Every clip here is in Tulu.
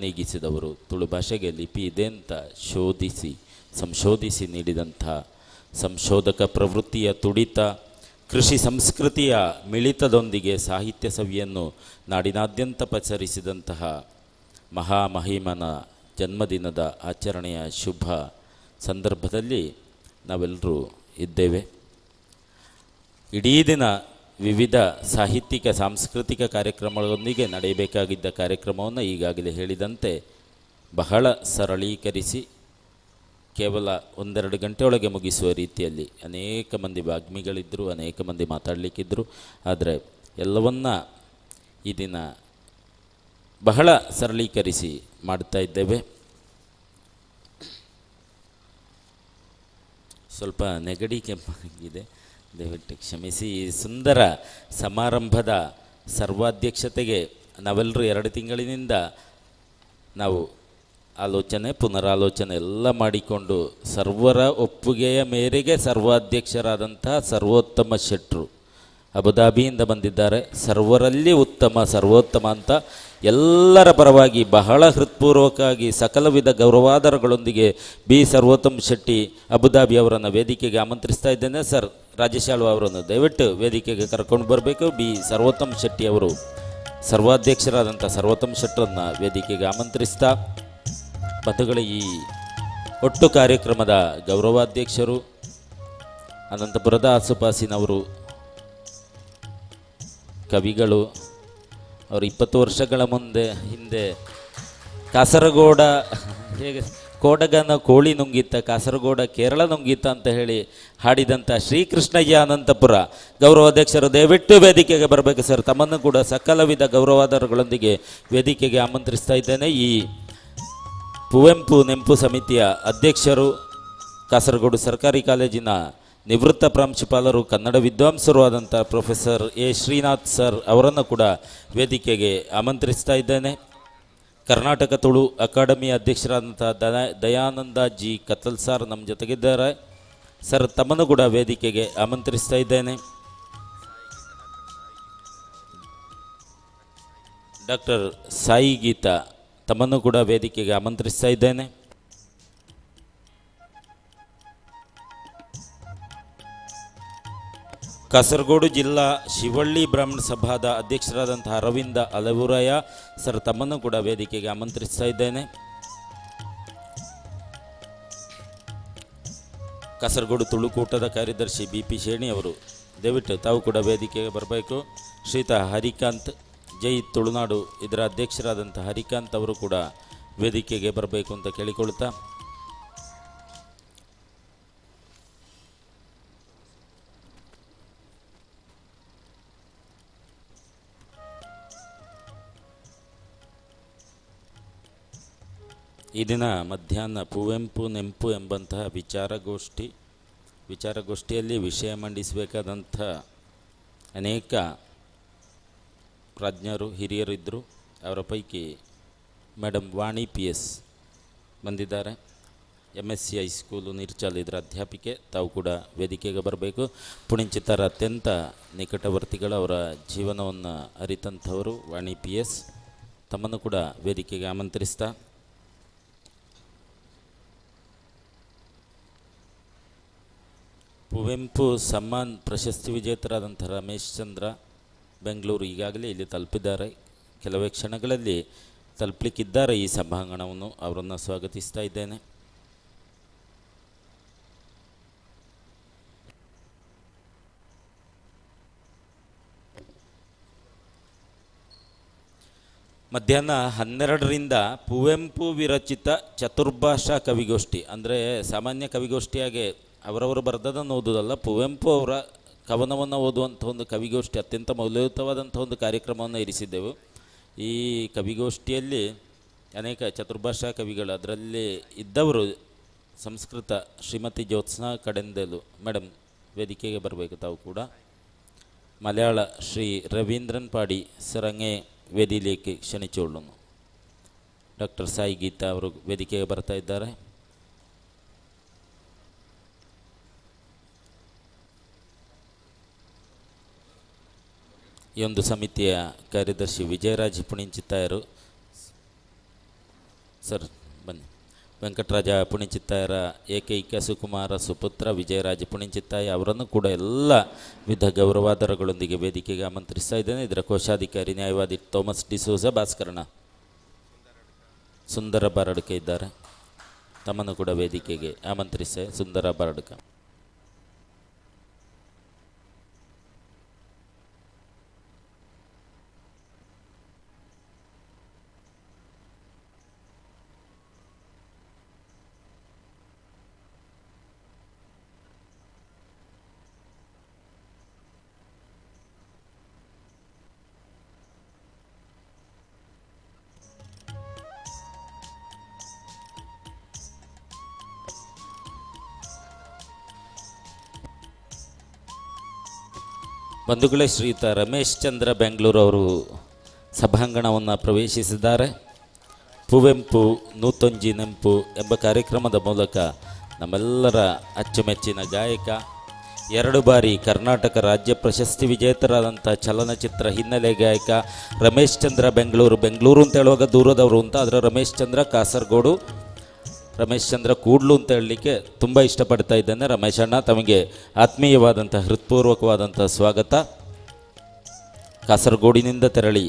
ನೀಗಿಸಿದವರು, ತುಳು ಭಾಷೆಗೆ ಲಿಪಿ ಇದೆ ಅಂತ ಶೋಧಿಸಿ ಸಂಶೋಧಿಸಿ ನೀಡಿದಂಥ ಸಂಶೋಧಕ ಪ್ರವೃತ್ತಿಯ ತುಡಿತ, ಕೃಷಿ ಸಂಸ್ಕೃತಿಯ ಮಿಳಿತದೊಂದಿಗೆ ಸಾಹಿತ್ಯ ಸವಿಯನ್ನು ನಾಡಿನಾದ್ಯಂತ ಪಸರಿಸಿದಂತಹ ಮಹಾಮಹಿಮನ ಜನ್ಮದಿನದ ಆಚರಣೆಯ ಶುಭ ಸಂದರ್ಭದಲ್ಲಿ ನಾವೆಲ್ಲರೂ ಇದ್ದೇವೆ. ಇಡೀ ದಿನ ವಿವಿಧ ಸಾಹಿತ್ಯಿಕ ಸಾಂಸ್ಕೃತಿಕ ಕಾರ್ಯಕ್ರಮಗಳೊಂದಿಗೆ ನಡೆಯಬೇಕಾಗಿದ್ದ ಕಾರ್ಯಕ್ರಮವನ್ನು ಈಗಾಗಲೇ ಹೇಳಿದಂತೆ ಬಹಳ ಸರಳೀಕರಿಸಿ ಕೇವಲ ಒಂದೆರಡು ಗಂಟೆಯೊಳಗೆ ಮುಗಿಸುವ ರೀತಿಯಲ್ಲಿ ಅನೇಕ ಮಂದಿ ವಾಗ್ಮಿಗಳಿದ್ದರು, ಅನೇಕ ಮಂದಿ ಮಾತಾಡಲಿಕ್ಕಿದ್ದರು. ಆದರೆ ಎಲ್ಲವನ್ನ ಈ ದಿನ ಬಹಳ ಸರಳೀಕರಿಸಿ ಮಾಡ್ತಾ ಇದ್ದೇವೆ. ಸ್ವಲ್ಪ ನೆಗಡಿ ಕೆಮ್ಮಾಗಿದೆ, ದಯವಿಟ್ಟು ಕ್ಷಮಿಸಿ. ಈ ಸುಂದರ ಸಮಾರಂಭದ ಸರ್ವಾಧ್ಯಕ್ಷತೆಗೆ ನಾವೆಲ್ಲರೂ 2 ತಿಂಗಳಿನಿಂದ ನಾವು ಆಲೋಚನೆ ಪುನರಾಲೋಚನೆ ಎಲ್ಲ ಮಾಡಿಕೊಂಡು ಸರ್ವರ ಒಪ್ಪಿಗೆಯ ಮೇರೆಗೆ ಸರ್ವಾಧ್ಯಕ್ಷರಾದಂಥ ಸರ್ವೋತ್ತಮ ಶೆಟ್ಟರು ಅಬುಧಾಬಿಯಿಂದ ಬಂದಿದ್ದಾರೆ. ಸರ್ವರಲ್ಲಿ ಉತ್ತಮ ಸರ್ವೋತ್ತಮ ಅಂತ ಎಲ್ಲರ ಪರವಾಗಿ ಬಹಳ ಹೃತ್ಪೂರ್ವಕವಾಗಿ ಸಕಲ ವಿಧ ಗೌರವಾದರಗಳೊಂದಿಗೆ ಬಿ ಸರ್ವೋತ್ತಮ ಶೆಟ್ಟಿ ಅಬುಧಾಬಿ ಅವರನ್ನು ವೇದಿಕೆಗೆ ಆಮಂತ್ರಿಸ್ತಾ ಇದ್ದೇನೆ. ಸರ್, ರಾಜೇಶ್ ಆಳ್ವ ಅವರನ್ನು ದಯವಿಟ್ಟು ವೇದಿಕೆಗೆ ಕರ್ಕೊಂಡು ಬರಬೇಕು. ಬಿ ಸರ್ವೋತ್ತಮ ಶೆಟ್ಟಿ ಅವರು ಸರ್ವಾಧ್ಯಕ್ಷರಾದಂಥ ಸರ್ವೋತ್ತಮ ಶೆಟ್ಟರನ್ನು ವೇದಿಕೆಗೆ ಆಮಂತ್ರಿಸ್ತಾ, ಬಂಧುಗಳ ಈ ಒಟ್ಟು ಕಾರ್ಯಕ್ರಮದ ಗೌರವಾಧ್ಯಕ್ಷರು ಅನಂತಪುರದ ಆಸುಪಾಸಿನವರು, ಕವಿಗಳು, ಅವರು 20 ವರ್ಷಗಳ ಹಿಂದೆ ಕಾಸರಗೋಡ ಹೇಗೆ ಕೋಡಗನ ಕೋಳಿ ನುಂಗಿತ್ತ, ಕಾಸರಗೋಡ ಕೇರಳ ನುಂಗಿತ್ತ ಅಂತ ಹೇಳಿ ಹಾಡಿದಂಥ ಶ್ರೀಕೃಷ್ಣಯ್ಯ ಅನಂತಪುರ ಗೌರವಾಧ್ಯಕ್ಷರು ದಯವಿಟ್ಟು ವೇದಿಕೆಗೆ ಬರಬೇಕು ಸರ್. ತಮ್ಮನ್ನು ಕೂಡ ಸಕಲವಿಧ ಗೌರವಾದರಗಳೊಂದಿಗೆ ವೇದಿಕೆಗೆ ಆಮಂತ್ರಿಸ್ತಾ ಇದ್ದೇನೆ. ಈ ಪುವೆಂಪು ನೆಂಪು ಸಮಿತಿಯ ಅಧ್ಯಕ್ಷರು, ಕಾಸರಗೋಡು ಸರ್ಕಾರಿ ಕಾಲೇಜಿನ ನಿವೃತ್ತ ಪ್ರಾಂಶುಪಾಲರು, ಕನ್ನಡ ವಿದ್ವಾಂಸರು ಆದಂಥ ಪ್ರೊಫೆಸರ್ ಎ ಶ್ರೀನಾಥ್ ಸರ್ ಅವರನ್ನು ಕೂಡ ವೇದಿಕೆಗೆ ಆಮಂತ್ರಿಸ್ತಾ ಇದ್ದೇನೆ. ಕರ್ನಾಟಕ ತುಳು ಅಕಾಡೆಮಿ ಅಧ್ಯಕ್ಷರಾದಂಥ ದಯಾನಂದ ಜಿ ಕತ್ತಲ್ ಸರ್ ನಮ್ಮ ಜೊತೆಗಿದ್ದಾರೆ. ಸರ್, ತಮ್ಮನ್ನು ಕೂಡ ವೇದಿಕೆಗೆ ಆಮಂತ್ರಿಸ್ತಾ ಇದ್ದೇನೆ. ಡಾಕ್ಟರ್ ಸಾಯಿ ಗೀತಾ ತಮ್ಮನ್ನು ಕೂಡ ವೇದಿಕೆಗೆ ಆಮಂತ್ರಿಸ್ತಾ ಇದ್ದೇನೆ. ಕಾಸರಗೋಡು ಜಿಲ್ಲಾ ಶಿವಳ್ಳಿ ಬ್ರಾಹ್ಮಣ ಸಭಾದ ಅಧ್ಯಕ್ಷರಾದಂತಹ ಅರವಿಂದ ಅಲವುರಾಯ ಸರ್ ತಮ್ಮನ್ನು ಕೂಡ ವೇದಿಕೆಗೆ ಆಮಂತ್ರಿಸ್ತಾ ಇದ್ದೇನೆ. ಕಾಸರಗೋಡು ತುಳುಕೂಟದ ಕಾರ್ಯದರ್ಶಿ ಬಿ ಪಿ ಶೇಣಿ ಅವರು ದಯವಿಟ್ಟು ತಾವು ಕೂಡ ವೇದಿಕೆಗೆ ಬರಬೇಕು. ಶ್ರೀತ ಹರಿಕಾಂತ್ ಜೈ ತುಳುನಾಡು ಇದರ ಅಧ್ಯಕ್ಷರಾದಂಥ ಹರಿಕಾಂತ್ ಅವರು ಕೂಡ ವೇದಿಕೆಗೆ ಬರಬೇಕು ಅಂತ ಕೇಳಿಕೊಳ್ತಾ, ಈ ದಿನ ಮಧ್ಯಾಹ್ನ ಪುವೆಂಪು ನೆಂಪು ಎಂಬಂತಹ ವಿಚಾರಗೋಷ್ಠಿಯಲ್ಲಿ ವಿಷಯ ಮಂಡಿಸಬೇಕಾದಂಥ ಅನೇಕ ಪ್ರಾಜ್ಞರು ಹಿರಿಯರು ಇದ್ದರು. ಅವರ ಪೈಕಿ ಮೇಡಮ್ ವಾಣಿ ಪಿ ಎಸ್ ಬಂದಿದ್ದಾರೆ. M S C high school Neerchal ಇದರ ಅಧ್ಯಾಪಿಕೆ, ತಾವು ಕೂಡ ವೇದಿಕೆಗೆ ಬರಬೇಕು. ಪುಣಿಂಚಿತರ ಅತ್ಯಂತ ನಿಕಟವರ್ತಿಗಳು, ಅವರ ಜೀವನವನ್ನು ಅರಿತಂಥವರು ವಾಣಿ ಪಿ ಎಸ್, ತಮ್ಮನ್ನು ಕೂಡ ವೇದಿಕೆಗೆ ಆಮಂತ್ರಿಸ್ತಾ, ಕುವೆಂಪು ಸಮ್ಮಾನ್ ಪ್ರಶಸ್ತಿ ವಿಜೇತರಾದಂಥ ರಮೇಶ್ ಚಂದ್ರ ಬೆಂಗಳೂರು ಈಗಾಗಲೇ ಇಲ್ಲಿ ತಲುಪಿದ್ದಾರೆ. ಕೆಲವೇ ಕ್ಷಣಗಳಲ್ಲಿ ತಲುಪಲಿಕ್ಕಿದ್ದಾರೆ ಈ ಸಭಾಂಗಣವನ್ನು. ಅವರನ್ನು ಸ್ವಾಗತಿಸ್ತಾ ಇದ್ದೇನೆ. ಮಧ್ಯಾಹ್ನ 12ರಿಂದ ಕುವೆಂಪು ವಿರಚಿತ ಚತುರ್ಭಾಷಾ ಕವಿಗೋಷ್ಠಿ, ಅಂದರೆ ಸಾಮಾನ್ಯ ಕವಿಗೋಷ್ಠಿಯಾಗೆ ಅವರವರು ಬರೆದದನ್ನು ಓದುವುದಲ್ಲ, ಕುವೆಂಪು ಅವರ ಕವನವನ್ನು ಓದುವಂಥ ಒಂದು ಕವಿಗೋಷ್ಠಿ, ಅತ್ಯಂತ ಮೌಲ್ಯಯುತವಾದಂಥ ಒಂದು ಕಾರ್ಯಕ್ರಮವನ್ನು ಇರಿಸಿದ್ದೆವು. ಈ ಕವಿಗೋಷ್ಠಿಯಲ್ಲಿ ಅನೇಕ ಚತುರ್ಭಾಷಾ ಕವಿಗಳು ಅದರಲ್ಲಿ ಇದ್ದವರು. ಸಂಸ್ಕೃತ ಶ್ರೀಮತಿ ಜ್ಯೋತ್ಸ್ನಾ ಕಡೆಂದಲು ಮೇಡಮ್ ವೇದಿಕೆಗೆ ಬರಬೇಕು ತಾವು ಕೂಡ. ಮಲಯಾಳ ಶ್ರೀ ರವೀಂದ್ರನ್ ಪಾಡಿ ಸರಂಗೆ ವೇದಿലേക്ക് ಕ್ಷಣಿಚೋಳುನು. ಡಾಕ್ಟರ್ ಸಾಯಿ ಗೀತಾ ಅವರು ವೇದಿಕೆಗೆ ಬರ್ತಾ ಇದ್ದಾರೆ. ಈ ಒಂದು ಸಮಿತಿಯ ಕಾರ್ಯದರ್ಶಿ ವಿಜಯರಾಜ್ ಪುಣಿಂಚಿತ್ತಾಯರು, ಸರ್ ಬನ್ನಿ. ವೆಂಕಟರಾಜ ಪುಣಿಚಿತ್ತಾಯರ ಏಕೈಕ ಸುಕುಮಾರ ಸುಪುತ್ರ ವಿಜಯರಾಜ ಪುಣಿಚಿತ್ತಾಯ ಅವರನ್ನು ಕೂಡ ಎಲ್ಲ ವಿಧ ಗೌರವಾದರಗಳೊಂದಿಗೆ ವೇದಿಕೆಗೆ ಆಮಂತ್ರಿಸ್ತಾ ಇದ್ದೇನೆ. ಇದರ ಕೋಶಾಧಿಕಾರಿ ನ್ಯಾಯವಾದಿ ಥಾಮಸ್ ಡಿಸೋಜ, ಭಾಸ್ಕರಣ ಸುಂದರ ಬಾರಡ್ಕ ಇದ್ದಾರೆ, ತಮ್ಮನ್ನು ಕೂಡ ವೇದಿಕೆಗೆ ಆಮಂತ್ರಿಸ. ಸುಂದರ ಬಾರಡ್ಕ. ಬಂಧುಗಳೇ, ಶ್ರೀಯುತ ರಮೇಶ್ ಚಂದ್ರ ಬೆಂಗಳೂರು ಅವರು ಸಭಾಂಗಣವನ್ನು ಪ್ರವೇಶಿಸಿದ್ದಾರೆ. ಪುವೆಂಪು ನೂತೊಂಜಿ ನೆಂಪು ಎಂಬ ಕಾರ್ಯಕ್ರಮದ ಮೂಲಕ ನಮ್ಮೆಲ್ಲರ ಅಚ್ಚುಮೆಚ್ಚಿನ ಗಾಯಕ, 2 ಬಾರಿ ಕರ್ನಾಟಕ ರಾಜ್ಯ ಪ್ರಶಸ್ತಿ ವಿಜೇತರಾದಂಥ ಚಲನಚಿತ್ರ ಹಿನ್ನೆಲೆ ಗಾಯಕ ರಮೇಶ್ ಚಂದ್ರ ಬೆಂಗಳೂರು. ಬೆಂಗಳೂರು ಅಂತ ಹೇಳುವಾಗ ದೂರದವರು ಅಂತ, ಆದರೆ ರಮೇಶ್ ಚಂದ್ರ ಕಾಸರಗೋಡು, ರಮೇಶ್ ಚಂದ್ರ ಕೂಡ್ಲು ಅಂತ ಹೇಳಲಿಕ್ಕೆ ತುಂಬ ಇಷ್ಟಪಡ್ತಾ ಇದ್ದೇನೆ. ರಮೇಶ್ ಅಣ್ಣ, ತಮಗೆ ಆತ್ಮೀಯವಾದಂಥ ಹೃತ್ಪೂರ್ವಕವಾದಂಥ ಸ್ವಾಗತ. ಕಾಸರಗೋಡಿನಿಂದ ತೆರಳಿ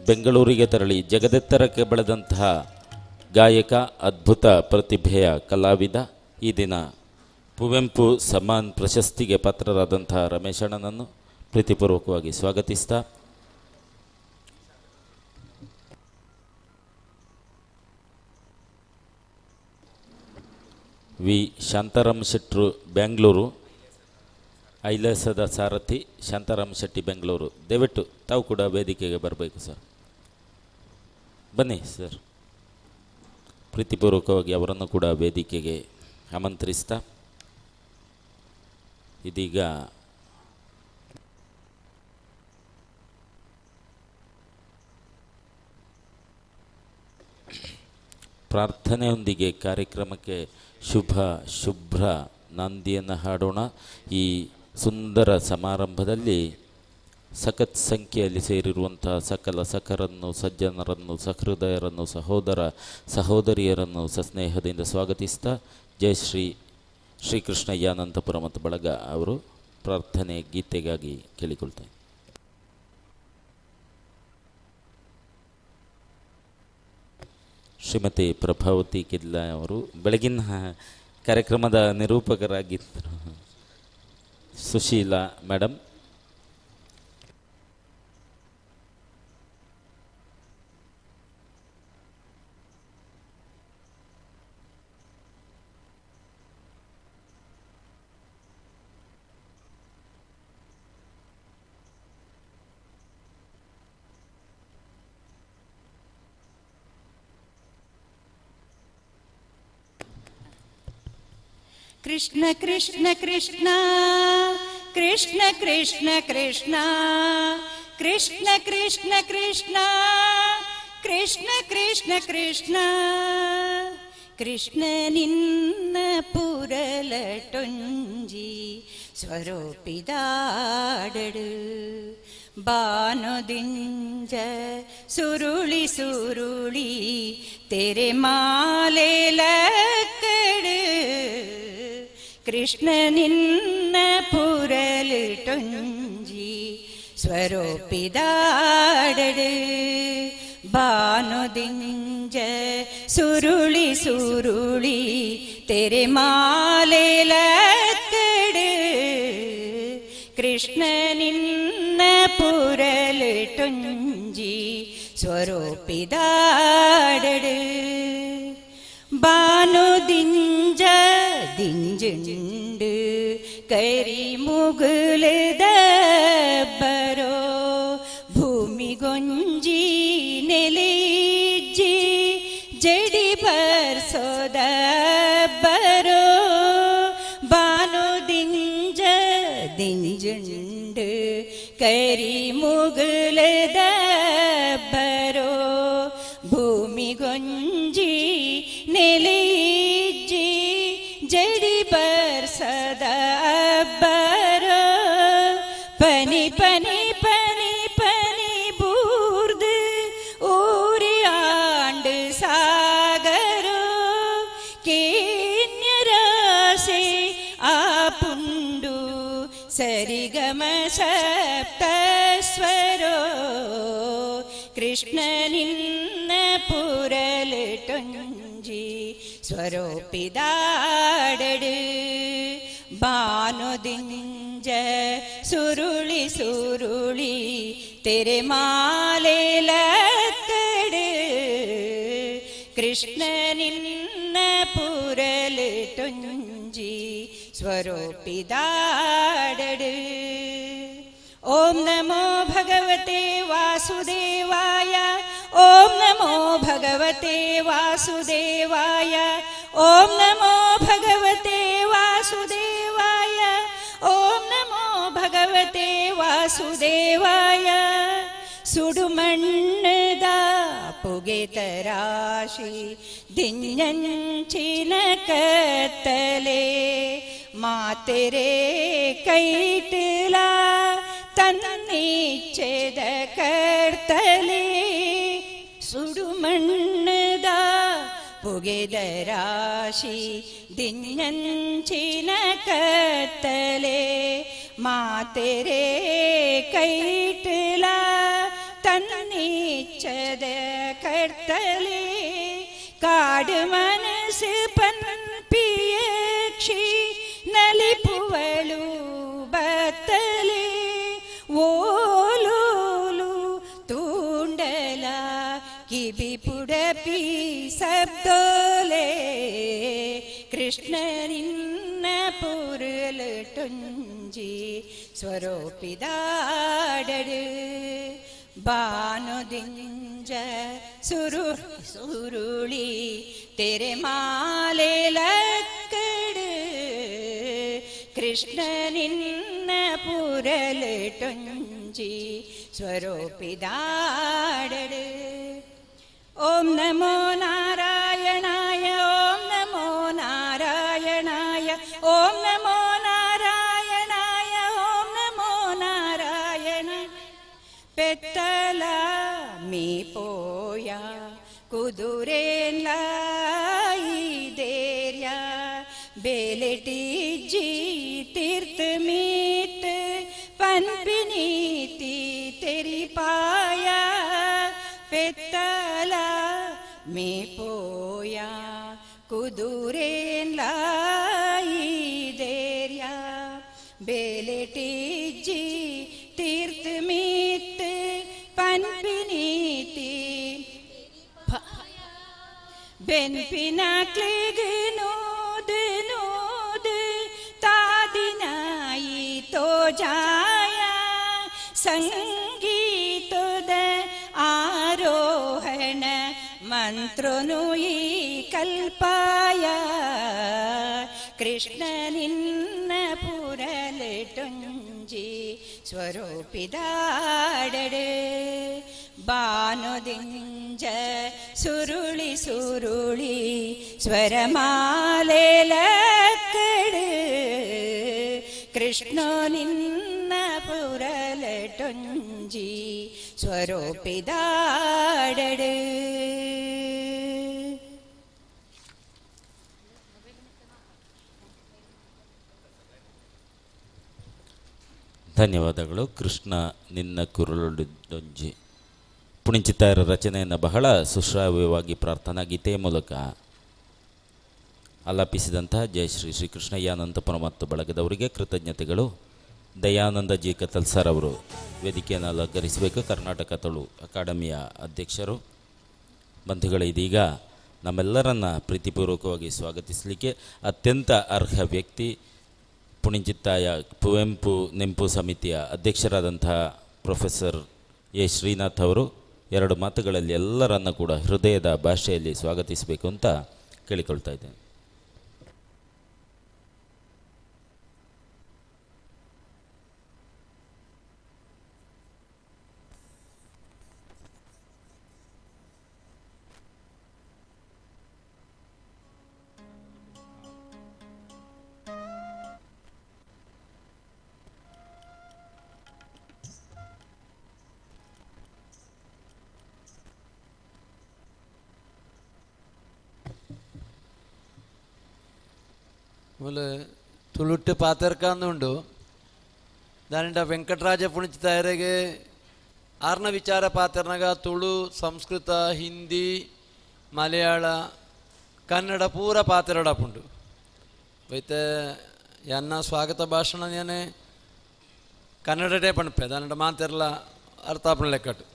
ಬೆಂಗಳೂರಿಗೆ ತೆರಳಿ ಜಗದೆತ್ತರಕ್ಕೆ ಬೆಳೆದಂತಹ ಗಾಯಕ, ಅದ್ಭುತ ಪ್ರತಿಭೆಯ ಕಲಾವಿದ, ಈ ದಿನ ಪುವೆಂಪು ಸಮ್ಮಾನ್ ಪ್ರಶಸ್ತಿಗೆ ಪಾತ್ರರಾದಂತಹ ರಮೇಶ್ ಅಣ್ಣನನ್ನು ಪ್ರೀತಿಪೂರ್ವಕವಾಗಿ ಸ್ವಾಗತಿಸ್ತಾ, ವಿ ಶಾಂತಾರಾಮ್ ಶೆಟ್ಟರು ಬೆಂಗಳೂರು, ಐಲಾಸದ ಸಾರಥಿ ಶಾಂತಾರಾಮ್ ಶೆಟ್ಟಿ ಬೆಂಗಳೂರು, ದಯವಿಟ್ಟು ತಾವು ಕೂಡ ವೇದಿಕೆಗೆ ಬರಬೇಕು ಸರ್. ಬನ್ನಿ ಸರ್. ಪ್ರೀತಿಪೂರ್ವಕವಾಗಿ ಅವರನ್ನು ಕೂಡ ವೇದಿಕೆಗೆ ಆಮಂತ್ರಿಸ್ತಾ ಇದೀಗ ಪ್ರಾರ್ಥನೆಯೊಂದಿಗೆ ಕಾರ್ಯಕ್ರಮಕ್ಕೆ ಶುಭ ಶುಭ್ರ ನಾಂದಿಯನ್ನು ಹಾಡೋಣ. ಈ ಸುಂದರ ಸಮಾರಂಭದಲ್ಲಿ ಸಖತ್ ಸಂಖ್ಯೆಯಲ್ಲಿ ಸೇರಿರುವಂಥ ಸಕಲ ಸಖರನ್ನು, ಸಜ್ಜನರನ್ನು, ಸಹೃದಯರನ್ನು, ಸಹೋದರ ಸಹೋದರಿಯರನ್ನು ಸಸ್ನೇಹದಿಂದ ಸ್ವಾಗತಿಸ್ತಾ ಜಯಶ್ರೀ ಶ್ರೀಕೃಷ್ಣಯ್ಯ ಅನಂತಪುರ ಮತ್ತು ಬಳಗ ಅವರು ಪ್ರಾರ್ಥನೆ ಗೀತೆಗಾಗಿ ಕೇಳಿಕೊಳ್ತಾರೆ. ಶ್ರೀಮತಿ ಪ್ರಭಾವತಿ ಕಿದ್ಲ ಅವರು ಬೆಳಗಿನ ಕಾರ್ಯಕ್ರಮದ ನಿರೂಪಕರಾಗಿದ್ದರು. ಸುಶೀಲಾ ಮೇಡಮ್. ಕೃಷ್ಣ ಕೃಷ್ಣ ಕೃಷ್ಣ ಕೃಷ್ಣ ಕೃಷ್ಣ ಕೃಷ್ಣ ಕೃಷ್ಣ ಕೃಷ್ಣ ಕೃಷ್ಣ ಕೃಷ್ಣ ಕೃಷ್ಣ ಕೃಷ್ಣ ಕೃಷ್ಣ ನಿನ್ನ ಪುರಲಟೊಂಜಿ ಸ್ವರೂಪಿದಾಡಡು ಬಾನುದಿಂಜ ಸುರುಳಿ ಸುರುಳಿ ತೆರೆ ಮಾಲೆ ಲಕ್ಕಡು ಕೃಷ್ಣ ನಿನ್ನ ಪುರಲಿಟೊಂಜಿ ಸ್ವರೂಪಿದಾಡಡು ಬಾನುದಿಂಜ ಸುರುಳಿ ಸುರುಳಿ ತೆರೆ ಮಾಲೆ ಲಕ್ಕಡು ಕೃಷ್ಣ ನಿನ್ನ ಪುರಲಿಟೊಂಜಿ ಸ್ವರೂಪಿದಾಡಡು ಬಾನುದಿಂಜ ದಿಂಜುಂಡು ಕರಿ ಮುಗುಲದ ಬರೋ ಭೂಮಿಗೊಂಜಿ ನೆಲೆಜ್ಜಿ ಜಡಿ ಬರ್ಸೋದ ಬರೋ ಬಾನುದಿಂಜ ದಿಂಜುಂಡು ಕರಿ ಮುಗುಲದ ಬರೋ ಭೂಮಿಗೊಂಜಿ ನೆಲೆಜ್ಜಿ ಜಡಿ ಬರ್ಸದ ಬರೋ ಪನಿ ಪನಿ ಪನಿ ಪನಿ ಬೂರ್ದು ಊರಿ ಆಂಡು ಸಾಗರ ಸ್ವರೋ ಕೃಷ್ಣ ನಿನ್ನ ಪುರಲಟೊಂಜಿ ಸ್ವರೋಪಿದಾಡಡು ಬಾನುದಿಂಜ ಸುರುಳಿ ಸುರುಳಿ ತೆರೆ ಮಾಲೆ ಲಕ್ಕಡು ಕೃಷ್ಣ ನಿನ್ನ ಪುರಲಟೊಂಜಿ ಸ್ವರೋಪಿದಾಡಡು. ಓಂ ನಮೋ ಭಗವತೆ ವಾಸುದೇವಾಯ, ಓಂ ನಮೋ ಭಗವತೆ ವಾಸುದೇವಾಯ, ಓಂ ನಮೋ ಭಗವತೆ ವಾಸುದೇವಾಯ, ಓಂ ನಮೋ ಭಗವತೆ ವಾಸುದೇವಾಯ. ಸುಡುಮಣ್ಣದ ಪುಗೆತರಾಶಿ ದಿಂಜಂಚಿನ ಕತ್ತಲೆ ಮಾತೆರೆ ಕೈಟಲ ತನ್ನಿಚ್ಛೆದ ಕರ್ತಲೆ. ಸುಡುಮಣ್ಣದ ಪುಗೆದ ರಾಶಿ ದಿಂಜಂಚಿನ ಕತ್ತಲೆ ಮಾತೆರೆ ಕೈಟಲ ತನ್ನಿಚ್ಛದ ಕರ್ತಲೆ. ಕಾಡು ಮನಸ್ಸು ಪನ್ಪಿಯಕ್ಷಿ ನಲಿಪುವಳು ಬತ್ತಲೆ ಓಲೋಲು ತೂಂಡಲ ಕಿಬಿ ಪುಡಪಿ ಸಬ್ದೋಲೆ. ಕೃಷ್ಣ ನಿನ್ನ ಪುರಲಟೊಂಜಿ ಸ್ವರೂಪಿದಾಡಡು ಬಾನುದಿಂಜ ಸುರು ಸುರುಳಿ ತೆರೆ ಮಾಲೆ ಲಕ್ಕಡು ಕೃಷ್ಣ ನಿನ್ನ ಪುರಲಟೊಂಜಿ ಸ್ವರೂಪಿದಾಡಡು. ಓಂ ನಮೋ ನಾರಾಯಣಾಯ, ಓಂ ನಮೋ ನಾರಾಯಣಾಯ, ಓಂ ನಮೋ ನಾರಾಯಣಾಯ, ಓಂ ನಮೋ ನಾರಾಯಣ. ಪೆತ್ತಲ ಮೀ ಪೋಯ ಕುದುರೆನ್ಲಾಯಿದೇರ್ಯ ಬೇಲೆಟಿಜ್ಜಿ ತೀರ್ಥ ಮೀತ್ ಪನ್ಪಿನೀತಿ ತೆರಿಪಾಯ. ಪೆತ್ತಲ ಮೀ ಪೋಯ ಕುದುರೆನ್ಲಾಯಿದೇರ್ಯ ಬೇಲೆಟಿಜ್ಜಿ ತೀರ್ಥ ಮೀತ್ ಪನ್ಪಿನೀತಿ ಬೆನ್ಪಿನಾಕ್ಲಿಗ್ ನೂದು ನೂದು ತಾದಿನಾಯಿ ತೋಜಾಯ. ಸಂಗೀತದ ಆರೋಹಣ ಮಂತ್ರನು ಈ ಕಲ್ಪಾಯ. ಕೃಷ್ಣ ನಿನ್ನ ಪುರಲಟೊಂಜಿ ಸ್ವರೂಪಿದಾಡಡು ಬಾನುದಿಂಜ ಸುರುಳಿ ಸುರುಳಿ ಸ್ವರಮಾಲೆ ಲಕ್ಕಡು ಕೃಷ್ಣ ನಿನ್ನ ಪುರಲಟೊಂಜಿ ಸ್ವರೂಪಿದಾಡಡು. ಧನ್ಯವಾದಗಳು. ಕೃಷ್ಣ ನಿನ್ನ ಕುರುಳುಡೊಂಜಿ ಪುಣಿಂಚಿತ್ತಾಯರ ರಚನೆಯನ್ನು ಬಹಳ ಸುಶ್ರಾವ್ಯವಾಗಿ ಪ್ರಾರ್ಥನಾ ಗೀತೆಯ ಮೂಲಕ ಆಲಾಪಿಸಿದಂತಹ ಜಯಶ್ರೀ ಶ್ರೀಕೃಷ್ಣಯ್ಯ ಅನಂತಪುರ ಮತ್ತು ಬಳಗದವರಿಗೆ ಕೃತಜ್ಞತೆಗಳು. ದಯಾನಂದ ಜಿ ಕತಲ್ ಸರ್ ಅವರು ವೇದಿಕೆಯನ್ನು ಅಲಂಕರಿಸಬೇಕು. ಕರ್ನಾಟಕ ತುಳು ಅಕಾಡೆಮಿಯ ಅಧ್ಯಕ್ಷರು. ಬಂಧುಗಳು, ಇದೀಗ ನಮ್ಮೆಲ್ಲರನ್ನು ಪ್ರೀತಿಪೂರ್ವಕವಾಗಿ ಸ್ವಾಗತಿಸಲಿಕ್ಕೆ ಅತ್ಯಂತ ಅರ್ಹ ವ್ಯಕ್ತಿ ಪುಣಿಂಚಿತ್ತಾಯ ಕುವೆಂಪು ನೆಂಪು ಸಮಿತಿಯ ಅಧ್ಯಕ್ಷರಾದಂತಹ ಪ್ರೊಫೆಸರ್ ಎ ಶ್ರೀನಾಥ್ ಅವರು ಎರಡು ಮಾತುಗಳಲ್ಲಿ ಎಲ್ಲರನ್ನು ಕೂಡ ಹೃದಯದ ಭಾಷೆಯಲ್ಲಿ ಸ್ವಾಗತಿಸಬೇಕು ಅಂತ ಕೇಳಿಕೊಳ್ತಾ ಇದ್ದೇನೆ. ಮೂಲ ತುಳುಟ್ಟು ಪಾತರ್ಕಾಂದುಂಡು ದಾನಿಂಡ ವೆಂಕಟರಾಜ ಪುಣಿಚಿತಾಯರಿಗೆ ಆರ್ನ ವಿಚಾರ ಪಾತ್ರನಾಗ ತುಳು, ಸಂಸ್ಕೃತ, ಹಿಂದಿ, ಮಲಯಾಳ, ಕನ್ನಡ ಪೂರ ಪಾತ್ರಡಪುಂಡು. ಬೈತೆ ಎನ್ನ ಸ್ವಾಗತ ಭಾಷಣ ಏನೇ ಕನ್ನಡಟೇ ಪಣಪೆ ದಾನಡ ಮಾತೆರ್ಲ ಅರ್ಥಾಪಣ ಲೆಕ್ಕಟ್ಟು.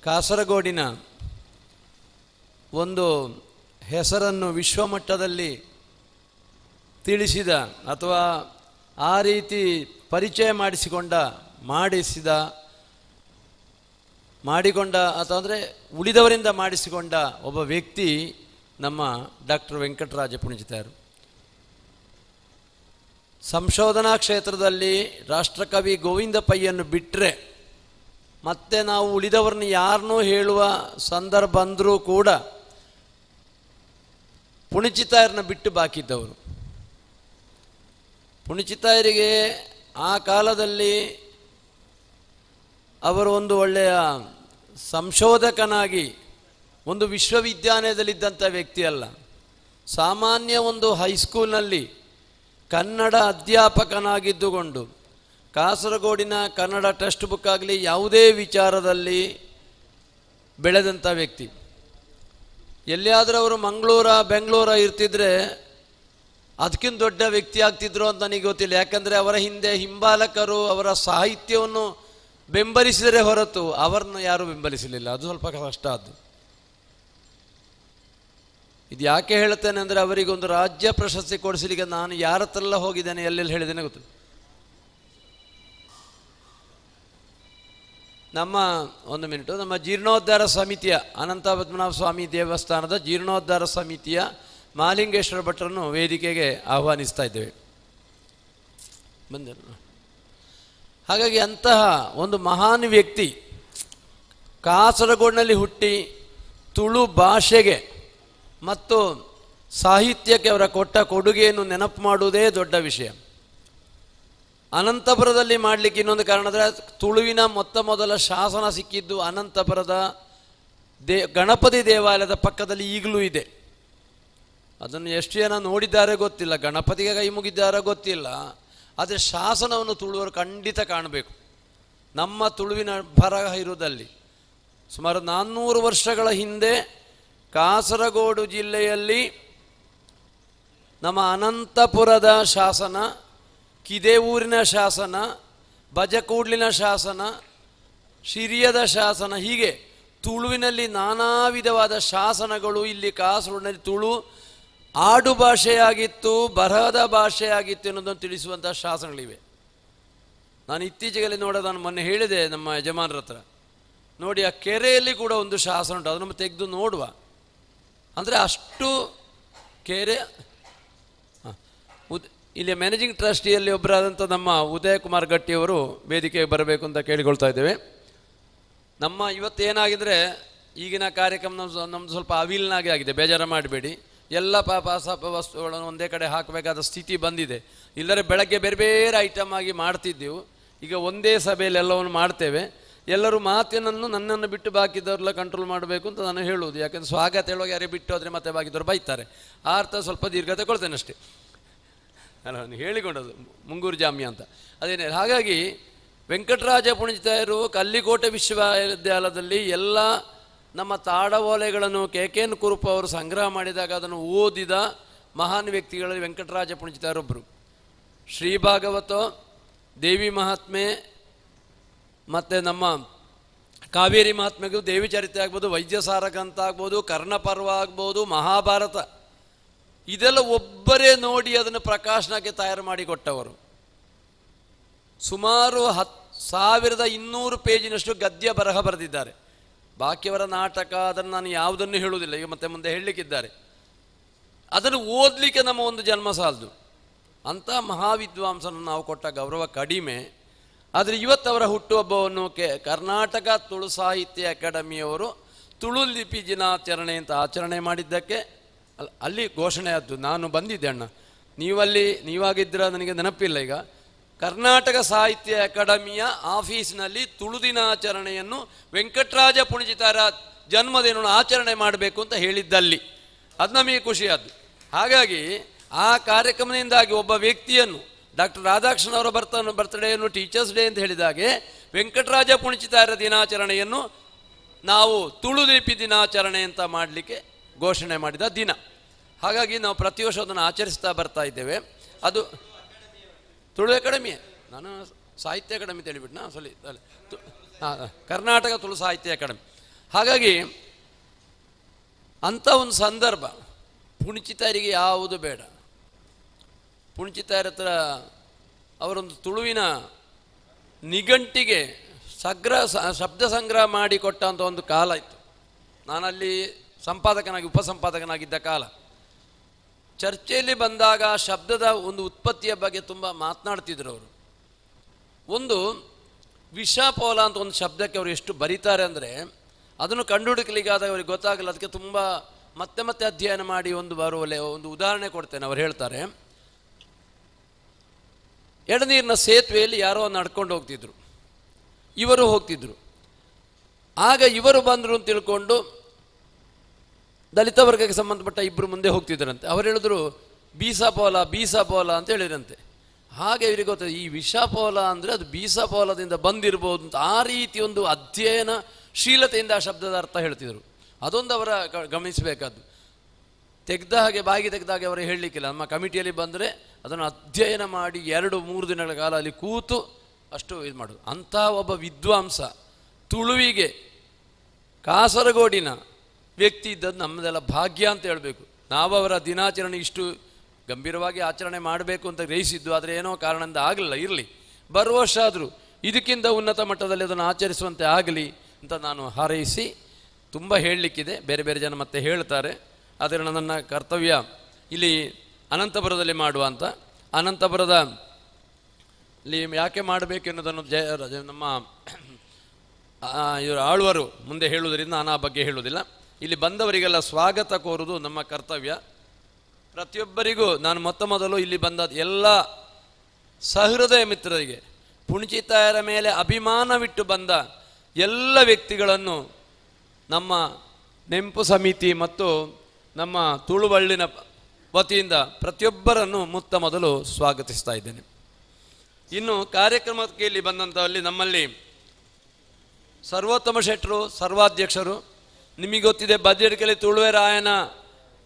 ಕಾಸರಗೋಡಿನ ಒಂದು ಹೆಸರನ್ನು ವಿಶ್ವಮಟ್ಟದಲ್ಲಿ ತಿಳಿಸಿದ ಅಥವಾ ಆ ರೀತಿ ಪರಿಚಯ ಮಾಡಿಕೊಂಡ ಅಥವಾ ಅಂದರೆ ಉಳಿದವರಿಂದ ಮಾಡಿಸಿಕೊಂಡ ಒಬ್ಬ ವ್ಯಕ್ತಿ ನಮ್ಮ ಡಾಕ್ಟರ್ ವೆಂಕಟರಾಜ ಪುಣಿಚಿತಾಯರು. ಸಂಶೋಧನಾ ಕ್ಷೇತ್ರದಲ್ಲಿ ರಾಷ್ಟ್ರಕವಿ ಗೋವಿಂದ ಪೈಯನ್ನು ಬಿಟ್ಟರೆ ಮತ್ತೆ ನಾವು ಉಳಿದವರನ್ನು ಯಾರನ್ನೂ ಹೇಳುವ ಸಂದರ್ಭ ಅಂದರೂ ಕೂಡ ಪುಣಿಚಿತಾಯರನ್ನ ಬಿಟ್ಟು ಬಾಕಿದ್ದವರು. ಪುಣಿಚಿತಾಯರಿಗೆ ಆ ಕಾಲದಲ್ಲಿ ಅವರು ಒಂದು ಒಳ್ಳೆಯ ಸಂಶೋಧಕನಾಗಿ ಒಂದು ವಿಶ್ವವಿದ್ಯಾಲಯದಲ್ಲಿದ್ದಂಥ ವ್ಯಕ್ತಿ ಅಲ್ಲ, ಸಾಮಾನ್ಯ ಒಂದು ಹೈಸ್ಕೂಲ್ನಲ್ಲಿ ಕನ್ನಡ ಅಧ್ಯಾಪಕನಾಗಿದ್ದುಕೊಂಡು ಕಾಸರಗೋಡಿನ ಕನ್ನಡ ಟೆಕ್ಸ್ಟ್ ಬುಕ್ ಆಗಲಿ ಯಾವುದೇ ವಿಚಾರದಲ್ಲಿ ಬೆಳೆದಂಥ ವ್ಯಕ್ತಿ. ಎಲ್ಲಿಯಾದರೂ ಅವರು ಮಂಗಳೂರ ಬೆಂಗಳೂರ ಇರ್ತಿದ್ರೆ ಅದಕ್ಕಿಂತ ದೊಡ್ಡ ವ್ಯಕ್ತಿ ಆಗ್ತಿದ್ರು ಅಂತ ನನಗೆ ಗೊತ್ತಿಲ್ಲ. ಯಾಕಂದರೆ ಅವರ ಹಿಂದೆ ಹಿಂಬಾಲಕರು ಅವರ ಸಾಹಿತ್ಯವನ್ನು ಬೆಂಬಲಿಸಿದರೆ ಹೊರತು ಅವರನ್ನು ಯಾರೂ ಬೆಂಬಲಿಸಲಿಲ್ಲ. ಅದು ಸ್ವಲ್ಪ ಕಷ್ಟ. ಅದು ಇದು ಯಾಕೆ ಹೇಳ್ತೇನೆ ಅಂದರೆ ಅವರಿಗೊಂದು ರಾಜ್ಯ ಪ್ರಶಸ್ತಿ ಕೊಡಿಸಲಿಕ್ಕೆ ನಾನು ಯಾರ ಹತ್ರೆಲ್ಲ ಹೋಗಿದ್ದೇನೆ, ಎಲ್ಲೆಲ್ಲಿ ಹೇಳಿದ್ದೇನೆ ಗೊತ್ತಿಲ್ಲ. ನಮ್ಮ ಒಂದು ಮಿನಿಟು, ನಮ್ಮ ಜೀರ್ಣೋದ್ಧಾರ ಸಮಿತಿಯ ಅನಂತ ಪದ್ಮನಾಭ ಸ್ವಾಮಿ ದೇವಸ್ಥಾನದ ಜೀರ್ಣೋದ್ಧಾರ ಸಮಿತಿಯ ಮಹಾಲಿಂಗೇಶ್ವರ ಭಟ್ರನ್ನು ವೇದಿಕೆಗೆ ಆಹ್ವಾನಿಸ್ತಾ ಇದ್ದೇವೆ. ಬಂದಿಲ್ಲ. ಹಾಗಾಗಿ ಅಂತಹ ಒಂದು ಮಹಾನ್ ವ್ಯಕ್ತಿ ಕಾಸರಗೋಡಿನಲ್ಲಿ ಹುಟ್ಟಿ ತುಳು ಭಾಷೆಗೆ ಮತ್ತು ಸಾಹಿತ್ಯಕ್ಕೆ ಅವರ ಕೊಟ್ಟ ಕೊಡುಗೆಯನ್ನು ನೆನಪು ಮಾಡುವುದೇ ದೊಡ್ಡ ವಿಷಯ. ಅನಂತಪುರದಲ್ಲಿ ಮಾಡಲಿಕ್ಕೆ ಇನ್ನೊಂದು ಕಾರಣ ಅಂದರೆ ತುಳುವಿನ ಮೊತ್ತ ಮೊದಲ ಶಾಸನ ಸಿಕ್ಕಿದ್ದು ಅನಂತಪುರದ ಗಣಪತಿ ದೇವಾಲಯದ ಪಕ್ಕದಲ್ಲಿ ಈಗಲೂ ಇದೆ. ಅದನ್ನು ಎಷ್ಟು ಜನ ನೋಡಿದ್ದಾರೆ ಗೊತ್ತಿಲ್ಲ, ಗಣಪತಿಗೆ ಕೈ ಮುಗಿದ್ದಾರೋ ಗೊತ್ತಿಲ್ಲ, ಆದರೆ ಶಾಸನವನ್ನು ತುಳುವರು ಖಂಡಿತ ಕಾಣಬೇಕು. ನಮ್ಮ ತುಳುವಿನ ಬರಹ ಇರುವುದಲ್ಲಿ ಸುಮಾರು 400 ವರ್ಷಗಳ ಹಿಂದೆ ಕಾಸರಗೋಡು ಜಿಲ್ಲೆಯಲ್ಲಿ ನಮ್ಮ ಅನಂತಪುರದ ಶಾಸನ, ಕಿದೇವೂರಿನ ಶಾಸನ, ಬಜಕೂಡ್ಲಿನ ಶಾಸನ, ಶಿರಿಯದ ಶಾಸನ, ಹೀಗೆ ತುಳುವಿನಲ್ಲಿ ನಾನಾ ವಿಧವಾದ ಶಾಸನಗಳು ಇಲ್ಲಿ ಕಾಸರಗೋಡಿನಲ್ಲಿ ತುಳು ಆಡು ಭಾಷೆಯಾಗಿತ್ತು, ಬರಹದ ಭಾಷೆಯಾಗಿತ್ತು ಅನ್ನೋದನ್ನು ತಿಳಿಸುವಂಥ ಶಾಸನಗಳಿವೆ. ನಾನು ಇತ್ತೀಚೆಗೆ ನೋಡೋದು, ನಾನು ಮೊನ್ನೆ ಹೇಳಿದೆ ನಮ್ಮ ಯಜಮಾನರ ಹತ್ರ, ನೋಡಿ ಆ ಕೆರೆಯಲ್ಲಿ ಕೂಡ ಒಂದು ಶಾಸನ ಉಂಟು, ಅದನ್ನು ತೆಗೆದು ನೋಡುವ. ಅಂದರೆ ಅಷ್ಟು ಕೆರೆ. ಇಲ್ಲಿ ಮ್ಯಾನೇಜಿಂಗ್ ಟ್ರಸ್ಟಿಯಲ್ಲಿ ಒಬ್ಬರಾದಂಥ ನಮ್ಮ ಉದಯ ಕುಮಾರ್ ಗಟ್ಟಿಯವರು ವೇದಿಕೆಗೆ ಬರಬೇಕು ಅಂತ ಕೇಳಿಕೊಳ್ತಾ ಇದ್ದೇವೆ. ನಮ್ಮ ಇವತ್ತೇನಾಗಿದ್ರೆ ಈಗಿನ ಕಾರ್ಯಕ್ರಮ ನಮ್ಮದು ಸ್ವಲ್ಪ ಅವಿಲ್ನಾಗೆ ಆಗಿದೆ, ಬೇಜಾರು ಮಾಡಬೇಡಿ. ಎಲ್ಲ ಪಾಪ ವಸ್ತುಗಳನ್ನು ಒಂದೇ ಕಡೆ ಹಾಕಬೇಕಾದ ಸ್ಥಿತಿ ಬಂದಿದೆ. ಇಲ್ಲರೆ ಬೆಳಗ್ಗೆ ಬೇರೆ ಬೇರೆ ಐಟಮ್ ಆಗಿ ಮಾಡ್ತಿದ್ದೆವು, ಈಗ ಒಂದೇ ಸಭೆಯಲ್ಲಿ ಎಲ್ಲವನ್ನು ಮಾಡ್ತೇವೆ. ಎಲ್ಲರೂ ಮಾತಿನನ್ನು ನನ್ನನ್ನು ಬಿಟ್ಟು ಬಾಕಿದವರೆಲ್ಲ ಕಂಟ್ರೋಲ್ ಮಾಡಬೇಕು ಅಂತ ನಾನು ಹೇಳುವುದು. ಯಾಕೆಂದರೆ ಸ್ವಾಗತ ಹೇಳುವಾಗ ಯಾರೇ ಬಿಟ್ಟು ಹೋದರೆ ಮತ್ತೆ ಬಾಕಿದವರು ಬೈತಾರೆ. ಆ ಅರ್ಥ ಸ್ವಲ್ಪ ದೀರ್ಘ ತಗೊಳ್ತೇನೆ ಅಷ್ಟೇ. ಅಲ್ಲ, ನಾನು ಹೇಳಿಕೊಂಡದ್ದು ಮುಂಗೂರು ಜಾಮ್ಯ ಅಂತ ಅದೇನೇ. ಹಾಗಾಗಿ ವೆಂಕಟರಾಜ ಪುಣಿತಾಯರು ಕಲ್ಲಿಕೋಟೆ ವಿಶ್ವವಿದ್ಯಾಲಯದಲ್ಲಿ ಎಲ್ಲ ನಮ್ಮ ತಾಡವೋಲೆಗಳನ್ನು K K N Kurup ಅವರು ಸಂಗ್ರಹ ಮಾಡಿದಾಗ ಅದನ್ನು ಓದಿದ ಮಹಾನ್ ವ್ಯಕ್ತಿಗಳಲ್ಲಿ ವೆಂಕಟರಾಜ ಪುಣಿತಾಯರೊಬ್ಬರು. ಶ್ರೀ ಭಾಗವತ, ದೇವಿ ಮಹಾತ್ಮೆ, ಮತ್ತು ನಮ್ಮ ಕಾವೇರಿ ಮಹಾತ್ಮೆಗೂ ದೇವಿ ಚರಿತ್ರೆ ಆಗ್ಬೋದು, ವೈದ್ಯಸಾರಕ ಅಂತ ಆಗ್ಬೋದು, ಕರ್ಣಪರ್ವ ಆಗ್ಬೋದು, ಮಹಾಭಾರತ, ಇದೆಲ್ಲ ಒಬ್ಬರೇ ನೋಡಿ ಅದನ್ನು ಪ್ರಕಾಶನಕ್ಕೆ ತಯಾರು ಮಾಡಿ ಕೊಟ್ಟವರು. ಸುಮಾರು 1200 ಪೇಜಿನಷ್ಟು ಗದ್ಯ ಬರಹ ಬರೆದಿದ್ದಾರೆ. ಬಾಕಿಯವರ ನಾಟಕ ಅದನ್ನು ನಾನು ಯಾವುದನ್ನು ಹೇಳುವುದಿಲ್ಲ, ಈಗ ಮತ್ತೆ ಮುಂದೆ ಹೇಳಲಿಕ್ಕಿದ್ದಾರೆ. ಅದನ್ನು ಓದಲಿಕ್ಕೆ ನಮ್ಮ ಒಂದು ಜನ್ಮ ಸಾಲದು. ಅಂಥ ಮಹಾವಿದ್ವಾಂಸನನ್ನು ನಾವು ಕೊಟ್ಟ ಗೌರವ ಕಡಿಮೆ. ಆದರೆ ಇವತ್ತವರ ಹುಟ್ಟುಹಬ್ಬವನ್ನು ಕರ್ನಾಟಕ ತುಳು ಸಾಹಿತ್ಯ ಅಕಾಡೆಮಿಯವರು ತುಳು ಲಿಪಿ ದಿನಾಚರಣೆ ಅಂತ ಆಚರಣೆ ಮಾಡಿದ್ದಕ್ಕೆ ಅಲ್ಲಿ ಘೋಷಣೆ ಆದ್ದು. ನಾನು ಬಂದಿದ್ದೆ ಅಣ್ಣ, ನೀವಲ್ಲಿ ನೀವಾಗಿದ್ದರೆ ನನಗೆ ನೆನಪಿಲ್ಲ. ಈಗ ಕರ್ನಾಟಕ ಸಾಹಿತ್ಯ ಅಕಾಡೆಮಿಯ ಆಫೀಸ್ನಲ್ಲಿ ತುಳು ದಿನಾಚರಣೆಯನ್ನು ವೆಂಕಟರಾಜ ಪುಣಿಜಿತಾರ ಜನ್ಮದಿನವನ್ನು ಆಚರಣೆ ಮಾಡಬೇಕು ಅಂತ ಹೇಳಿದ್ದಲ್ಲಿ ಅದು ನಮಗೆ ಖುಷಿಯಾದ್ದು. ಹಾಗಾಗಿ ಆ ಕಾರ್ಯಕ್ರಮದಿಂದಾಗಿ ಒಬ್ಬ ವ್ಯಕ್ತಿಯನ್ನು ಡಾಕ್ಟರ್ ರಾಧಾಕೃಷ್ಣನ್ ಅವರ ಬರ್ತ್ಡೇಯನ್ನು ಟೀಚರ್ಸ್ ಡೇ ಅಂತ ಹೇಳಿದಾಗೆ ವೆಂಕಟರಾಜ ಪುಣಿಚಿತಾಯರ ದಿನಾಚರಣೆಯನ್ನು ನಾವು ತುಳು ಲಿಪಿ ದಿನಾಚರಣೆ ಅಂತ ಮಾಡಲಿಕ್ಕೆ ಘೋಷಣೆ ಮಾಡಿದ ದಿನ. ಹಾಗಾಗಿ ನಾವು ಪ್ರತಿ ವರ್ಷ ಅದನ್ನು ಆಚರಿಸ್ತಾ ಬರ್ತಾ ಇದ್ದೇವೆ. ಅದು ತುಳು ಅಕಾಡೆಮಿಯೇ, ನಾನು ಸಾಹಿತ್ಯ ಅಕಾಡೆಮಿ ಅಂತ ಹೇಳಿಬಿಟ್ನಾ? ಸರಿ, ಕರ್ನಾಟಕ ತುಳು ಸಾಹಿತ್ಯ ಅಕಾಡೆಮಿ. ಹಾಗಾಗಿ ಅಂಥ ಒಂದು ಸಂದರ್ಭ ಪುಣಿಚಿತಾಯರಿಗೆ ಯಾವುದು ಬೇಡ. ಪುಣಿಚಿತಾಯರ ಹತ್ರ ಅವರೊಂದು ತುಳುವಿನ ನಿಘಂಟಿಗೆ ಶಬ್ದ ಸಂಗ್ರಹ ಮಾಡಿಕೊಟ್ಟಂಥ ಒಂದು ಕಾಲ ಇತ್ತು. ನಾನಲ್ಲಿ ಸಂಪಾದಕನಾಗಿ, ಉಪಸಂಪಾದಕನಾಗಿದ್ದ ಕಾಲ. ಚರ್ಚೆಯಲ್ಲಿ ಬಂದಾಗ ಶಬ್ದದ ಒಂದು ಉತ್ಪತ್ತಿಯ ಬಗ್ಗೆ ತುಂಬ ಮಾತನಾಡ್ತಿದ್ರು ಅವರು. ಒಂದು ವಿಷಪೋಲ ಅಂತ ಒಂದು ಶಬ್ದಕ್ಕೆ ಅವರು ಎಷ್ಟು ಬರೀತಾರೆ ಅಂದರೆ ಅದನ್ನು ಕಂಡುಹುಡುಕಲಿಕ್ಕಾದಾಗ ಅವ್ರಿಗೆ ಗೊತ್ತಾಗಲ್ಲ. ಅದಕ್ಕೆ ತುಂಬ ಮತ್ತೆ ಮತ್ತೆ ಅಧ್ಯಯನ ಮಾಡಿ ಒಂದು ಬರುವಲೆ ಒಂದು ಉದಾಹರಣೆ ಕೊಡ್ತೇನೆ. ಅವ್ರು ಹೇಳ್ತಾರೆ, ಎಡನೀರಿನ ಸೇತುವೆಯಲ್ಲಿ ಯಾರೋ ನಡ್ಕೊಂಡು ಹೋಗ್ತಿದ್ರು, ಇವರು ಹೋಗ್ತಿದ್ರು. ಆಗ ಇವರು ಬಂದರು ಅಂತ ತಿಳ್ಕೊಂಡು ದಲಿತ ವರ್ಗಕ್ಕೆ ಸಂಬಂಧಪಟ್ಟ ಇಬ್ಬರು ಮುಂದೆ ಹೋಗ್ತಿದ್ರಂತೆ. ಅವರು ಹೇಳಿದ್ರು ಬೀಸಾಪೋಲ ಬೀಸಾಪೋಲ ಅಂತ ಹೇಳಿದ್ರಂತೆ. ಹಾಗೆ ಇವರಿಗೆ ಗೊತ್ತಾಯ್ತು ಈ ವಿಷಪೋಲ ಅಂದರೆ ಅದು ಬೀಸಾಪೋಲದಿಂದ ಬಂದಿರ್ಬೋದು ಅಂತ. ಆ ರೀತಿ ಒಂದು ಅಧ್ಯಯನ ಶೀಲತೆಯಿಂದ ಆ ಶಬ್ದದ ಅರ್ಥ ಹೇಳ್ತಿದ್ರು. ಅದೊಂದು ಅವರ ಗಮನಿಸಬೇಕಾದ್ದು. ತೆಗೆದ ಹಾಗೆ ಬಾಯಿಗೆ ತೆಗೆದ ಹಾಗೆ ಅವರು ಹೇಳಲಿಕ್ಕಿಲ್ಲ. ನಮ್ಮ ಕಮಿಟಿಯಲ್ಲಿ ಬಂದರೆ ಅದನ್ನು ಅಧ್ಯಯನ ಮಾಡಿ 2-3 ದಿನಗಳ ಕಾಲ ಅಲ್ಲಿ ಕೂತು ಅಷ್ಟು ಇದು ಮಾಡೋದು. ಅಂಥ ಒಬ್ಬ ವಿದ್ವಾಂಸ ತುಳುವಿಗೆ ಕಾಸರಗೋಡಿನ ವ್ಯಕ್ತಿ ಇದ್ದದ್ದು ನಮ್ಮದೆಲ್ಲ ಭಾಗ್ಯ ಅಂತ ಹೇಳಬೇಕು. ನಾವು ಅವರ ದಿನಾಚರಣೆ ಇಷ್ಟು ಗಂಭೀರವಾಗಿ ಆಚರಣೆ ಮಾಡಬೇಕು ಅಂತ ಗ್ರಹಿಸಿದ್ದು, ಆದರೆ ಏನೋ ಕಾರಣದಿಂದ ಆಗಲಿಲ್ಲ. ಇರಲಿ, ಬರುವ ವರ್ಷ ಆದರೂ ಇದಕ್ಕಿಂತ ಉನ್ನತ ಮಟ್ಟದಲ್ಲಿ ಅದನ್ನು ಆಚರಿಸುವಂತೆ ಆಗಲಿ ಅಂತ ನಾನು ಹಾರೈಸಿ, ತುಂಬ ಹೇಳಲಿಕ್ಕಿದೆ, ಬೇರೆ ಬೇರೆ ಜನ ಮತ್ತೆ ಹೇಳ್ತಾರೆ. ಆದರೆ ನನ್ನ ಕರ್ತವ್ಯ ಇಲ್ಲಿ ಅನಂತಪುರದಲ್ಲಿ ಮಾಡುವ ಅಂತ. ಅನಂತಪುರದ ಇಲ್ಲಿ ಯಾಕೆ ಮಾಡಬೇಕು ಎನ್ನುವುದನ್ನು ನಮ್ಮ ಇವರು ಆಳ್ವರು ಮುಂದೆ ಹೇಳುವುದರಿಂದ ನಾನು ಆ ಬಗ್ಗೆ ಹೇಳುವುದಿಲ್ಲ. ಇಲ್ಲಿ ಬಂದವರಿಗೆಲ್ಲ ಸ್ವಾಗತ ಕೋರುವುದು ನಮ್ಮ ಕರ್ತವ್ಯ. ಪ್ರತಿಯೊಬ್ಬರಿಗೂ ನಾನು ಮೊತ್ತ ಮೊದಲು ಇಲ್ಲಿ ಬಂದ ಎಲ್ಲ ಸಹೃದಯ ಮಿತ್ರರಿಗೆ, ಪುಣಿಚಿತಾಯರ ಮೇಲೆ ಅಭಿಮಾನವಿಟ್ಟು ಬಂದ ಎಲ್ಲ ವ್ಯಕ್ತಿಗಳನ್ನು ನಮ್ಮ ನೆಂಪು ಸಮಿತಿ ಮತ್ತು ನಮ್ಮ ತುಳುವಳ್ಳಿನ ವತಿಯಿಂದ ಪ್ರತಿಯೊಬ್ಬರನ್ನು ಮೊತ್ತ ಮೊದಲು ಸ್ವಾಗತಿಸ್ತಾ ಇದ್ದೇನೆ. ಇನ್ನು ಕಾರ್ಯಕ್ರಮಕ್ಕೆ ಇಲ್ಲಿ ಬಂದಂಥವಲ್ಲಿ ನಮ್ಮಲ್ಲಿ ಸರ್ವೋತ್ತಮ ಶೆಟ್ಟರು ಸರ್ವಾಧ್ಯಕ್ಷರು. ನಿಮಗೆ ಗೊತ್ತಿದೆ, ಬದಿಯಡ್ಕಲ್ಲಿ ತುಳುವೆರಾಯನ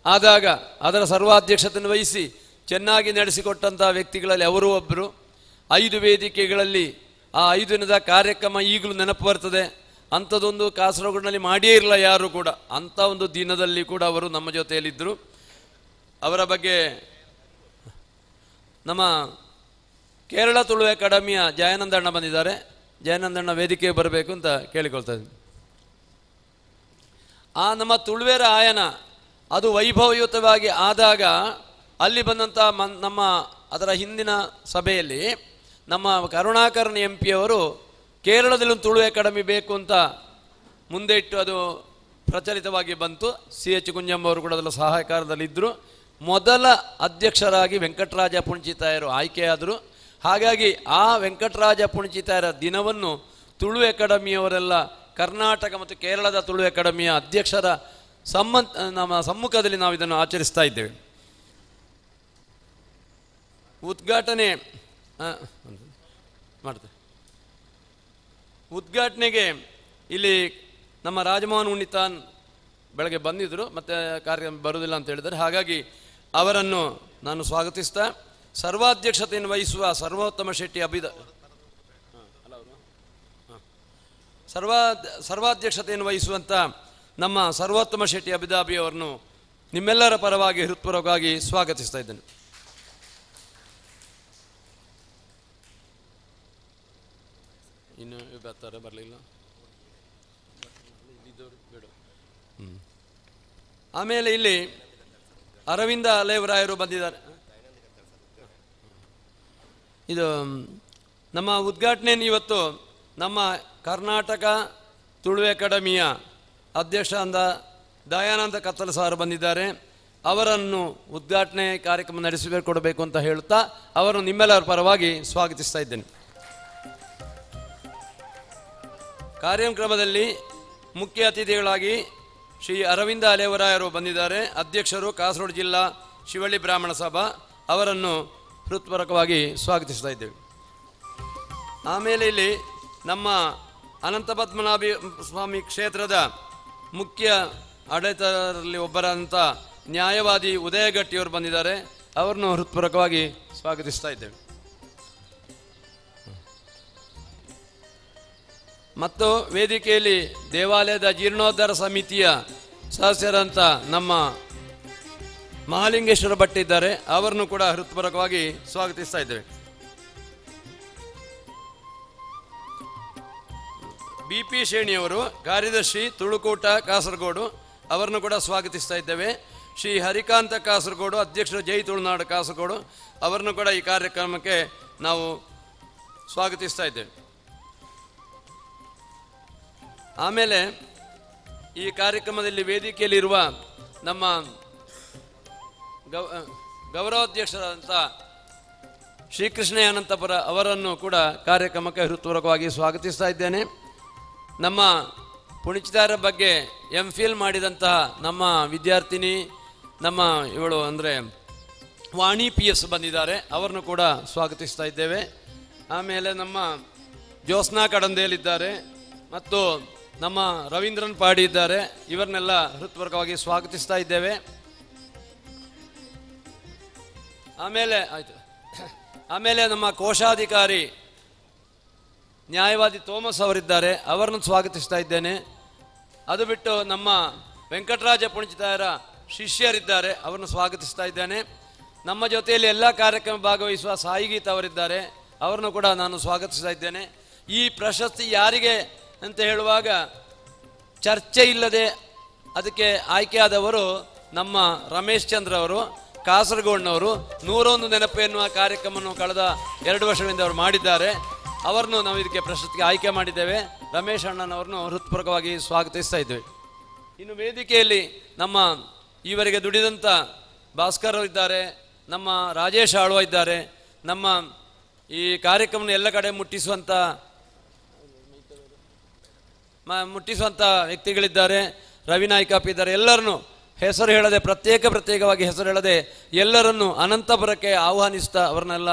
ಆದಾಗ ಅದರ ಸರ್ವಾಧ್ಯಕ್ಷತೆಯನ್ನು ವಹಿಸಿ ಚೆನ್ನಾಗಿ ನಡೆಸಿಕೊಟ್ಟಂಥ ವ್ಯಕ್ತಿಗಳಲ್ಲಿ ಅವರೂ ಒಬ್ಬರು. 5 ವೇದಿಕೆಗಳಲ್ಲಿ ಆ 5 ದಿನದ ಕಾರ್ಯಕ್ರಮ ಈಗಲೂ ನೆನಪು ಬರ್ತದೆ. ಅಂಥದ್ದೊಂದು ಕಾಸರಗೋಡಿನಲ್ಲಿ ಮಾಡಿಯೇ ಇರಲ್ಲ ಯಾರು ಕೂಡ. ಅಂಥ ಒಂದು ದಿನದಲ್ಲಿ ಕೂಡ ಅವರು ನಮ್ಮ ಜೊತೆಯಲ್ಲಿದ್ದರು. ಅವರ ಬಗ್ಗೆ ನಮ್ಮ ಕೇರಳ ತುಳು ಅಕಾಡೆಮಿಯ ಜಯಾನಂದಣ್ಣ ಬಂದಿದ್ದಾರೆ. ಜಯಾನಂದಣ್ಣ ವೇದಿಕೆಗೆ ಬರಬೇಕು ಅಂತ ಕೇಳಿಕೊಳ್ತಾ ಇದ್ದೀನಿ. ಆ ನಮ್ಮ ತುಳುವೆರ ಆಯನ ಅದು ವೈಭವಯುತವಾಗಿ ಆದಾಗ ಅಲ್ಲಿ ಬಂದಂಥ ನಮ್ಮ ಅದರ ಹಿಂದಿನ ಸಭೆಯಲ್ಲಿ ನಮ್ಮ ಕರುಣಾಕರನ್ ಎಂ ಪಿಯವರು ಕೇರಳದಲ್ಲಿ ಒಂದು ತುಳು ಅಕಾಡೆಮಿ ಬೇಕು ಅಂತ ಮುಂದೆ ಇಟ್ಟು ಅದು ಪ್ರಚಲಿತವಾಗಿ ಬಂತು. ಸಿ ಎಚ್ ಕುಂಜಮ್ಮ ಅವರು ಕೂಡ ಅದರ ಸಹಕಾರದಲ್ಲಿದ್ದರು. ಮೊದಲ ಅಧ್ಯಕ್ಷರಾಗಿ ವೆಂಕಟರಾಜ ಪುಣಿಚಿತಾಯರು ಆಯ್ಕೆಯಾದರು. ಹಾಗಾಗಿ ಆ ವೆಂಕಟರಾಜ ಪುಣಿಚಿತಾಯರ ದಿನವನ್ನು ತುಳು ಅಕಾಡೆಮಿಯವರೆಲ್ಲ ಕರ್ನಾಟಕ ಮತ್ತು ಕೇರಳದ ತುಳು ಅಕಾಡೆಮಿಯ ಅಧ್ಯಕ್ಷರ ನಮ್ಮ ಸಮ್ಮುಖದಲ್ಲಿ ನಾವು ಇದನ್ನು ಆಚರಿಸ್ತಾ ಇದ್ದೇವೆ. ಉದ್ಘಾಟನೆ ಮಾಡ್ತೇವೆ. ಉದ್ಘಾಟನೆಗೆ ಇಲ್ಲಿ ನಮ್ಮ ರಾಜಮೋಹನ್ ಉಣ್ಣಿತಾನ್ ಬೆಳಗ್ಗೆ ಬಂದಿದ್ದರು, ಮತ್ತು ಕಾರ್ಯಕ್ರಮ ಬರುವುದಿಲ್ಲ ಅಂತ ಹೇಳಿದ್ದಾರೆ. ಹಾಗಾಗಿ ಅವರನ್ನು ನಾನು ಸ್ವಾಗತಿಸ್ತಾ ಸರ್ವಾಧ್ಯಕ್ಷತೆಯನ್ನು ವಹಿಸುವ ಸರ್ವೋತ್ತಮ ಶೆಟ್ಟಿ ಸರ್ವಾಧ್ಯಕ್ಷತೆಯನ್ನು ವಹಿಸುವಂಥ ನಮ್ಮ ಸರ್ವೋತ್ತಮ ಶೆಟ್ಟಿ ಅಬಿದಾಬಿ ಅವರನ್ನು ನಿಮ್ಮೆಲ್ಲರ ಪರವಾಗಿ ಹೃತ್ಪೂರ್ವಕವಾಗಿ ಸ್ವಾಗತಿಸ್ತಾ ಇದ್ದೇನೆ. ಇನ್ನು ಬರ್ತಾರೆ, ಬರಲಿಲ್ಲ. ಆಮೇಲೆ ಇಲ್ಲಿ ಅರವಿಂದ ಅಲೇವರಾಯರು ಬಂದಿದ್ದಾರೆ. ಇದು ನಮ್ಮ ಉದ್ಘಾಟನೆಯನ್ನು ಇವತ್ತು ನಮ್ಮ ಕರ್ನಾಟಕ ತುಳು ಅಕಾಡೆಮಿಯ ಅಧ್ಯಕ್ಷ ಅಂದ ದಯಾನಂದ ಕತ್ತಲ ಸಾರು ಬಂದಿದ್ದಾರೆ. ಅವರನ್ನು ಉದ್ಘಾಟನೆ ಕಾರ್ಯಕ್ರಮ ನಡೆಸಿಕೊಡಬೇಕು ಅಂತ ಹೇಳುತ್ತಾ ಅವರನ್ನು ನಿಮ್ಮೆಲ್ಲರ ಪರವಾಗಿ ಸ್ವಾಗತಿಸ್ತಾ ಇದ್ದೇನೆ. ಕಾರ್ಯಕ್ರಮದಲ್ಲಿ ಮುಖ್ಯ ಅತಿಥಿಗಳಾಗಿ ಶ್ರೀ ಅರವಿಂದ ಅಲೇವರಾಯರು ಬಂದಿದ್ದಾರೆ. ಅಧ್ಯಕ್ಷರು ಕಾಸರಗೋಡು ಜಿಲ್ಲಾ ಶಿವಳ್ಳಿ ಬ್ರಾಹ್ಮಣ ಸಭಾ. ಅವರನ್ನು ಹೃತ್ಪೂರ್ವಕವಾಗಿ ಸ್ವಾಗತಿಸ್ತಾ ಇದ್ದೇವೆ. ಆಮೇಲೆ ಇಲ್ಲಿ ನಮ್ಮ ಅನಂತ ಪದ್ಮನಾಭ ಸ್ವಾಮಿ ಕ್ಷೇತ್ರದ ಮುಖ್ಯ ಆಡಳಿತರಲ್ಲಿ ಒಬ್ಬರಂಥ ನ್ಯಾಯವಾದಿ ಉದಯ ಗಟ್ಟಿಯವರು ಬಂದಿದ್ದಾರೆ, ಅವರನ್ನು ಹೃತ್ಪೂರ್ವಕವಾಗಿ ಸ್ವಾಗತಿಸ್ತಾ ಇದ್ದೇವೆ. ಮತ್ತು ವೇದಿಕೆಯಲ್ಲಿ ದೇವಾಲಯದ ಜೀರ್ಣೋದ್ಧಾರ ಸಮಿತಿಯ ಸದಸ್ಯರಂಥ ನಮ್ಮ ಮಹಾಲಿಂಗೇಶ್ವರ ಭಟ್ ಇದ್ದಾರೆ, ಅವರನ್ನು ಕೂಡ ಹೃತ್ಪೂರ್ವಕವಾಗಿ ಸ್ವಾಗತಿಸ್ತಾ ಇದ್ದೇವೆ. ಬಿ ಪಿ ಶೇಣಿಯವರು ಕಾರ್ಯದರ್ಶಿ ತುಳುಕೂಟ ಕಾಸರಗೋಡು, ಅವರನ್ನು ಕೂಡ ಸ್ವಾಗತಿಸ್ತಾ ಇದ್ದೇವೆ. ಶ್ರೀ ಹರಿಕಾಂತ ಕಾಸರಗೋಡು ಅಧ್ಯಕ್ಷರು ಜೈ ತುಳುನಾಡು ಕಾಸರಗೋಡು, ಅವರನ್ನು ಕೂಡ ಈ ಕಾರ್ಯಕ್ರಮಕ್ಕೆ ನಾವು ಸ್ವಾಗತಿಸ್ತಾ ಇದ್ದೇವೆ. ಆಮೇಲೆ ಈ ಕಾರ್ಯಕ್ರಮದಲ್ಲಿ ವೇದಿಕೆಯಲ್ಲಿರುವ ನಮ್ಮ ಗೌರವಾಧ್ಯಕ್ಷರಾದಂಥ ಶ್ರೀಕೃಷ್ಣ ಅನಂತಪುರ ಅವರನ್ನು ಕೂಡ ಕಾರ್ಯಕ್ರಮಕ್ಕೆ ಹೃತ್ಪೂರ್ವಕವಾಗಿ ಸ್ವಾಗತಿಸ್ತಾ ಇದ್ದೇನೆ. ನಮ್ಮ ಪುಣಿಚಿತಾರ ಬಗ್ಗೆ ಎಂ ಫಿಲ್ ಮಾಡಿದಂತಹ ನಮ್ಮ ವಿದ್ಯಾರ್ಥಿನಿ, ನಮ್ಮ ಇವಳು ಅಂದರೆ ವಾಣಿ ಪಿ ಎಸ್ ಬಂದಿದ್ದಾರೆ, ಅವರನ್ನು ಕೂಡ ಸ್ವಾಗತಿಸ್ತಾ ಇದ್ದೇವೆ. ಆಮೇಲೆ ನಮ್ಮ ಜ್ಯೋತ್ಸ್ನಾ ಕಡಂದೇಲಿದ್ದಾರೆ ಮತ್ತು ನಮ್ಮ ರವೀಂದ್ರನ್ ಪಾಡಿ ಇದ್ದಾರೆ, ಇವರನ್ನೆಲ್ಲ ಹೃತ್ಪೂರ್ವಕವಾಗಿ ಸ್ವಾಗತಿಸ್ತಾ ಇದ್ದೇವೆ. ಆಮೇಲೆ ಆಯಿತು, ಆಮೇಲೆ ನಮ್ಮ ಕೋಶಾಧಿಕಾರಿ ನ್ಯಾಯವಾದಿ ಥೋಮಸ್ ಅವರಿದ್ದಾರೆ, ಅವರನ್ನು ಸ್ವಾಗತಿಸ್ತಾ ಇದ್ದೇನೆ. ಅದು ಬಿಟ್ಟು ನಮ್ಮ ವೆಂಕಟರಾಜ ಪುಣಿಚಿತಾಯರ ಶಿಷ್ಯರಿದ್ದಾರೆ, ಅವರನ್ನು ಸ್ವಾಗತಿಸ್ತಾ ಇದ್ದೇನೆ. ನಮ್ಮ ಜೊತೆಯಲ್ಲಿ ಎಲ್ಲ ಕಾರ್ಯಕ್ರಮ ಭಾಗವಹಿಸುವ ಸಾಯಿಗೀತ ಅವರಿದ್ದಾರೆ, ಅವರನ್ನು ಕೂಡ ನಾನು ಸ್ವಾಗತಿಸ್ತಾ ಇದ್ದೇನೆ. ಈ ಪ್ರಶಸ್ತಿ ಯಾರಿಗೆ ಅಂತ ಹೇಳುವಾಗ ಚರ್ಚೆ ಇಲ್ಲದೆ ಅದಕ್ಕೆ ಆಯ್ಕೆಯಾದವರು ನಮ್ಮ ರಮೇಶ್ ಚಂದ್ರ ಅವರು, ಕಾಸರಗೋಡಿನವರು. 101 ನೆನಪು ಎನ್ನುವ ಕಾರ್ಯಕ್ರಮವನ್ನು ಕಳೆದ 2 ವರ್ಷಗಳಿಂದ ಅವರು ಮಾಡಿದ್ದಾರೆ. ಅವರನ್ನು ನಾವು ಇದಕ್ಕೆ ಪ್ರಶಸ್ತಿಗೆ ಆಯ್ಕೆ ಮಾಡಿದ್ದೇವೆ. ರಮೇಶ್ ಅಣ್ಣನವರನ್ನು ಹೃತ್ಪೂರ್ವಕವಾಗಿ ಸ್ವಾಗತಿಸ್ತಾ ಇದ್ದೇವೆ. ಇನ್ನು ವೇದಿಕೆಯಲ್ಲಿ ನಮ್ಮ ಈವರೆಗೆ ದುಡಿದಂಥ ಭಾಸ್ಕರ್ ಇದ್ದಾರೆ, ನಮ್ಮ ರಾಜೇಶ್ ಆಳ್ವ ಇದ್ದಾರೆ, ನಮ್ಮ ಈ ಕಾರ್ಯಕ್ರಮವನ್ನು ಎಲ್ಲ ಕಡೆ ಮುಟ್ಟಿಸುವಂಥ ವ್ಯಕ್ತಿಗಳಿದ್ದಾರೆ, ರವಿ ನಾಯ್ಕಪ್ಪ ಇದ್ದಾರೆ. ಎಲ್ಲರನ್ನು ಹೆಸರು ಹೇಳದೆ, ಪ್ರತ್ಯೇಕವಾಗಿ ಹೆಸರು ಹೇಳದೆ ಎಲ್ಲರನ್ನು ಅನಂತಪುರಕ್ಕೆ ಆಹ್ವಾನಿಸ್ತಾ ಅವರನ್ನೆಲ್ಲ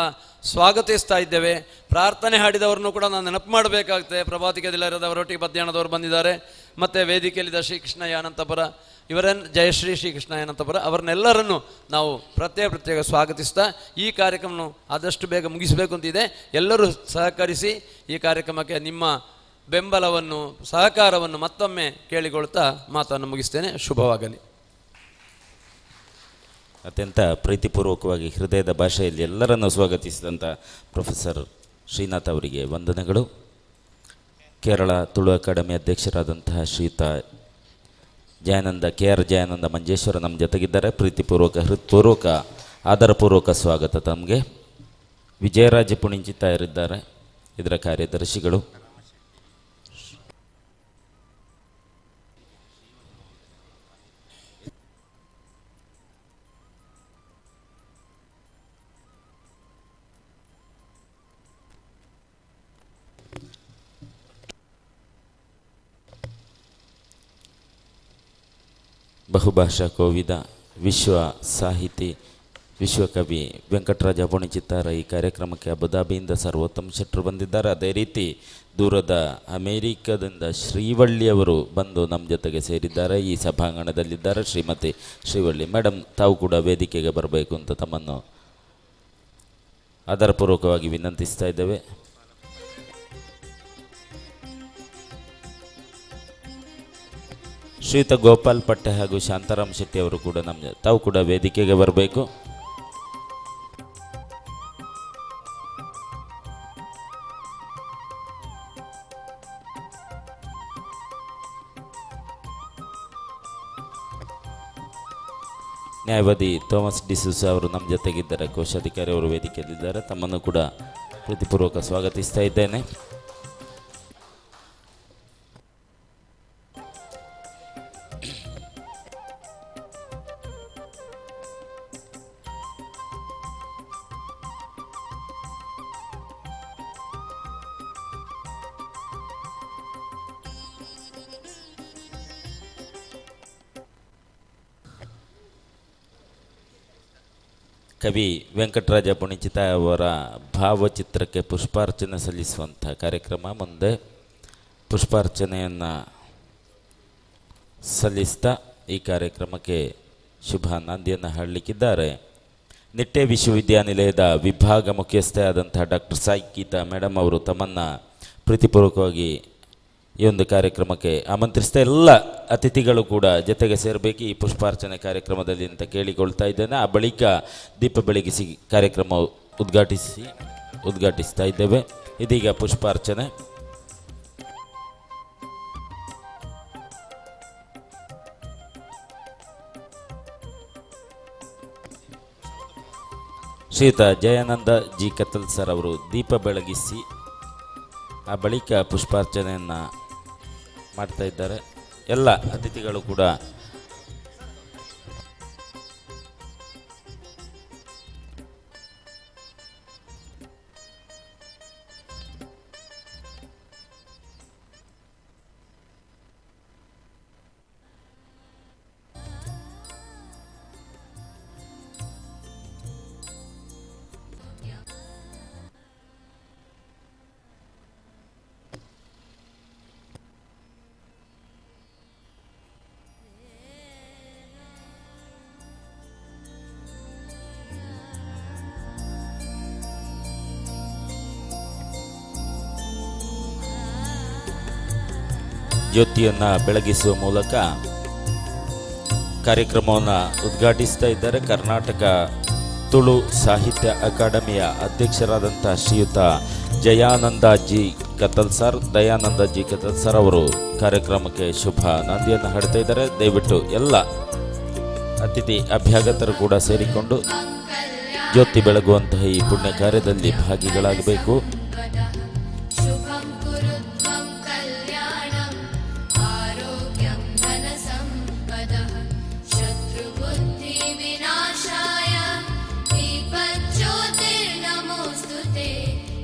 ಸ್ವಾಗತಿಸ್ತಾ ಇದ್ದೇವೆ. ಪ್ರಾರ್ಥನೆ ಹಾಡಿದವರನ್ನು ಕೂಡ ನಾನು ನೆನಪು ಮಾಡಬೇಕಾಗ್ತದೆ. ಪ್ರಭಾತಿ ಕದಿಲಾರದವರೊಟ್ಟಿಗೆ ಮಧ್ಯಾಹ್ನದವರು ಬಂದಿದ್ದಾರೆ. ಮತ್ತು ವೇದಿಕೆಯಲ್ಲಿದ್ದ ಶ್ರೀಕೃಷ್ಣಯ್ಯ ಅನಂತಪುರ, ಇವರನ್ನು ಜಯಶ್ರೀ ಶ್ರೀಕೃಷ್ಣ ಅನಂತಪುರ ಅವರನ್ನೆಲ್ಲರನ್ನು ನಾವು ಪ್ರತ್ಯೇಕ ಸ್ವಾಗತಿಸ್ತಾ ಈ ಕಾರ್ಯಕ್ರಮವನ್ನು ಆದಷ್ಟು ಬೇಗ ಮುಗಿಸಬೇಕು ಅಂತಿದೆ. ಎಲ್ಲರೂ ಸಹಕರಿಸಿ ಈ ಕಾರ್ಯಕ್ರಮಕ್ಕೆ ನಿಮ್ಮ ಬೆಂಬಲವನ್ನು, ಸಹಕಾರವನ್ನು ಮತ್ತೊಮ್ಮೆ ಕೇಳಿಕೊಳ್ತಾ ಮಾತನ್ನು ಮುಗಿಸ್ತೇನೆ. ಶುಭವಾಗಲಿ. ಅತ್ಯಂತ ಪ್ರೀತಿಪೂರ್ವಕವಾಗಿ ಹೃದಯದ ಭಾಷೆಯಲ್ಲಿ ಎಲ್ಲರನ್ನೂ ಸ್ವಾಗತಿಸಿದಂಥ ಪ್ರೊಫೆಸರ್ ಶ್ರೀನಾಥ್ ಅವರಿಗೆ ವಂದನೆಗಳು. ಕೇರಳ ತುಳು ಅಕಾಡೆಮಿ ಅಧ್ಯಕ್ಷರಾದಂತಹ ಶ್ರೀಯುತ ಜಯಾನಂದ ಕೆ ಆರ್ ಜಯಾನಂದ ಮಂಜೇಶ್ವರ ನಮ್ಮ ಜೊತೆಗಿದ್ದಾರೆ. ಪ್ರೀತಿಪೂರ್ವಕ, ಹೃತ್ಪೂರ್ವಕ, ಆದರಪೂರ್ವಕ ಸ್ವಾಗತ ತಮಗೆ. ವಿಜಯರಾಜ ಪುಣಿಂಚಿತಾಯರಿದ್ದಾರೆ, ಇದರ ಕಾರ್ಯದರ್ಶಿಗಳು. ಬಹುಭಾಷಾ ಕೋವಿದ, ವಿಶ್ವ ಸಾಹಿತಿ, ವಿಶ್ವಕವಿ ವೆಂಕಟರಾಜ ಪುಣಿಚಿತ್ತಾರ ಈ ಕಾರ್ಯಕ್ರಮಕ್ಕೆ ಅಬುಧಾಬಿಯಿಂದ ಸರ್ವೋತ್ತಮ ಶೆಟ್ಟರು ಬಂದಿದ್ದಾರೆ. ಅದೇ ರೀತಿ ದೂರದ ಅಮೇರಿಕದಿಂದ ಶ್ರೀವಳ್ಳಿಯವರು ಬಂದು ನಮ್ಮ ಜೊತೆಗೆ ಸೇರಿದ್ದಾರೆ, ಈ ಸಭಾಂಗಣದಲ್ಲಿದ್ದಾರೆ. ಶ್ರೀಮತಿ ಶ್ರೀವಳ್ಳಿ ಮೇಡಮ್, ತಾವು ಕೂಡ ವೇದಿಕೆಗೆ ಬರಬೇಕು ಅಂತ ತಮ್ಮನ್ನು ಆದರಪೂರ್ವಕವಾಗಿ ವಿನಂತಿಸ್ತಾ ಇದ್ದೇವೆ. ಶ್ರೀಯುತ ಗೋಪಾಲ್ ಪಟ್ಟೆ ಹಾಗೂ ಶಾಂತಾರಾಮ್ ಶೆಟ್ಟಿ ಅವರು ಕೂಡ ನಮ್ಮ ತಾವು ಕೂಡ ವೇದಿಕೆಗೆ ಬರಬೇಕು. ನ್ಯಾಯವಾದಿ ಥಾಮಸ್ ಡಿಸೂಸಾ ಅವರು ನಮ್ಮ ಜೊತೆಗಿದ್ದಾರೆ, ಕೋಶಾಧಿಕಾರಿ ಅವರು ವೇದಿಕೆಯಲ್ಲಿದ್ದಾರೆ. ತಮ್ಮನ್ನು ಕೂಡ ಪ್ರೀತಿಪೂರ್ವಕ ಸ್ವಾಗತಿಸ್ತಾ ಇದ್ದೇನೆ. ಕವಿ ವೆಂಕಟರಾಜ ಪುಣಿಂಚಿತ್ತಾಯ ಅವರ ಭಾವಚಿತ್ರಕ್ಕೆ ಪುಷ್ಪಾರ್ಚನೆ ಸಲ್ಲಿಸುವಂಥ ಕಾರ್ಯಕ್ರಮ. ಮುಂದೆ ಪುಷ್ಪಾರ್ಚನೆಯನ್ನು ಸಲ್ಲಿಸ್ತಾ ಈ ಕಾರ್ಯಕ್ರಮಕ್ಕೆ ಶುಭ ನಾಂದಿಯನ್ನು ಹಾಡಲಿಕ್ಕಿದ್ದಾರೆ ನಿಟ್ಟೆ ವಿಶ್ವವಿದ್ಯಾನಿಲಯದ ವಿಭಾಗ ಮುಖ್ಯಸ್ಥೆ ಆದಂಥ ಡಾಕ್ಟರ್ ಸಾಯಿ ಗೀತಾ ಮೇಡಮ್ ಅವರು. ತಮ್ಮನ್ನು ಪ್ರೀತಿಪೂರ್ವಕವಾಗಿ ಈ ಒಂದು ಕಾರ್ಯಕ್ರಮಕ್ಕೆ ಆಮಂತ್ರಿಸ್ತಾ, ಎಲ್ಲ ಅತಿಥಿಗಳು ಕೂಡ ಜೊತೆಗೆ ಸೇರಬೇಕು ಈ ಪುಷ್ಪಾರ್ಚನೆ ಕಾರ್ಯಕ್ರಮದಲ್ಲಿ ಅಂತ ಕೇಳಿಕೊಳ್ತಾ ಇದ್ದೇನೆ. ಆ ಬಳಿಕ ದೀಪ ಬೆಳಗಿಸಿ ಕಾರ್ಯಕ್ರಮ ಉದ್ಘಾಟಿಸ್ತಾ ಇದ್ದೇವೆ. ಇದೀಗ ಪುಷ್ಪಾರ್ಚನೆ. ಶ್ರೀಯುತ ಜಯಾನಂದ ಜಿ ಕತ್ತಲ್ ಸರ್ ಅವರು ದೀಪ ಬೆಳಗಿಸಿ ಆ ಬಳಿಕ ಪುಷ್ಪಾರ್ಚನೆಯನ್ನು ಮಾಡ್ತಾ ಇದ್ದಾರೆ. ಎಲ್ಲ ಅತಿಥಿಗಳು ಕೂಡ ಜ್ಯೋತಿಯನ್ನು ಬೆಳಗಿಸುವ ಮೂಲಕ ಕಾರ್ಯಕ್ರಮವನ್ನು ಉದ್ಘಾಟಿಸ್ತಾ ಇದ್ದಾರೆ ಕರ್ನಾಟಕ ತುಳು ಸಾಹಿತ್ಯ ಅಕಾಡೆಮಿಯ ಅಧ್ಯಕ್ಷರಾದಂಥ ಶ್ರೀಯುತ ಜಯಾನಂದ ಜಿ ಕತ್ತಲ್ ಸರ್. ದಯಾನಂದ ಜಿ ಕತ್ತಲ್ ಸರ್ ಅವರು ಕಾರ್ಯಕ್ರಮಕ್ಕೆ ಶುಭ ನಾಂದಿಯನ್ನು ಹಾಡ್ತಾ ಇದ್ದಾರೆ. ದಯವಿಟ್ಟು ಎಲ್ಲ ಅತಿಥಿ ಅಭ್ಯಾಗತರು ಕೂಡ ಸೇರಿಕೊಂಡು ಜ್ಯೋತಿ ಬೆಳಗುವಂತಹ ಈ ಪುಣ್ಯ ಕಾರ್ಯದಲ್ಲಿ ಭಾಗಿಗಳಾಗಬೇಕು. शुभं कुरु त्वं कल्याणम् आरोग्यं धनसम्पदः शत्रुबुद्धिविनाशाय दीपज्योतिर्नमोऽस्तु ते,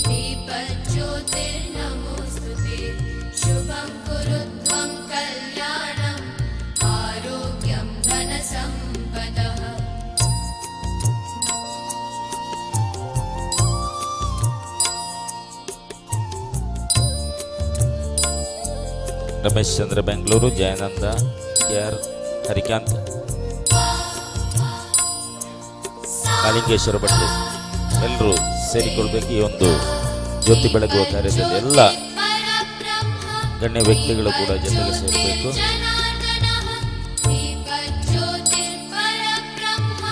दीपज्योतिर्नमोऽस्तु ते। शुभं कुरु त्वं कल्याणम् आरोग्यं धनसम्पदः। ರಮೇಶ್ ಚಂದ್ರ ಬೆಂಗಳೂರು, ಜಯಾನಂದ ಕೆ ಆರ್, ಹರಿಕಾಂತ್, ಕಾಳಿಂಗೇಶ್ವರ ಭಟ್ರು ಎಲ್ಲರೂ ಸೇರಿಕೊಳ್ಬೇಕು ಈ ಒಂದು ಜ್ಯೋತಿ ಬೆಳಗುವ ಕಾರ್ಯದಲ್ಲಿ. ಎಲ್ಲ ಗಣ್ಯ ವ್ಯಕ್ತಿಗಳು ಕೂಡ ಜೊತೆಗೆ ಸೇರಬೇಕು. दीपज्योतिर्परब्रह्म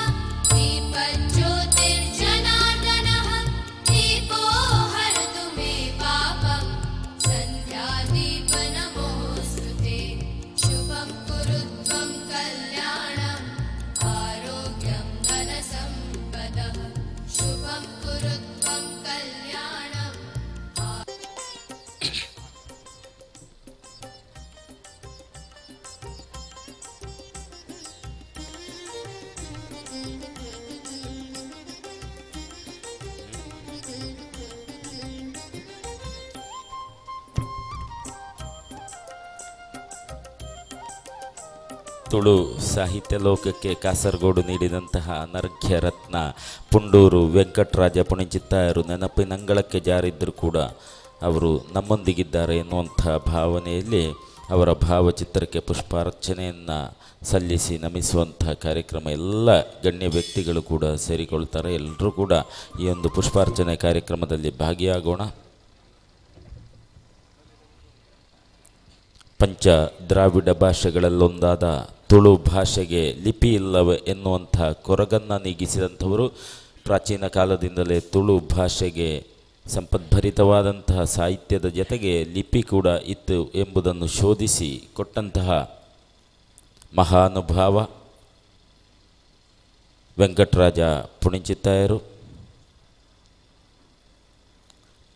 दीपज्योतिर्जनार्दनः दीपो हरतु मे पापं सन्ध्यादीपनमोऽस्तु ते। शुभं कुरु त्वं कल्याणम् आरोग्यं धनसम्पदः शुभं कुरु त्वं कल्याणम्। ತುಳು ಸಾಹಿತ್ಯ ಲೋಕಕ್ಕೆ ಕಾಸರಗೋಡು ನೀಡಿದಂತಹ ಅನರ್ಘ್ಯ ರತ್ನ ಪುಂಡೂರು ವೆಂಕಟರಾಜ ಪುಣಿಂಚಿತ್ತಾಯರು ನೆನಪಿನಂಗಳಕ್ಕೆ ಜಾರಿದ್ದರೂ ಕೂಡ ಅವರು ನಮ್ಮೊಂದಿಗಿದ್ದಾರೆ ಎನ್ನುವಂಥ ಭಾವನೆಯಲ್ಲಿ ಅವರ ಭಾವಚಿತ್ರಕ್ಕೆ ಪುಷ್ಪಾರ್ಚನೆಯನ್ನು ಸಲ್ಲಿಸಿ ನಮಿಸುವಂಥ ಕಾರ್ಯಕ್ರಮ. ಎಲ್ಲ ಗಣ್ಯ ವ್ಯಕ್ತಿಗಳು ಕೂಡ ಸೇರಿಕೊಳ್ತಾರೆ. ಎಲ್ಲರೂ ಕೂಡ ಈ ಒಂದು ಪುಷ್ಪಾರ್ಚನೆ ಕಾರ್ಯಕ್ರಮದಲ್ಲಿ ಭಾಗಿಯಾಗೋಣ. ಪಂಚ ದ್ರಾವಿಡ ಭಾಷೆಗಳಲ್ಲೊಂದಾದ ತುಳು ಭಾಷೆಗೆ ಲಿಪಿ ಇಲ್ಲವೇ ಎನ್ನುವಂಥ ಕೊರಗನ್ನು ನೀಗಿಸಿದಂಥವರು. ಪ್ರಾಚೀನ ಕಾಲದಿಂದಲೇ ತುಳು ಭಾಷೆಗೆ ಸಂಪದ್ಭರಿತವಾದಂತಹ ಸಾಹಿತ್ಯದ ಜೊತೆಗೆ ಲಿಪಿ ಕೂಡ ಇತ್ತು ಎಂಬುದನ್ನು ಶೋಧಿಸಿ ಕೊಟ್ಟಂತಹ ಮಹಾನುಭಾವ ವೆಂಕಟರಾಜ ಪುಣಿಂಚಿತ್ತಾಯರು.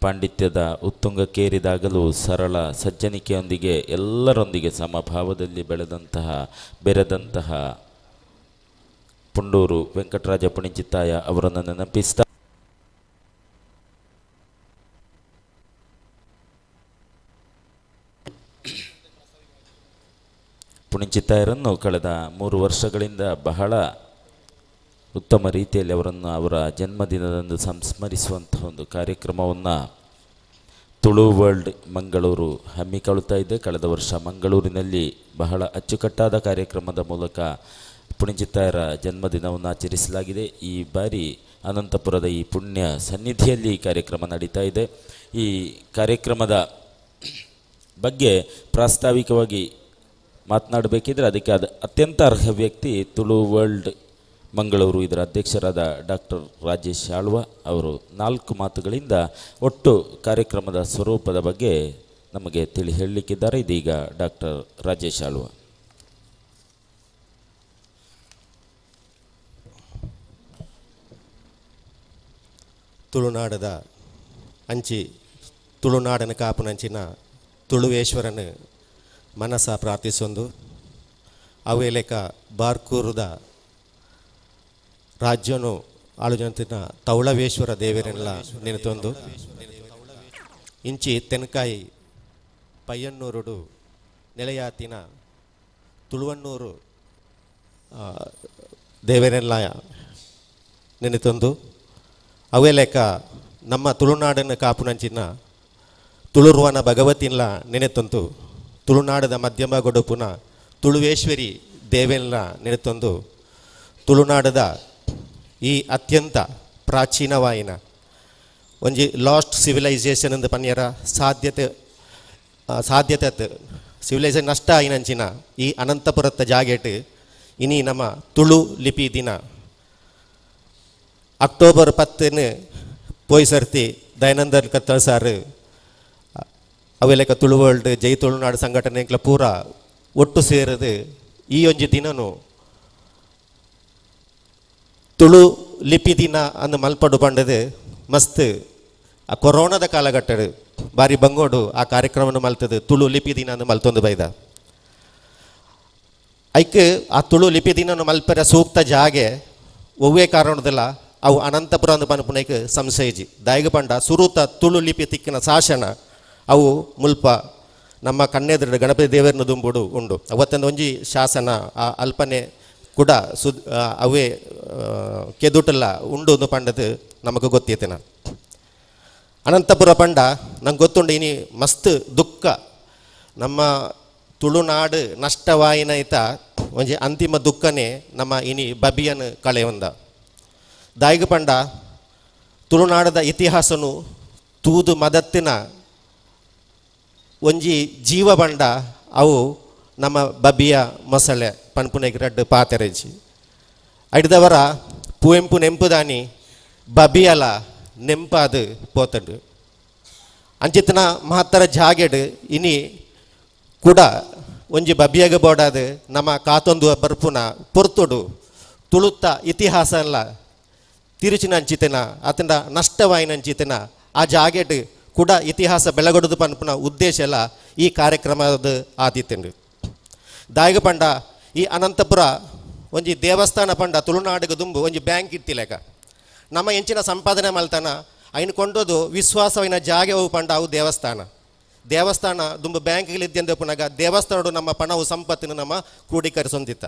ಪಾಂಡಿತ್ಯದ ಉತ್ತುಂಗಕ್ಕೇರಿದಾಗಲೂ ಸರಳ ಸಜ್ಜನಿಕೆಯೊಂದಿಗೆ ಎಲ್ಲರೊಂದಿಗೆ ಸಮಭಾವದಲ್ಲಿ ಬೆಳೆದಂತಹ ಬೆರೆದಂತಹ ಪುಂಡೂರು ವೆಂಕಟರಾಜ ಪುಣಿಂಚಿತ್ತಾಯ ಅವರನ್ನು ನೆನಪಿಸ್ತಾ ಪುಣಿಂಚಿತ್ತಾಯರನ್ನು ಕಳೆದ 3 ವರ್ಷಗಳಿಂದ ಬಹಳ ಉತ್ತಮ ರೀತಿಯಲ್ಲಿ ಅವರನ್ನು ಅವರ ಜನ್ಮದಿನದಂದು ಸಂಸ್ಮರಿಸುವಂಥ ಒಂದು ಕಾರ್ಯಕ್ರಮವನ್ನು ತುಳು ವರ್ಲ್ಡ್ ಮಂಗಳೂರು ಹಮ್ಮಿಕೊಳ್ಳುತ್ತಾ ಇದೆ. ಕಳೆದ ವರ್ಷ ಮಂಗಳೂರಿನಲ್ಲಿ ಬಹಳ ಅಚ್ಚುಕಟ್ಟಾದ ಕಾರ್ಯಕ್ರಮದ ಮೂಲಕ ಪುಣಿಂಚಿತ್ತಾಯರ ಜನ್ಮದಿನವನ್ನು ಆಚರಿಸಲಾಗಿದೆ. ಈ ಬಾರಿ ಅನಂತಪುರದ ಈ ಪುಣ್ಯ ಸನ್ನಿಧಿಯಲ್ಲಿ ಈ ಕಾರ್ಯಕ್ರಮ ನಡೀತಾ ಇದೆ. ಈ ಕಾರ್ಯಕ್ರಮದ ಬಗ್ಗೆ ಪ್ರಾಸ್ತಾವಿಕವಾಗಿ ಮಾತನಾಡಬೇಕಿದ್ರೆ ಅದಕ್ಕೆ ಅದು ಅತ್ಯಂತ ಅರ್ಹ ವ್ಯಕ್ತಿ ತುಳು ವರ್ಲ್ಡ್ ಮಂಗಳೂರು ಇದರ ಅಧ್ಯಕ್ಷರಾದ ಡಾಕ್ಟರ್ ರಾಜೇಶ್ ಆಳ್ವ ಅವರು 4 ಮಾತುಗಳಿಂದ ಒಟ್ಟು ಕಾರ್ಯಕ್ರಮದ ಸ್ವರೂಪದ ಬಗ್ಗೆ ನಮಗೆ ತಿಳಿ ಹೇಳಲಿಕ್ಕಿದ್ದಾರೆ. ಇದೀಗ ಡಾಕ್ಟರ್ ರಾಜೇಶ್ ಆಳ್ವ. ತುಳುನಾಡದ ಅಂಚಿ ತುಳುನಾಡನ ಕಾಪುನಂಚಿನ ತುಳುವೇಶ್ವರನ ಮನಸ ಪ್ರಾರ್ಥಿಸೊಂದು ಅವೇಲೆಕ ಬಾರ್ಕೂರುದ ರಾಜ್ಯನು ಆಳುಜಂತಿನ ತೌಳವೇಶ್ವರ ದೇವರನ್ನೆಲ್ಲ ನೆನೆತೊಂದು ಇಂಚಿ ತೆನ್ಕಾಯಿ ಪಯ್ಯನ್ನೂರುಡು ನೆಲೆಯಾತಿನ ತುಳುವನ್ನೂರು ದೇವರೆಲ್ಲ ನೆನೆತೊಂದು ಅವೇಲೆಕ ನಮ್ಮ ತುಳುನಾಡನ್ನು ಕಾಪುನಂಚಿನ ತುಳುರುವನ ಭಗವತಿನ್ಲ ನೆನೆತೊಂದು ತುಳುನಾಡದ ಮಧ್ಯಮ ಗೊಡುಪುನ ತುಳುವೇಶ್ವರಿ ದೇವೆಲ್ಲ ನೆನೆತೊಂದು ತುಳುನಾಡದ ಈ ಅತ್ಯಂತ ಪ್ರಾಚೀನವಾಯಿನ ಒಂಜಿ ಲಾಸ್ಟ್ ಸಿವಿಲೈಸೇಷನ್ ಎಂದು ಪನ್ಯರ ಸಾಧ್ಯತೆ ಸಾಧ್ಯತೆ ಸಿವಿಲೈಸೇಷನ್ ನಷ್ಟ ಆಯಿನಂಚಿನ ಈ ಅನಂತಪುರತ್ತ ಜಾಗೆಟ್ ಇನಿ ನಮ್ಮ ತುಳು ಲಿಪಿ ದಿನ ಅಕ್ಟೋಬರ್ 10 ಪೋಯ್ ಸರ್ತಿ ದಯಾನಂದ ಕತ್ತಲ್ ಸಾರು ಅವೆಲೆಕ ತುಳು ವರ್ಲ್ಡ್ ಜೈ ತುಳುನಾಡು ಸಂಘಟನೆ ಪೂರ ಒಟ್ಟು ಸೇರದು ಈ ಒಂಜಿ ದಿನನು ತುಳು ಲಿಪಿ ದಿನ ಅಂದು ಮಲ್ಪಡು ಪಂಡದು ಮಸ್ತ್ ಆ ಕೊರೋನಾದ ಕಾಲಘಟ್ಟಡು ಬಾರಿ ಬಂಗೋಡು ಆ ಕಾರ್ಯಕ್ರಮವನ್ನು ಮಲ್ತದು ತುಳು ಲಿಪಿ ದಿನ ಅಂದು ಮಲ್ತೊಂದು ಬೈದ ಐಕ್ ಆ ತುಳು ಲಿಪಿ ದಿನನು ಮಲ್ಪರ ಸೂಕ್ತ ಜಾಗೆ ಒವ್ವೇ ಕಾರಣದಲ್ಲ ಅವು ಅನಂತಪುರ ಅಂದು ಪನ್ಪುನೈಕ್ ಸಂಶಯಜಿ ದಾಯಿಗ ಪಂಡ ಸುರುತ ತುಳು ಲಿಪಿ ತಿಕ್ಕಿನ ಶಾಸನ ಅವು ಮುಲ್ಪ ನಮ್ಮ ಕಣ್ಣೆದುರು ಗಣಪತಿ ದೇವರನ್ನ ದುಂಬುಡು ಉಂಡು ಅವತ್ತೊಂದು ಒಂಜಿ ಶಾಸನ ಆ ಅಲ್ಪನೆ ಕೂಡ ಅವೇ ಕೆದುಟಲ್ಲ ಉಂಡು ಒಂದು ಪಂಡದು ನಮಗೆ ಗೊತ್ತಿತ್ತಿನ ಅನಂತಪುರ ಪಂಡ ನಂಗೆ ಗೊತ್ತುಂಡು ಇನಿ ಮಸ್ತ್ ದುಃಖ ನಮ್ಮ ತುಳುನಾಡು ನಷ್ಟವಾಯಿನೈತ ಒಂಜಿ ಅಂತಿಮ ದುಃಖನೇ ನಮ್ಮ ಇನಿ ಬಬಿಯನ್ ಕಳೆಯೊಂದ ದಾಯಿಗ ಪಂಡ ತುಳುನಾಡದ ಇತಿಹಾಸನು ತೂದು ಮದತ್ತಿನ ಒಂಜಿ ಜೀವ ಬಂಡ ಅವು ನಮ್ಮ ಬಬಿಯ ಮೊಸಳೆ ಪನ್ಪುನೆಗ್ ರಡ್ಡು ಪಾತೆರೆಜಿ ಐಡ್ದವರ ಪುವೆಂಪು ನೆಂಪುದಾನಿ ಬಬಿಯಲ ನೆಂಪಾದು ಪೋತಂಡು ಅಂಚಿತನ ಮಹತ್ತರ ಜಾಗೆಡ್ ಇನಿ ಕೂಡ ಒಂಜಿ ಬಬಿಯಾಗ ಬೋಡಾದು ನಮ್ಮ ಕಾತೊಂದು ಬರ್ಪುನ ಪೊರ್ತುಡು ತುಳುತ್ತ ಇತಿಹಾಸ ಎಲ್ಲ ತಿರುಚಿನ ಅಂಚಿತನ ಆತನ ನಷ್ಟವಾಯಿನ ಅಂಚಿತನ ಆ ಜಾಗೆಡ್ ಕೂಡ ಇತಿಹಾಸ ಬೆಳಗೊಡುದು ಪನ್ಪುನ ಉದ್ದೇಶ ಎಲ್ಲ ಈ ಕಾರ್ಯಕ್ರಮದ ಆದಿತ್ತಂಡು. ದಾಯಿಗ ಪಂಡ ಈ ಅನಂತಪುರ ಒಂಜಿ ದೇವಸ್ಥಾನ ಪಂಡ ತುಳುನಾಡಿಗೆ ದುಂಬು ಒಂಜಿ ಬ್ಯಾಂಕ್ ಇತ್ತಿಲೆಕ ನಮ್ಮ ಎಂಚಿನ ಸಂಪಾದನೆ ಮಲ್ತನ ಐನು ಕೊಂಡೋದು ವಿಶ್ವಾಸವಿನ ಜಾಗೆ ಅವು ಪಂಡ ಅವು ದೇವಸ್ಥಾನ ದೇವಸ್ಥಾನ ದುಂಬು ಬ್ಯಾಂಕ್ಗಳಿದ್ದಂದ ಪುನಗ ದೇವಸ್ಥಾನಡು ನಮ್ಮ ಪಣವು ಸಂಪತ್ತಿನ ನಮ್ಮ ಕ್ರೋಢೀಕರಿಸೊಂದಿತ್ತ.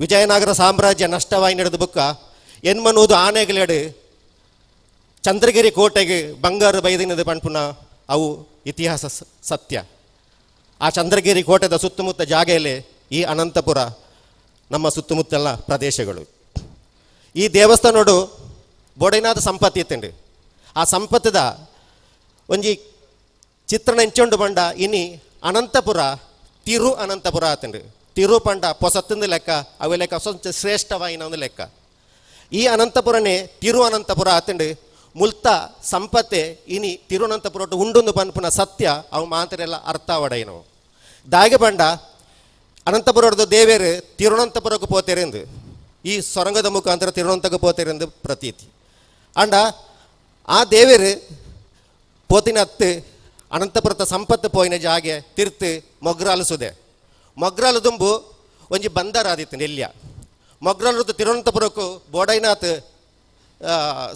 ವಿಜಯನಗರ ಸಾಮ್ರಾಜ್ಯ ನಷ್ಟವಾಗಿ ನಡೆದ ಬುಕ್ಕ ಎನ್ಮನೂದು ಆನೆಗಳೆಡು ಚಂದ್ರಗಿರಿ ಕೋಟೆಗೆ ಬಂಗಾರ ಬೈದಿನದು ಪನ್ಪುನ ಅವು ಇತಿಹಾಸ ಸತ್ಯ. ಆ ಚಂದ್ರಗಿರಿ ಕೋಟೆದ ಸುತ್ತಮುತ್ತ ಜಾಗೆಯಲ್ಲಿ ಈ ಅನಂತಪುರ ನಮ್ಮ ಸುತ್ತಮುತ್ತಲ ಪ್ರದೇಶಗಳು. ಈ ದೇವಸ್ಥಾನೋಡು ಬೋಡೈನಾದ ಸಂಪತ್ತಿ ಇತ್ತಂಡು. ಆ ಸಂಪತ್ತದ ಒಂಜಿ ಚಿತ್ರಣ ಎಂಚೊಂಡು ಬಂಡ ಇನಿ ಅನಂತಪುರ ತಿರು ಅನಂತಪುರ ಆತಂಡು. ತಿರು ಪಂಡ ಪೊಸತ್ತಂದು ಲೆಕ್ಕ ಅವೆ ಲೆಕ್ಕ ಸ್ವಂತ ಶ್ರೇಷ್ಠವಾಯಿನ ಒಂದು ಲೆಕ್ಕ. ಈ ಅನಂತಪುರನೇ ತಿರು ಅನಂತಪುರ ಆತಂಡು. ಮುಲ್ತ ಸಂಪತ್ತೆ ಇನಿ ತಿರುವನಂತಪುರ ಉಂಡೊಂದು ಪನ್ಪುನ ಸತ್ಯ ಅವು ಮಾತರೆಲ್ಲ ಅರ್ಥವಡೈನವು. ದಾಗೆ ಪಂಡ ಅನಂತಪುರದ ದೇವೇರು ತಿರುವನಂತಪುರಕ್ಕೆ ಪೋತೆರೆಂದು ಈ ಸೊರಂಗದ ಮುಖಾಂತರ ತಿರುವನಂತಕ್ಕೆ ಪೋತೆರೆಂದು ಪ್ರತೀತಿ. ಅಂಡ ಆ ದೇವೇರು ಪೋತಿನ ಹತ್ತು ಅನಂತಪುರದ ಸಂಪತ್ತು ಪೋಯಿನ ಜಾಗೆ ತಿರ್ತು ಮೊಗ್ರಾಲು ಸುದೆ ಮೊಗ್ರಾಲು ದುಂಬು ಒಂಜಿ ಬಂದರ ಆದಿತ್ತು ನೆಲ್ಯ ಮೊಗ್ರಾಲು ತಿರುವನಂತಪುರಕ್ಕೂ ಬೋಡೈನಾಥ್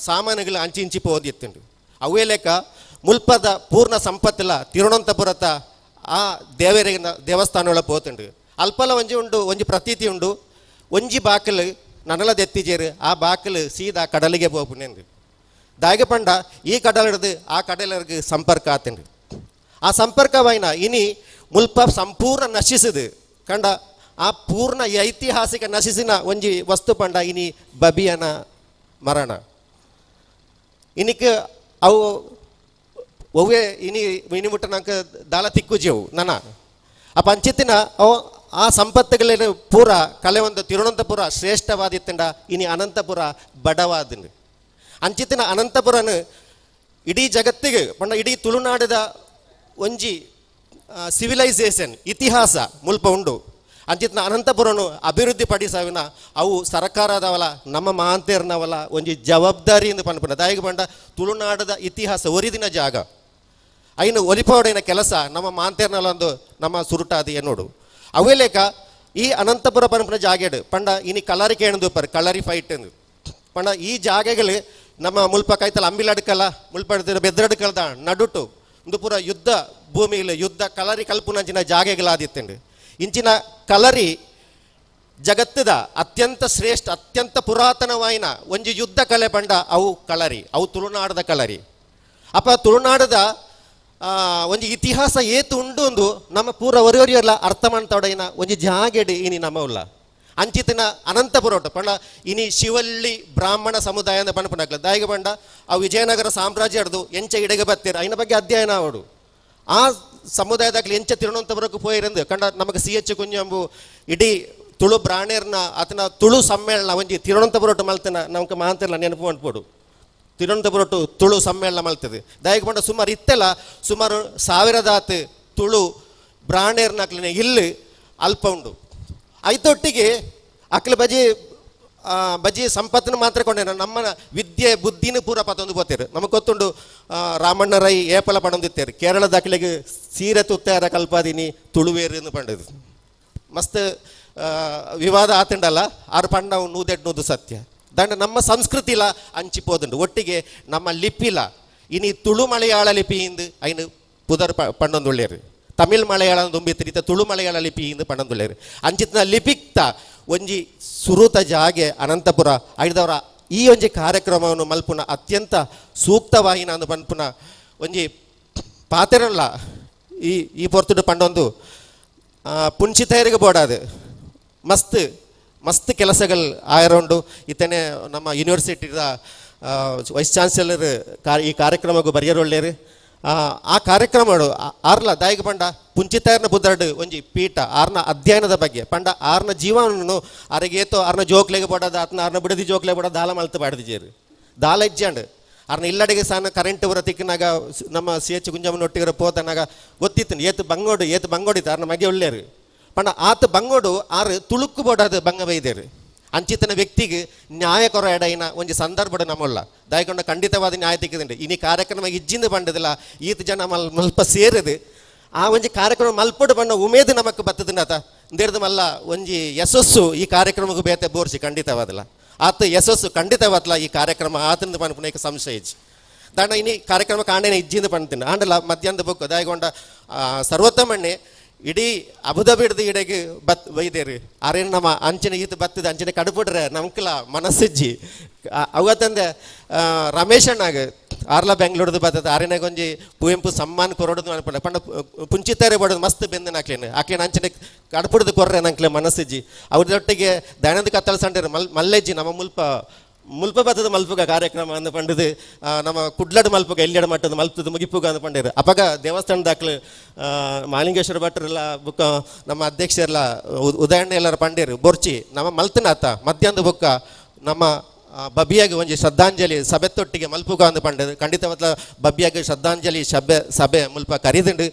ಸಾಮಾನುಗಳು ಅಂಚಿ ಇಂಚಿ ಪೋದಿತ್ತುಂಡು. ಅವೇ ಲೆಕ್ಕ ಮುಲ್ಪದ ಪೂರ್ಣ ಸಂಪತ್ತಿಲ್ಲ ತಿರುವನಂತಪುರತ ಆ ದೇವರಿನ ದೇವಸ್ಥಾನ ಪೋತುಂಡು. ಅಲ್ಪಲ ಒಂಜಿ ಉಂಡು ಒಂಜಿ ಪ್ರತೀತಿ ಉಂಡು. ಒಂಜಿ ಬಾಕಲು ನನಲ ದೆತ್ತಿಜೇರು ಆ ಬಾಕಲು ಸೀದಾ ಕಡಲಿಗೆ ಪೋಪುನೆಂದು ದಾಯಗ ಪಂಡ ಈ ಕಡಲಿಡ್ದು ಆ ಕಡಲರ್ಗೆ ಸಂಪರ್ಕ ಆತಂಡು ಆ ಸಂಪರ್ಕವಾಯಿನ ಇನಿ ಮುಲ್ಪ ಸಂಪೂರ್ಣ ನಶಿಸುದು ಕಂಡ ಆ ಪೂರ್ಣ ಐತಿಹಾಸಿಕ ನಶಿಸಿನ ಒಂಜಿ ವಸ್ತು ಪಂಡ ಇನಿ ಬಬಿಯನ ಮರಣ ಇನಿಕ್ ಅವು ಒವ್ವೆ ಇನಿ ಇನಿ ಮುಟ್ಟ ನಂಗೆ ದಾಲ ತಿಕ್ಕುಜೆವು ನನ ಆ ಪಂಚಿತ್ತಿನ ಅವು ಆ ಸಂಪತ್ತುಗಳೇನು ಪೂರ ಕಲೆ ಒಂದು ತಿರುವನಂತಪುರ ಶ್ರೇಷ್ಠವಾದಿತ್ತಂಡ ಇನಿ ಅನಂತಪುರ ಬಡವಾದಂಡು ಅಂಚಿತ್ತಿನ ಅನಂತಪುರನ ಇಡೀ ಜಗತ್ತಿಗೆ ಪಂಡ ಇಡೀ ತುಳುನಾಡದ ಒಂಜಿ ಸಿವಿಲೈಸೇಷನ್ ಇತಿಹಾಸ ಮುಲ್ಪ ಉಂಡು ಅಂಚಿತ್ತಿನ ಅನಂತಪುರನು ಅಭಿವೃದ್ಧಿ ಪಡಿಸವಿನ ಅವು ಸರ್ಕಾರದವಲ ನಮ್ಮ ಮಾಂತೇರ್ನವಲ ಒಂಜಿ ಜವಾಬ್ದಾರಿಯಿಂದ ಪನ್ಪುನ ದಾಯಿಗೆ ಪಂಡ ತುಳುನಾಡದ ಇತಿಹಾಸ ಒರಿದಿನ ಜಾಗ ಐನು ಒಲಿಪೋಡಿನ ಕೆಲಸ ನಮ್ಮ ಮಾಂತೇರ್ನಲ್ಲೊಂದು ನಮ್ಮ ಸುರುಟಾದಿ ಎನ್ನೋಡು ಅವೇ ಲೇಕ ಈ ಅನಂತಪುರ ಪನ್ಪುನ ಜಾಗೆಡು ಪಂಡ ಇನಿ ಕಲರಿ ಕೇಣದು ಪರ್ ಕಲರಿ ಫೈಟ್ ಎಂದು ಪಂಡ ಈ ಜಾಗೆಗಳು ನಮ್ಮ ಮುಲ್ಪ ಕೈತಲ ಅಂಬಿಲಡ್ಕಲ ಮುಲ್ಪ ಬೆದ್ರಡ್ಕಲದ ನಡುಟು ಒಂದು ಪೂರ ಯುದ್ಧ ಭೂಮಿಗಳು ಯುದ್ಧ ಕಲರಿ ಕಲ್ಪುನಂಚಿನ ಜಾಗೆಗಳಾದಿತ್ತಂಡು ಇಂಚಿನ ಕಲರಿ ಜಗತ್ತದ ಅತ್ಯಂತ ಶ್ರೇಷ್ಠ ಅತ್ಯಂತ ಪುರಾತನವಾಯಿನ ಒಂಜಿ ಯುದ್ಧ ಕಲೆ ಪಂಡ ಅವು ಕಳರಿ ಅವು ತುಳುನಾಡದ ಕಲರಿ ಅಪ್ಪ ತುಳುನಾಡದ ಒಂಜಿ ಇತಿಹಾಸ ಏತು ಉಂಡು ಒಂದು ನಮ್ಮ ಪೂರ ಒರಿಯೊರಿಯಲ್ಲ ಅರ್ಥ ಮಾಡ್ತಾವಡೈನ ಒಂಜಿ ಜಾಗೆಡು ಇನಿ ನಮ್ಮ ಉಲ್ಲ ಅಂಚಿತಿನ ಅನಂತಪುರ ಉಂಟು ಪಂಡ ಇನಿ ಶಿವಳ್ಳಿ ಬ್ರಾಹ್ಮಣ ಸಮುದಾಯ ಅಂತ ಪಂಡ ದಾಯಿಗೆ ಪಂಡ ಆ ವಿಜಯನಗರ ಸಾಮ್ರಾಜ್ಯ ಹಿಡ್ದು ಎಂಚ ಇಡೆಗೆ ಬತ್ತೀರ ಐನ ಬಗ್ಗೆ ಅಧ್ಯಯನ ಅವಡು ಆ ಸಮುದಾಯದಾಗಲಿ ಎಂಚ ತಿರುವನಂತಪುರಕ್ಕೆ ಪೋಯಿರಂದು ಕಂಡ ನಮಗೆ ಸಿ ಎಚ್ ಕುಂಜಂಬು ಇಡೀ ತುಳು ಬ್ರಾಣೇರ್ನ ಆತನ ತುಳು ಸಮ್ಮೇಳನ ಒಂಜಿ ತಿರುವನಂತಪುರಟ್ಟು ಮಲ್ತನ ನಮ್ಗೆ ಮಾಂತಿರ್ಲ ನೆನಪು ಮಾಡ್ಬೋದು ತಿರುವನಂತಪುರಟ್ಟು ತುಳು ಸಮ್ಮೇಳನ ಮಲ್ತದೆ ದಾಯಿಗೆ ಪಂಡ ಸುಮಾರು ಇತ್ತೆಲ್ಲ ಸುಮಾರು ಸಾವಿರದಾತ್ ತುಳು ಬ್ರಾಣೇರ್ನ ಇಲ್ಲಿ ಅಲ್ಪ ಉಂಡು ಐತೊಟ್ಟಿಗೆ ಅಕ್ಲ ಬಜಿ ಬಜಿ ಸಂಪತ್ತನ್ನು ಮಾತ್ರ ಕೊಂಡೇನ ನಮ್ಮ ವಿದ್ಯೆ ಬುದ್ಧಿನ ಪೂರ ಪತ್ತೊಂದು ಪೋತೇರು ನಮಗೆ ಗೊತ್ತುಂಡು ರಾಮಣ್ಣ ರೈ ಏಪಲ ಪಣೊಂದಿತ್ತೇರು ಕೇರಳದ ಅಕ್ಲೆಗ್ ಸೀರೆ ತುತ್ತಾರ ಕಲ್ಪಾದಿನಿ ತುಳುವೇರು ಎಂದು ಪಂಡದು ಮಸ್ತ್ ವಿವಾದ ಆತಂಡಲ್ಲ ಆರು ಪಂಡವು ನೂದೆಡ್ ನೂದು ಸತ್ಯ ದಂಡ ನಮ್ಮ ಸಂಸ್ಕೃತಿಲ ಅಂಚಿಪೋದುಂಡು ಒಟ್ಟಿಗೆ ನಮ್ಮ ಲಿಪಿಲ ಇನಿ ತುಳು ಮಲಯಾಳ ಲಿಪಿ ಇಂದು ಐನು ಪುದರ್ ಪಂಡೊಂದುಳ್ಳೇರು ತಮಿಳ್ ಮಲಯಾಳ ದುಂಬಿತ್ತಿರಿತ ತುಳು ಮಲಯಾಳ ಲಿಪಿ ಇಂದು ಪಂಡೊಂದುಳ್ಳೇರು ಅಂಚಿತ್ನ ಲಿಪಿಕ್ತ ಒಂಜಿ ಸುರುತ ಜಾಗೆ ಅನಂತಪುರ ಐದವರ ಈ ಒಂಜಿ ಕಾರ್ಯಕ್ರಮವನ್ನು ಮಲ್ಪುನ ಅತ್ಯಂತ ಸೂಕ್ತವಾಯಿನ ಅಂದು ಪನ್ಪುನ ಒಂಜಿ ಪಾತೆರಲ್ಲ ಈ ಈ ಪೊರ್ತುಡು ಪಂಡೊಂದು ಪುಂಚಿತೈರಿಗೆ ಬೋಡಾದು ಮಸ್ತ್ ಮಸ್ತ್ ಕೆಲಸಗಳು ಆಯರೋಂಡು ಇತನೆ ನಮ್ಮ ಯೂನಿವರ್ಸಿಟಿದ ವೈಸ್ ಚಾನ್ಸಲರ್ ಈ ಕಾರ್ಯಕ್ರಮಕ್ಕೂ ಬರೆಯರೊಳ್ಳೇರು ಆ ಕಾರ್ಯಕ್ರಮ ಆರ್ಲ ದಾಯಿಗೆ ಪಂಡ ಪುಂಚಿತಾರ್ನ ಬುದ್ಧರಡು ಒಂಜಿ ಪೀಠ ಆರ್ನ ಅಧ್ಯಯನದ ಬಗ್ಗೆ ಪಂಡ ಆರ್ನ ಜೀವನವನ್ನು ಅರೆಗೇತೋ ಆರ್ನ ಜೋಕ್ಲೆಗೆ ಬೋಡದ ಆತ್ನ ಆರ್ನ ಬಿಡದಿ ಜೋಕ್ಲೆ ಬೋಡ ದಾಲ ಮಲ್ತು ಬಾಡ್ದಿಜೇರು ದಾಲ ಇಜ್ಜಂಡು ಆರ್ನ ಇಲ್ಲಡೆಗೆ ಸಾನ ಕರೆಂಟ್ ಬರ ತಿಕ್ಕನಾಗ ನಮ್ಮ ಸಿ ಎಚ್ ಗುಂಜಮ್ಮನ ಒಟ್ಟಿಗೆ ಪೋತನಾಗ ಗೊತ್ತಿತ್ತು ಏತು ಬಂಗೋಡು ಏತು ಬಂಗೋಡಿತ್ತು ಆರ್ನ ಮಗೆ ಒಳ್ಳೇರು ಪಂಡ ಆತ ಬಂಗೋಡು ಆರು ತುಳುಕು ಬೋಡದು ಬಂಗ ಬೈದೇರು ಅಂಚಿತನ ವ್ಯಕ್ತಿಗೆ ನ್ಯಾಯ ಕೊರ ಎಡೈನ ಒಂಜಿ ಸಂದರ್ಭ ನಮ್ಮಲ್ಲ ದಯಕೊಂಡ ಖಂಡಿತವಾದ ನ್ಯಾಯ ತಿಕ್ಕದಂಡೆ ಇನಿ ಕಾರ್ಯಕ್ರಮ ಇಜ್ಜಿಂದ ಬಂಡದಿಲ್ಲ ಈತ ಜನ ಮಲ್ ಮಲ್ಪ ಸೇರಿದು ಆ ಒಂಜಿ ಕಾರ್ಯಕ್ರಮ ಮಲ್ಪಡು ಬಣ್ಣ ಉಮೇದು ನಮಕ್ ಬತ್ತದಂಡಾತ ಇಂದೇರ್ದು ಮಲ್ಲ ಒಂಜಿ ಯಶಸ್ಸು ಈ ಕಾರ್ಯಕ್ರಮಕ್ಕೆ ಬೇತೆ ಬೋರ್ಸಿ ಖಂಡಿತವಾದಲ್ಲ ಆತ ಯಶಸ್ಸು ಖಂಡಿತವಾದ್ಲ ಈ ಕಾರ್ಯಕ್ರಮ ಆತಂದು ಪನ್ಪುನ ಸಂಶಯ ಇಜ್ಜಿ ದಾಂಡ ಇನಿ ಕಾರ್ಯಕ್ರಮ ಕಾಂಡೇನ ಇಜ್ಜಿಂದ ಪಣ್ತೀನಿ ಆಂಡಲ ಮಧ್ಯಾಹ್ನದ ಬೊಕ್ಕ ದಾಯಗೊಂಡ ಸರ್ವೋತ್ತಮಣ್ಣೆ ಇಡೀ ಅಬುದಾಬಿ ಹಿಡ್ದು ಇಡೆಗೆ ಬತ್ ಒಯ್ದೇರು ಆರೇನು ನಮ್ಮ ಅಂಚಿನ ಈತ ಬತ್ತದ ಅಂಚಿನ ಕಡುಪುಡ್ರೆ ನಮ್ಕಲ ಮನಸ್ಸಿಜ್ಜಿ ಅವತ್ತಂದೆ ರಮೇಶ್ ಅಣ್ಣಾಗ ಆರ್ಲ ಬೆಂಗಳೂರ್ದು ಬತ್ತದ ಆರೇನಾಗ ಒಂಜಿ ಪುವೆಂಪು ಸಮ್ಮಾನ ಕೊರೊಡದು ಅನ್ಪಂಡ ಪಂಡ ಪುಂಚಿತಾರೆ ಬಡೋದು ಮಸ್ತ್ ಬೆಂದನ ಹಾಕ್ಲೇನು ಆಕ್ಲೇನು ಅಂಚಿನ ಕಡುಪುಡ್ದು ಕೊರ್ರೆ ನಂಕ್ಲೆ ಮನಸ್ಸಿಜ್ಜಿ ಅವ್ರದೊಟ್ಟಿಗೆ ದಯಾನಂದ ಕತ್ತಲ ಸಂಡೇರು ಮಲ್ಲೆಜ್ಜಿ ನಮ್ಮ ಮುಲ್ಪ ಮುಲ್ಪ ಬತ್ತದ ಮಲ್ಪುಗ ಕಾರ್ಯಕ್ರಮ ಅಂದ ಪಂಡದು ನಮ್ಮ ಕುಡ್ಲಡ್ ಮಲ್ಪುಗ ಎಲ್ಯಡ ಮಟ್ಟದ ಮಲ್ಪದ ಮುಗಿಪುಗ ಅಂದ ಪಂಡೇರು ಅಪಗ ದೇವಸ್ಥಾನದ ದಾಖಲು ಮಾಲಿಂಗೇಶ್ವರ ಭಟ್ರೆಲ್ಲ ಬುಕ್ಕ ನಮ್ಮ ಅಧ್ಯಕ್ಷರೆಲ್ಲ ಉದಯಣ್ಣ ಎಲ್ಲರ ಪಂಡೇರು ಬೊರ್ಚಿ ನಮ್ಮ ಮಲ್ತನಾತ ಮಧ್ಯಾಹ್ನದ ಬುಕ್ಕ ನಮ್ಮ ಬಬ್ಬಿಯಾಗಿ ಒಂಜಿ ಶ್ರದ್ಧಾಂಜಲಿ ಸಭೆತ್ತೊಟ್ಟಿಗೆ ಮಲ್ಪುಗ ಅಂದ ಪಂಡದು ಖಂಡಿತವಾದ ಬಬ್ಬಿಯಾಗಿ ಶ್ರದ್ಧಾಂಜಲಿ ಸಭೆ ಸಭೆ ಮುಲ್ಪ ಕರಿದುಂಡು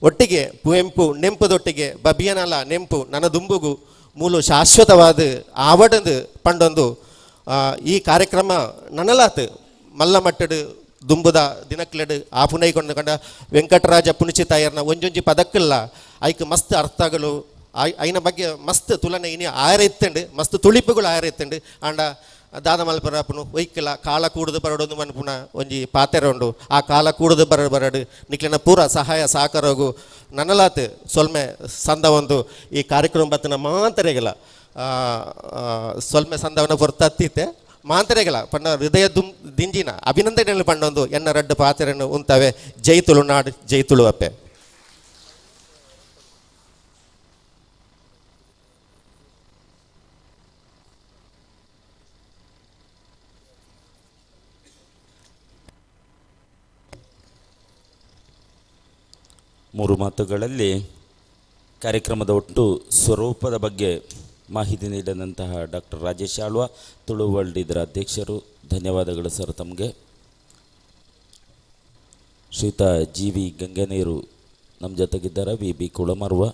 ಒಟ್ಟಿಗೆ ಪುವೆಂಪು ನೆಂಪುದೊಟ್ಟಿಗೆ ಬಬ್ಬಿಯನಲ್ಲ ನೆಂಪು ನನ್ನ ದುಂಬುಗು ಮೂಲು ಶಾಶ್ವತವಾದ ಆವಡಂದು ಪಂಡೊಂದು ಈ ಕಾರ್ಯಕ್ರಮ ನನಲಾತ್ ಮಲ್ಲ ಮಟ್ಟಡು ದುಂಬುದ ದಿನಕ್ಲೆಡು ಆ ಪುನೈಕೊಂಡು ಕಂಡ ವೆಂಕಟರಾಜ ಪುಣಿಚಿತಾಯರ್ನ ಒಂಜೊಂಜಿ ಪದಕ್ಕಿಲ್ಲ ಐಕ್ ಮಸ್ತ್ ಅರ್ಥಗಳು ಐನ ಬಗ್ಗೆ ಮಸ್ತ್ ತುಲನೆ ಇನಿ ಆಯರ ಇತ್ತಂಡು ಮಸ್ತ್ ತುಳಿಪುಗಳು ಆಯರ ಇತ್ತಂಡು ಆಂಡ ದಾದ ಮಲ್ಪರಪುನು ಒಯ್ಕಲ ಕಾಲ ಕೂಡುದು ಬರಡೊಂದು ಮನ್ಪುನ ಒಂಜಿ ಪಾತೆರ ಉಂಡು ಆ ಕಾಲ ಕೂಡುದು ಬರ ಬರಡು ನಿಕ್ಲೆನ ಪೂರ ಸಹಾಯ ಸಹಕಾರಗು ನನಲಾತ್ ಸೊಲ್ಮೆ ಸಂದ ಒಂದು ಈ ಕಾರ್ಯಕ್ರಮ ಬತ್ತಿನ ಮಾಂತರೆಗಲ ಸೊಲ್ಮೆ ಸಂದವನ ಹೊರತತ್ತಿತ್ತೆ ಮಾಂತರೆಗಳ ಪಣ್ಣ ಹೃದಯ ದುಂ ದಿಂಜಿನ ಅಭಿನಂದನೆಗಳು ಪಣ್ಣೊಂದು ಎನ್ನ ರಡ್ಡು ಪಾತ್ರೆಯನ್ನು ಉಂತವೆ. ಜೈ ತುಳುನಾಡು, ಜೈ ತುಳುವಪ್ಪೆ. ಮೂರು ಮಾತುಗಳಲ್ಲಿ ಕಾರ್ಯಕ್ರಮದ ಒಟ್ಟು ಸ್ವರೂಪದ ಬಗ್ಗೆ ಮಾಹಿತಿ ನೀಡಿದಂತಹ ಡಾಕ್ಟರ್ ರಾಜೇಶ್ ಆಳ್ವ, ತುಳು ವರ್ಲ್ಡ್ ಇದರ ಅಧ್ಯಕ್ಷರು, ಧನ್ಯವಾದಗಳು ಸರ್ ತಮಗೆ. ಶ್ರೀಯುತ ಜಿ ವಿ ಗಂಗನೀರು ನಮ್ಮ ಜೊತೆಗಿದ್ದಾರೆ, ವಿ ಬಿ ಕುಳಮರ್ವ,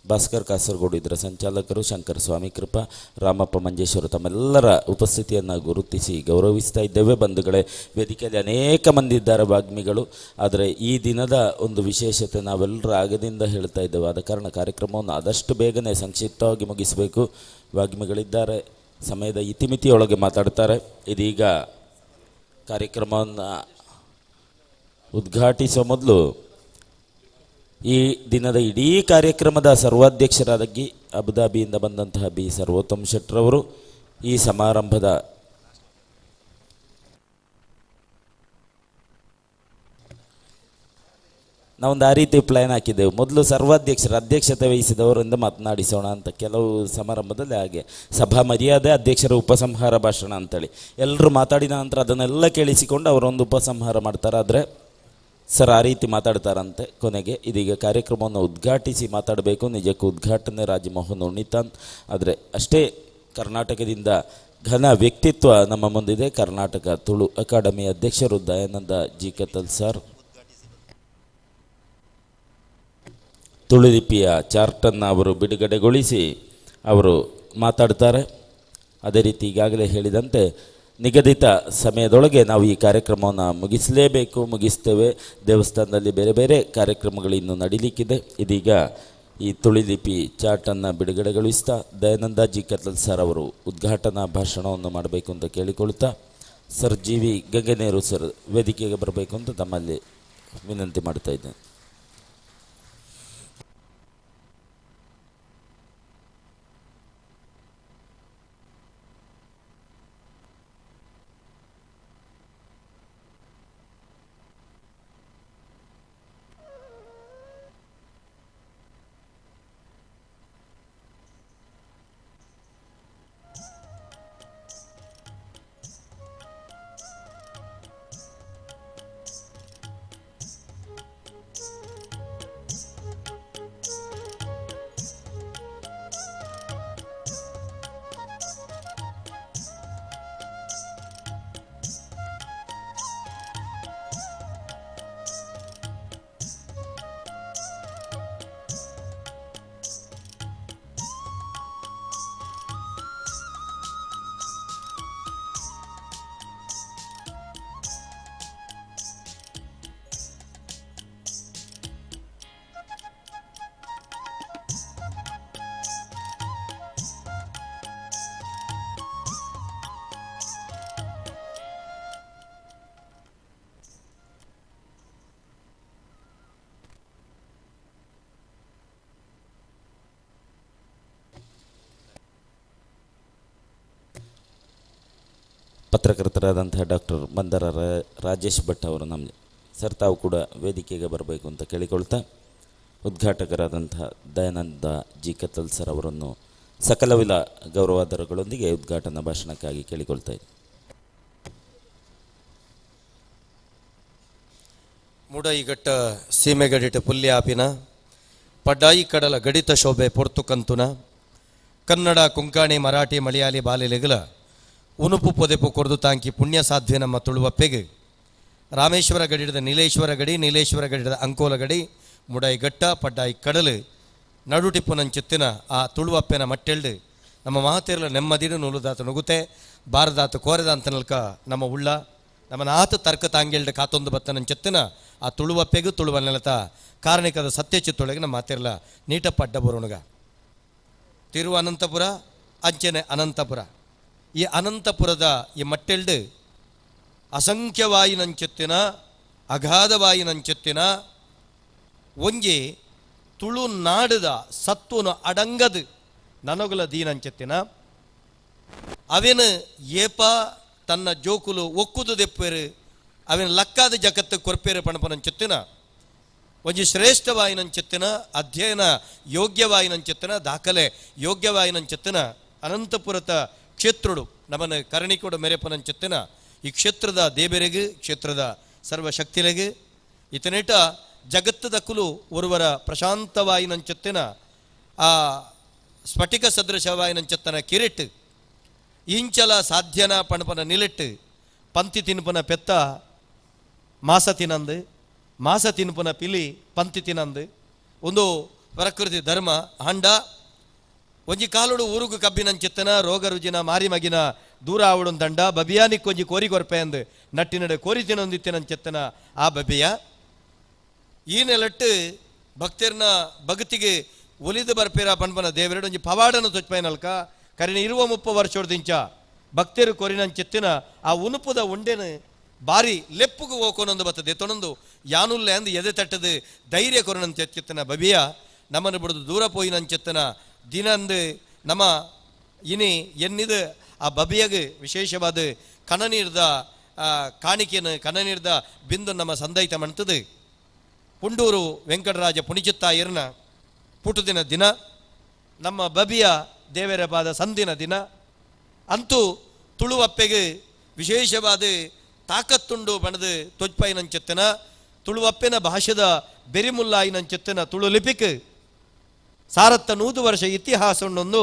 ಭಾಸ್ಕರ್ ಕಾಸರಗೋಡು ಇದರ ಸಂಚಾಲಕರು, ಶಂಕರ್ ಸ್ವಾಮಿ ಕೃಪಾ, ರಾಮಪ್ಪ ಮಂಜೇಶ್ವರ ತಮ್ಮೆಲ್ಲರ ಉಪಸ್ಥಿತಿಯನ್ನು ಗುರುತಿಸಿ ಗೌರವಿಸ್ತಾ ಇದ್ದೇವೆ. ಬಂಧುಗಳೇ, ವೇದಿಕೆಯಲ್ಲಿ ಅನೇಕ ಮಂದಿ ಇದ್ದಾರೆ ವಾಗ್ಮಿಗಳು, ಆದರೆ ಈ ದಿನದ ಒಂದು ವಿಶೇಷತೆ ನಾವೆಲ್ಲರ ಆಗದಿಂದ ಹೇಳ್ತಾ ಇದ್ದೇವೆ. ಆದ ಕಾರಣ ಕಾರ್ಯಕ್ರಮವನ್ನು ಆದಷ್ಟು ಬೇಗನೆ ಸಂಕ್ಷಿಪ್ತವಾಗಿ ಮುಗಿಸಬೇಕು. ವಾಗ್ಮಿಗಳಿದ್ದಾರೆ, ಸಮಯದ ಇತಿಮಿತಿಯೊಳಗೆ ಮಾತಾಡ್ತಾರೆ. ಇದೀಗ ಕಾರ್ಯಕ್ರಮವನ್ನು ಉದ್ಘಾಟಿಸುವ ಮೊದಲು ಈ ದಿನದ ಇಡೀ ಕಾರ್ಯಕ್ರಮದ ಸರ್ವಾಧ್ಯಕ್ಷರಾದ ಅಬುಧಾಬಿಯಿಂದ ಬಂದಂತಹ ಬಿ ಸರ್ವೋತ್ತಮ್ ಶೆಟ್ಟರವರು ಈ ಸಮಾರಂಭದ ನಾವೊಂದು ಆ ರೀತಿ ಪ್ಲ್ಯಾನ್ ಹಾಕಿದ್ದೆವು. ಮೊದಲು ಸರ್ವಾಧ್ಯಕ್ಷರ ಅಧ್ಯಕ್ಷತೆ ವಹಿಸಿದವರಿಂದ ಮಾತನಾಡಿಸೋಣ ಅಂತ. ಕೆಲವು ಸಮಾರಂಭದಲ್ಲಿ ಹಾಗೆ ಸಭಾ ಮರ್ಯಾದೆ, ಅಧ್ಯಕ್ಷರ ಉಪಸಂಹಾರ ಭಾಷಣ ಅಂತೇಳಿ ಎಲ್ಲರೂ ಮಾತಾಡಿದ ನಂತರ ಅದನ್ನೆಲ್ಲ ಕೇಳಿಸಿಕೊಂಡು ಅವರೊಂದು ಉಪಸಂಹಾರ ಮಾಡ್ತಾರೆ. ಆದರೆ ಸರ್ ಆ ರೀತಿ ಮಾತಾಡ್ತಾರಂತೆ. ಕೊನೆಗೆ ಇದೀಗ ಕಾರ್ಯಕ್ರಮವನ್ನು ಉದ್ಘಾಟಿಸಿ ಮಾತಾಡಬೇಕು. ನಿಜಕ್ಕೂ ಉದ್ಘಾಟನೆ ರಾಜಮೋಹನ್ ಉಣ್ಣಿತಾನ್. ಆದರೆ ಅಷ್ಟೇ ಕರ್ನಾಟಕದಿಂದ ಘನ ವ್ಯಕ್ತಿತ್ವ ನಮ್ಮ ಮುಂದಿದೆ. ಕರ್ನಾಟಕ ತುಳು ಅಕಾಡೆಮಿ ಅಧ್ಯಕ್ಷರು ದಯಾನಂದ ಜಿ ಕತ್ತಲ್ ಸರ್ ತುಳು ಲಿಪಿಯ ಚಾರ್ಟನ್ನು ಅವರು ಬಿಡುಗಡೆಗೊಳಿಸಿ ಅವರು ಮಾತಾಡ್ತಾರೆ. ಅದೇ ರೀತಿ ಈಗಾಗಲೇ ಹೇಳಿದಂತೆ ನಿಗದಿತ ಸಮಯದೊಳಗೆ ನಾವು ಈ ಕಾರ್ಯಕ್ರಮವನ್ನು ಮುಗಿಸಲೇಬೇಕು, ಮುಗಿಸ್ತೇವೆ. ದೇವಸ್ಥಾನದಲ್ಲಿ ಬೇರೆ ಬೇರೆ ಕಾರ್ಯಕ್ರಮಗಳು ಇನ್ನೂ ನಡೀಲಿಕ್ಕಿದೆ. ಇದೀಗ ಈ ತುಳು ಲಿಪಿ ಚಾರ್ಟನ್ನು ಬಿಡುಗಡೆಗೊಳಿಸ್ತಾ ದಯಾನಂದ ಜಿ ಕತ್ಲಲ್ ಸರ್ ಅವರು ಉದ್ಘಾಟನಾ ಭಾಷಣವನ್ನು ಮಾಡಬೇಕು ಅಂತ ಕೇಳಿಕೊಳ್ತಾ sir G V Ganganeru sir ವೇದಿಕೆಗೆ ಬರಬೇಕು ಅಂತ ತಮ್ಮಲ್ಲಿ ವಿನಂತಿ ಮಾಡ್ತಾ ಇದ್ದೇನೆ. ಪತ್ರಕರ್ತರಾದಂತಹ ಡಾಕ್ಟರ್ ಮಂದರ ರಾಜೇಶ್ ಭಟ್ ಅವರು ನಮ್ಮ ಸರ್ ತಾವು ಕೂಡ ವೇದಿಕೆಗೆ ಬರಬೇಕು ಅಂತ ಕೇಳಿಕೊಳ್ತಾ ಉದ್ಘಾಟಕರಾದಂತಹ ದಯಾನಂದ ಜಿ ಕತ್ತಲ್ ಸರ್ ಅವರನ್ನು ಸಕಲವಿಲ ಗೌರವಾದರಗಳೊಂದಿಗೆ ಉದ್ಘಾಟನಾ ಭಾಷಣಕ್ಕಾಗಿ ಕೇಳಿಕೊಳ್ತಾ ಇದ್ದೀನಿ. ಮುಡೈಗಟ್ಟ ಸೀಮೆಗಡಿಟ ಪುಲ್ಯಾಪಿನ ಪಡ್ಡಾಯಿ ಕಡಲ ಗಡಿತ ಶೋಭೆ ಪೊರ್ತುಕಂತುನ ಕನ್ನಡ ಕೊಂಕಾಣಿ ಮರಾಠಿ ಮಲಯಾಳಿ ಬಾಲೆಲೆಗಲ ಉನುಪು ಪೊದೆಪು ಕೊರ್ದು ತಾಂಕಿ ಪುಣ್ಯ ಸಾಧ್ವೆ ನಮ್ಮ ತುಳುವಪ್ಪೆಗೆ ರಾಮೇಶ್ವರ ಗಡಿಡದ ನೀಲೇಶ್ವರ ಗಡಿ, ನೀಲೇಶ್ವರ ಗಡಿಡದ ಅಂಕೋಲ ಗಡಿ, ಮುಡಾಯಿ ಘಟ್ಟ ಪಡ್ಡಾಯಿ ಕಡಲು ನಡುಟಿಪ್ಪು ನಂಚುತ್ತಿನ ಆ ತುಳುವಪ್ಪೆನ ಮಟ್ಟೆಲ್ಡು ನಮ್ಮ ಮಹಾತೇರಲ ನೆಮ್ಮದಿಡು ನೂಲುದಾತ ನುಗುತೆ ಬಾರದಾತ ಕೋರೆದ ಅಂತ ನಲ್ಕ ನಮ್ಮ ಉಳ್ಳ ನಮ್ಮ ನಾತು ತರ್ಕ ತಾಂಗೆಲ್ಡು ಕಾತೊಂದು ಬತ್ತ ನಂಚುತ್ತಿನ ಆ ತುಳುವಪ್ಪೆಗೂ ತುಳುವ ನೆಲತ ಕಾರಣಿಕದ ಸತ್ಯ ಚಿತ್ತೊಳಗೆ ನಮ್ಮ ಮಾತಿರಲ ನೀಟಪ್ಪ ಅಡ್ಡ ಬರೋಣಗ. ತಿರುವನಂತಪುರ ಅಂಚನೆ ಅನಂತಪುರ, ಈ ಅನಂತಪುರದ ಈ ಮಟ್ಟೆಲ್ಡು ಅಸಂಖ್ಯವಾಯಿನಂಚೆತ್ತಿನ ಅಗಾಧವಾಯಿನಂಚೆತ್ತಿನ ಒಂಜಿ ತುಳುನಾಡದ ಸತ್ವನು ಅಡಂಗದು ನನಗುಲ ದೀನಂಚೆತ್ತಿನ ಅವೇನು ಏಪ ತನ್ನ ಜೋಕುಲು ಒಕ್ಕುದು ದೆಪ್ಪೇರು ಅವೇನು ಲಕ್ಕಾದ ಜಗತ್ತು ಕೊರ್ಪೇರು ಪಣಪನಂಚೆತ್ತಿನ ಒಂಜಿ ಶ್ರೇಷ್ಠವಾಯಿನಂಚೆತ್ತಿನ ಅಧ್ಯಯನ ಯೋಗ್ಯವಾಯಿನಂಚೆತ್ತಿನ ದಾಖಲೆ ಯೋಗ್ಯವಾಯಿನಂಚೆತ್ತಿನ ಅನಂತಪುರತ ಕ್ಷೇತ್ರುಡು ನಮನ ಕರಣಿಕೋಡು ಮೆರೆಪನಂಚೆತ್ತಿನ ಈ ಕ್ಷೇತ್ರದ ದೇಬೆರೆಗು ಕ್ಷೇತ್ರದ ಸರ್ವಶಕ್ತಿಲೆಗು ಇತನೇಟ ಜಗತ್ತದ ಕುಲು ಒರುವರ ಪ್ರಶಾಂತವಾಯಿನಂಚೆತ್ತಿನ ಆ ಸ್ಫಟಿಕ ಸದೃಶವಾಯಿನಂಚೆತ್ತನ ಕಿರಿಟ್ ಇಂಚಲ ಸಾಧ್ಯನ ಪಣಪನ ನಿಲೆಟ್ಟು ಪಂತಿ ತಿನ್ಪನ ಪೆತ್ತ ಮಾಸ ತಿನಂದು ಮಾಸ ತಿನ್ಪನ ಪಿಲಿ ಪಂತಿ ತಿನಂದು ಒಂದು ಪ್ರಕೃತಿ ಧರ್ಮ ಹಂಡ ಒಂಜಿ ಕಾಲುಡು ಊರುಗು ಕಬ್ಬಿನಂಚೆತ್ತನ ರೋಗ ರುಜಿನ ಮಾರಿ ಮಗಿನ ದೂರ ಆವಡು ದಂಡ ಬಬಿಯಾನಿಕ್ ಒಂಜಿ ಕೋರಿ ಕೊರ್ಪೆ ಅಂದು ನಟ್ಟಿನಡೆ ಕೋರಿ ತಿನೊಂದಿತ್ತಿನಂಚೆತ್ತನ ಆ ಬಬಿಯ. ಈ ನೆಲಟ್ಟು ಭಕ್ತರ್ನ ಭಕ್ತಿಗೆ ಒಲಿದು ಬರ್ಪೇರ ಪನ್ಪನ ದೇವರೆಡು ಒಂಜಿ ಪವಾಡನ ತೊಚ್ಪೈನಲ್ಕ ಕರಿನ ಇರುವ ಮುಪ್ಪ ವರ್ಷೋಡ್ದಿಂಚ ಭಕ್ತರು ಕೊರಿನಂಚೆತ್ತಿನ ಆ ಉನುಪುದ ಉಂಡೆನು ಬಾರಿ ಲೆಪ್ಪುಗು ಹೋಕೊನೊಂದು ಬರ್ತದೆ ತೊಣೊಂದು ಯಾನುಲ್ಲೆ ಅಂದು ಎದೆ ತಟ್ಟದು ಧೈರ್ಯ ಕೊರನಂಚೆತ್ತಿನ ಬಬಿಯ ನಮ್ಮನ್ನು ಬಿಡುದು ದೂರ ಪೋಯಿನಂಚೆತ್ತನ ದಿನಂದು ನಮ್ಮ ಇನಿ ಎನ್ನಿದು ಆ ಬಬಿಯಗ್ ವಿಶೇಷವಾದ ಕಣನೀರ್ದ ಕಾಣಿಕೆಯನ್ನು ಕಣನೀರ್ದ ಬಿಂದು ನಮ್ಮ ಸಂದೈತ ಮಂತದು. ಪುಂಡೂರು ವೆಂಕಟರಾಜ ಪುಣಿಚಿತ್ತಾಯರ್ನ ಪುಟುದಿನ ದಿನ ನಮ್ಮ ಬಬಿಯ ದೇವರ ಪಾದ ಸಂದಿನ ದಿನ ಅಂತೂ ತುಳುವಪ್ಪೆಗೆ ವಿಶೇಷವಾದ ತಾಕತ್ತುಂಡು ಬಣದು ತೊಜ್ಪಾಯಿನಂಚೆತ್ತನ ತುಳುವಪ್ಪೆನ ಭಾಷೆದ ಬೆರಿಮುಲ್ಲಾಯಿನಂಚೆತ್ತನ ತುಳು ಲಿಪಿಕ್ ಸಾರತ್ತ 100 ವರ್ಷ ಇತಿಹಾಸ ಉಂಡೊಂದು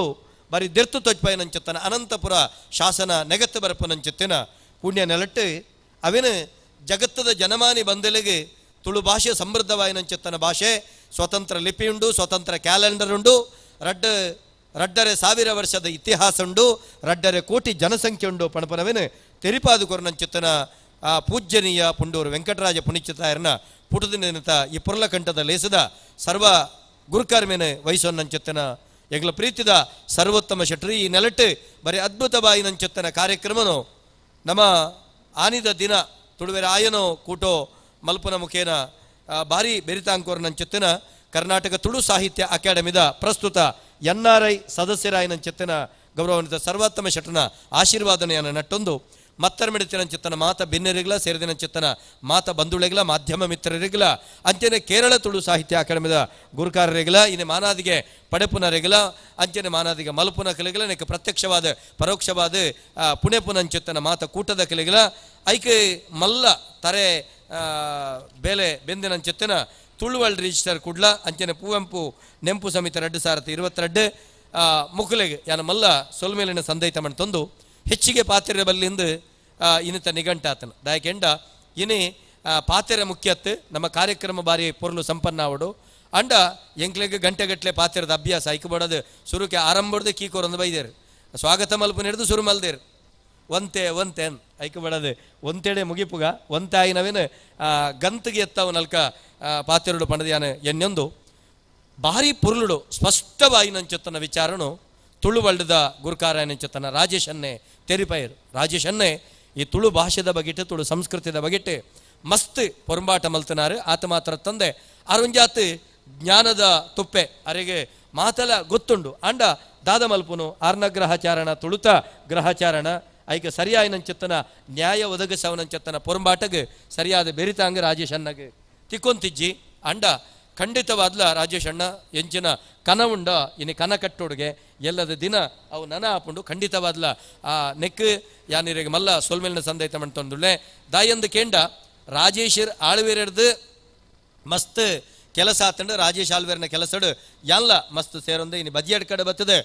ಬರಿ ದೆರ್ತು ತೊಜ್ಪಾಯಿನಂಚೆತ್ತನ ಅನಂತಪುರ ಶಾಸನ ನೆಗತ್ತು ಬರಪನಂಚೆತ್ತಿನ ಪುಣ್ಯ ನೆಲಟ್ಟು ಅವಿನ ಜಗತ್ತದ ಜನಮಾನಿ ಬಂದೆಲೆಗೆ ತುಳು ಭಾಷೆ ಸಮೃದ್ಧವಾಯಿನಂಚೆತ್ತನ ಭಾಷೆ ಸ್ವತಂತ್ರ ಲಿಪಿ ಉಂಡು, ಸ್ವತಂತ್ರ ಕ್ಯಾಲೆಂಡರ್ ಉಂಡು, 2.5 ಸಾವಿರ ವರ್ಷದ ಇತಿಹಾಸ ಉಂಡು, 2.5 ಕೋಟಿ ಜನಸಂಖ್ಯೆ ಉಂಡು ಪಣಪನವೇನು ತೆರಿಪಾದು ಕೊರನಂಚೆತ್ತನ ಆ ಪೂಜ್ಯನೀಯ ಪುಂಡೂರು ವೆಂಕಟರಾಜ ಪುಣಿಚಿತಾಯರ್ನ ಪುಟದಿನ ಈ ಪುರ್ಲಕಂಠದ ಲೇಸದ ಸರ್ವ ಗುರುಕರ್ಮೇನೆ ವಹಿಸೋನಂಚೆತ್ತನ ಎಂಗ್ಲ ಪ್ರೀತಿದ ಸರ್ವೋತ್ತಮ ಶೆಟ್ರಿ ಈ ನೆಲಟ್ಟು ಬರೀ ಅದ್ಭುತ ಬಾಯಿನಂಚೆತ್ತನ ಕಾರ್ಯಕ್ರಮನು ನಮ್ಮ ಆನಿದ ದಿನ ತುಳುವೆರ ಆಯನೋ ಕೂಟೋ ಮಲ್ಪನ ಮುಖೇನ ಭಾರಿ ಬೆರಿತಾಂಕೋರ್ನಂಚೆತ್ತಿನ ಕರ್ನಾಟಕ ತುಳು ಸಾಹಿತ್ಯ ಅಕಾಡೆಮಿದ ಪ್ರಸ್ತುತ NRI ಸದಸ್ಯರಾಯಿನಂಚೆತ್ತಿನ ಗೌರವಾನ್ವಿತ ಸರ್ವೋತ್ತಮ ಶೆಟ್ಟನ ಆಶೀರ್ವಾದನೆಯನ್ನು ನಟ್ಟೊಂದು ಮತ್ತರ್ಮಿಡಿತಿನಂಚೆತ್ತನ ಮಾತ ಬಿನ್ನೆರಿಗ್ಲ ಸೇರಿದಿನಂಚೆತ್ತನ ಮಾತ ಬಂಧುಳೆಗ್ಲ ಮಾಧ್ಯಮ ಮಿತ್ರರಿಗ್ಲ ಅಂಚನೆ ಕೇರಳ ತುಳು ಸಾಹಿತ್ಯ ಅಕಾಡೆಮಿದ ಗುರುಕಾರರಿಗ್ಲ ಇನ್ನು ಮಾನಾದಿಗೆ ಪಡೆಪುನರಿಗ್ಲ ಅಂಚನೆ ಮಾನಾದಿಗೆ ಮಲ್ಪುನ ಕಲೆಗ್ಲ ನೆಕ್ ಪ್ರತ್ಯಕ್ಷವಾದ ಪರೋಕ್ಷವಾದ ಪುಣೆ ಪುನಂಚೆತ್ತನ ಮಾತ ಕೂಟದ ಕಲೆಗ್ಲ ಐಕೆ ಮಲ್ಲ ತರೆ ಬೇಲೆ ಬೆಂದಿನಂಚೆತ್ತನ ತುಳುವಲ್ ರಿಜಿಸ್ಟರ್ ಕುಡ್ಲ ಅಂಚನೆ ಪೂವೆಂಪು ನೆಂಪು ಸಮಿತಿ 2022 ಮುಕುಲೆಗೆ ಯಾನ ಮಲ್ಲ ಸೊಲ್ಮೇಲಿನ ಸಂದೈತ ತಂದು ಹೆಚ್ಚಿಗೆ ಪಾತ್ರೆ ಬಲ್ಲಿಂದು ಇನ್ನಿತ ನಿಘಂಟಾತನ ದಾಯಕೆಂಡ ಇನಿ ಪಾತ್ರೆ ಮುಖ್ಯತ್ತು ನಮ್ಮ ಕಾರ್ಯಕ್ರಮ ಬಾರಿ ಪೊರ್ಲು ಸಂಪನ್ನ ಆವಡು ಅಂಡ ಎಂಕ್ಲೆಗ್ ಗಂಟೆಗಟ್ಟಲೆ ಪಾತ್ರದ ಅಭ್ಯಾಸ ಐಕಬಡದು ಸುರುಕೆ ಆರಂಭದ ಕೀಕೋರೊಂದು ಬೈದೇರು ಸ್ವಾಗತ ಮಲ್ಪು ಹಿಡಿದು ಸುರು ಮಲ್ದೇರು ಒಂತೆ ಒಂತೆ ಅನ್ ಐಕಬಡದು ಒಂತೆಡೆ ಮುಗಿಪುಗ ಒಂತೆ ಆಯಿನವೇನು ಗಂತಿಗೆ ಎತ್ತವು ನಲ್ಕ ಪಾತ್ರೆಡು ಪಣದ ಯಾನ ಎನ್ನೊಂದು ಭಾರಿ ಪುರುಳುಡು ಸ್ಪಷ್ಟವಾಯಿನಂಚೆತ್ತನ ವಿಚಾರನು ತುಳುವಲ್ಡದ ಗುರುಕಾರನಂಚೆತ್ತನ ರಾಜೇಶನ್ನೇ ತೆರಿಪೈರು. ರಾಜೇಶನ್ನೇ ಈ ತುಳು ಭಾಷೆದ ಬಗೆಟ್ ತುಳು ಸಂಸ್ಕೃತಿದ ಬಗೆಟ್ ಮಸ್ತ್ ಪೊರಂಬಾಟ ಮಲ್ತನಾರು. ಆತ ಮಾತ್ರ ತಂದೆ ಅರುಂಜಾತ್ ಜ್ಞಾನದ ತುಪ್ಪೆ ಅರೆಗೆ ಮಾತಲ ಗೊತ್ತುಂಡು ಅಂಡ ದಾದ ಮಲ್ಪುನು ಆರ್ನ ಗ್ರಹಚಾರಣ ತುಳುತ ಗ್ರಹಚಾರಣ ಐಕ ಸರಿಯಾಯಿನಂಚೆತ್ತನ ನ್ಯಾಯ ಒದಗಿಸವನಂಚೆತ್ತನ ಪೊರಂಬಾಟಗ್ ಸರಿಯಾದ ಬೆರಿತಾಂಗ ರಾಜೇಶ್ ಅಣ್ಣಗೆ ತಿಕ್ಕೊಂತಿಜ್ಜಿ ಅಂಡ ಖಂಡಿತವಾದ್ಲ ರಾಜೇಶ್ ಅಣ್ಣ ಎಂಚಿನ ಕನ ಉಂಡ ಇನಿ ಕನ ಕಟ್ಟೋಡ್ಗೆ ಎಲ್ಲದ ದಿನ ಅವು ನನ ಆಪುಂಡು ಖಂಡಿತವಾದ್ಲ ಆ ನೆಕ್ ಯಾನಿರಿಗೆ ಮಲ್ಲ ಸೊಲ್ಮೇಲಿನ ಸಂದೈತ ಮಂತೊಂದುಳ್ಳೆ ದಾಯಂದು ಕೇಂಡ ರಾಜೇಶರ್ ಆಳ್ವೇರಡ್ದು ಮಸ್ತ್ ಕೆಲಸ ಆತಂಡು ರಾಜೇಶ್ ಆಳ್ವೇರನ ಕೆಲಸಡು ಎಲ್ಲ ಮಸ್ತ್ ಸೇರೊಂದು ಇನಿ ಬದಿಯಡ್ ಕಡೆ ಬರ್ತದೆ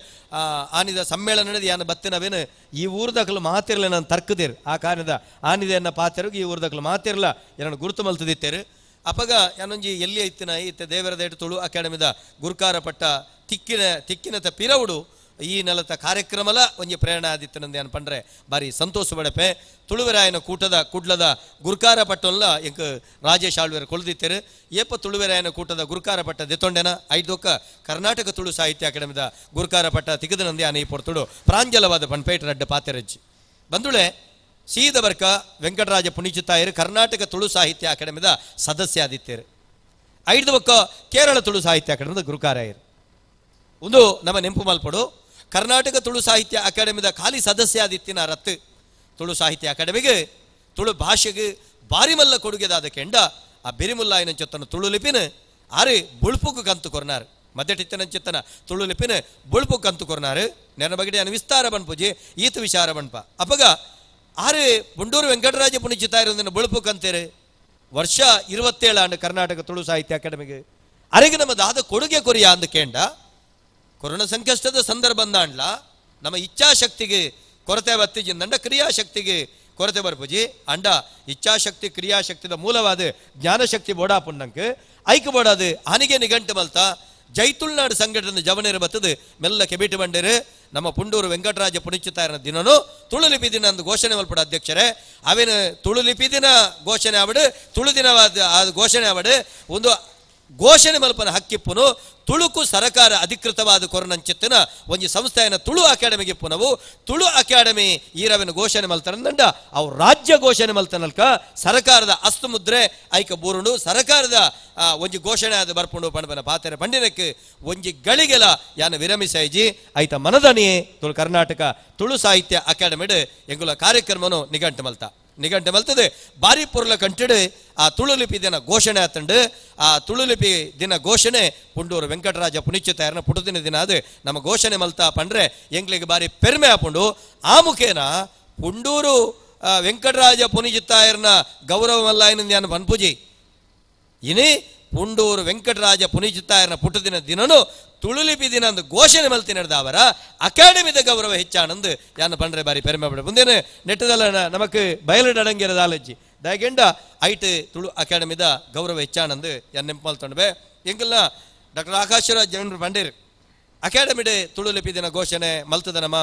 ಆನಿದ ಸಮ್ಮೇಳನ ಯಾನ ಬತ್ತಿನವೇನು ಈ ಊರ್ದಕಲು ಮಾತಿರ್ಲ ನಾನು ತರ್ಕದಿರ್ ಆ ಕಾರಣದ ಆನಿದೆಯನ್ನ ಪಾತಿರುಗ್ ಈ ಊರ್ದಕಲು ಮಾತಿರ್ಲ ಏನನ್ನು ಗುರುತು ಮಲ್ತದಿತ್ತೇರು. ಅಪಗ ಯಾನೊಂಜಿ ಎಲ್ಲಿ ಐತಿನ ಇತ್ತೆ ದೇವರ ದೇಟ ತುಳು ಅಕಾಡೆಮಿದ ಗುರುಕಾರ ಪಟ್ಟ ತಿಕ್ಕಿನ ತಿಕ್ಕಿನತ ಪಿರವುಡು ಈ ನೆಲತ ಕಾರ್ಯಕ್ರಮಲ ಒಂಜಿ ಪ್ರೇರಣೆ ಆದಿತ್ತನಂದು ಯಾನ್ ಪಂಡ್ರೆ ಬಾರಿ ಸಂತೋಷ ಪಡಪೆ. ತುಳುವೆರಾಯನ ಕೂಟದ ಕುಡ್ಲದ ಗುರುಕಾರ ಪಟ್ಟೊಲ್ಲ ಎಂಕ್ ರಾಜೇಶ್ ಆಳ್ವೇರ್ ಕೊಳ್ದಿತ್ತೇರು. ಏಪ ತುಳುವೆರಾಯನ ಕೂಟದ ಗುರುಕಾರ ಪಟ್ಟ ದೆತ್ತೊಂಡೆನ ಐದೊಕ್ಕ ಕರ್ನಾಟಕ ತುಳು ಸಾಹಿತ್ಯ ಅಕಾಡೆಮಿದ ಗುರುಕಾರ ಪಟ್ಟ ತಿಗದನಂದು ಯಾನ್ ಈ ಪೊರ್ತುಡು ಪ್ರಾಂಜಲವಾದ ಪನ್ಪೇಟ ರಡ್ಡ ಪಾತೆರಜ್ಜಿ ಬಂದುಳೆ ಸೀದ ಬರ್ಕ ವೆಂಕಟರಾಜ ಪುಣಿಚಿತ್ತಾಯರು ಕರ್ನಾಟಕ ತುಳು ಸಾಹಿತ್ಯ ಅಕಾಡೆಮಿದ ಸದಸ್ಯ ಆದಿತ್ತೇರು. ಐದು ಬೊಕ್ಕ ಕೇರಳ ತುಳು ಸಾಹಿತ್ಯ ಅಕಾಡೆಮಿದ ಗುರುಕಾರಾಯರು. ಒಂದು ನಮ್ಮ ನೆಂಪು ಮಲ್ಪಡು. ಕರ್ನಾಟಕ ತುಳು ಸಾಹಿತ್ಯ ಅಕಾಡೆಮಿದ ಖಾಲಿ ಸದಸ್ಯ ಆದಿತ್ತಿನ ರತ್ತು ತುಳು ಸಾಹಿತ್ಯ ಅಕಾಡೆಮಿಗೆ ತುಳು ಭಾಷೆಗೆ ಬಾರಿ ಮಲ್ಲ ಕೊಡುಗೆದಾದ ಕೆಂಡ ಆ ಬೆರಿಮುಲ್ಲಾಯಿನಂಚೊತ್ತನ ತುಳು ಲಿಪಿನ ಆರು ಬುಳ್ಪುಗು ಕಂತು ಕೊರ್ನಾರು ಮಧ್ಯಟಿತ್ತನಂಚಿತ್ತನ ತುಳು ಲಿಪಿನ ಬುಳ್ಪು ಕಂತು ಕೊರ್ನಾರು ನೆನ ಬಗ್ಗೆ ಅನು ವಿಸ್ತಾರ ಬನ್ಪುಜಿ ಈತ ವಿಚಾರ ಬನ್ಪ ಅಪಗ ಆರು ಬುಂಡೂರು ವೆಂಕಟರಾಜ ಪುಣಿಚಿತಾಯಿರೊಂದಿನ ಬುಳ್ಪು ಕಂತೇರು ವರ್ಷ 27 ಆಂಡು ಕರ್ನಾಟಕ ತುಳು ಸಾಹಿತ್ಯ ಅಕಾಡೆಮಿಗೆ ಅರೆಗೆ ನಮ್ಮ ದಾದ ಕೊಡುಗೆ ಕೊರಿಯ ಅಂದ ಕೇಂಡ ಕೊರೋನಾ ಸಂಕಷ್ಟದ ಸಂದರ್ಭ ಅಂದಾಂಡ್ಲ ನಮ್ಮ ಇಚ್ಛಾಶಕ್ತಿಗೆ ಕೊರತೆ ಬತ್ತಿಜಿಂದಂಡ ಕ್ರಿಯಾಶಕ್ತಿಗೆ ಕೊರತೆ ಬರ್ಪುಜಿ ಅಂಡ ಇಚ್ಛಾಶಕ್ತಿ ಕ್ರಿಯಾಶಕ್ತಿದ ಮೂಲವಾದ ಜ್ಞಾನಶಕ್ತಿ ಬೋಡಾಪುಣ್ಣಂಕ್ ಐಕ್ ಬೋಡಾದು ಆನಿಗೆ ನಿಘಂಟು ಮಲ್ತ ಜೈತುಳ್ನಾಡು ಸಂಘಟನೆ ಜವನೇರು ಬತ್ತದು ಮೆಲ್ಲ ಕೆಬಿಟು ಬಂಡೇರು ನಮ್ಮ ಪುಂಡೂರು ವೆಂಕಟರಾಜ ಪುಣಿಚಿತಾರನ ದಿನನು ತುಳುಲಿಪಿ ದಿನ ಅಂದು ಘೋಷಣೆ ಮಲ್ಪಡ ಅಧ್ಯಕ್ಷರೇ ಅವೇನು ತುಳುಲಿಪಿ ದಿನ ಘೋಷಣೆ ಆವಡು ತುಳು ದಿನವಾದ ಘೋಷಣೆ ಆವಡು ಒಂದು ಘೋಷಣೆ ಮಲ್ಪನ ಹಕ್ಕಿಪ್ಪುನು ತುಳುಕು ಸರಕಾರ ಅಧಿಕೃತವಾದ ಕೊರನಂಚಿತ್ತಿನ ಒಂಜಿ ಸಂಸ್ಥೆಯನ್ನು ತುಳು ಅಕಾಡೆಮಿಗೆ ಪುನವು ತುಳು ಅಕಾಡೆಮಿ ಈರವಿನ ಘೋಷಣೆ ಮಲ್ತನಂದ ಅವು ರಾಜ್ಯ ಘೋಷಣೆ ಮಲ್ತನಲ್ಕ ಸರಕಾರದ ಅಸ್ತು ಮುದ್ರೆ ಐಕ ಬೂರುಂಡು ಸರಕಾರದ ಒಂಜಿ ಘೋಷಣೆ ಆದ ಬರ್ಪುಂಡು ಪಣಪನ ಪಾತೆರೆ ಪಂಡಿನಕ್ಕೆ ಒಂಜಿ ಗಳಿಗೆಲ ಯಾನ ವಿರಮಿಸೈಜಿ ಐತ ಮನದನಿಯೇ ತುಳು ಕರ್ನಾಟಕ ತುಳು ಸಾಹಿತ್ಯ ಅಕಾಡೆಮಿಡ್ ಎಂಗುಲ ಕಾರ್ಯಕ್ರಮನು ನಿಘಂಟು ಮಲ್ತ ನಿಘಂಟು ಮಲ್ತದೆ ಬಾರಿ ಪೊರ್ಲ ಕಂಟಿಡು ಆ ತುಳುಲಿಪಿ ದಿನ ಘೋಷಣೆ ಆತಂಡು ಆ ತುಳುಲಿಪಿ ದಿನ ಘೋಷಣೆ ಪುಂಡೂರು ವೆಂಕಟರಾಜ ಪುಣಿಚಿತಾಯರನ ಪುಟದಿನ ದಿನ ಅದು ನಮ್ಮ ಘೋಷಣೆ ಮಲ್ತ ಪಂಡ್ರೆ ಎಂಗ್ಲಿಗೆ ಬಾರಿ ಪೆರ್ಮೆ ಆಪುಂಡು ಆ ಮುಖೇನ ಪುಂಡೂರು ವೆಂಕಟರಾಜ ಪುನಿಚಿತ್ತಾಯರನ ಗೌರವ ಮಲ್ಲಾಯನ ಧ್ಯಾನ ಪನ್ಪುಜಿ ಇನಿ ಪುಂಡೂರು ವೆಂಕಟರಾಜ ಪುನಿಚಿತ್ತಾಯರನ ಪುಟದಿನ ದಿನನು ತುಳುಲಿಪಿ ದಿನ ಅಂದು ಘೋಷಣೆ ಮಲ್ತಿ ನಡೆದ ಅವರ ಅಕಾಡೆಮಿದ ಗೌರವ ಹೆಚ್ಚಾನಂದು ಯಾನ ಪಂಡ್ರೆ ಬಾರಿ ಪೆರ್ಮೆ ಪಡ ಮುಂದೇನು ನೆಟ್ಟದಲ್ಲ ನಮಕ್ ಬಯಲುಡಂಗಿರದ ಆಲಜ್ಜಿ ದಯಗೆಂಡ ಐಟ್ ತುಳು ಅಕಾಡೆಮಿದ ಗೌರವ ಹೆಚ್ಚಾನಂದು ಯಾನ್ ನೆಂಪು ಮಲ್ತೊಂಡ್ಬೆ ಎಂಗಲ್ನ ಡಾಕ್ಟರ್ ಆಕಾಶರಾಜ್ ಜನರು ಪಂಡೇರು ಅಕಾಡೆಮಿಡೆ ತುಳುಲಿಪಿ ದಿನ ಘೋಷಣೆ ಮಲ್ತದ ನಮ್ಮ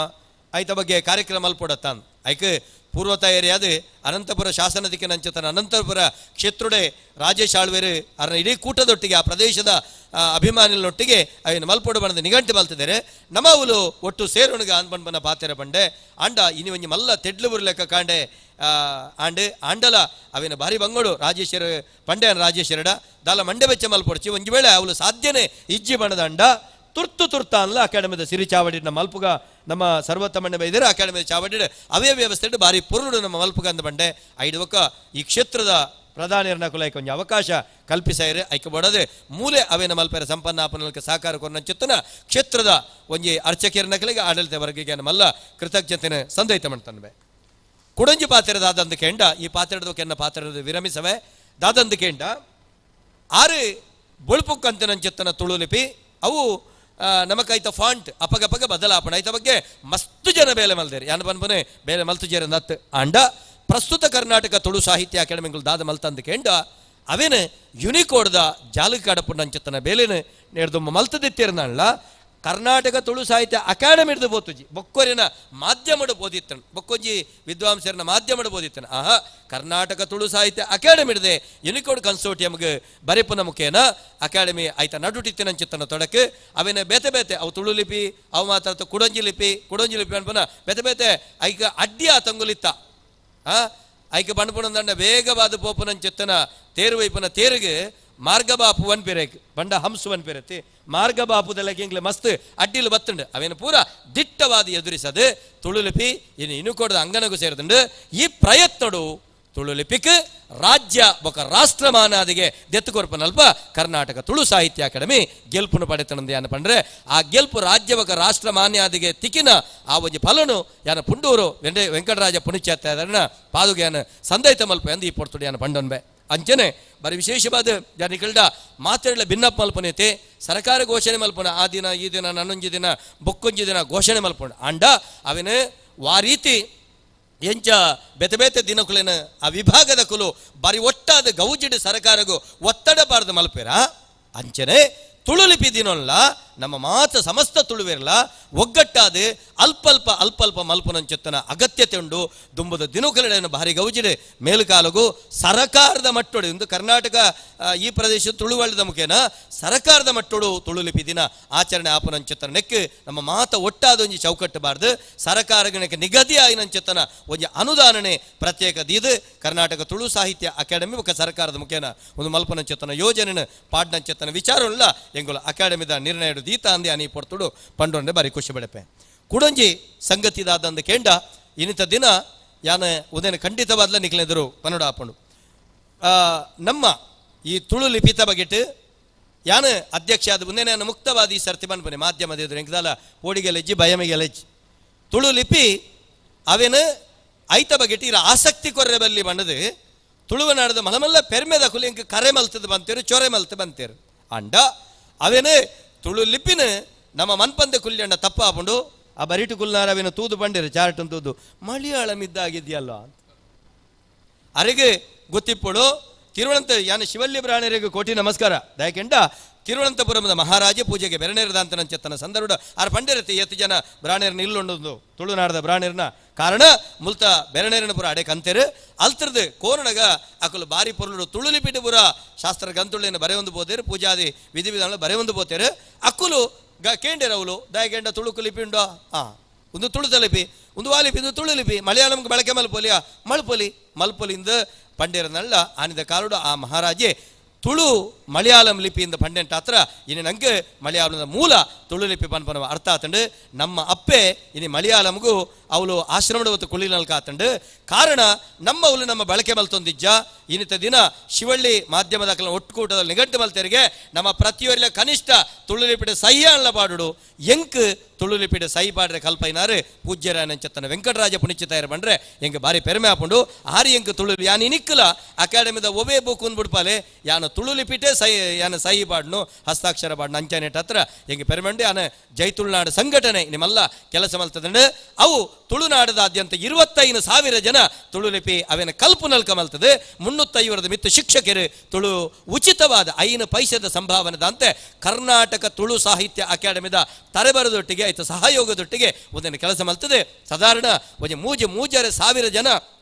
ಐತ ಬಗ್ಗೆ ಕಾರ್ಯಕ್ರಮ ಮಲ್ಪೊಡತ್ತಾನ್ ಐಕ್ ಪೂರ್ವ ತಯಾರಿಯಾದ ಅನಂತಪುರ ಶಾಸನ ದಿಕ್ಕಿನಂಚತನ ಅನಂತಪುರ ಕ್ಷೇತ್ರುಡೆ ರಾಜೇಶ್ ಆಳ್ವೇರು ಅವರ ಇಡೀ ಕೂಟದೊಟ್ಟಿಗೆ ಆ ಪ್ರದೇಶದ ಅಭಿಮಾನಿಗಳೊಟ್ಟಿಗೆ ಅವಿನ ಮಲ್ಪೊಡು ಬಣ್ಣದ ನಿಘಂಟು ಮಲ್ತಿದ್ದಾರೆ ನಮ್ಮವುಲು ಒಟ್ಟು ಸೇರುಣಗ ಅನ್ಬಣ್ಬನ ಪಾತೆರ ಬಂಡೆ ಅಂಡ ಇನಿ ಒಂಜಿ ಮಲ್ಲ ತೆಡ್ಲು ಬುರ್ಲೆಕ್ಕ ಕಾಂಡೆ ಆಂಡ್ ಆಂಡಲ ಅವಿನ ಭಾರಿ ಬಂಗೋಡು ರಾಜೇಶ್ವರ ಪಂಡ್ಯನ ರಾಜೇಶ್ವರಡ ದಾಲ ಮಂಡೆ ಬೆಚ್ಚ ಮಲ್ಪೊಡ್ಚಿ ಒಂಜಿ ವೇಳೆ ಅವಳು ಸಾಧ್ಯನೇ ಇಜ್ಜಿ ಬಣ್ಣದ ಅಂಡ ತುರ್ತು ತುರ್ತ ಅನ್ಲ ಅಕಾಡೆಮಿದ ಸಿರಿ ಚಾವಡಿ ನಮ್ಮ ಮಲ್ಪುಗ ನಮ್ಮ ಸರ್ವತಮಣ್ಣ ಬೈದರೆ ಅಕಾಡೆಮಿದ ಚಾವಡಿ ಅವೇ ವ್ಯವಸ್ಥೆ ಭಾರಿ ಪುರುಡು ನಮ್ಮ ಮಲ್ಪುಗ ಅಂದ ಬಂಡೆ ಐಡುವಕ್ಕ ಈ ಕ್ಷೇತ್ರದ ಪ್ರಧಾನಿಯರನ್ನ ಕುಲೈಕ ಒಂಜಿ ಅವಕಾಶ ಕಲ್ಪಿಸಾಯಿರು ಐಕೆ ಬಡದೆ ಮೂಲೆ ಅವೇನ ಮಲ್ಪೆರ ಸಂಪನ್ನಾಪನಕ್ಕೆ ಸಹಕಾರ ಕೊರನಂಚಿತ್ತನ ಕ್ಷೇತ್ರದ ಒಂಜಿ ಅರ್ಚಕಿಯರ ನಕಲಿಗೆ ಆಡಳಿತ ವರ್ಗಕ್ಕೆ ಮಲ್ಲ ಕೃತಜ್ಞತೆನ ಸಂದೈತ ಮಾಡ್ತಾನೆ ಕುಡಂಜಿ ಪಾತ್ರೆ ದಾದಂದು ಕೆಂಡ ಈ ಪಾತ್ರೆದ ಕೆನ್ನ ಪಾತ್ರದ ವಿರಮಿಸವೆ ದಾದಂದು ಕೆಂಡ ಆರು ಬೊಳ್ಪುಕ್ಕಂತನಂಚಿತ್ತನ ತುಳುಲಿಪಿ ಅವು ನಮಕೈತ ಫಾಂಟ್ ಅಪಗಪಗ ಬದಲಾಪಣ ಐತ ಬಗ್ಗೆ ಮಸ್ತು ಜನ ಬೇಲೆ ಮಲ್ದೇರಿ ಯಾನ ಬನ್ಬನೆ ಬೇಲೆ ಮಲ್ತು ಜೇರ ನತ್ ಅಂಡ ಪ್ರಸ್ತುತ ಕರ್ನಾಟಕ ತುಳು ಸಾಹಿತ್ಯ ಅಕಾಡೆಮಿಗಳು ದಾದ ಮಲ್ತಂದು ಕೆಂಡ ಅವೇನು ಯುನಿಕೋಡ್ದ ಜಾಲಕಾಡಪುಂಡಂಚಿತ್ತನ ಬೇಲೆನು ನೇರ್ದು ಮಲ್ತದಿತ್ತಿರನಲ್ಲ ಕರ್ನಾಟಕ ತುಳು ಸಾಹಿತ್ಯ ಅಕಾಡೆಮಿ ಹಿಡಿದು ಬೋತುಜಿ ಬೊಕ್ಕೊರಿನ ಮಾಧ್ಯಮಡು ಬೋಧಿತ್ತನು ಬೊಕ್ಕೊಂಜಿ ವಿದ್ವಾಂಸರನ ಮಾಧ್ಯಮಡು ಬೋಧಿತ್ತನು ಆಹಾ ಕರ್ನಾಟಕ ತುಳು ಸಾಹಿತ್ಯ ಅಕಾಡೆಮಿ ಹಿಡಿದೆ ಯುನಿಕೋಡ್ ಕನ್ಸೋರ್ಟಿಯಮ್ಗೆ ಬರೆಪುನ ಮುಖೇನ ಅಕಾಡೆಮಿ ಆಯ್ತ ನಡುಟಿತ್ತಿನಂಚಿತ್ತನ ತೊಡಕು ಅವೇನ ಬೇತೆ ಬೇತೆ ಅವು ತುಳು ಲಿಪಿ ಅವು ಮಾತ್ರ ಕುಡೊಂಜಿ ಲಿಪಿ ಕುಡೊಂಜಿ ಲಿಪಿ ಅನ್ಪನ ಬೇತೆ ಬೇತೆ ಐಕ ಅಡ್ಡಿ ಆತಂಗುಲಿತ್ತ ಐಕ ಬಣ್ಪುಣಂದಂಡ ವೇಗವಾದ ಪೋಪುನಂಚಿತ್ತನ ತೇರು ವೈಪುನ ತೇರಿಗೆ ಮಾರ್ಗಬಾಪು ಒನ್ ಪೆರೇಕ್ ಬಂಡ ಹಂಸು ಒನ್ ಪೆರತಿ ಮಾರ್ಗಬಾಪುದೆಲ್ಲ ಇಂಗ್ಲೆ ಮಸ್ತ್ ಅಡ್ಡಿಲು ಬತ್ತುಂಡು ಅವೇನು ಪೂರ ದಿಟ್ಟವಾದ ಎದುರಿಸದು ತುಳುಲಿಪಿ ಇನ್ನು ಇನ್ನು ಕೊಡದ ಅಂಗನಗೂ ಸೇರಿದುಂಡು ಈ ಪ್ರಯತ್ನಡು ತುಳುಲಿಪಿಕ್ ರಾಜ್ಯ ಬೊಕ ರಾಷ್ಟ್ರಮಾನಾದಿಗೆ ದೆತ್ತುಕೊರ್ಪನಲ್ಪ ಕರ್ನಾಟಕ ತುಳು ಸಾಹಿತ್ಯ ಅಕಾಡೆಮಿ ಗೆಲ್ಪುನು ಪಡೆತನಂದು ಯಾನ ಪಂಡ್ರೆ ಆ ಗೆಲ್ಪು ರಾಜ್ಯ ಬೊಕ ರಾಷ್ಟ್ರ ಮಾನ್ಯಾದಿಗೆ ತಿಕ್ಕಿನ ಆ ಒಂಜಿ ಫಲನು ಯಾನ ಪುಂಡೂರು ವೆಂಕಟರಾಜ ಪುಣಿಚಾತ್ಯನ ಪಾದುಗೆ ಯಾನ ಸಂದೈತ ಮಲ್ಪ ಎಂದು ಈ ಪೊರ್ತುಡು ಯಾನ ಪಂಡೊನ್ಬೆ ಅಂಚನೆ ಬರಿ ವಿಶೇಷವಾದ ಜನಿಕಲ್ಡ ಮಾತೆರಳ ಭಿನ್ನಪ್ಪ ಮಲ್ಪನೈತೆ ಸರ್ಕಾರ ಘೋಷಣೆ ಮಲ್ಪನ ಆ ದಿನ ಈ ದಿನ ನನ್ನೊಂಜಿ ದಿನ ಬೊಕ್ಕೊಂಜಿ ದಿನ ಘೋಷಣೆ ಮಲ್ಪಣ ಅಂಡ ಅವೇನು ವಾ ರೀತಿ ಎಂಚ ಬೇತೆ ಬೇತೆ ದಿನಕುಲೇನ ಆ ವಿಭಾಗದ ಕುಲು ಬಾರಿ ಒಟ್ಟಾದ ಗೌಜಿಡು ಸರ್ಕಾರಗೂ ಒತ್ತಡ ಬಾರದು ಮಲ್ಪೇರ ಅಂಚನೆ ತುಳುಲಿಪಿ ದಿನೊಲ್ಲ ನಮ್ಮ ಮಾತ ಸಮಸ್ತ ತುಳುವಿರಲ ಒಗ್ಗಟ್ಟಾದ ಅಲ್ಪಲ್ಪ ಅಲ್ಪಲ್ಪ ಮಲ್ಪನಂಚೆತ್ತನ ಅಗತ್ಯತೆ ಉಂಡು ದುಂಬದ ದಿನಕುಲೆಯನ್ನು ಭಾರಿ ಗೌಜಿಡೆ ಮೇಲುಕಾಲಗು ಸರಕಾರದ ಮಟ್ಟೊಡು ಇಂದು ಕರ್ನಾಟಕ ಈ ಪ್ರದೇಶ ತುಳುವಳ್ಳದ ಮುಖೇನ ಸರಕಾರದ ಮಟ್ಟೊಡು ತುಳುಲಿಪಿ ದಿನ ಆಚರಣೆ ಆಪನಂಚೆತ್ತನ ನೆಕ್ ನಮ್ಮ ಮಾತ ಒಟ್ಟಾದ ಒಂಜಿ ಚೌಕಟ್ಟು ಬಾರ್ದು ಸರಕಾರಗಣಕ್ಕೆ ನಿಗದಿ ಆಯಿನಂಚೆತ್ತನ ಒಂಜಿ ಅನುದಾನನೆ ಪ್ರತ್ಯೇಕ ದೀದು ಕರ್ನಾಟಕ ತುಳು ಸಾಹಿತ್ಯ ಅಕಾಡೆಮಿ ಬೊಕ್ಕ ಸರ್ಕಾರದ ಮುಖೇನ ಒಂದು ಮಲ್ಪನಂಚೆತ್ತನ ಯೋಜನೆ ಪಾಡ್ನಂಚೆತ್ತನ ವಿಚಾರ ಉಲ್ಲ ಎಂಗುಲ ಅಕಾಡೆಮಿದ ನಿರ್ಣಯ ದೀತ ಅಂದೆ ಅನಿ ಪೊರ್ತುಡು ಪಂಡೊಂಡೆ ಬಾರಿ ಖುಷಿ ಬಡಪೆ. ಕುಡೊಂಜಿ ಸಂಗತಿದಾದಂದು ಕೇಂಡ ಇನ್ನಿತ ದಿನ ಯಾನ ಉದಯನ ಖಂಡಿತವಾದ್ಲ ನಿಕ್ಲೆದರು ಪನ್ನಡ ಆಪುಂಡು. ನಮ್ಮ ಈ ತುಳು ಲಿಪಿತ ಬಗೆಟ್ ಯಾನ ಅಧ್ಯಕ್ಷ ಆದ ಮುಂದೆ ನಾನು ಮುಕ್ತವಾದ ಈ ಸರ್ತಿ ಪನ್ಪುನೆ ಮಾಧ್ಯಮದ ಎದುರು ಎಂಕದಾಲ ಓಡಿಗೆಲೆಜ್ಜಿ ಭಯಮಿಗೆಲೆಜ್ಜಿ ತುಳು ಲಿಪಿ ಅವೇನು ಐತ ಬಗೆಟ್ ಇರ ಆಸಕ್ತಿ ಕೊರ್ರೆ ಬಲ್ಲಿ ಬಣ್ಣದು ತುಳುವನಾಡದ ಮಲಮಲ್ಲ ಪೆರ್ಮೆದ ಕುಲಿ ಎಂಕ್ ಕರೆ ಮಲ್ತದ ಬಂತೇರು ಚೊರೆ ಮಲ್ತು ಬಂತೇರು ಅಂಡ ಅವೇನು ತುಳು ಲಿಪಿನ ನಮ್ಮ ಮನ್ಪಂದೆ ಕುಲ್ಯಂಡ ತಪ್ಪ ಆಪುಂಡು. ಆ ಬರಿಟು ಕುಲ್ನಾರ ಅವೇನು ತೂದು ಬಂಡಿರು ಚಾರ್ಟನ್ ತೂದು ಮಲಯಾಳಂ ಇದ್ದಾಗಿದೆಯಲ್ಲ ಅಂತ ಅರೆಗೆ ಗೊತ್ತಿಪ್ಪಳು. ತಿರುವನಂತ ಯಾನ ಶಿವಲ್ಯ ಬ್ರಾಣರಿಗೆ ಕೋಟಿ ನಮಸ್ಕಾರ. ದಯಕೆಂಡ ತಿರುವನಂತಪುರಮದ ಮಹಾರಾಜ ಪೂಜೆಗೆ ಬೆರನೇರದಾಂತನಂಚೆತ್ತನ ಸಂದರ್ಭ ಆರ್ ಪಂಡಿರತಿ ಎತ್ತು ಜನ ಬ್ರಾಣೇರ್ನ ಇಲ್ಲೊಂಡೊಂದು ತುಳುನಾಡದ ಬ್ರಾಣೇರ್ನ ಕಾರಣ ಮುಲ್ತ ಬೆರನೇರನಪುರ ಅಡೆ ಕಂತೇರು ಅಲ್ತ್ರದು ಕೋರಣಗ ಅಕಲು ಬಾರಿ ಪೊರುಳು ತುಳುಲಿಪಿಟಪುರ ಶಾಸ್ತ್ರ ಗಂತುಳ್ಳಿನ ಬರೆಯೊಂದು ಪೋತೇರು ಪೂಜಾದಿ ವಿಧಿ ವಿಧಾನ ಬರೆಯೊಂದು ಪೋತೇರು ಅಕ್ಕುಲು ಗ ಕೇಂಡೇರವಲು ದಯಕೆಂಡ ತುಳುಕು ಲಿಪಿ ಉಂಡೋ ಒಂದು ತುಳು ತಲಿಪಿ ಒಂದು ವಾಲಿಪಿ ಒಂದು ತುಳು ಲಿಪಿ ಮಲಯಾಳಂಗೆ ಬಳಕೆ ಮಲ್ಪೊಲಿಯ ಮಲ್ಪೊಲಿ ಮಲ್ಪೊಲಿಂದ ಪಂಡೇರನಲ್ಲ ಆನಿದ ಕಾಲುಡು ಆ ಮಹಾರಾಜೆ ತುಳು ಮಲಯಾಳಂ ಲಿಪಿಯಿಂದ ಪಂಡೆಂಟ ಹತ್ರ ಇನ್ನು ನಂಗೆ ಮಲಯಾಳದ ಮೂಲ ತುಳು ಲಿಪಿ ಪನ್ಪನ ಅರ್ಥ ಆತಂಡು. ನಮ್ಮ ಅಪ್ಪೆ ಇನಿ ಮಲಯಾಳಂಗೂ ಅವಳು ಆಶ್ರಮದ ಹೊತ್ತು ಕುಳ್ಳಿನಲ್ಕ ಆತಂಡು. ಕಾರಣ ನಮ್ಮ ಅವಳು ನಮ್ಮ ಬಳಕೆ ಮಲ್ತೊಂದಿಜ್ಜ. ಇನ್ನಿತ ದಿನ ಶಿವಳ್ಳಿ ಮಾಧ್ಯಮದ ಒಟ್ಟುಕೂಟದಲ್ಲಿ ನಿಘಂಟು ಮಲ್ತೆರಿಗೆ ನಮ್ಮ ಪ್ರತಿಯೊರಿಲ ಕನಿಷ್ಠ ತುಳು ಲಿಪಿಡ ಸಹಿ ಅಲ್ಲ ಪಾಡುಡು ಎಂಕ್ ತುಳು ಲಿಪಿಡ ಸಹಿ ಪಾಡ್ರೆ ಕಲ್ಪೈನಾರು ಪೂಜ್ಯರಾಯನಂಚತ್ತನ ವೆಂಕಟರಾಜ ಪುಣಿಚಿತಾಯರು ಬಂದ್ರೆ ಎಂಕ್ ಬಾರಿ ಪೆರ್ಮೆ ಆಪುಂಡು. ಆರಿ ಎಂಕ್ ತುಳು ಯಾನ್ ಇನಿಕ್ಕಲ ಅಕಾಡೆಮಿದ ಒವೇ ಬುಕ್ ಬಿಡ್ಪಾಲೆ ಯಾನ ತುಳು ಲಿಪಿಟೆ ಸಹಿ ಯಾನ ಸಹಿ ಪಾಡ್ನು ಹಸ್ತಾಕ್ಷರ ಪಾಡ್ನು ಅಂಚನೆಟ್ ಹತ್ರ ಎಂಕ್ ಪೆರ್ಮೆಂಡು. ಯಾನ ಜೈ ತುಳುನಾಡು ಸಂಘಟನೆ ನಿಮ್ಮೆಲ್ಲ ಕೆಲಸ ಮಲ್ತದಂಡು. ಅವು ತುಳುನಾಡದಾದ್ಯಂತ 25,000 ಜನ ತುಳು ಲಿಪಿ ಅವೇನ ಕಲ್ಪು ನಲ್ಕ ಮಲ್ತದೆ. 350 ಮಿತ್ತು ಶಿಕ್ಷಕರು ತುಳು ಉಚಿತವಾದ 5 ಪೈಸದ ಸಂಭಾವನೆದಂತೆ ಕರ್ನಾಟಕ ತುಳು ಸಾಹಿತ್ಯ ಅಕಾಡೆಮಿದ ತರೆಬರದೊಟ್ಟಿಗೆ ಆಯ್ತು ಸಹಯೋಗದೊಟ್ಟಿಗೆ ಒಂದನ್ನು ಕೆಲಸ ಮಲ್ತದೆ. ಸಾಧಾರಣ ಒಂಜಿ ಮೂಜಿ ಮೂಜರೆ ಸಾವಿರ ಜನ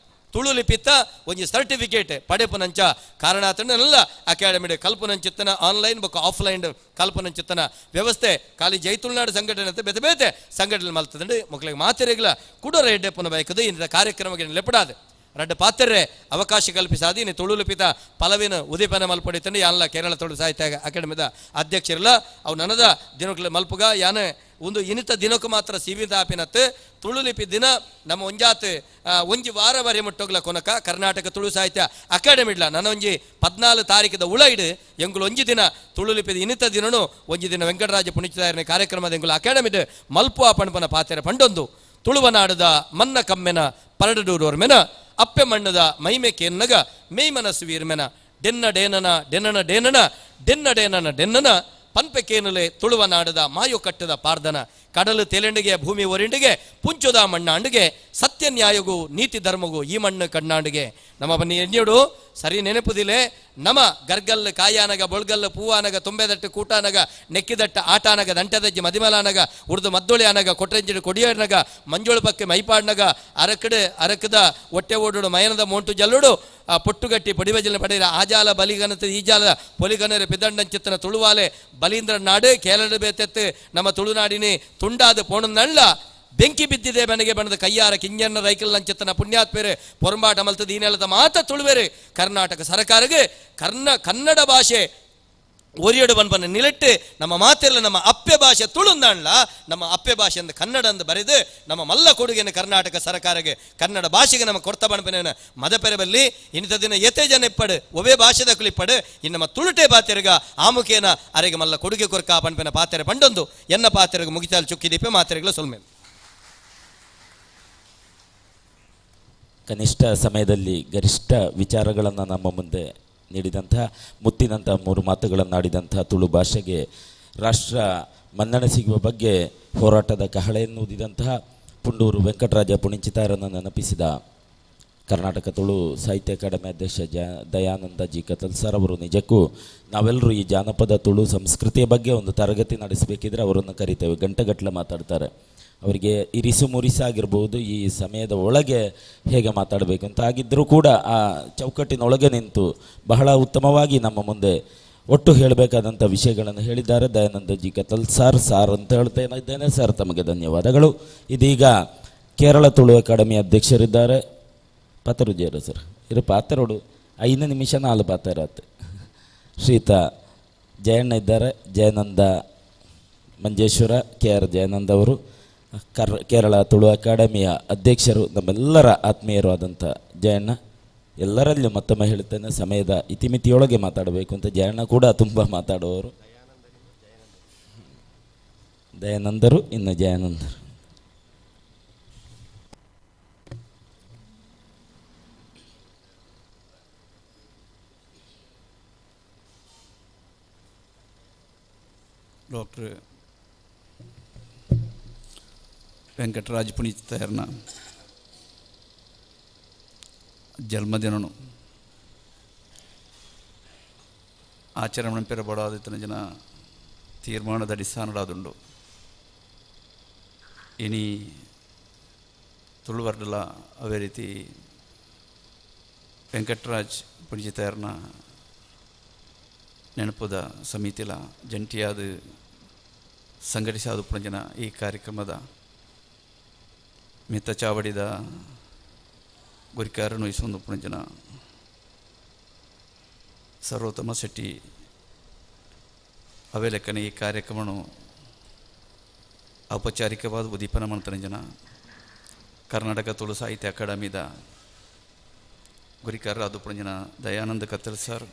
ತುಳು ಲಿಪಿತ್ತ ಒಂಜಿ ಸರ್ಟಿಫಿಕೇಟ್ ಪಡೆಪುನಂಚ ಕಾರಣ ಆತಂಡನೆಲ್ಲ ಅಕಾಡೆಮಿ ಕಲ್ಪನಂಚಿತ್ತನ ಆನ್ಲೈನ್ ಬೊಕ್ಕ ಆಫ್ಲೈನ್ ಕಲ್ಪನಂಚಿತ್ತನ ವ್ಯವಸ್ಥೆ ಖಾಲಿ ಜೈ ತುಳುನಾಡು ಸಂಘಟನೆ ಅಂತ ಬೇತೆ ಬೇತೆ ಸಂಘಟನೆ ಮಲ್ತದಂಡು. ಮಕ್ಕಳಿಗೆ ಮಾತೆರೆಗ್ಲ ಕುಡೋರ ಎಡ್ಡೆಪ್ಪನ ಬಯಕದು ಇಂಥ ಕಾರ್ಯಕ್ರಮಕ್ಕೆ ಲೆಪಡಾದೆ ರಡ್ಡ ಪಾತ್ರೆ ಅವಕಾಶ ಕಲ್ಪಿಸಾದಿ ಇನ್ನು ತುಳು ಲಿಪಿತ ಪಲವಿನ ಉದೀಪನ ಮಲ್ಪಡಿತಂಡು. ಯಾನ್ಲ ಕೇರಳ ತುಳು ಸಾಹಿತ್ಯ ಅಕಾಡೆಮಿದ ಅಧ್ಯಕ್ಷರಲ್ಲ ಅವು ನನದ ದಿನಕ್ಲ ಮಲ್ಪುಗ ಯಾನ ಒಂದು ಇನಿತ ದಿನಕ್ಕೂ ಮಾತ್ರ ಸೀಮಿತ ಆಪಿನತ್ತು ತುಳು ಲಿಪಿ ದಿನ ನಮ್ಮ ಒಂಜಾತ್ ಒಂಜಿ ವಾರ ವರೆ ಮುಟ್ಟೋಗ್ಲ ಕೊನಕ ಕರ್ನಾಟಕ ತುಳು ಸಾಹಿತ್ಯ ಅಕಾಡೆಮಿ ಇಡ್ಲ ನನ್ನ ಒಂಜಿ 14 ತಾರೀಕಿದ ಉಳ ಇಡು ಎಂಗುಲು ಒಂಜಿ ದಿನ ತುಳು ಲಿಪಿದ ಇನಿತ ದಿನನು ಒಂಜಿ ದಿನ ವೆಂಕಟರಾಜ ಪುಣಿಚಿದಾರನ ಕಾರ್ಯಕ್ರಮದ ಎಂಗುಲು ಅಕಾಡೆಮಿಡ್ ಮಲ್ಪು ಪಣಪನ ಪಾತೆರೆ ಪಂಡೊಂದು ತುಳುವನಾಡದ ಮನ್ನ ಕಮ್ಮೆನ ಪರಡೂರೋರ್ಮೆನ ಅಪ್ಪೆ ಮಣ್ಣದ ಮೈಮೆ ಕೇನ್ನಗ ಮೇಯ್ ಮನಸ್ಸು ವೀರ್ಮೆನ ಡೆನ್ನ ಡೇನನ ಡೆನ್ನನ ಡೇನನ ಡೆನ್ನ ಡೇನನ ಡೆನ್ನನ ಪನ್ಪೆ ಕೇನಲೆ ತುಳುವನಾಡದ ಮಾಯು ಕಟ್ಟದ ಪಾರ್ದನ ಕಡಲು ತೆಲೆಂಡಿಗೆ ಭೂಮಿ ಒರಿಂಡಿಗೆ ಪುಂಚುದ ಮಣ್ಣಾಂಡಿಗೆ ಸತ್ಯ ನ್ಯಾಯಗೂ ನೀತಿ ಧರ್ಮಗೂ ಈ ಮಣ್ಣು ಕಣ್ಣಾಂಡಿಗೆ. ನಮ್ಮ ಬನ್ನಿ ಎಣ್ಣೆಡು ಸರಿ ನೆನಪುದಿಲೆ ನಮ ಗರ್ಗಲ್ಲು ಕಾಯಾನಗ ಬೊಳ್ಗಲ್ಲು ಪೂವಾನಗ ತುಂಬೆದಟ್ಟು ಕೂಟಾನಗ ನೆಕ್ಕಿದಟ್ಟ ಆಟಾನಗ ದಂಟದಜ್ಜಿ ಮದಿಮಲಾನಗ ಉರ್ದು ಮದ್ದೊಳಿ ಅನಗ ಕೊಟ್ರೆಂಜಿಡು ಕೊಡಿಯನಗ ಮಂಜೋಳು ಪಕ್ಕೆ ಮೈಪಾಡ್ನಗ ಅರಕಡು ಅರಕದ ಹೊಟ್ಟೆ ಓಡುಡು ಮಯನದ ಮೋಂಟು ಜಲ್ಲುಡು ಆ ಪೊಟ್ಟುಗಟ್ಟಿ ಪಡಿಬಜಲ ಪಡೆಯ ಆಜಾಲ ಬಲಿಗನತ ಈಜಾಲ ಪೊಲಿಗನರ ಪಿದಂಡಂಚಿತ್ತನ ತುಳುವಾಲೆ ಬಲೀಂದ್ರ ನಾಡು ಕೇರಳ ಬೇತೆತ್ತು ನಮ್ಮ ತುಳುನಾಡಿನಿ ತುಂಡಾದ ಪೋಣನಳ್ಳ ಬೆಂಕಿ ಬಿದ್ದಿದೆ ಮನೆಗೆ ಬಣ್ಣದ ಕೈಯಾರ ಕಿಂಜನ್ನ ರೈಕಲ್ ನಂಚತ್ತನ ಪುಣ್ಯಾತ್ಮೇರೆ ಪೊರಂಬಾಟ ಮಲ್ತದ ಈ ನೆಲದ ಮಾತ ತುಳುವೆರೆ ಕರ್ನಾಟಕ ಸರ್ಕಾರಕ್ಕೆ ಕನ್ನಡ ಭಾಷೆ ಒರಿಯಡು ಬನ್ಪನ ನಿಲೆಟ್ಟು ನಮ್ಮ ಮಾತಿರಲ್ಲ ನಮ್ಮ ಅಪ್ಪೆ ಭಾಷೆ ತುಳುಂದಾಣ್ಲ ನಮ್ಮ ಅಪ್ಪೆ ಭಾಷೆ ಅಂದ ಕನ್ನಡ ಅಂದ ಬರೆದು ನಮ್ಮ ಮಲ್ಲ ಕೊಡುಗೆಯನ್ನು ಕರ್ನಾಟಕ ಸರ್ಕಾರಕ್ಕೆ ಕನ್ನಡ ಭಾಷೆಗೆ ನಮ್ಮ ಕೊಡ್ತ ಬನ್ಪನ ಮದಪೆರೆ ಬಲ್ಲಿ ಇನ್ನಿತ ದಿನ ಎತೆ ಜನ ಇಪ್ಪಡು ಒವೇ ಭಾಷೆದ ಕುಲಿಪ್ಪಡು ಇನ್ನು ನಮ್ಮ ತುಳುಟೆ ಪಾತೆರಗ ಆಮುಖೇನ ಅರೆಗೆ ಮಲ್ಲ ಕೊಡುಗೆ ಕೊರ್ಕ ಪನ್ಪನ ಪಾತೆರೆ ಪಂಡೊಂದು ಎನ್ನ ಪಾತೆರಗ ಮುಗಿತಾಲ್ ಚುಕ್ಕಿದೀಪೆ ಮಾತೆರೆಗಳ ಸೊಲ್ಮೆ. ಕನಿಷ್ಠ ಸಮಯದಲ್ಲಿ ಗರಿಷ್ಠ ವಿಚಾರಗಳನ್ನು ನಮ್ಮ ಮುಂದೆ ನೀಡಿದಂಥ ಮುತ್ತಿನಂಥ 3 ಮಾತುಗಳನ್ನು ಆಡಿದಂಥ ತುಳು ಭಾಷೆಗೆ ರಾಷ್ಟ್ರ ಮನ್ನಣೆ ಸಿಗುವ ಬಗ್ಗೆ ಹೋರಾಟದ ಕಹಳೆಯನ್ನು ಊದಿದಂತಹ ಪುಂಡೂರು ವೆಂಕಟರಾಜ ಪುಣಿಂಚಿತಾರನ್ನು ನೆನಪಿಸಿದ ಕರ್ನಾಟಕ ತುಳು ಸಾಹಿತ್ಯ ಅಕಾಡೆಮಿ ಅಧ್ಯಕ್ಷ ದಯಾನಂದ ಜಿ ಕತಲ್ ಸರ್ ಅವರು ನಿಜಕ್ಕೂ ನಾವೆಲ್ಲರೂ ಈ ಜಾನಪದ ತುಳು ಸಂಸ್ಕೃತಿಯ ಬಗ್ಗೆ ಒಂದು ತರಗತಿ ನಡೆಸಬೇಕಿದ್ರೆ ಅವರನ್ನು ಕರಿತೇವೆ. ಗಂಟೆಗಟ್ಟಲೆ ಮಾತಾಡ್ತಾರೆ. ಅವರಿಗೆ ಇರಿಸು ಮುರಿಸಾಗಿರ್ಬೋದು, ಈ ಸಮಯದ ಒಳಗೆ ಹೇಗೆ ಮಾತಾಡಬೇಕು ಅಂತ ಆಗಿದ್ದರೂ ಕೂಡ ಆ ಚೌಕಟ್ಟಿನೊಳಗೆ ನಿಂತು ಬಹಳ ಉತ್ತಮವಾಗಿ ನಮ್ಮ ಮುಂದೆ ಒಟ್ಟು ಹೇಳಬೇಕಾದಂಥ ವಿಷಯಗಳನ್ನು ಹೇಳಿದ್ದಾರೆ ದಯಾನಂದ ಜಿ ಕತಲ್ ಸರ್. ಸಾರ್ ಅಂತ ಹೇಳ್ತಾ ಇದ್ದೇನೆ ಸರ್, ತಮಗೆ ಧನ್ಯವಾದಗಳು. ಇದೀಗ ಕೇರಳ ತುಳು ಅಕಾಡೆಮಿ ಅಧ್ಯಕ್ಷರಿದ್ದಾರೆ ಪಾತರುಜಿಯರು ಸರ್. ಇರು ಪಾತರೋಡು 5 ನಿಮಿಷ 4 ಪಾತರಾತು. ಶ್ರೀತ ಜಯಣ್ಣ ಇದ್ದಾರೆ, ಜಯನಂದ ಮಂಜೇಶ್ವರ ಕೆ ಆರ್ ಜಯನಂದ ಅವರು. Kerala Tulu ಅಕಾಡೆಮಿಯ ಅಧ್ಯಕ್ಷರು, ನಮ್ಮೆಲ್ಲರ ಆತ್ಮೀಯರು ಆದಂಥ ಜಯಣ್ಣ. ಎಲ್ಲರಲ್ಲೂ ಮತ್ತೊಮ್ಮೆ ಹೇಳುತ್ತೇನೆ, ಸಮಯದ ಇತಿಮಿತಿಯೊಳಗೆ ಮಾತಾಡಬೇಕು ಅಂತ. ಜಯಣ್ಣ ಕೂಡ ತುಂಬ ಮಾತಾಡುವವರು. ದಯಾನಂದರು, ಇನ್ನು ಜಯಾನಂದರು. ಡಾಕ್ಟರ್ ವೆಂಕಟರಾಜ್ ಪುನೀತಾಯರ್ನ ಜನ್ಮದಿನನು ಆಚರಣೆ ಪೆರಬಡಾದಿತ್ತನ ಜನ ತೀರ್ಮಾನದ ಅಡಿಸ್ಥಾನಡಾದುಂಡು. ಇನಿ ತುಳುವರ್ಡಲ ಅದೇ ರೀತಿ ವೆಂಕಟರಾಜ್ ಪುನೀತಾಯರ್ನ ನೆನಪುದ ಸಮಿತಿಲ ಜಂಟಿಯಾದ ಸಂಘಟಿಸಾದ ಪುಣಜನ ಈ ಕಾರ್ಯಕ್ರಮದ ಮಿತ್ತ ಚಾವಡಿದ ಗುರಿಕಾರನು ಇಸೊಂದು ಪುಣಜನ ಸರ್ವೋತ್ತಮ ಶೆಟ್ಟಿ ಅವೆಲೆಕ್ಕನೆ ಈ ಕಾರ್ಯಕ್ರಮನು ಔಪಚಾರಿಕವಾದ ಉದ್ದೀಪನ ಮಾಡ್ತಾನೆ ಜನ ಕರ್ನಾಟಕ ತುಳು ಸಾಹಿತ್ಯ ಅಕಾಡೆಮಿದ ಗುರಿಕಾರರಾದ ಪುಣಜನ ದಯಾನಂದ ಕತ್ತಲ್ ಸರ್,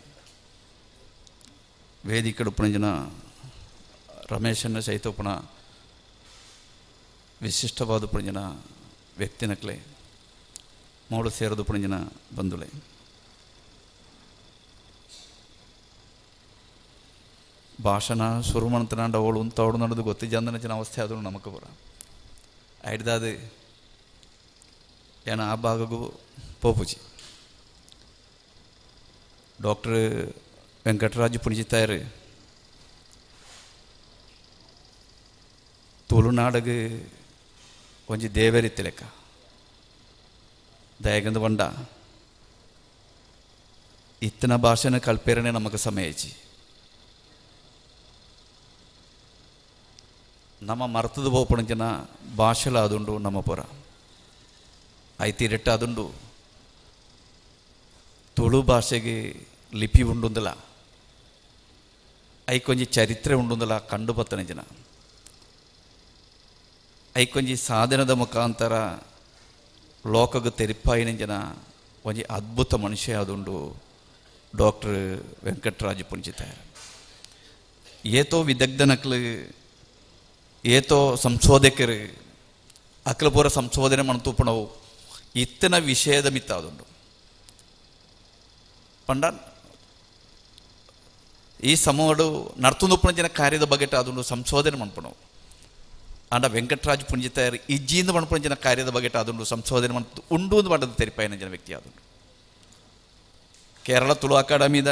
ವೇದಿಕಡು ಪುಣಜನ ರಮೇಶನ್ನ ಸಹಿತೋಪಣ ವಿಶಿಷ್ಟವಾದ ಪುಣಜನ ವ್ಯಕ್ತಿನಕ್ಲೆ ಮೋಡು ಸೇರದು ಪುಣಜನ ಬಂಧುಲೆ. ಭಾಷಣ ಶುರು ಮಾಡ್ತಾಂಡ ಅವಳು ಉಂತಾವಳು ನಡೆದು ಗೊತ್ತಿಜಂದನ ಜನ ಅವಸ್ಥೆ ಆದರೂ ನಮಕ್ ಬರ ಐಡ್ದಾದ ಏನ ಆ ಭಾಗಗೂ ಪೋಪುಜಿ. ಡಾಕ್ಟರ್ ವೆಂಕಟರಾಜ್ ಪುಣಿಜಿತಾಯರು ತುಳುನಾಡಗ ಒಂಜಿ ದೇವರಿತ್ತಿಲೆಕ್ಕ ದಯಗಂದು ಬಂಡ ಇತ್ತನ ಭಾಷೆನ ಕಲ್ಪೇರನೆ ನಮಗೆ ಸಮಯ ನಮ್ಮ ಮರ್ತದ ಪೋಪಣ ಜನ ಭಾಷೆಲ ಅದುಂಡು ನಮ್ಮ ಪುರ ಐತಿರೆಟ್ಟ ಅದುಂಡು ತುಳು ಭಾಷೆಗೆ ಲಿಪಿ ಉಂಡುಂದಲ ಐಕೊಂಜಿ ಚರಿತ್ರೆ ಉಂಡುಂದಲ ಕಂಡು ಬತ್ತನೆ ಜನ ಐಕೊಂಜಿ ಸಾಧನದ ಮುಖಾಂತರ ಲೋಕಗ ತೆರಿಪಾಯಿನ ಜನ ಒಂಜಿ ಅದ್ಭುತ ಮನುಷ್ಯ ಅದುಂಡು ಡಾಕ್ಟರ್ ವೆಂಕಟರಾಜ್ ಪುಂಜಿತಾಯರ್. ಏತೋ ವಿದಗ್ಧನಕ್ಲು ಏತೋ ಸಂಶೋಧಕರು ಅಕ್ಲ ಪೂರ ಸಂಶೋಧನೆ ಮಣತೂಪಣವು ಇತ್ತನ ವಿಷಯದ ಮಿತ್ತ ಅದುಂಡು. ಪಂಡ ಈ ಸಮೂಹಡು ನರ್ತುಂದುಪ್ಪಣ ಜನ ಕಾರ್ಯದ ಬಗೆಟ ಅದುಂಡು ಸಂಶೋಧನೆ ಮನ್ಪಣವು. ಆಂಡ ವೆಂಕಟರಾಜ್ ಪುಂಜಿತಾಯರ್ ಇಜ್ಜಿಂದ ಮನ್ಪಣ ಜನ ಕಾರ್ಯದ ಬಗೆಟ ಅದುಂಡು ಸಂಶೋಧನೆ ಮನ್ತು ಉಂಡು ಅಂದು ಪಂಡದ ತೆರಿಪಾಯಿನ ಜನ ವ್ಯಕ್ತಿ ಅದುಂಡು. ಕೇರಳ ತುಳು ಅಕಾಡೆಮಿದ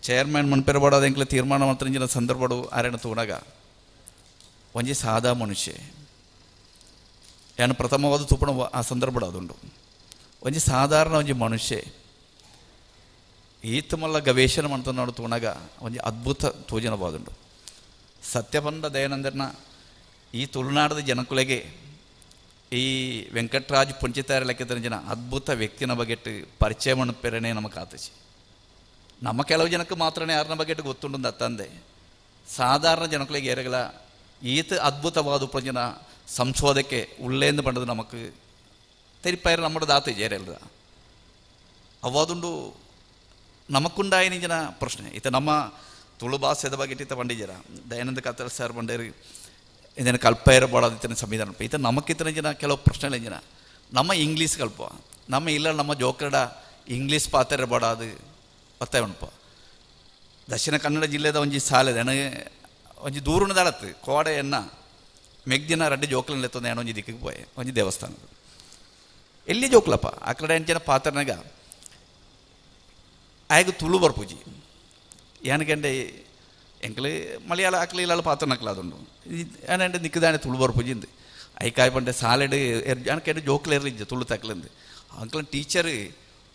ಚೇರ್ಮನ್ ಮನ್ಪೆರಬಾಡೋದ ಎಂಕ್ಲೆ ತೀರ್ಮಾನ ಮಾಡ್ತಾನೆ ಜನ ಸಂದರ್ಭಡು ಆರೇಣ ತೂಣಗ ಒಂಜಿ ಸಾದಾ ಮನುಷ್ಯ ಏನು ಪ್ರಥಮವಾದ ತೂಪಣ ಆ ಸಂದರ್ಭಡು ಅದುಂಡು. ಒಂಜಿ ಸಾಧಾರಣ ಒಂಜಿ ಮನುಷ್ಯ ಈತಮಲ್ಲ ಗವೇಷಣೆ ಮಾಡ್ತಾನೆ ತೂಣಗ ಒಂಜಿ ಅದ್ಭುತ ತೋಜನವಾದುಂಡು. ಸತ್ಯಪಂಡ ದಯಾನಂದನ ಈ ತುಳುನಾಡದ ಜನಕುಲೆಗೆ ಈ ವೆಂಕಟರಾಜ್ ಪುಂಚಿತಾರ ಲೆಕ್ಕದ ಜನ ಅದ್ಭುತ ವ್ಯಕ್ತಿನ ಬಗೆಟ್ ಪರಿಚಯ ಮಣಪೇರನೆ ನಮಗೆ ಆತಚಿ. ನಮ್ಮ ಕೆಲವು ಜನಕ್ಕೆ ಮಾತ್ರನೇ ಯಾರನ್ನ ಬಗೆಟ್ ಗೊತ್ತುಂಡು ಅತ್ತಂದೆ ಸಾಧಾರಣ ಜನಕುಲೆಗೆ ಏರಗಲ ಈತ ಅದ್ಭುತವಾದ ಉಪಜನ ಸಂಶೋಧಕ್ಕೆ ಉಳ್ಳೇಂದು ಪಂಡದು ನಮಕ್ ತೆರಿಪಾಯರು നമ്മുടെ ದಾತ ಏರಲ್ಲ ಅವಾದುಂಡು ನಮಕ್ಕುಂಡಾಯಿನ ಜನ ಪ್ರಶ್ನೆ. ಈತ ನಮ್ಮ ತುಳು ಭಾಷೆದ ಬಗ್ಗೆ ಈತ ಪಂಡಿಜರ ದಯಾನಂದ ಕತ್ತಲ್ ಸರ್ ಪಂಡೇರು ಇದನ್ನು ಕಲ್ಪೈರ ಬಾಡೋದಿತ್ತನ ಸಂವಿಧಾನ ಈತ ನಮಕ್ಕಿತ್ತನ ಜನ ಕೆಲವು ಪ್ರಶ್ನೆಗಳ ಜನ ನಮ್ಮ ಇಂಗ್ಲೀಷ್ ಕಲ್ಪ ನಮ್ಮ ಇಲ್ಲ ನಮ್ಮ ಜೋಕರಡ ಇಂಗ್ಲೀಷ್ ಪಾತ್ರ ಬಾಡೋದು ಒತ್ತಾಯ ಉಂಟು. ದಕ್ಷಿಣ ಕನ್ನಡ ಜಿಲ್ಲೆದ ಒಂಜಿ ಸಾಲೆ ನನಗೆ ಒಂಜಿ ದೂರುನ ದಾಳತ್ತು ಕೋಡೆ ಎನ್ನ ಮೆಗ್ದಿನ ರಡ್ಡು ಜೋಕ್ಲನ್ ಎತ್ತೊಂದು ಏನೋ ಒಂಜಿ ದಿಕ್ಕಿಗೆ ಪೋಯೆ ಒಂಜಿ ದೇವಸ್ಥಾನ ಎಲ್ಲಿ ಜೋಕ್ಲಪ್ಪ ಆ ಕಡೆ ಎಂಚಿನ ಪಾತ್ರನಾಗ ಆಯ್ಗ ತುಳು ಬರ್ಪೂಜಿ ಏನಕಂಡೆ ಎಂಕಲು ಮಲಯಾಳ ಆಕಲಿ ಇಲ್ಲ ಪಾತ್ರನಕ್ಲ ಅದುಂಡು ಏనంటే ನಿಕ್ಕದಾನೆ ತುಳು ಬರ್ಪೂಜಿಂದು ಐಕಾಯ್ ಪಂಡೆ ಸಾಲೆಡ್ ಏನಕ್ಕೆ ಜೋಕ್ಲ ಇರಲಿಜ್ಜ ತುಳು ತಕ್ಲಂದು ಅಂಕಲ್ ಟೀಚರ್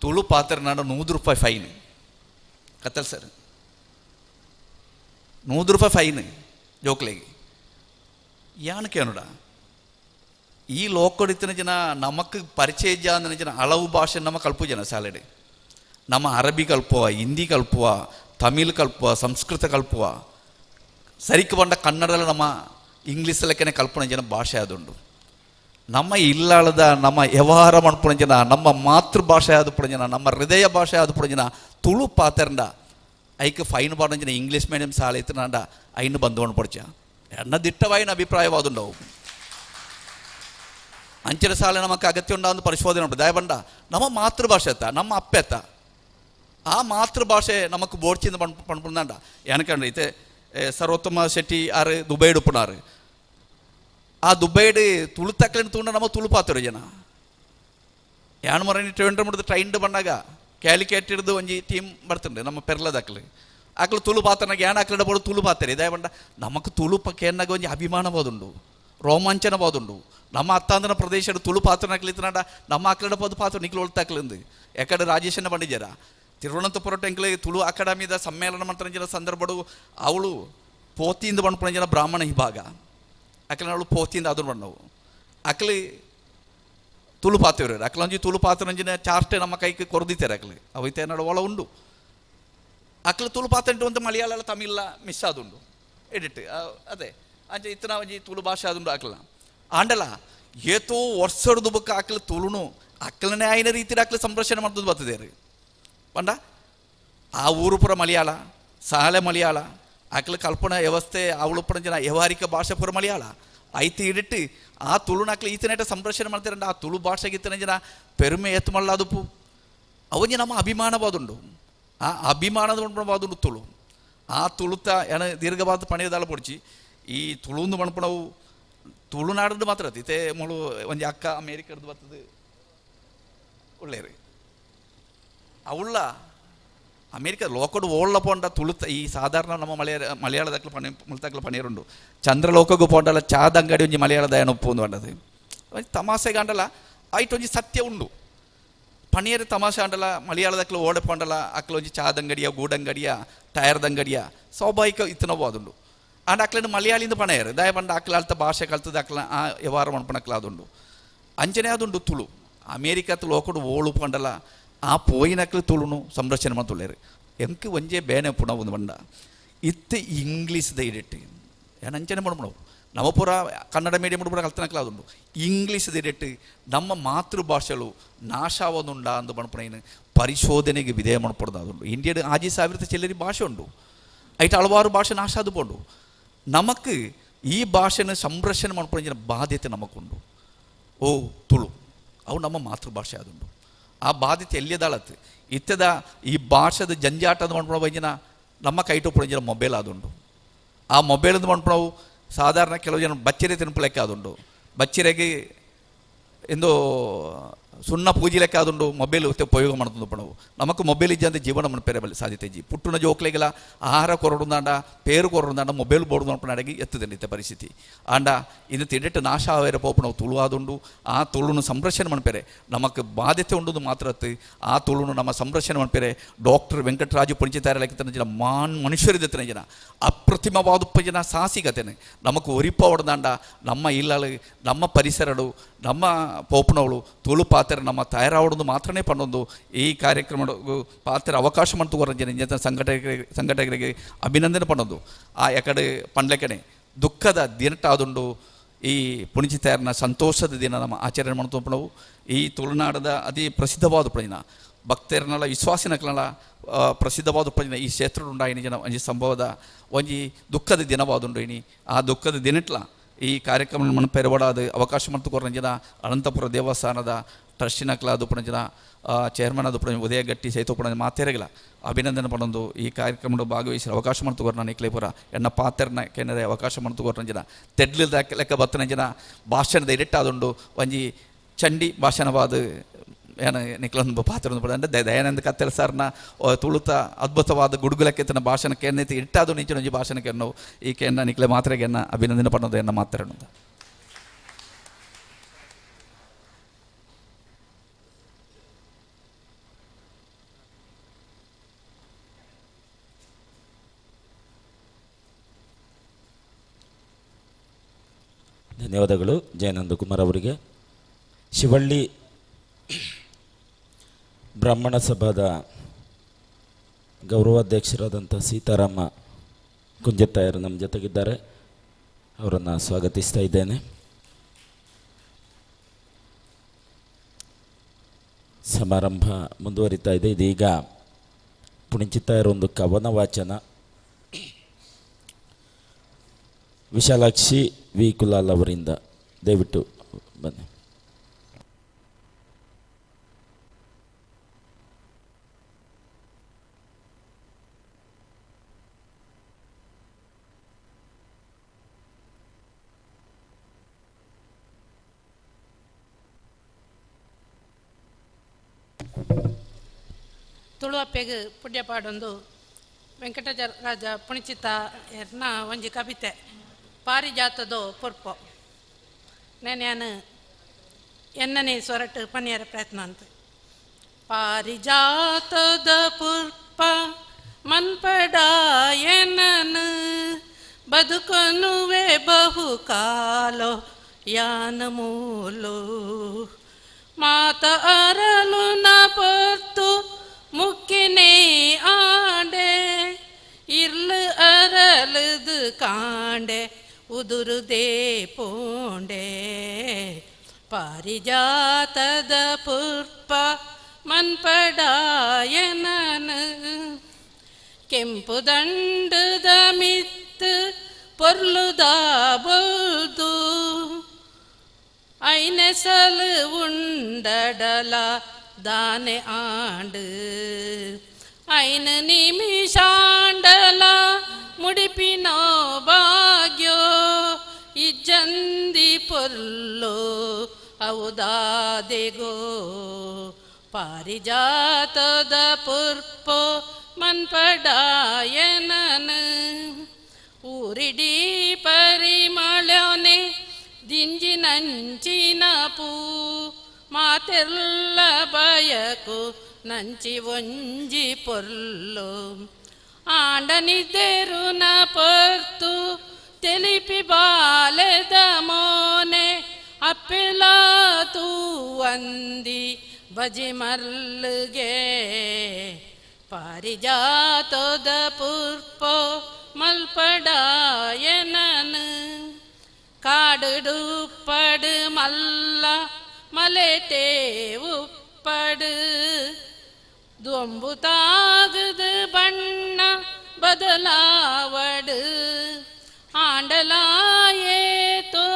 ತುಳು ಪಾತ್ರನಾಡ 100 ರೂಪಾಯಿ ಫೈನ್ ಕತ್ತಲ್ ಸರ್ 100 ರೂಪಾಯಿ ಫೈನ್ ಜೋಕ್ಲೆಗೆ ಯಾನಕ್ಕೆ ಈ ಲೋಕಡಿತ್ತಿನ ಜನ ನಮಕ್ ಪರಿಚಯ ಅಂದಿನ ಜನ ಹಲವು ಭಾಷೆ ನಮ್ಮ ಕಲ್ಪು ಜನ ಸಾಲೆಡ್ ನಮ್ಮ ಅರಬಿ ಕಲ್ಪುವ ಹಿಂದಿ ಕಲ್ಪುವ ತಮಿಳ್ ಕಲ್ಪುವ ಸಂಸ್ಕೃತ ಕಲ್ಪುವ ಸರಿಕ್ ಬಂಡ ಕನ್ನಡದಲ್ಲಿ ನಮ್ಮ ಇಂಗ್ಲೀಷ್ ಲೆಕ್ಕನೆ ಕಲ್ಪನೆ ಜನ ಭಾಷೆ ಆದುಂಡು. ನಮ್ಮ ಇಲ್ಲಾಳದ ನಮ್ಮ ವ್ಯವಹಾರ ಮನ್ಪುಣ ಜನ, ನಮ್ಮ ಮಾತೃಭಾಷೆ ಆದುಪುಣ ಜನ, ನಮ್ಮ ಹೃದಯ ಭಾಷೆ ಆದುಪುಣ ಜನ ತುಳು ಪಾತೆರಂಡ ಐಕ್ ಫೈನ್ ಪಾಡಂಜಿನ ಜನ ಇಂಗ್ಲೀಷ್ ಮೀಡಿಯಂ ಶಾಲೆ ಇತ್ತನಾಂಡ ಐನು ಬಂದವನು ಪಡಿಚ ಎನ್ನ ದಿಟ್ಟವಾಯಿನ ಅಭಿಪ್ರಾಯವಾದುಂಡವು. ಅಂಚಿನ ಶಾಲೆ ನಮಕ್ ಅಗತ್ಯ ಉಂಡ ಒಂದು ಪರಿಶೋಧನೆ ಉಂಟು. ದಯಬಂಡ ನಮ್ಮ ಮಾತೃಭಾಷೆ ಅತ್ತ, ನಮ್ಮ ಅಪ್ಪೆತ್ತ ಆ ಮಾತೃಭಾಷೆ ನಮಕ್ ಬೋಡ್ಚಿಂದ ಪಣ್ಪುಂದಾಂಡ ಏನಕಂಡ ಇತ್ತೆ ಸರ್ವೋತ್ತಮ ಶೆಟ್ಟಿ ಆರು ದುಬೈಡ್ ಉಪ್ಪುನಾರು. ಆ ದುಬೈಡ್ ತುಳು ತಕ್ಕಲಿನ ತೂಂಡ ನಮ್ಮ ತುಳು ಪಾತ್ರ ಜನ ಯಾನ್ ಮೊರನಿ ಟ್ರಿವೆಂಡ್ರಮ್ ಹಿಡ್ದು ಟ್ರೈನ್ ಬಂದಾಗ ಕ್ಯಾಲಿಕೇಟ್ ಹಿಡ್ದು ಒಂಜಿ ಟೀಮ್ ಬರ್ತುಂಡು ನಮ್ಮ ಪೆರ್ಲದಕ್ಲು ಆಕಳು ತುಳು ಪಾತ್ರನಾಗ ಯಾನ್ ಆಕಳ ಬೋಡು ತುಳು ಪಾತ್ರ ಇದೇ ಬಂಡ ನಮಕ್ ತುಳು ಕೇನ್ನಾಗ ಒಂಜಿ ಅಭಿಮಾನವಾದುಂಡು, ರೋಮಾಂಚನವಾದುಂಡು. ನಮ್ಮ ಅತ್ತಾಂದನ ಪ್ರದೇಶದ ತುಳು ಪಾತ್ರನಾಕ್ಲಿತ್ತನಾಡ ನಮ್ಮ ಆಕಳ ಪೋದು ಪಾತ್ರ ನಿಕ್ಲು ಒಳ್ತಾಕ್ಲಿಂದು ಯಾಕಡೆ ರಾಜೇಶನ ಬಂಡಿಜರ ತಿರುವನಂತಪುರ ಟೆಂಕ್ಲೆ ತುಳು ಅಕಾಡೆಮಿದ ಸಮ್ಮೇಳನ ಮಂತ್ರ ಸಂದರ್ಭಡು ಅವಳು ಪೋತಿಯಿಂದ ಬಂಡ್ಪುಣ ಜನ ಬ್ರಾಹ್ಮಣ ವಿಭಾಗ ಅಕ್ಲ ಅವಳು ಪೋತಿಯಿಂದ ಅದನ್ನು ಬಣ್ಣವು ಅಕ್ಲಿ ತುಳು ಪಾತ್ರರು ಅಕ್ಲಂಜಿ ತುಳು ಪಾತ್ರಂಜಿನ ಚಾರ್ಟೆ ನಮ್ಮ ಕೈಗೆ ಕೊರದಿತ್ತಾರೆ ಅಕ್ಲಿ ಅವೈತೆ ನಡು ಒಳ ಉಂಡು ಅಕ್ಲ ತುಳು ಪಾತ್ರ ಒಂದು ಮಲಯಾಳ ತಮಿಳ ಮಿಸ್ ಆದುಂಡು ಎಡಿಟ್ ಅದೇ ಅಂಚೆ ಇತ್ತನ ಒಂಜಿ ತುಳು ಭಾಷೆ ಆದುಂಡು ಅಕ್ಲ ಆಂಡಲ ಏತೋ ವರ್ಷದ ಬುಕ್ಕ ಅಕ್ಲ ತುಳುನು ಅಕ್ಲನೇ ಆಯ್ನ ರೀತಿ ಅಕ್ಲ ಸಂರಕ್ಷಣೆ ಮಾಡ್ತದ್ದು ಬರ್ತದೆ ಬಂಡ ಆ ಊರು ಪುರ ಮಲಯಾಳ ಸಾಲೆ ಮಲಯಾಳ ಅಕ್ಲ ಕಲ್ಪನಾ ವ್ಯವಸ್ಥೆ ಅವಳು ಪುರ ಜನ ವ್ಯವಹಾರಿಕ ಭಾಷೆ ಪುರ ಮಲಯಾಳ ಐತಿ ಇಡಿಟ್ಟು ಆ ತುಳುನಾಕ್ಲ ಈತನೇಟ ಸಂರಕ್ಷಣೆ ಮಾಡ್ತಾರಂಡ ಆ ತುಳು ಭಾಷೆಗೆ ಇತ್ತನ ಜನ ಪೆರುಮೆ ಎತ್ತು ಮಳ್ಳಾದುಪು ಅವನಿ ನಮ್ಮ ಅಭಿಮಾನವಾದುಂಡು. ಆ ಅಭಿಮಾನದ ವಾದುಂಡು ತುಳು ಆ ತುಳುತ ಏನ ದೀರ್ಘವಾದ ಪಣಿಯದಾಳ ಪೊಡ್ಚಿ ಈ ತುಳುಂದು ಮಣ್ಪಣವು ತುಳುನಾಡದ್ದು ಮಾತ್ರ ಇತ್ತೆ ಮುಳು ಒಂಜಿ ಅಕ್ಕ ಅಮೇರಿಕದ್ದು ಬರ್ತದೆ ಒಳ್ಳೇರಿ ಅವಳ ಅಮೇರಿಕ ಲೋಕಡು ಓಳ್ಳ ಪೋಂಡ ತುಳುತ ಈ ಸಾಧಾರಣ ನಮ್ಮ ಮಲಯಾಳದಕ್ಲು ಪಣಿ ಮುಳ್ತಕ್ಲು ಪಣಿಯರುಂಡು ಚಂದ್ರಲೋಕಗೂ ಪೋಂಡಲ ಚಾದ ಅಂಗಡಿ ಒಂಜಿ ಮಲಯಾಳದ ಏನೊಪ್ಪು ಒಂದು ಪಂಡದು ಒಂಜಿ ತಮಾಷೆ ಕಾಂಡಲ ಆಯ್ತು ಒಂಜಿ ಸತ್ಯ ಉಂಡು ಪಣಿಯರು ತಮಾಷೆ ಆಂಡಲ ಮಲಯಾಳದಕ್ಲು ಓಡೆ ಪೋಂಡಲ ಅಕ್ಲ ಒಂಜಿ ಚಾದಂಗಡಿಯ ಗೂಡಂಗಡಿಯ ಟೈರ್ದಂಗಡಿಯ ಸ್ವಾಭಾವಿಕ ಇತ್ತನವೋ ಅದುಂಡು ಆಂಡ ಅಕ್ಲನ್ನು ಮಲಯಾಳಿಂದ ಪಣೆಯರು ದಯ ಪಂಡ ಅಕ್ಲ ಅಲ್ತ ಭಾಷೆ ಕಲ್ತದ ಅಕ್ಲ ಆ ವ್ಯವಹಾರ ಮಣ್ಪಣಕ್ಲ ಅದುಂಡು ಅಂಚನೆ ಅದುಂಡು ತುಳು ಅಮೇರಿಕಾದ ಲೋಕಡು ಓಳು ಪಂಡಲ ಆ ಪೋಯಿನಕ್ಲು ತುಳುನು ಸಂರಕ್ಷಣೆ ಮಾಡ್ತುಳ್ಳೇರು ಎಂಕ್ ಒಂಜೇ ಬೇನೆ ಪುಣ ಒಂದು ಬಂಡ ಇತ್ತೆ ಇಂಗ್ಲೀಷ್ದ ಇಡಿಟ್ಟು ಏನು ಅಂಚನೆ ಮಾಡ್ಬಿಡವು ನಮ್ಮ ಪೂರ ಕನ್ನಡ ಮೀಡಿಯಂ ಪೂರ ಕಲ್ತನಕ್ಲ ಅದುಂಡು ಇಂಗ್ಲೀಷ್ದ ಇಡಿಟ್ಟು ನಮ್ಮ ಮಾತೃಭಾಷೆಗಳು ನಾಶಾವದುಂಡ ಅಂದು ಬಣ್ಪುಣೈನು ಪರಿಶೋಧನೆಗೆ ವಿಧೇಯ ಮಾಡ್ಪಡ್ದು ಅದುಂಡು. ಇಂಡಿಯಾದ ಆಜಿ ಸಾವಿರದ ಚಿಲ್ಲರಿ ಭಾಷೆ ಉಂಡು ಐಟ್ ಹಲವಾರು ಭಾಷೆ ನಾಶ ಅದು ಪೋಂಡು ನಮಕ್ ಈ ಭಾಷೆನ ಸಂರಕ್ಷಣೆ ಮಾಡ್ಪುಣ ಬಾಧ್ಯತೆ ನಮಕುಂಡು. ಓ ತುಳು ಅವು ನಮ್ಮ ಮಾತೃಭಾಷೆ ಅದುಂಡು ಆ ಬಾಧ್ಯತೆ ಎಲ್ಲಿಯದಾಳತ್ತು ಇತ್ತದ ಈ ಭಾಷೆದ ಜಂಜಾಟದ ಮಾಡ್ಪುಣ ಬೈಜಿನ ನಮ್ಮ ಕೈಟು ಮೊಬೈಲ್ ಆದುಂಡು. ಆ ಮೊಬೈಲ್ ಮಾಡ್ಪುಣವು ಸಾಧಾರಣ ಕೆಲವು ಜನ ಬಚ್ಚಿರೆ ತಿನ್ಪು ಲೆಕ್ಕ ಆದುಂಡು ಬಚ್ಚಿರೆಗೆ ಎಂದು ಸುಣ್ಣ ಪೂಜೆ ಲೆಕ್ಕ ಆದುಂಡು ಮೊಬೈಲ್ ಉಪಯೋಗ ಮಾಡ್ತಂದು ಪಣವು ನಮಕ್ ಮೊಬೈಲ್ ಇಜ್ಜಂತೆ ಜೀವನ ಮನ್ಪೆರೆ ಬಲ್ಲಿ ಸಾಧ್ಯತೆ ಇಜ್ಜಿ ಪುಟ್ಟುನ ಜೋಕ್ಲೆಗೆಲ್ಲ ಆಹಾರ ಕೊರಡುಂದಾಂಡ ಪೇರು ಕೊರಡುಂದಾಂಡ ಮೊಬೈಲ್ ಬೋರ್ಡು ಮನ್ಪುನ ಎತ್ತದಂడి ಇತ್ತೆ ಪರಿಸ್ಥಿತಿ ಆಂಡ ಇನ್ನು ತಿಡೆಟ್ಟು ನಾಶ ಆವೇರ ಪೋಪುನವು ತುಳು ಆದುಂಡು ಆ ತುಳುನು ಸಂರಕ್ಷಣೆ ಮನ್ಪೆರೆ ನಮಕ್ ಬಾಧ್ಯತೆ ಉಂಡು ಮಾತ್ರ ಆ ತುಳುನು ನಮ್ಮ ಸಂರಕ್ಷಣೆ ಮನ್ಪೆರೆ ಡಾಕ್ಟರ್ ವೆಂಕಟರಾಜು ಪುಣಿಚಿತಾರೆ ಲೆಕ್ಕ ಜನ ಮಾನ್ ಮನುಷ್ಯರಿದ್ದ ಜನ ಅಪ್ರತಿಮವಾದ ಜನ ಸಾಹಸಿಕತೆನೆ ನಮಕ್ ಒರಿಪ ಹೊಡೆದಾಂಡ ನಮ್ಮ ಇಲ್ಲಳು ನಮ್ಮ ಪರಿಸರಡು ನಮ್ಮ ಪೋಪುನವಳು ತುಳು ಪಾತ್ರ ನಮ್ಮ ತಯಾರಾವಡೊಂದು ಮಾತ್ರನೇ ಪಂಡೊಂದು ಈ ಕಾರ್ಯಕ್ರಮ ಪಾತ್ರ ಅವಕಾಶ ಮಂತು ಜನ ಸಂಘಟಕರಿಗೆ ಅಭಿನಂದನೆ ಪಂಡೊಂದು ಆ ಎಕಡೆ ಪಂಡ್ಲೆಕನೆ ದುಃಖದ ದಿನಟ್ಟಾದುಂಡು ಈ ಪುಣಿಚಿತಾರನ ಸಂತೋಷದ ದಿನ ನಮ್ಮ ಆಚರಣೆ ಮಾಡ್ತು ಈ ತುಳುನಾಡದ ಅತಿ ಪ್ರಸಿದ್ಧವಾದ ಪ್ರಜನ ಭಕ್ತರನ್ನೆಲ್ಲ ವಿಶ್ವಾಸಿನಕ್ಲೆಲ್ಲ ಪ್ರಸಿದ್ಧವಾದ ಪ್ರಜನ ಈ ಕ್ಷೇತ್ರ ಉಂಡಾಯಿನಿ ಜನ ಒಂಜಿ ಸಂಭವದ ಒಂಜಿ ದುಃಖದ ದಿನವಾದುಂಡು ಇನಿ ಆ ದುಃಖದ ದಿನಟ್ಲ ಈ ಕಾರ್ಯಕ್ರಮ ಮನ ಪೆರವಡಾದ ಅವಕಾಶ ಮಂತು ಕೊರನ ಜನ ಅನಂತಪುರ ದೇವಸ್ಥಾನದ ಟ್ರಸ್ಟಿನಕ್ಲ ಅದು ಜನ ಚೇರ್ಮನ್ ಅದು ಉದಯ ಗಟ್ಟಿ ಸಹಿತ ಮಾತೇರಗಿಲ್ಲ ಅಭಿನಂದನೆ ಪಡೊಂದು ಈ ಕಾರ್ಯಕ್ರಮದ ಭಾಗವಹಿಸಿ ಅವಕಾಶ ಮಂತು ಕೊರನ ನಿಕ್ಲೇಪುರ ಎನ್ನ ಪಾತ್ರನ ಕೆನರೆ ಅವಕಾಶ ಮಂತು ಕೊರನ ಜನ ತೆಡ್ಲಿದ ಲೆಕ್ಕ ಬತ್ತನ ಜನ ಭಾಷಣದ ಇರಿಟ್ಟಾದುಂಡು ಒಂಜಿ ಚಂಡಿ ಭಾಷಣವಾದ ಏನು ನಿಕ್ಲೊಂದು ಪಾತ್ರ ಪಡ ದಯಾನಂದ ಕತ್ತೆಲ ಸಾರ್ನ ತುಳುತ ಅದ್ಭುತವಾದ ಗುಡುಗುಲಕ್ಕೆತ್ತನ ಭಾಷಣ ಕೆನ್ನೈತಿ ಇಟ್ಟಾದು ನಿಂಚಿನ ಒಂಜಿ ಭಾಷಣ ಕೆನ್ನವು ಈ ಕೆನ್ನ ನಿಕ್ಲೆ ಮಾತ್ರೆಗೆ ಎನ್ನ ಅಭಿನಂದನೆ ಪಡೋದು ಎನ್ನ ಮಾತ್ರ. ಧನ್ಯವಾದಗಳು ಜಯಾನಂದ ಕುಮಾರ್ ಅವರಿಗೆ. ಶಿವಳ್ಳಿ ಬ್ರಾಹ್ಮಣ ಸಭಾದ ಗೌರವಾಧ್ಯಕ್ಷರಾದಂಥ ಸೀತಾರಾಮ ಕುಂಜತ್ತಾಯರು ನಮ್ಮ ಜೊತೆಗಿದ್ದಾರೆ. ಅವರನ್ನು ಸ್ವಾಗತಿಸ್ತಾ ಇದ್ದೇನೆ. ಸಮಾರಂಭ ಮುಂದುವರಿತಾ ಇದೆ. ಇದೀಗ ಪುಣಿಂಚಿತ್ತಾಯರ ಒಂದು ಕವನ ವಾಚನ. ವಿಶಾಲಾಕ್ಷಿ ವಿ ಕುಲಾಲ್ ಅವರಿಂದ, ದಯವಿಟ್ಟು ಬನ್ನಿ. ತುಳುವಪ್ಪೆಗ್ ಪುಣ್ಯಪಾಡೊಂದು ವೆಂಕಟರಾಜ ಪುಣಿಚಿತ ಎರ್ನ ಒಂಜಿ ಕವಿತೆ ಪಾರಿಜಾತದೋ ಪುರ್ಪೊ. ನಾನು ಎನ್ನನೇ ಸ್ವರಟು ಪನಿಯರ ಪ್ರಯತ್ನ ಅಂತ. ಪಾರಿಜಾತದ ಪುರ್ಪ ಮನ್ಪಡಾಯನನು ಬದುಕನುವೆ ಬಹುಕಾಲೋ ಯಾನ ಮೂಲು ಮಾತ ಅರಲು ನ ಪೊರ್ತು ಮುಕ್ಕಿನೇ ಆಂಡೆ ಇರ್ಲು ಅರಲುದು ಕಾಂಡೆ ಉದುರುದೇ ಪೋಂಡೆ. ಪಾರಿಜಾತದ ಪುರ್ಪ ಮನ್ಪಡಾಯನನು ಕೆಂಪು ದಂಡದ ಮಿತ್ತು ಪೊರ್ಲುದ ಬೊಲ್ದು ಐನೆಸಲು ಉಂಡಡಲ ದಾನೆ ಆಂಡು ಐನ ನಿಮಿಷಾಂಡಲ ಮುಡಿಪಿನೋ ಭಾಗ್ಯೋ ಇಜ್ಜಂದಿ ಪೊರ್ಲೋ ಔದಾದೆಗೋ. ಪಾರಿಜಾತದ ಪುರ್ಪೋ ಮನ್ಪಡಾಯನನು ಊರಿಡೀ ಪರಿಮಳನೆ ದಿಂಜಿನಂಚಿನ ಪೂ ಮಾತೆಲ್ಲ ಬಯಕು ನಂಚಿ ಒಂಜಿ ಪೊರ್ಲು ಆಂಡನಿದ್ದೆರುನ ಪೊರ್ತು ತಿಳಿಪಿ ಬಾಲೆದ ಮೋನೆ ಅಪ್ಪಿಲ ತೂವಂದಿ ಬಜಿ ಮರ್ಲುಗೆ. ಪಾರಿಜಾತದ ಪುರ್ಪೋ ಮಲ್ಪಡಾಯನನು ಕಾಡುಡುಪ್ಪಡು ಮಲ್ಲ ಮಲೆಟೇ ಉಪ್ಪಡು ದೊಂಬು ತಾಗದು ಬಣ್ಣ ಬದಲಾವಡು ಆಂಡಲಾಯೇತೋ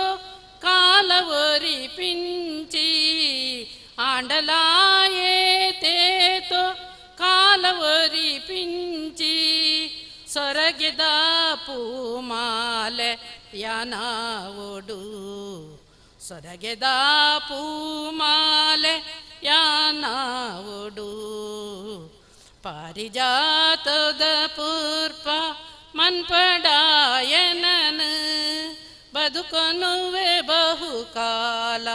ಕಾಲವರಿ ಪಿಂಚಿ ಆಂಡಲಾಯೇತೇತೋ ಕಾಲವರಿ ಪಿಂಚಿ ಸೊರಗಿದ ಪೂಮಾಲೆ ಯಾನಾವೊಡು ಸೊರಗೆದ ಪೂಮಾಲೆ ಯಾನಾವೊಡು. ಪಾರಿಜಾತದ ಪುರ್ಪ ಮನ್ಪಡಾಯನನು ಬದುಕನುವೆ ಬಹುಕಾಲ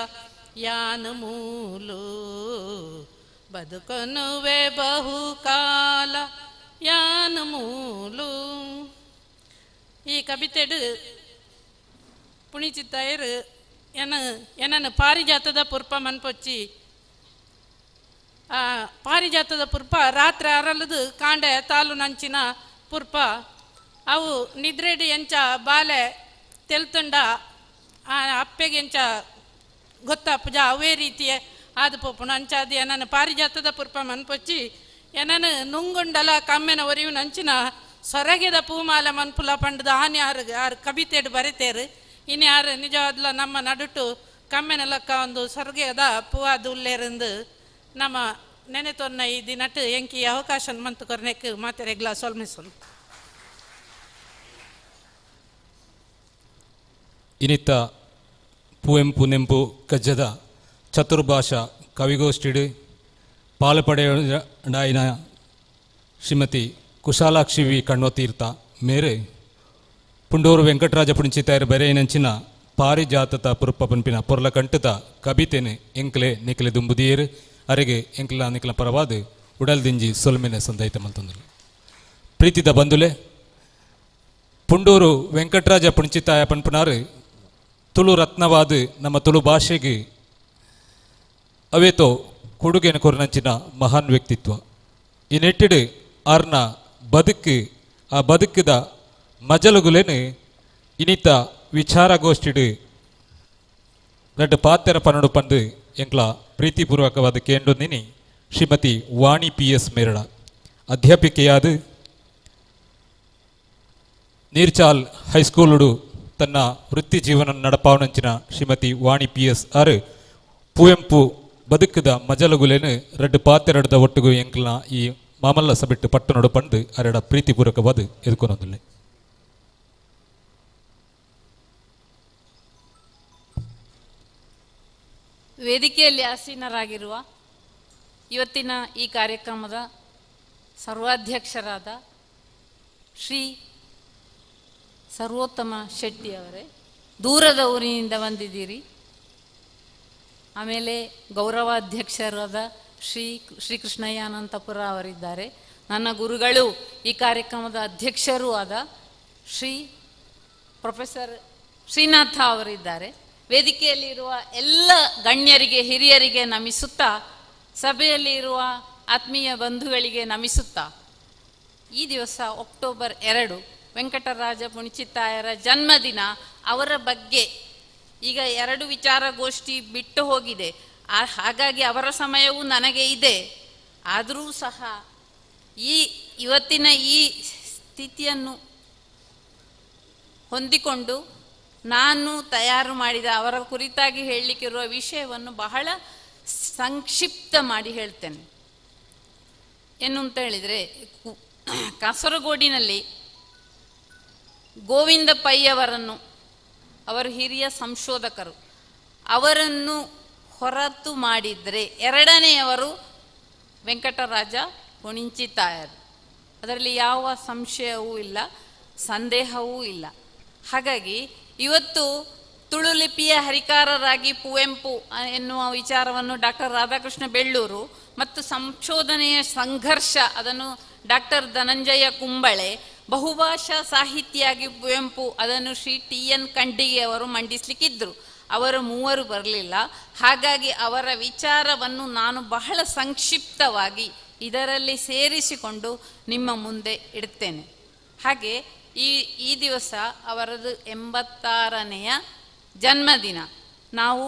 ಯಾನ ಮೂಲು ಬದುಕನುವೆ ಬಹುಕಾಲ ಯಾನ ಮೂಲು. ಈ ಕವಿತೆಡು ಪುಣಿಚಿತ್ತಾಯರು ಎನ ಎನನು ಪಾರಿಜಾತದ ಪುರ್ಪ ಮನ್ಪೊಚ್ಚಿ ಪಾರಿಜಾತದ ಪುರ್ಪ ರಾತ್ರಿ ಅರಲದು ಕಾಂಡೆ ತಾಲು ನಂಚಿನ ಪುರ್ಪ ಅವು ನಿದ್ರೆಡಿ ಎಂಚ ಬಾಲೆ ತೆಲ್ತುಂಡ ಅಪ್ಪೆಗೆ ಎಂಚ ಗೊತ್ತಾಪುಜ ಅವೇ ರೀತಿಯ ಆದ ಪೋಪುಣ ಅಂಚಾದಿ ಎನನು ಪಾರಿಜಾತದ ಪುರ್ಪ ಮನ್ಪೊಚ್ಚಿ ಎನನು ನುಂಗುಂಡಲ ಕಮ್ಮೆನ ಒರಿವು ನಂಚಿನ ಸೊರಗೆದ ಪೂಮಾಲೆ ಮನ್ಪುಲ ಪಂಡದ ಆನೆ ಆರು ಆರು ಕವಿತೆಡು ಬರೆತೇರು. ಇನ್ನು ಯಾರು ನಿಜವಾದ್ಲ ನಮ್ಮ ನಡುಟು ಕಮ್ಮೆನ ಲಕ್ಕ ಒಂದು ಸೊರಗೆದ ಪೂವಾದ ಉಲ್ಲೇರಂದು ನಮ್ಮ ನೆನೆತೊನ್ನ ಈ ದಿನಟ್ಟು ಎಂಕಿ ಅವಕಾಶ ಮಂತು ಕೊರ್ನೆಕ್ ಮಾತೆರೆಗ್ಲ ಸೊಲ್ಮಿಸೊಲ್. ಇನಿತ ಪುವೆಂಪು ನೆಂಪು ಕಜ್ಜದ ಚತುರ್ಭಾಷಾ ಕವಿಗೋಷ್ಠಿಡು ಪಾಲಪಡೆಯಾಯಿನ ಶ್ರೀಮತಿ ಕುಶಾಲಾಕ್ಷಿ ವಿ ಕಣ್ವತೀರ್ಥ ಮೇರೆ ಪುಂಡೂರು ವೆಂಕಟರಾಜ ಪುಣಿಚಿತಾಯರ ಬೆರೆಯಿನಂಚಿನ ಪಾರಿಜಾತತ ಪುರುಪ ಪನ್ಪಿನ ಪೊರ್ಲ ಕಂಟುತ ಕಬಿತೆನೆ ಎಂಕ್ಲೆ ನಿಕ್ಲೆ ದುಂಬುದಿಯೇರು ಅರೆಗೆ ಎಂಕ್ಲ ನಿಕ್ಲ ಪರವಾದ ಉಡಲ್ದಿಂಜಿ ಸೊಲ್ಮೆನೆ ಸಂದೈತ ಮಲ್ತಂದರು. ಪ್ರೀತಿದ ಬಂಧುಲೆ, ಪುಂಡೂರು ವೆಂಕಟರಾಜ ಪುಣಿಚಿತಾಯ ಪನ್ಪುನಾರು ತುಳು ರತ್ನವಾದ ನಮ್ಮ ತುಳು ಭಾಷೆಗೆ ಅವೇತೋ ಕೊಡುಗೆನ ಕೊರನಂಚಿನ ಮಹಾನ್ ವ್ಯಕ್ತಿತ್ವ. ಈ ನೆಟ್ಟಿಡು ಆರ್ನ ಬದುಕು ಆ ಬದುಕಿದ ಮಜಲುಗುಲೇನು ಇನಿತ ವಿಚಾರಗೋಷ್ಠಿಡು ರಡ್ಡ್ ಪಾತೆರ ಪನೊಡು ಪಂದ್ ಎಂಕ್ಲ ಪ್ರೀತಿಪೂರ್ವಕವಾದ ಕೇಂಡೊಂದಿನಿ ಶ್ರೀಮತಿ ವಾಣಿ ಪಿ ಎಸ್ ಮೇರಡ ಅಧ್ಯಾಪಿಕೆಯಾದ ನೀರ್ಚಾಲ್ ಹೈಸ್ಕೂಲುಡು ತನ್ನ ವೃತ್ತಿ ಜೀವನ ನಡಪಾವನಂಚಿನ ಶ್ರೀಮತಿ ವಾಣಿ ಪಿ ಎಸ್ ಆರ್ ಪುವೆಂಪು ಬದುಕುದ ಮಜಲುಗುಲೇನು ರಡ್ಡು ಪಾತೆರಡ್ದ ಒಟ್ಟುಗು ಎಂಕ್ಲನ ಈ ಮಾಮಲ್ಲ ಸಬಿಟ್ಟು ಪಟ್ಟಣಡು ಪಂದು ಅರೆಡ ಪ್ರೀತಿಪೂರ್ವಕವಾದ ಎದುಕೊನೊಂದುಲ್ಲೆ. ವೇದಿಕೆಯಲ್ಲಿ ಆಸೀನರಾಗಿರುವ ಇವತ್ತಿನ ಈ ಕಾರ್ಯಕ್ರಮದ ಸರ್ವಾಧ್ಯಕ್ಷರಾದ ಶ್ರೀ ಸರ್ವೋತ್ತಮ ಶೆಟ್ಟಿ ಅವರೇ, ದೂರದ ಊರಿನಿಂದ ಬಂದಿದ್ದೀರಿ. ಆಮೇಲೆ ಗೌರವಾಧ್ಯಕ್ಷರಾದ ಶ್ರೀ ಶ್ರೀಕೃಷ್ಣಯ್ಯ ಅನಂತಪುರ ಅವರಿದ್ದಾರೆ. ನನ್ನ ಗುರುಗಳು ಈ ಕಾರ್ಯಕ್ರಮದ ಅಧ್ಯಕ್ಷರೂ ಆದ ಶ್ರೀ ಪ್ರೊಫೆಸರ್ ಶ್ರೀನಾಥ ಅವರಿದ್ದಾರೆ. ವೇದಿಕೆಯಲ್ಲಿರುವ ಎಲ್ಲ ಗಣ್ಯರಿಗೆ, ಹಿರಿಯರಿಗೆ ನಮಿಸುತ್ತಾ, ಸಭೆಯಲ್ಲಿರುವ ಆತ್ಮೀಯ ಬಂಧುಗಳಿಗೆ ನಮಿಸುತ್ತಾ, ಈ ದಿವಸ ಅಕ್ಟೋಬರ್ 2 ವೆಂಕಟರಾಜ ಪುಣಿಚಿತ್ತಾಯರ ಜನ್ಮದಿನ. ಅವರ ಬಗ್ಗೆ ಈಗ 2 ವಿಚಾರಗೋಷ್ಠಿ ಬಿಟ್ಟು ಹೋಗಿದೆ, ಹಾಗಾಗಿ ಅವರ ಸಮಯವೂ ನನಗೆ ಇದೆ. ಆದರೂ ಸಹ ಈ ಇವತ್ತಿನ ಈ ಸ್ಥಿತಿಯನ್ನು ಹೊಂದಿಕೊಂಡು ನಾನು ತಯಾರು ಮಾಡಿದ ಅವರ ಕುರಿತಾಗಿ ಹೇಳಲಿಕ್ಕಿರುವ ವಿಷಯವನ್ನು ಬಹಳ ಸಂಕ್ಷಿಪ್ತ ಮಾಡಿ ಹೇಳ್ತೇನೆ. ಏನು ಅಂತ ಹೇಳಿದರೆ, ಕಾಸರಗೋಡಿನಲ್ಲಿ ಗೋವಿಂದ ಪೈಯವರನ್ನು, ಅವರು ಹಿರಿಯ ಸಂಶೋಧಕರು, ಅವರನ್ನು ಹೊರತು ಮಾಡಿದರೆ ಎರಡನೆಯವರು ವೆಂಕಟರಾಜ ಪುಣಿಂಚಿತ್ತಾಯರು. ಅದರಲ್ಲಿ ಯಾವ ಸಂಶಯವೂ ಇಲ್ಲ, ಸಂದೇಹವೂ ಇಲ್ಲ. ಹಾಗಾಗಿ ಇವತ್ತು ತುಳು ಲಿಪಿಯ ಹರಿಕಾರರಾಗಿ ಪುವೆಂಪು ಎನ್ನುವ ವಿಚಾರವನ್ನು ಡಾಕ್ಟರ್ ರಾಧಾಕೃಷ್ಣ ಬೆಳ್ಳೂರು ಮತ್ತು ಸಂಶೋಧನೆಯ ಸಂಘರ್ಷ ಅದನ್ನು ಡಾಕ್ಟರ್ ಧನಂಜಯ ಕುಂಬಳೆ, ಬಹುಭಾಷಾ ಸಾಹಿತಿಯಾಗಿ ಪುವೆಂಪು ಅದನ್ನು ಶ್ರೀ ಟಿ ಎನ್ ಖಂಡಿಗೆ ಅವರು ಮಂಡಿಸಲಿಕ್ಕಿದ್ದರು. ಅವರು ಮೂವರು ಬರಲಿಲ್ಲ. ಹಾಗಾಗಿ ಅವರ ವಿಚಾರವನ್ನು ನಾನು ಬಹಳ ಸಂಕ್ಷಿಪ್ತವಾಗಿ ಇದರಲ್ಲಿ ಸೇರಿಸಿಕೊಂಡು ನಿಮ್ಮ ಮುಂದೆ ಇಡ್ತೇನೆ. ಹಾಗೆ ಈ ದಿವಸ ಅವರದ್ದು 86ನೆಯ ಜನ್ಮದಿನ. ನಾವು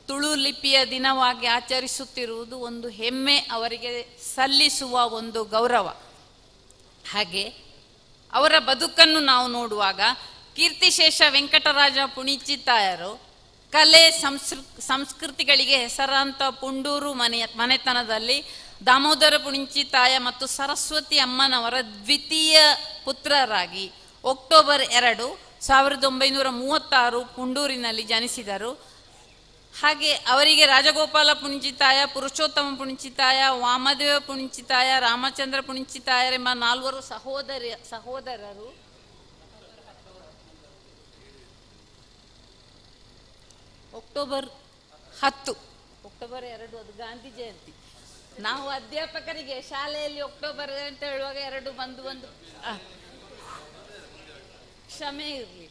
ತುಳು ಲಿಪಿಯ ದಿನವಾಗಿ ಆಚರಿಸುತ್ತಿರುವುದು ಒಂದು ಹೆಮ್ಮೆ, ಅವರಿಗೆ ಸಲ್ಲಿಸುವ ಒಂದು ಗೌರವ. ಹಾಗೆ ಅವರ ಬದುಕನ್ನು ನಾವು ನೋಡುವಾಗ ಕೀರ್ತಿಶೇಷ ವೆಂಕಟರಾಜ ಪುಣಿಚಿತ್ತಾಯರು ಕಲೆ ಸಂಸ್ಕೃತಿಗಳಿಗೆ ಹೆಸರಾಂತ ಪುಂಡೂರು ಮನೆತನದಲ್ಲಿ ದಾಮೋದರ ಪುಣಿಂಚಿತ್ತಾಯ ಮತ್ತು ಸರಸ್ವತಿ ಅಮ್ಮನವರ ದ್ವಿತೀಯ ಪುತ್ರರಾಗಿ ಅಕ್ಟೋಬರ್ 2, 1936 ಪುಂಡೂರಿನಲ್ಲಿ ಜನಿಸಿದರು. ಹಾಗೆ ಅವರಿಗೆ ರಾಜಗೋಪಾಲ ಪುಣಿಂಚಿತ್ತಾಯ, ಪುರುಷೋತ್ತಮ ಪುಣಿಂಚಿತ್ತಾಯ, ವಾಮದೇವ ಪುಣಿಂಚಿತ್ತಾಯ, ರಾಮಚಂದ್ರ ಪುಣಿಂಚಿತ್ತಾಯರೆಂಬ 4 ಸಹೋದರರು. ಅಕ್ಟೋಬರ್ 10, ಅಕ್ಟೋಬರ್ 2 ಅದು ಗಾಂಧಿ ಜಯಂತಿ. ನಾವು ಅಧ್ಯಾಪಕರಿಗೆ ಶಾಲೆಯಲ್ಲಿ ಅಕ್ಟೋಬರ್ ಅಂತ ಹೇಳುವಾಗ 2 ಬಂದು ಬಂದು ಕ್ಷಮೆ ಇರಲಿ.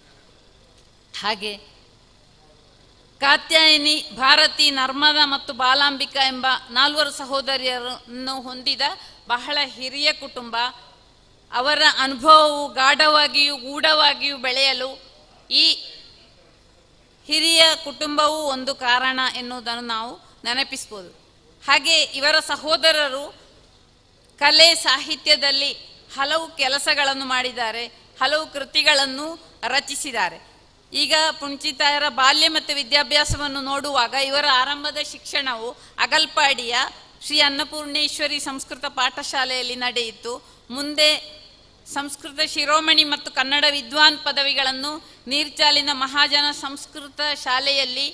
ಹಾಗೆ ಕಾತ್ಯಾಯಿನಿ, ಭಾರತಿ, ನರ್ಮದಾ ಮತ್ತು ಬಾಲಾಂಬಿಕಾ ಎಂಬ 4 ಸಹೋದರಿಯರನ್ನು ಹೊಂದಿದ ಬಹಳ ಹಿರಿಯ ಕುಟುಂಬ. ಅವರ ಅನುಭವವು ಗಾಢವಾಗಿಯೂ ಗೂಢವಾಗಿಯೂ ಬೆಳೆಯಲು ಈ ಹಿರಿಯ ಕುಟುಂಬವೂ ಒಂದು ಕಾರಣ ಎನ್ನುವುದನ್ನು ನಾವು ನೆನಪಿಸ್ಬೋದು. ಹಾಗೆ ಇವರ ಸಹೋದರರು ಕಲೆ ಸಾಹಿತ್ಯದಲ್ಲಿ ಹಲವು ಕೆಲಸಗಳನ್ನು ಮಾಡಿದ್ದಾರೆ, ಹಲವು ಕೃತಿಗಳನ್ನು ರಚಿಸಿದ್ದಾರೆ. ಈಗ ಪುಣಿಚಿತ್ತಾಯರ ಬಾಲ್ಯ ಮತ್ತು ವಿದ್ಯಾಭ್ಯಾಸವನ್ನು ನೋಡುವಾಗ ಇವರ ಆರಂಭದ ಶಿಕ್ಷಣವು ಅಗಲ್ಪಾಡಿಯ ಶ್ರೀ ಅನ್ನಪೂರ್ಣೇಶ್ವರಿ ಸಂಸ್ಕೃತ ಪಾಠಶಾಲೆಯಲ್ಲಿ ನಡೆಯಿತು. ಮುಂದೆ ಸಂಸ್ಕೃತ ಶಿರೋಮಣಿ ಮತ್ತು ಕನ್ನಡ ವಿದ್ವಾನ್ ಪದವಿಗಳನ್ನು ನೀರ್ಚಾಲಿನ ಮಹಾಜನ ಸಂಸ್ಕೃತ ಶಾಲೆಯಲ್ಲಿ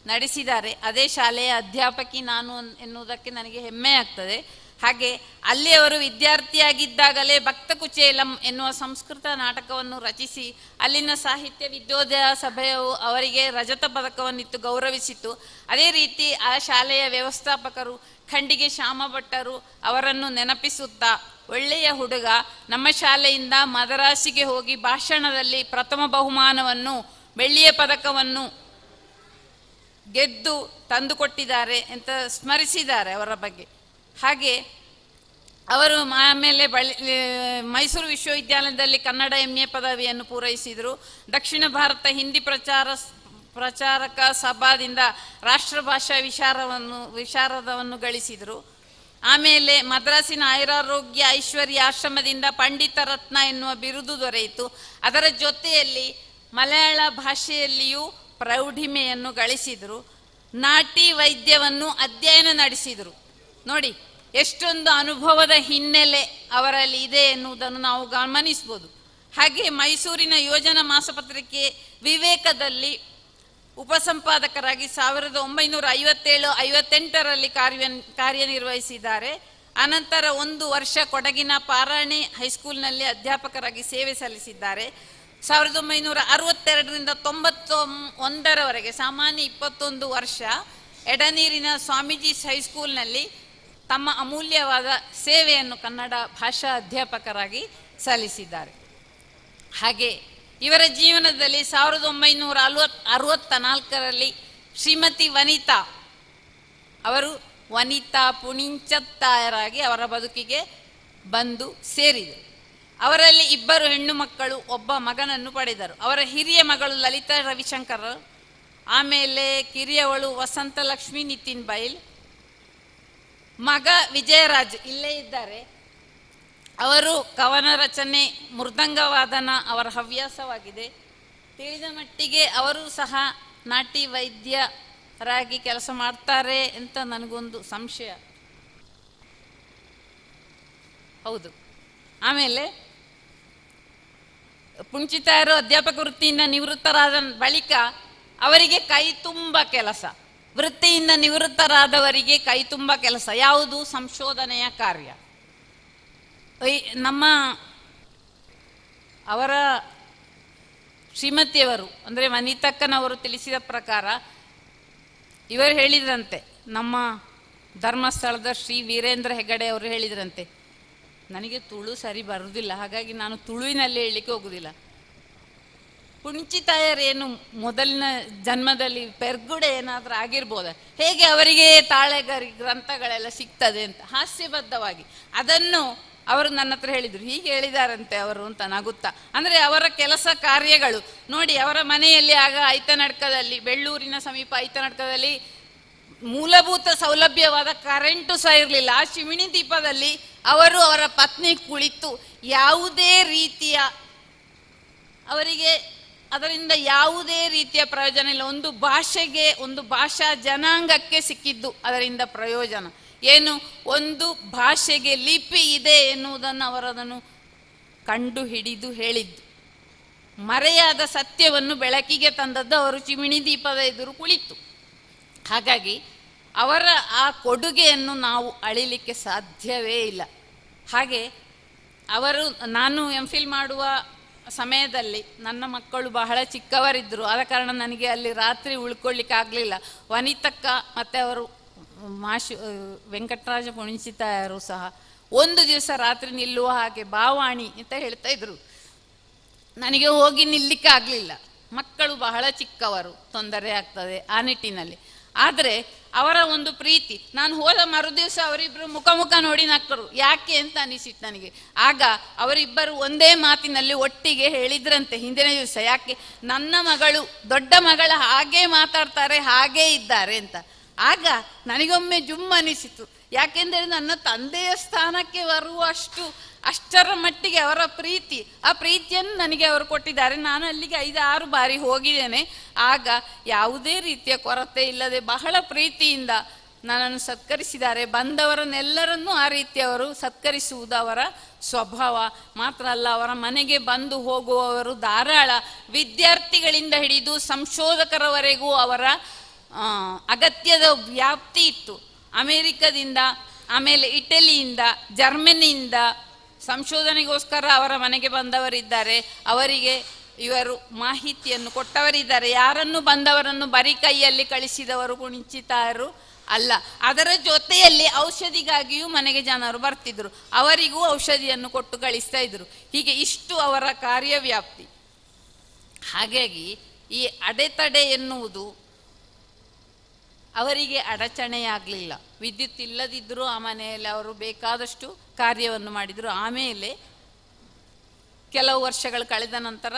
ನಡೆಸಿದ್ದಾರೆ. ಅದೇ ಶಾಲೆಯ ಅಧ್ಯಾಪಕಿ ನಾನು ಎನ್ನುವುದಕ್ಕೆ ನನಗೆ ಹೆಮ್ಮೆ ಆಗ್ತದೆ. ಹಾಗೆ ಅಲ್ಲಿ ಅವರು ವಿದ್ಯಾರ್ಥಿಯಾಗಿದ್ದಾಗಲೇ ಭಕ್ತ ಕುಚೇಲಂ ಎನ್ನುವ ಸಂಸ್ಕೃತ ನಾಟಕವನ್ನು ರಚಿಸಿ ಅಲ್ಲಿನ ಸಾಹಿತ್ಯ ವಿದ್ಯೋದಯ ಸಭೆಯು ಅವರಿಗೆ ರಜತ ಪದಕವನ್ನಿತ್ತು ಗೌರವಿಸಿತು. ಅದೇ ರೀತಿ ಆ ಶಾಲೆಯ ವ್ಯವಸ್ಥಾಪಕರು ಖಂಡಿಗೆ ಶ್ಯಾಮ ಭಟ್ಟರು ಅವರನ್ನು ನೆನಪಿಸುತ್ತಾ, ಒಳ್ಳೆಯ ಹುಡುಗ, ನಮ್ಮ ಶಾಲೆಯಿಂದ ಮದರಾಸಿಗೆ ಹೋಗಿ ಭಾಷಣದಲ್ಲಿ ಪ್ರಥಮ ಬಹುಮಾನವನ್ನು, ಬೆಳ್ಳಿಯ ಪದಕವನ್ನು ಗೆದ್ದು ತಂದುಕೊಟ್ಟಿದ್ದಾರೆ ಅಂತ ಸ್ಮರಿಸಿದ್ದಾರೆ ಅವರ ಬಗ್ಗೆ. ಹಾಗೆ ಅವರು ಆಮೇಲೆ ಮೈಸೂರು ವಿಶ್ವವಿದ್ಯಾಲಯದಲ್ಲಿ ಕನ್ನಡ MA ಪದವಿಯನ್ನು ಪೂರೈಸಿದರು. ದಕ್ಷಿಣ ಭಾರತ ಹಿಂದಿ ಪ್ರಚಾರಕ ಸಭಾದಿಂದ ರಾಷ್ಟ್ರಭಾಷಾ ವಿಶಾರದವನ್ನು ಗಳಿಸಿದರು. ಆಮೇಲೆ ಮದ್ರಾಸಿನ ಆಯುರಾರೋಗ್ಯ ಐಶ್ವರ್ಯ ಆಶ್ರಮದಿಂದ ಪಂಡಿತ ರತ್ನ ಎನ್ನುವ ಬಿರುದು ದೊರೆಯಿತು. ಅದರ ಜೊತೆಯಲ್ಲಿ ಮಲಯಾಳ ಭಾಷೆಯಲ್ಲಿಯೂ ಪ್ರೌಢಿಮೆಯನ್ನು ಗಳಿಸಿದರು. ನಾಟಿ ವೈದ್ಯವನ್ನು ಅಧ್ಯಯನ ನಡೆಸಿದರು. ನೋಡಿ, ಎಷ್ಟೊಂದು ಅನುಭವದ ಹಿನ್ನೆಲೆ ಅವರಲ್ಲಿ ಇದೆ ಎನ್ನುವುದನ್ನು ನಾವು ಗಮನಿಸ್ಬೋದು. ಹಾಗೆ ಮೈಸೂರಿನ ಯೋಜನಾ ಮಾಸಪತ್ರಿಕೆ ವಿವೇಕದಲ್ಲಿ ಉಪಸಂಪಾದಕರಾಗಿ 1957-58ರಲ್ಲಿ ಕಾರ್ಯನಿರ್ವಹಿಸಿದ್ದಾರೆ. ಅನಂತರ 1 ವರ್ಷ ಕೊಡಗಿನ ಪಾರಾಣಿ ಹೈಸ್ಕೂಲ್ನಲ್ಲಿ ಅಧ್ಯಾಪಕರಾಗಿ ಸೇವೆ ಸಲ್ಲಿಸಿದ್ದಾರೆ. 1962ರಿಂದ 91ರವರೆಗೆ ಸಾಮಾನ್ಯ 21 ವರ್ಷ ಎಡನೀರಿನ ಸ್ವಾಮೀಜಿ ಹೈಸ್ಕೂಲ್ನಲ್ಲಿ ತಮ್ಮ ಅಮೂಲ್ಯವಾದ ಸೇವೆಯನ್ನು ಕನ್ನಡ ಭಾಷಾ ಅಧ್ಯಾಪಕರಾಗಿ ಸಲ್ಲಿಸಿದ್ದಾರೆ. ಹಾಗೆ ಇವರ ಜೀವನದಲ್ಲಿ 1964ರಲ್ಲಿ ಶ್ರೀಮತಿ ವನಿತಾ ಅವರು ವನಿತಾ ಪುಣಿಂಚತ್ತಾಯರಾಗಿ ಅವರ ಬದುಕಿಗೆ ಬಂದು ಸೇರಿದರು. ಅವರಲ್ಲಿ 2 ಹೆಣ್ಣು ಮಕ್ಕಳು, 1 ಮಗನನ್ನು ಪಡೆದರು. ಅವರ ಹಿರಿಯ ಮಗಳು ಲಲಿತಾ ರವಿಶಂಕರ್, ಆಮೇಲೆ ಕಿರಿಯವಳು ವಸಂತಲಕ್ಷ್ಮಿ ನಿತಿನ್ ಬೈಲ್, ಮಗ ವಿಜಯರಾಜ್ ಇಲ್ಲೇ ಇದ್ದಾರೆ. ಅವರು ಕವನ ರಚನೆ, ಮೃದಂಗವಾದನ ಅವರ ಹವ್ಯಾಸವಾಗಿದೆ. ತಿಳಿದ ಮಟ್ಟಿಗೆ ಅವರು ಸಹ ನಾಟಿ ವೈದ್ಯರಾಗಿ ಕೆಲಸ ಮಾಡ್ತಾರೆ ಅಂತ ನನಗೊಂದು ಸಂಶಯ. ಹೌದು. ಆಮೇಲೆ ಪುಂಚಿತಾಯರು ಅಧ್ಯಾಪಕ ವೃತ್ತಿಯಿಂದ ನಿವೃತ್ತರಾದ ಬಳಿಕ ಅವರಿಗೆ ಕೈ ತುಂಬ ಕೆಲಸ. ವೃತ್ತಿಯಿಂದ ನಿವೃತ್ತರಾದವರಿಗೆ ಕೈ ತುಂಬ ಕೆಲಸ ಯಾವುದು? ಸಂಶೋಧನೆಯ ಕಾರ್ಯ. ನಮ್ಮ ಅವರ ಶ್ರೀಮತಿಯವರು ಅಂದರೆ ವನಿತಕ್ಕನವರು ತಿಳಿಸಿದ ಪ್ರಕಾರ ಇವರು ಹೇಳಿದ್ರಂತೆ, ನಮ್ಮ ಧರ್ಮಸ್ಥಳದ ಶ್ರೀ ವೀರೇಂದ್ರ ಹೆಗ್ಗಡೆ ಅವರು ಹೇಳಿದ್ರಂತೆ, ನನಗೆ ತುಳು ಸರಿ ಬರುವುದಿಲ್ಲ, ಹಾಗಾಗಿ ನಾನು ತುಳುವಿನಲ್ಲಿ ಹೇಳಲಿಕ್ಕೆ ಹೋಗುವುದಿಲ್ಲ. ಪುಂಚಿತಾಯರೇನು ಮೊದಲಿನ ಜನ್ಮದಲ್ಲಿ ಪೆರ್ಗುಡೆ ಏನಾದರೂ ಆಗಿರ್ಬೋದ, ಹೇಗೆ ಅವರಿಗೆ ತಾಳೆಗರಿ ಗ್ರಂಥಗಳೆಲ್ಲ ಸಿಗ್ತದೆ ಅಂತ ಹಾಸ್ಯಬದ್ಧವಾಗಿ ಅದನ್ನು ಅವರು ನನ್ನ ಹತ್ರ ಹೇಳಿದರು. ಹೀಗೆ ಹೇಳಿದಾರಂತೆ ಅವರು ಅಂತ ನಗುತ್ತಾ. ಅಂದರೆ ಅವರ ಕೆಲಸ ಕಾರ್ಯಗಳು ನೋಡಿ, ಅವರ ಮನೆಯಲ್ಲಿ ಆಗ ಐತನಡ್ಕದಲ್ಲಿ, ಬೆಳ್ಳೂರಿನ ಸಮೀಪ ಐತನಡ್ಕದಲ್ಲಿ ಮೂಲಭೂತ ಸೌಲಭ್ಯವಾದ ಕರೆಂಟು ಸಹ ಇರಲಿಲ್ಲ. ಆ ಶಿಮಿಣಿ ದೀಪದಲ್ಲಿ ಅವರು ಅವರ ಪತ್ನಿ ಕುಳಿತು ಯಾವುದೇ ರೀತಿಯ ಅವರಿಗೆ ಅದರಿಂದ ಯಾವುದೇ ರೀತಿಯ ಪ್ರಯೋಜನ ಇಲ್ಲ. ಒಂದು ಭಾಷೆಗೆ, ಒಂದು ಭಾಷಾ ಜನಾಂಗಕ್ಕೆ ಸಿಕ್ಕಿದ್ದು ಅದರಿಂದ ಪ್ರಯೋಜನ ಏನು? ಒಂದು ಭಾಷೆಗೆ ಲಿಪಿ ಇದೆ ಎನ್ನುವುದನ್ನು ಅವರು ಅದನ್ನು ಕಂಡು ಹಿಡಿದು ಹೇಳಿದ್ದು, ಮರೆಯಾದ ಸತ್ಯವನ್ನು ಬೆಳಕಿಗೆ ತಂದದ್ದು ಅವರು ಚಿಮಿಣಿ ದೀಪದ ಎದುರು ಕುಳಿತು. ಹಾಗಾಗಿ ಅವರ ಆ ಕೊಡುಗೆಯನ್ನು ನಾವು ಅಳಿಲಿಕ್ಕೆ ಸಾಧ್ಯವೇ ಇಲ್ಲ. ಹಾಗೆ ಅವರು, ನಾನು ಎಂ ಫಿಲ್ ಮಾಡುವ ಸಮಯದಲ್ಲಿ ನನ್ನ ಮಕ್ಕಳು ಬಹಳ ಚಿಕ್ಕವರಿದ್ದರು, ಆದ ಕಾರಣ ನನಗೆ ಅಲ್ಲಿ ರಾತ್ರಿ ಉಳ್ಕೊಳ್ಳಿಕ್ಕೆ ಆಗಲಿಲ್ಲ. ವನಿತಕ್ಕ ಮತ್ತು ಅವರು ಮಾಶು ವೆಂಕಟರಾಜ ಪುಣಿಚಿತಾಯರು ಸಹ ಒಂದು ದಿವಸ ರಾತ್ರಿ ನಿಲ್ಲುವ ಹಾಗೆ ಬಾವಾಣಿ ಅಂತ ಹೇಳ್ತಾ ಇದ್ರು. ನನಗೆ ಹೋಗಿ ನಿಲ್ಲಿಕ್ಕೆ ಆಗಲಿಲ್ಲ, ಮಕ್ಕಳು ಬಹಳ ಚಿಕ್ಕವರು, ತೊಂದರೆ ಆಗ್ತದೆ ಆ ನಿಟ್ಟಿನಲ್ಲಿ. ಆದರೆ ಅವರ ಒಂದು ಪ್ರೀತಿ, ನಾನು ಹೋದ ಮರುದಿವಸ ಅವರಿಬ್ಬರು ಮುಖ ಮುಖ ನೋಡಿ ನಕ್ಕರು, ಯಾಕೆ ಅಂತ ಅನಿಸಿತ್ತು ನನಗೆ. ಆಗ ಅವರಿಬ್ಬರು ಒಂದೇ ಮಾತಿನಲ್ಲಿ ಒಟ್ಟಿಗೆ ಹೇಳಿದ್ರಂತೆ ಹಿಂದಿನ ದಿವಸ, ಯಾಕೆ ನನ್ನ ಮಗಳು, ದೊಡ್ಡ ಮಗಳ ಹಾಗೇ ಮಾತಾಡ್ತಾರೆ, ಹಾಗೇ ಇದ್ದಾರೆ ಅಂತ. ಆಗ ನನಗೊಮ್ಮೆ ಜುಮ್ ಅನಿಸಿತು, ಯಾಕೆಂದರೆ ನನ್ನ ತಂದೆಯ ಸ್ಥಾನಕ್ಕೆ ಬರುವಷ್ಟು ಅಷ್ಟರ ಮಟ್ಟಿಗೆ ಅವರ ಪ್ರೀತಿ, ಆ ಪ್ರೀತಿಯನ್ನು ನನಗೆ ಅವರು ಕೊಟ್ಟಿದ್ದಾರೆ. ನಾನು ಅಲ್ಲಿಗೆ 5-6 ಬಾರಿ ಹೋಗಿದ್ದೇನೆ. ಆಗ ಯಾವುದೇ ರೀತಿಯ ಕೊರತೆ ಇಲ್ಲದೆ ಬಹಳ ಪ್ರೀತಿಯಿಂದ ನನ್ನನ್ನು ಸತ್ಕರಿಸಿದ್ದಾರೆ. ಬಂದವರನ್ನೆಲ್ಲರನ್ನೂ ಆ ರೀತಿ ಅವರು ಸತ್ಕರಿಸುವುದು ಅವರ ಸ್ವಭಾವ. ಮಾತ್ರ ಅಲ್ಲ, ಅವರ ಮನೆಗೆ ಬಂದು ಹೋಗುವವರು ಧಾರಾಳ. ವಿದ್ಯಾರ್ಥಿಗಳಿಂದ ಹಿಡಿದು ಸಂಶೋಧಕರವರೆಗೂ ಅವರ ಅಗತ್ಯದ ವ್ಯಾಪ್ತಿ ಇತ್ತು. ಅಮೇರಿಕದಿಂದ, ಆಮೇಲೆ ಇಟಲಿಯಿಂದ, ಜರ್ಮನಿಯಿಂದ ಸಂಶೋಧನೆಗೋಸ್ಕರ ಅವರ ಮನೆಗೆ ಬಂದವರಿದ್ದಾರೆ. ಅವರಿಗೆ ಇವರು ಮಾಹಿತಿಯನ್ನು ಕೊಟ್ಟವರಿದ್ದಾರೆ. ಯಾರನ್ನು ಬಂದವರನ್ನು ಬರಿ ಕೈಯಲ್ಲಿ ಕಳಿಸಿದವರು ಕುಣಿಚಿತಾರು ಅಲ್ಲ. ಅದರ ಜೊತೆಯಲ್ಲಿ ಔಷಧಿಗಾಗಿಯೂ ಮನೆಗೆ ಜನರು ಬರ್ತಿದ್ರು, ಅವರಿಗೂ ಔಷಧಿಯನ್ನು ಕೊಟ್ಟು ಕಳಿಸ್ತಾ ಇದ್ರು. ಹೀಗೆ ಇಷ್ಟು ಅವರ ಕಾರ್ಯವ್ಯಾಪ್ತಿ. ಹಾಗಾಗಿ ಈ ಅಡೆತಡೆ ಎನ್ನುವುದು ಅವರಿಗೆ ಅಡಚಣೆಯಾಗಲಿಲ್ಲ. ವಿದ್ಯುತ್ ಇಲ್ಲದಿದ್ದರೂ ಆ ಮನೆಯಲ್ಲಿ ಅವರು ಬೇಕಾದಷ್ಟು ಕಾರ್ಯವನ್ನು ಮಾಡಿದರು. ಆಮೇಲೆ ಕೆಲವು ವರ್ಷಗಳು ಕಳೆದ ನಂತರ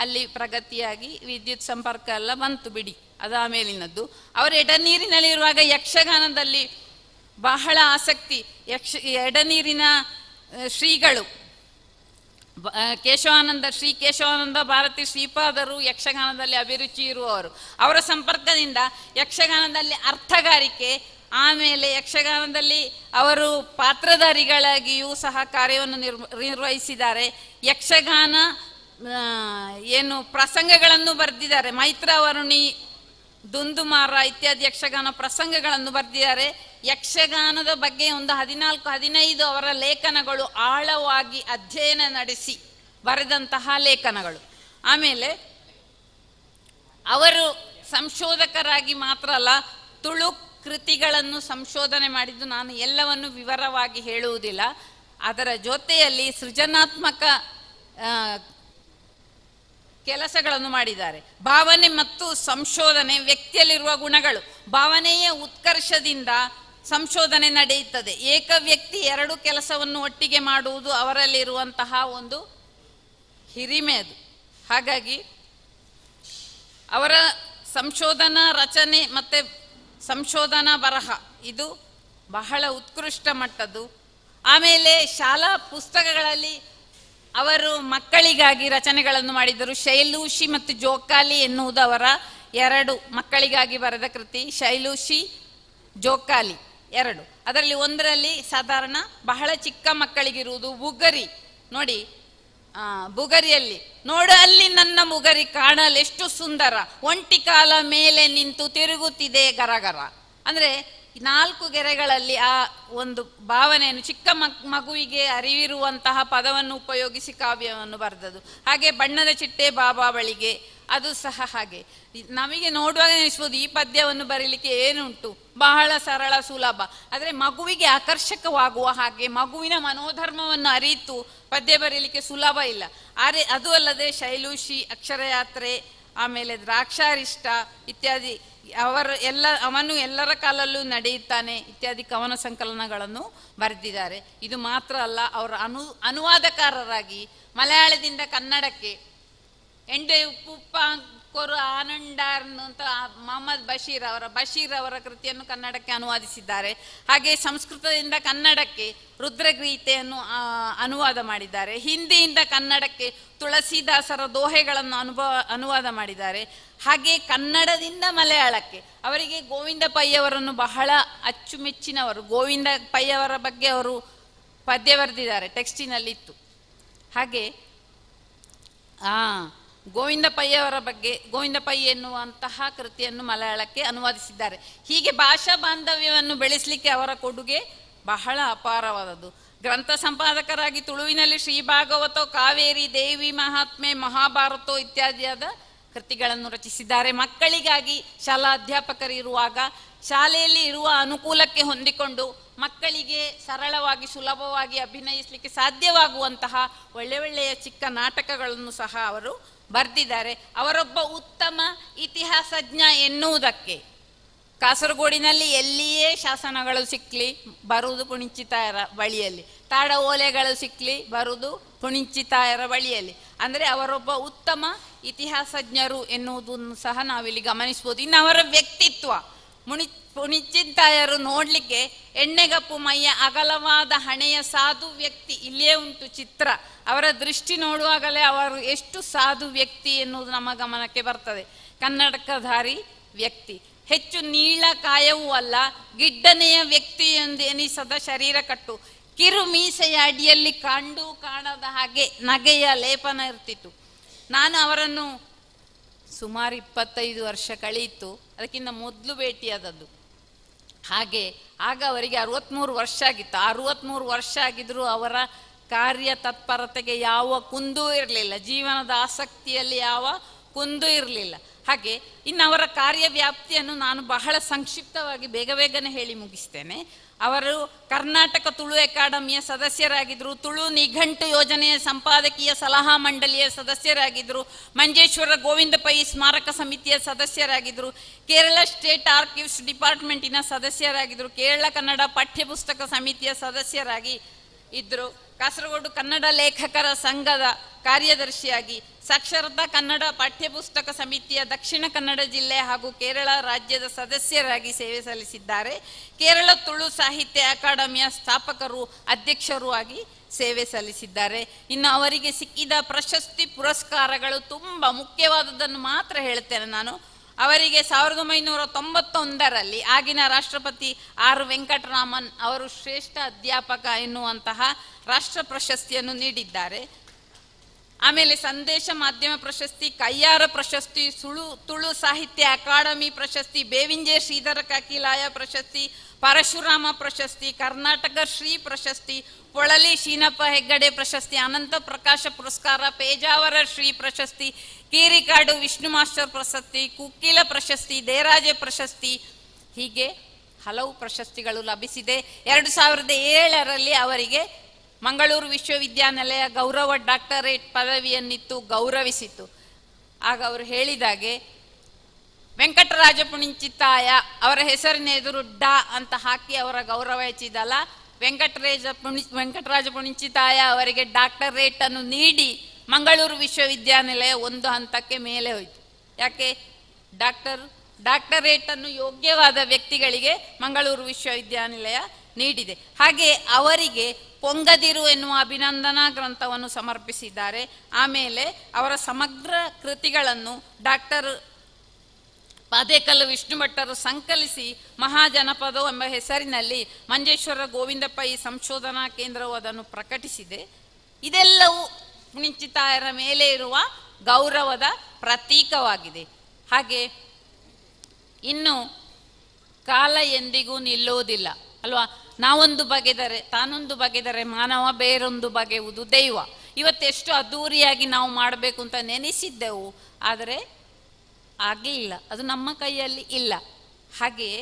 ಅಲ್ಲಿ ಪ್ರಗತಿಯಾಗಿ ವಿದ್ಯುತ್ ಸಂಪರ್ಕ ಎಲ್ಲ ಬಂತು ಬಿಡಿ, ಅದು ಆಮೇಲಿನದ್ದು. ಅವರು ಎಡನೀರಿನಲ್ಲಿರುವಾಗ ಯಕ್ಷಗಾನದಲ್ಲಿ ಬಹಳ ಆಸಕ್ತಿ. ಎಡನೀರಿನ ಶ್ರೀಗಳು ಕೇಶವಾನಂದ, ಶ್ರೀ ಕೇಶವಾನಂದ ಭಾರತಿ ಶ್ರೀಪಾದರು ಯಕ್ಷಗಾನದಲ್ಲಿ ಅಭಿರುಚಿ ಇರುವವರು. ಅವರ ಸಂಪರ್ಕದಿಂದ ಯಕ್ಷಗಾನದಲ್ಲಿ ಅರ್ಥಗಾರಿಕೆ, ಆಮೇಲೆ ಯಕ್ಷಗಾನದಲ್ಲಿ ಅವರು ಪಾತ್ರಧಾರಿಗಳಾಗಿಯೂ ಸಹ ಕಾರ್ಯವನ್ನು ನಿರ್ವಹಿಸಿದ್ದಾರೆ. ಯಕ್ಷಗಾನ ಏನು ಪ್ರಸಂಗಗಳನ್ನು ಬರೆದಿದ್ದಾರೆ. ಮೈತ್ರಾವರುಣಿ, ದುಂದುಮಾರ ಇತ್ಯಾದಿ ಯಕ್ಷಗಾನ ಪ್ರಸಂಗಗಳನ್ನು ಬರೆದಿದ್ದಾರೆ. ಯಕ್ಷಗಾನದ ಬಗ್ಗೆ ಒಂದು 14-15 ಅವರ ಲೇಖನಗಳು ಆಳವಾಗಿ ಅಧ್ಯಯನ ನಡೆಸಿ ಬರೆದಂತಹ ಲೇಖನಗಳು. ಆಮೇಲೆ ಅವರು ಸಂಶೋಧಕರಾಗಿ ಮಾತ್ರ ಅಲ್ಲ, ತುಳು ಕೃತಿಗಳನ್ನು ಸಂಶೋಧನೆ ಮಾಡಿದ್ದು ನಾನು ಎಲ್ಲವನ್ನು ವಿವರವಾಗಿ ಹೇಳುವುದಿಲ್ಲ. ಅದರ ಜೊತೆಯಲ್ಲಿ ಸೃಜನಾತ್ಮಕ ಕೆಲಸಗಳನ್ನು ಮಾಡಿದ್ದಾರೆ. ಭಾವನೆ ಮತ್ತು ಸಂಶೋಧನೆ ವ್ಯಕ್ತಿಯಲ್ಲಿರುವ ಗುಣಗಳು, ಭಾವನೆಯ ಉತ್ಕರ್ಷದಿಂದ ಸಂಶೋಧನೆ ನಡೆಯುತ್ತದೆ. ಏಕ ವ್ಯಕ್ತಿ ಎರಡು ಕೆಲಸವನ್ನು ಒಟ್ಟಿಗೆ ಮಾಡುವುದು ಅವರಲ್ಲಿರುವಂತಹ ಒಂದು ಹಿರಿಮೆ ಅದು. ಹಾಗಾಗಿ ಅವರ ಸಂಶೋಧನಾ ರಚನೆ ಮತ್ತು ಸಂಶೋಧನಾ ಬರಹ ಇದು ಬಹಳ ಉತ್ಕೃಷ್ಟ ಮಟ್ಟದ್ದು. ಆಮೇಲೆ ಶಾಲಾ ಪುಸ್ತಕಗಳಲ್ಲಿ ಅವರು ಮಕ್ಕಳಿಗಾಗಿ ರಚನೆಗಳನ್ನು ಮಾಡಿದರು. ಶೈಲೂಷಿ ಮತ್ತು ಜೋಕಾಲಿ ಎನ್ನುವುದು ಅವರ ಎರಡು ಮಕ್ಕಳಿಗಾಗಿ ಬರೆದ ಕೃತಿ. ಶೈಲೂಷಿ, ಜೋಕಾಲಿ ಎರಡು. ಅದರಲ್ಲಿ ಒಂದರಲ್ಲಿ ಸಾಧಾರಣ ಬಹಳ ಚಿಕ್ಕ ಮಕ್ಕಳಿಗಿರುವುದು ಬುಗರಿ. ನೋಡಿ, ಬುಗರಿಯಲ್ಲಿ ನೋಡು ಅಲ್ಲಿ ನನ್ನ ಬುಗರಿ ಕಾಣಲೆಷ್ಟು ಸುಂದರ, ಒಂಟಿ ಕಾಲ ಮೇಲೆ ನಿಂತು ತಿರುಗುತ್ತಿದೆ ಗರಗರ. ಅಂದರೆ 4 ಗೆರೆಗಳಲ್ಲಿ ಆ ಒಂದು ಭಾವನೆಯನ್ನು ಚಿಕ್ಕ ಮಗುವಿಗೆ ಅರಿವಿರುವಂತಹ ಪದವನ್ನು ಉಪಯೋಗಿಸಿ ಕಾವ್ಯವನ್ನು ಬರೆದದ್ದು. ಹಾಗೆ ಬಣ್ಣದ ಚಿಟ್ಟೆ ಬಾಬಾ ಬಳಿಗೆ, ಅದು ಸಹ ಹಾಗೆ. ನಮಗೆ ನೋಡುವಾಗ ಅನಿಸ್ಬೋದು ಈ ಪದ್ಯವನ್ನು ಬರೀಲಿಕ್ಕೆ ಏನುಂಟು, ಬಹಳ ಸರಳ ಸುಲಭ. ಆದರೆ ಮಗುವಿಗೆ ಆಕರ್ಷಕವಾಗುವ ಹಾಗೆ ಮಗುವಿನ ಮನೋಧರ್ಮವನ್ನು ಅರಿತು ಪದ್ಯ ಬರೀಲಿಕ್ಕೆ ಸುಲಭ ಇಲ್ಲ. ಆದರೆ ಅದು ಅಲ್ಲದೆ ಶೈಲೂಷಿ, ಅಕ್ಷರಯಾತ್ರೆ, ಆಮೇಲೆ ದ್ರಾಕ್ಷಾರಿಷ್ಟ ಇತ್ಯಾದಿ, ಅವರ ಎಲ್ಲ ಅವನು ಎಲ್ಲರ ಕಾಲಲ್ಲೂ ನಡೆಯುತ್ತಾನೆ ಇತ್ಯಾದಿ ಕವನ ಸಂಕಲನಗಳನ್ನು ಬರೆದಿದ್ದಾರೆ. ಇದು ಮಾತ್ರ ಅಲ್ಲ, ಅವರ ಅನುವಾದಕಾರರಾಗಿ ಮಲಯಾಳದಿಂದ ಕನ್ನಡಕ್ಕೆ ಎಂಡೆ ಉಪ್ಪುಪ್ಪ ಕೊರು ಆನಂಡಾರ್ನು ಅಂತ ಮೊಹಮ್ಮದ್ ಬಶೀರ್ ಅವರ ಕೃತಿಯನ್ನು ಕನ್ನಡಕ್ಕೆ ಅನುವಾದಿಸಿದ್ದಾರೆ. ಹಾಗೆ ಸಂಸ್ಕೃತದಿಂದ ಕನ್ನಡಕ್ಕೆ ರುದ್ರಗೀತೆಯನ್ನು ಅನುವಾದ ಮಾಡಿದ್ದಾರೆ. ಹಿಂದಿಯಿಂದ ಕನ್ನಡಕ್ಕೆ ತುಳಸಿದಾಸರ ದೋಹೆಗಳನ್ನು ಅನುವಾದ ಮಾಡಿದ್ದಾರೆ. ಹಾಗೆ ಕನ್ನಡದಿಂದ ಮಲಯಾಳಕ್ಕೆ ಅವರಿಗೆ ಗೋವಿಂದ ಪೈಯವರನ್ನು ಬಹಳ ಅಚ್ಚುಮೆಚ್ಚಿನವರು. ಗೋವಿಂದ ಪೈಯವರ ಬಗ್ಗೆ ಅವರು ಪದ್ಯ ಬರೆದಿದ್ದಾರೆ, ಟೆಕ್ಸ್ಟಿನಲ್ಲಿತ್ತು. ಹಾಗೆ ಗೋವಿಂದ ಪೈಯವರ ಬಗ್ಗೆ ಗೋವಿಂದ ಪೈ ಎನ್ನುವಂತಹ ಕೃತಿಯನ್ನು ಮಲಯಾಳಕ್ಕೆ ಅನುವಾದಿಸಿದ್ದಾರೆ. ಹೀಗೆ ಭಾಷಾ ಬಾಂಧವ್ಯವನ್ನು ಬೆಳೆಸಲಿಕ್ಕೆ ಅವರ ಕೊಡುಗೆ ಬಹಳ ಅಪಾರವಾದದ್ದು. ಗ್ರಂಥ ಸಂಪಾದಕರಾಗಿ ತುಳುವಿನಲ್ಲಿ ಶ್ರೀ ಭಾಗವತೋ, ಕಾವೇರಿ, ದೇವಿ ಮಹಾತ್ಮೆ, ಮಹಾಭಾರತೋ ಇತ್ಯಾದಿಯಾದ ಕೃತಿಗಳನ್ನು ರಚಿಸಿದ್ದಾರೆ. ಮಕ್ಕಳಿಗಾಗಿ ಶಾಲಾ ಅಧ್ಯಾಪಕರಿರುವಾಗ ಶಾಲೆಯಲ್ಲಿ ಇರುವ ಅನುಕೂಲಕ್ಕೆ ಹೊಂದಿಕೊಂಡು ಮಕ್ಕಳಿಗೆ ಸರಳವಾಗಿ ಸುಲಭವಾಗಿ ಅಭಿನಯಿಸಲಿಕ್ಕೆ ಸಾಧ್ಯವಾಗುವಂತಹ ಒಳ್ಳೆ ಒಳ್ಳೆಯ ಚಿಕ್ಕ ನಾಟಕಗಳನ್ನು ಸಹ ಅವರು ಬರೆದಿದ್ದಾರೆ. ಅವರೊಬ್ಬ ಉತ್ತಮ ಇತಿಹಾಸಜ್ಞ ಎನ್ನುವುದಕ್ಕೆ ಕಾಸರಗೋಡಿನಲ್ಲಿ ಎಲ್ಲಿಯೇ ಶಾಸನಗಳು ಸಿಕ್ಕಲಿ ಬರುವುದು ಪುಣಿಂಚಿತಾಯರ ಬಳಿಯಲ್ಲಿ, ತಾಡ ಓಲೆಗಳು ಸಿಕ್ಕಲಿ ಬರುವುದು ಪುಣಿಂಚಿತಾಯರ ಬಳಿಯಲ್ಲಿ. ಅಂದರೆ ಅವರೊಬ್ಬ ಉತ್ತಮ ಇತಿಹಾಸಜ್ಞರು ಎನ್ನುವುದನ್ನು ಸಹ ನಾವಿಲ್ಲಿ ಗಮನಿಸ್ಬೋದು. ಇನ್ನು ಅವರ ವ್ಯಕ್ತಿತ್ವ, ಪುಣಿಚಿತ್ತಾಯರು ನೋಡಲಿಕ್ಕೆ ಎಣ್ಣೆಗಪ್ಪು ಮೈಯ ಅಗಲವಾದ ಹಣೆಯ ಸಾಧು ವ್ಯಕ್ತಿ, ಇಲ್ಲಿಯೇ ಉಂಟು ಚಿತ್ರ. ಅವರ ದೃಷ್ಟಿ ನೋಡುವಾಗಲೇ ಅವರು ಎಷ್ಟು ಸಾಧು ವ್ಯಕ್ತಿ ಎನ್ನುವುದು ನಮ್ಮ ಗಮನಕ್ಕೆ ಬರ್ತದೆ. ಕನ್ನಡಕಧಾರಿ ವ್ಯಕ್ತಿ, ಹೆಚ್ಚು ನೀಳ ಕಾಯವೂ ಅಲ್ಲ, ಗಿಡ್ಡನೆಯ ವ್ಯಕ್ತಿ ಎಂದು ಎನಿಸದ ಶರೀರ ಕಟ್ಟು, ಕಿರು ಮೀಸೆಯ ಅಡಿಯಲ್ಲಿ ಕಂಡು ಕಾಣದ ಹಾಗೆ ನಗೆಯ ಲೇಪನ ಇರ್ತಿತ್ತು. ನಾನು ಅವರನ್ನು ಸುಮಾರು 25 ವರ್ಷ ಕಳೆಯಿತು, ಅದಕ್ಕಿಂತ ಮೊದಲು ಭೇಟಿಯಾದದ್ದು. ಹಾಗೆ ಆಗ ಅವರಿಗೆ 63 ವರ್ಷ ಆಗಿತ್ತು. 63 ವರ್ಷ ಆಗಿದ್ದರೂ ಅವರ ಕಾರ್ಯ ತತ್ಪರತೆಗೆ ಯಾವ ಕುಂದೂ ಇರಲಿಲ್ಲ, ಜೀವನದ ಆಸಕ್ತಿಯಲ್ಲಿ ಯಾವ ಕುಂದೂ ಇರಲಿಲ್ಲ. ಹಾಗೆ ಇನ್ನು ಅವರ ಕಾರ್ಯವ್ಯಾಪ್ತಿಯನ್ನು ನಾನು ಬಹಳ ಸಂಕ್ಷಿಪ್ತವಾಗಿ ಬೇಗ ಬೇಗನೆ ಹೇಳಿ ಮುಗಿಸ್ತೇನೆ. ಅವರು ಕರ್ನಾಟಕ ತುಳು ಅಕಾಡೆಮಿಯ ಸದಸ್ಯರಾಗಿದ್ದರು, ತುಳು ನಿಘಂಟು ಯೋಜನೆಯ ಸಂಪಾದಕೀಯ ಸಲಹಾ ಮಂಡಳಿಯ ಸದಸ್ಯರಾಗಿದ್ದರು, ಮಂಜೇಶ್ವರ ಗೋವಿಂದ ಪೈ ಸ್ಮಾರಕ ಸಮಿತಿಯ ಸದಸ್ಯರಾಗಿದ್ದರು, ಕೇರಳ ಸ್ಟೇಟ್ ಆರ್ಕಿವ್ಸ್ ಡಿಪಾರ್ಟ್ಮೆಂಟಿನ ಸದಸ್ಯರಾಗಿದ್ದರು, ಕೇರಳ ಕನ್ನಡ ಪಠ್ಯಪುಸ್ತಕ ಸಮಿತಿಯ ಸದಸ್ಯರಾಗಿ ಇದ್ದರು, ಕಾಸರಗೋಡು ಕನ್ನಡ ಲೇಖಕರ ಸಂಘದ ಕಾರ್ಯದರ್ಶಿಯಾಗಿ, ಸಾಕ್ಷರತಾ ಕನ್ನಡ ಪಠ್ಯಪುಸ್ತಕ ಸಮಿತಿಯ ದಕ್ಷಿಣ ಕನ್ನಡ ಜಿಲ್ಲೆ ಹಾಗೂ ಕೇರಳ ರಾಜ್ಯದ ಸದಸ್ಯರಾಗಿ ಸೇವೆ ಸಲ್ಲಿಸಿದ್ದಾರೆ. ಕೇರಳ ತುಳು ಸಾಹಿತ್ಯ ಅಕಾಡೆಮಿಯ ಸ್ಥಾಪಕರು, ಅಧ್ಯಕ್ಷರು ಆಗಿ ಸೇವೆ ಸಲ್ಲಿಸಿದ್ದಾರೆ. ಇನ್ನು ಅವರಿಗೆ ಸಿಕ್ಕಿದ ಪ್ರಶಸ್ತಿ ಪುರಸ್ಕಾರಗಳು ತುಂಬ ಮುಖ್ಯವಾದದ್ದನ್ನು ಮಾತ್ರ ಹೇಳ್ತೇನೆ ನಾನು. ಅವರಿಗೆ 1991ರಲ್ಲಿ ಆಗಿನ ರಾಷ್ಟ್ರಪತಿ ಆರ್ ವೆಂಕಟರಾಮನ್ ಅವರು ಶ್ರೇಷ್ಠ ಅಧ್ಯಾಪಕ ಎನ್ನುವಂತಹ ರಾಷ್ಟ್ರ ಪ್ರಶಸ್ತಿಯನ್ನು ನೀಡಿದ್ದಾರೆ. ಆಮೇಲೆ ಸಂದೇಶ ಮಾಧ್ಯಮ ಪ್ರಶಸ್ತಿ, ಕಯ್ಯಾರ ಪ್ರಶಸ್ತಿ, ತುಳು ಸಾಹಿತ್ಯ ಅಕಾಡೆಮಿ ಪ್ರಶಸ್ತಿ, ಬೇವಿಂಜೆ ಶ್ರೀಧರ ಕಾಕಿಲಾಯ ಪ್ರಶಸ್ತಿ, ಪರಶುರಾಮ ಪ್ರಶಸ್ತಿ, ಕರ್ನಾಟಕ ಶ್ರೀ ಪ್ರಶಸ್ತಿ, ಪೊಳಲಿ ಶೀನಪ್ಪ ಹೆಗ್ಗಡೆ ಪ್ರಶಸ್ತಿ, ಅನಂತ ಪ್ರಕಾಶ ಪುರಸ್ಕಾರ, ಪೇಜಾವರ ಶ್ರೀ ಪ್ರಶಸ್ತಿ, ಕೀರಿಕಾಡು ವಿಷ್ಣು ಮಾಸ್ಟರ್ ಪ್ರಶಸ್ತಿ, ಕುಕ್ಕಿಲ ಪ್ರಶಸ್ತಿ, ದೇರಾಜೆ ಪ್ರಶಸ್ತಿ, ಹೀಗೆ ಹಲವು ಪ್ರಶಸ್ತಿಗಳು ಲಭಿಸಿದೆ. 2007ರಲ್ಲಿ ಅವರಿಗೆ ಮಂಗಳೂರು ವಿಶ್ವವಿದ್ಯಾನಿಲಯ ಗೌರವ ಡಾಕ್ಟರೇಟ್ ಪದವಿಯನ್ನಿತ್ತು ಗೌರವಿಸಿತು. ಆಗ ಅವರು ಹೇಳಿದಾಗೆ ವೆಂಕಟರಾಜ ಪುಣಿಂಚಿತ್ತಾಯ ಅವರ ಹೆಸರಿನ ಎದುರು ಡಾ ಅಂತ ಹಾಕಿ ಅವರ ಗೌರವ ಹೆಚ್ಚಿದಲ್ಲ, ವೆಂಕಟರಾಜ ಪುಣಿಂಚಿತ್ತಾಯ ಅವರಿಗೆ ಡಾಕ್ಟರೇಟನ್ನು ನೀಡಿ ಮಂಗಳೂರು ವಿಶ್ವವಿದ್ಯಾನಿಲಯ ಒಂದು ಹಂತಕ್ಕೆ ಮೇಲೆ ಹೋಯಿತು. ಯಾಕೆ? ಡಾಕ್ಟರೇಟನ್ನು ಯೋಗ್ಯವಾದ ವ್ಯಕ್ತಿಗಳಿಗೆ ಮಂಗಳೂರು ವಿಶ್ವವಿದ್ಯಾನಿಲಯ ನೀಡಿದೆ. ಹಾಗೆ ಅವರಿಗೆ ಪೊಂಗದಿರು ಎನ್ನುವ ಅಭಿನಂದನಾ ಗ್ರಂಥವನ್ನು ಸಮರ್ಪಿಸಿದ್ದಾರೆ. ಆಮೇಲೆ ಅವರ ಸಮಗ್ರ ಕೃತಿಗಳನ್ನು ಡಾಕ್ಟರ್ ಪಾದೇಕಲ್ಲು ವಿಷ್ಣು ಭಟ್ಟರು ಸಂಕಲಿಸಿ ಮಹಾಜನಪದ ಎಂಬ ಹೆಸರಿನಲ್ಲಿ ಮಂಜೇಶ್ವರ ಗೋವಿಂದ ಪೈ ಸಂಶೋಧನಾ ಕೇಂದ್ರವು ಅದನ್ನು ಪ್ರಕಟಿಸಿದೆ. ಇದೆಲ್ಲವೂ ಪುಣಿಂಚಿತ್ತಾಯರ ಮೇಲೆ ಇರುವ ಗೌರವದ ಪ್ರತೀಕವಾಗಿದೆ. ಹಾಗೆ ಇನ್ನು ಕಾಲ ಎಂದಿಗೂ ನಿಲ್ಲುವುದಿಲ್ಲ ಅಲ್ವಾ? ನಾವೊಂದು ಬಗೆದರೆ ತಾನೊಂದು ಬಗೆದರೆ ಮಾನವ ಬೇರೊಂದು ಬಗೆಯುವುದು ದೈವ. ಇವತ್ತೆಷ್ಟು ಅದ್ಧೂರಿಯಾಗಿ ನಾವು ಮಾಡಬೇಕು ಅಂತ ನೆನೆಸಿದ್ದೆವು, ಆದರೆ ಆಗಲಿಲ್ಲ, ಅದು ನಮ್ಮ ಕೈಯಲ್ಲಿ ಇಲ್ಲ. ಹಾಗೆಯೇ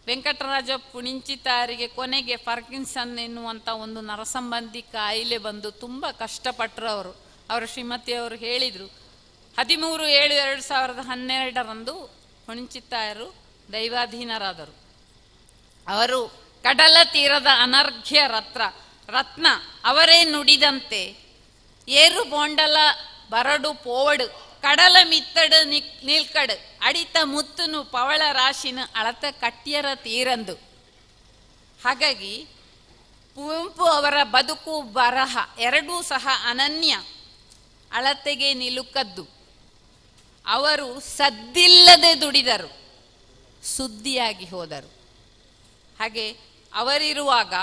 ವೆಂಕಟರಾಜ ಪುಣಿಂಚಿತ್ತಾಯರಿಗೆ ಕೊನೆಗೆ ಪಾರ್ಕಿನ್ಸನ್ ಎನ್ನುವಂಥ ಒಂದು ನರಸಂಬಂಧಿ ಕಾಯಿಲೆ ಬಂದು ತುಂಬ ಕಷ್ಟಪಟ್ಟರು ಅವರು. ಅವರ ಶ್ರೀಮತಿಯವರು ಹೇಳಿದರು, 13/7/2012ರಂದು ಪುಣಿಂಚಿತ್ತಾಯರು ದೈವಾಧೀನರಾದರು. ಅವರು ಕಡಲ ತೀರದ ಅನರ್ಘ್ಯ ರತ್ನ ಅವರೇ ನುಡಿದಂತೆ ಏರು ಬೋಂಡಲ ಬರಡು ಪೋವಡು ಕಡಲ ಮಿತ್ತಡು ನಿಲ್ಕಡು ಅಡಿತ ಮುತ್ತುನು ಪವಳ ರಾಶಿನ ಅಳತ ಕಟ್ಟಿಯರ ತೀರಂದು. ಹಾಗಾಗಿ ಕುವೆಂಪು ಅವರ ಬದುಕು ಬರಹ ಎರಡೂ ಸಹ ಅನನ್ಯ, ಅಳತೆಗೆ ನಿಲುಕದ್ದು. ಅವರು ಸದ್ದಿಲ್ಲದೆ ದುಡಿದರು, ಸುದ್ದಿಯಾಗಿ ಹೋದರು. ಹಾಗೆ ಅವರಿರುವಾಗ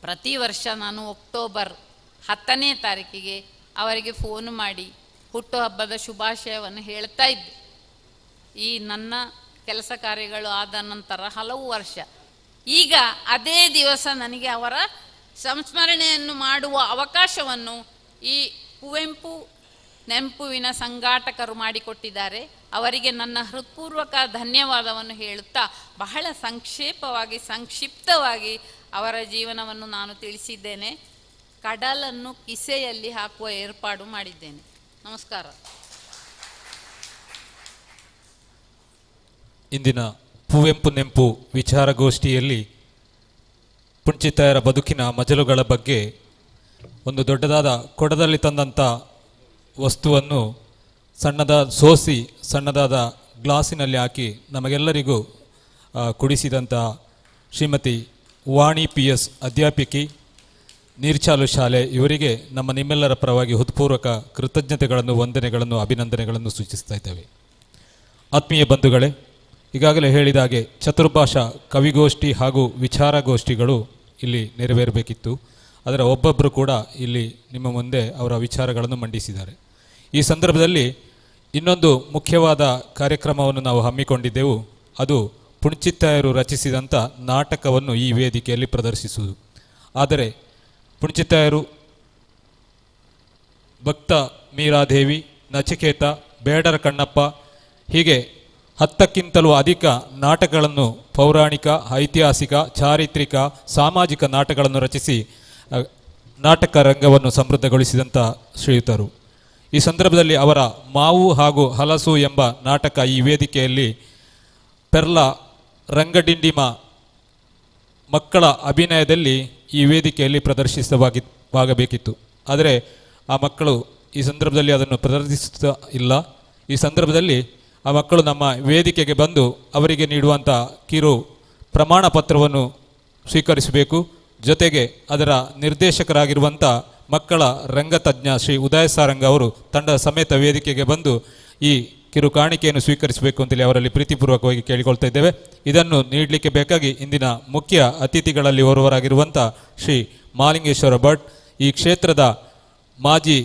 ಪ್ರತಿ ವರ್ಷ ನಾನು ಅಕ್ಟೋಬರ್ 10ನೇ ತಾರೀಕಿಗೆ ಅವರಿಗೆ ಫೋನ್ ಮಾಡಿ ಹುಟ್ಟುಹಬ್ಬದ ಶುಭಾಶಯವನ್ನು ಹೇಳ್ತಾ ಇದ್ದೆ. ಈ ನನ್ನ ಕೆಲಸ ಕಾರ್ಯಗಳು ಆದ ನಂತರ ಹಲವು ವರ್ಷ ಈಗ ಅದೇ ದಿವಸ ನನಗೆ ಅವರ ಸಂಸ್ಮರಣೆಯನ್ನು ಮಾಡುವ ಅವಕಾಶವನ್ನು ಈ ಕುವೆಂಪು ನೆಂಪುವಿನ ಸಂಘಾಟಕರು ಮಾಡಿಕೊಟ್ಟಿದ್ದಾರೆ. ಅವರಿಗೆ ನನ್ನ ಹೃತ್ಪೂರ್ವಕ ಧನ್ಯವಾದವನ್ನು ಹೇಳುತ್ತಾ ಬಹಳ ಸಂಕ್ಷಿಪ್ತವಾಗಿ ಅವರ ಜೀವನವನ್ನು ನಾನು ತಿಳಿಸಿದ್ದೇನೆ. ಕಡಲನ್ನು ಕಿಸೆಯಲ್ಲಿ ಹಾಕುವ ಏರ್ಪಾಡು ಮಾಡಿದ್ದೇನೆ. ನಮಸ್ಕಾರ. ಇಂದಿನ ಕುವೆಂಪು ನೆಂಪು ವಿಚಾರಗೋಷ್ಠಿಯಲ್ಲಿ ಪುಣಿಂಚಿತ್ತಾಯರ ಬದುಕಿನ ಮಜಲುಗಳ ಬಗ್ಗೆ ಒಂದು ದೊಡ್ಡದಾದ ಕೊಡದಲ್ಲಿ ತಂದಂಥ ವಸ್ತುವನ್ನು ಸಣ್ಣದ ಸೋಸಿ ಸಣ್ಣದಾದ ಗ್ಲಾಸಿನಲ್ಲಿ ಹಾಕಿ ನಮಗೆಲ್ಲರಿಗೂ ಕುಡಿಸಿದಂಥ ಶ್ರೀಮತಿ ವಾಣಿ ಪಿ.ಎಸ್. ಅಧ್ಯಾಪಿಕಿ, ನೀರ್ಚಾಲು ಶಾಲೆ, ಇವರಿಗೆ ನಮ್ಮ ನಿಮ್ಮೆಲ್ಲರ ಪರವಾಗಿ ಹೃತ್ಪೂರ್ವಕ ಕೃತಜ್ಞತೆಗಳನ್ನು, ವಂದನೆಗಳನ್ನು, ಅಭಿನಂದನೆಗಳನ್ನು ಸೂಚಿಸ್ತಾ ಇದ್ದೇವೆ. ಆತ್ಮೀಯ ಬಂಧುಗಳೇ, ಈಗಾಗಲೇ ಹೇಳಿದ ಹಾಗೆ ಚತುರ್ಭಾಷಾ ಕವಿಗೋಷ್ಠಿ ಹಾಗೂ ವಿಚಾರಗೋಷ್ಠಿಗಳು ಇಲ್ಲಿ ನೆರವೇರಬೇಕಿತ್ತು. ಅದರ ಒಬ್ಬೊಬ್ಬರು ಕೂಡ ಇಲ್ಲಿ ನಿಮ್ಮ ಮುಂದೆ ಅವರ ವಿಚಾರಗಳನ್ನು ಮಂಡಿಸಿದ್ದಾರೆ. ಈ ಸಂದರ್ಭದಲ್ಲಿ ಇನ್ನೊಂದು ಮುಖ್ಯವಾದ ಕಾರ್ಯಕ್ರಮವನ್ನು ನಾವು ಹಮ್ಮಿಕೊಂಡಿದ್ದೆವು. ಅದು ಪುಣಿಂಚಿತ್ತಾಯರು ರಚಿಸಿದಂಥ ನಾಟಕವನ್ನು ಈ ವೇದಿಕೆಯಲ್ಲಿ ಪ್ರದರ್ಶಿಸುವುದು. ಆದರೆ ಪುಣಿಂಚಿತ್ತಾಯರು ಭಕ್ತ ಮೀರಾದೇವಿ Nachiketa, Bedara Kannappa ಹೀಗೆ 10ಕ್ಕಿಂತಲೂ ಅಧಿಕ ನಾಟಕಗಳನ್ನು ಪೌರಾಣಿಕ, ಐತಿಹಾಸಿಕ, ಚಾರಿತ್ರಿಕ, ಸಾಮಾಜಿಕ ನಾಟಕಗಳನ್ನು ರಚಿಸಿ ನಾಟಕ ರಂಗವನ್ನು ಸಮೃದ್ಧಗೊಳಿಸಿದಂಥ ಶ್ರೀಯುತರು. ಈ ಸಂದರ್ಭದಲ್ಲಿ ಅವರ ಮಾವು ಹಾಗೂ ಹಲಸು ಎಂಬ ನಾಟಕ ಈ ವೇದಿಕೆಯಲ್ಲಿ ಪೆರ್ಲ ರಂಗಡಿಂಡಿಮ ಮಕ್ಕಳ ಅಭಿನಯದಲ್ಲಿ ಈ ವೇದಿಕೆಯಲ್ಲಿ ಪ್ರದರ್ಶಿಸವಾಗಬೇಕಿತ್ತು. ಆದರೆ ಆ ಮಕ್ಕಳು ಈ ಸಂದರ್ಭದಲ್ಲಿ ಅದನ್ನು ಪ್ರದರ್ಶಿಸುತ್ತಾ ಇಲ್ಲ. ಈ ಸಂದರ್ಭದಲ್ಲಿ ಆ ಮಕ್ಕಳು ನಮ್ಮ ವೇದಿಕೆಗೆ ಬಂದು ಅವರಿಗೆ ನೀಡುವಂಥ ಕಿರು ಪ್ರಮಾಣ ಪತ್ರವನ್ನು ಸ್ವೀಕರಿಸಬೇಕು. ಜೊತೆಗೆ ಅದರ ನಿರ್ದೇಶಕರಾಗಿರುವಂಥ ಮಕ್ಕಳ ರಂಗತಜ್ಞ ಶ್ರೀ ಉದಯ ಸಾರಂಗ ಅವರು ತಂಡದ ಸಮೇತ ವೇದಿಕೆಗೆ ಬಂದು ಈ ಕಿರು ಕಾಣಿಕೆಯನ್ನು ಸ್ವೀಕರಿಸಬೇಕು ಅಂತೇಳಿ ಅವರಲ್ಲಿ ಪ್ರೀತಿಪೂರ್ವಕವಾಗಿ ಕೇಳಿಕೊಳ್ತಾ ಇದ್ದೇವೆ. ಇದನ್ನು ನೀಡಲಿಕ್ಕೆ ಬೇಕಾಗಿ ಇಂದಿನ ಮುಖ್ಯ ಅತಿಥಿಗಳಲ್ಲಿ ಓರ್ವರಾಗಿರುವಂಥ ಶ್ರೀ ಮಾಲಿಂಗೇಶ್ವರ ಭಟ್, ಈ ಕ್ಷೇತ್ರದ ಮಾಜಿ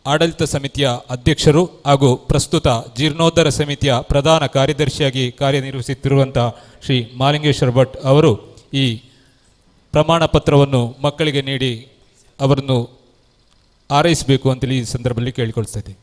ಆಡಳಿತ ಸಮಿತಿಯ ಅಧ್ಯಕ್ಷರು ಹಾಗೂ ಪ್ರಸ್ತುತ ಜೀರ್ಣೋದ್ಧಾರ ಸಮಿತಿಯ ಪ್ರಧಾನ ಕಾರ್ಯದರ್ಶಿಯಾಗಿ ಕಾರ್ಯನಿರ್ವಹಿಸುತ್ತಿರುವಂಥ ಶ್ರೀ ಮಾಲಿಂಗೇಶ್ವರ ಭಟ್ ಅವರು ಈ ಪ್ರಮಾಣ ಪತ್ರವನ್ನು ಮಕ್ಕಳಿಗೆ ನೀಡಿ ಅವರನ್ನು ಆರೈಸಬೇಕು ಅಂತೇಳಿ ಈ ಸಂದರ್ಭದಲ್ಲಿ ಕೇಳಿಕೊಳ್ತಾ ಇದ್ದೀನಿ.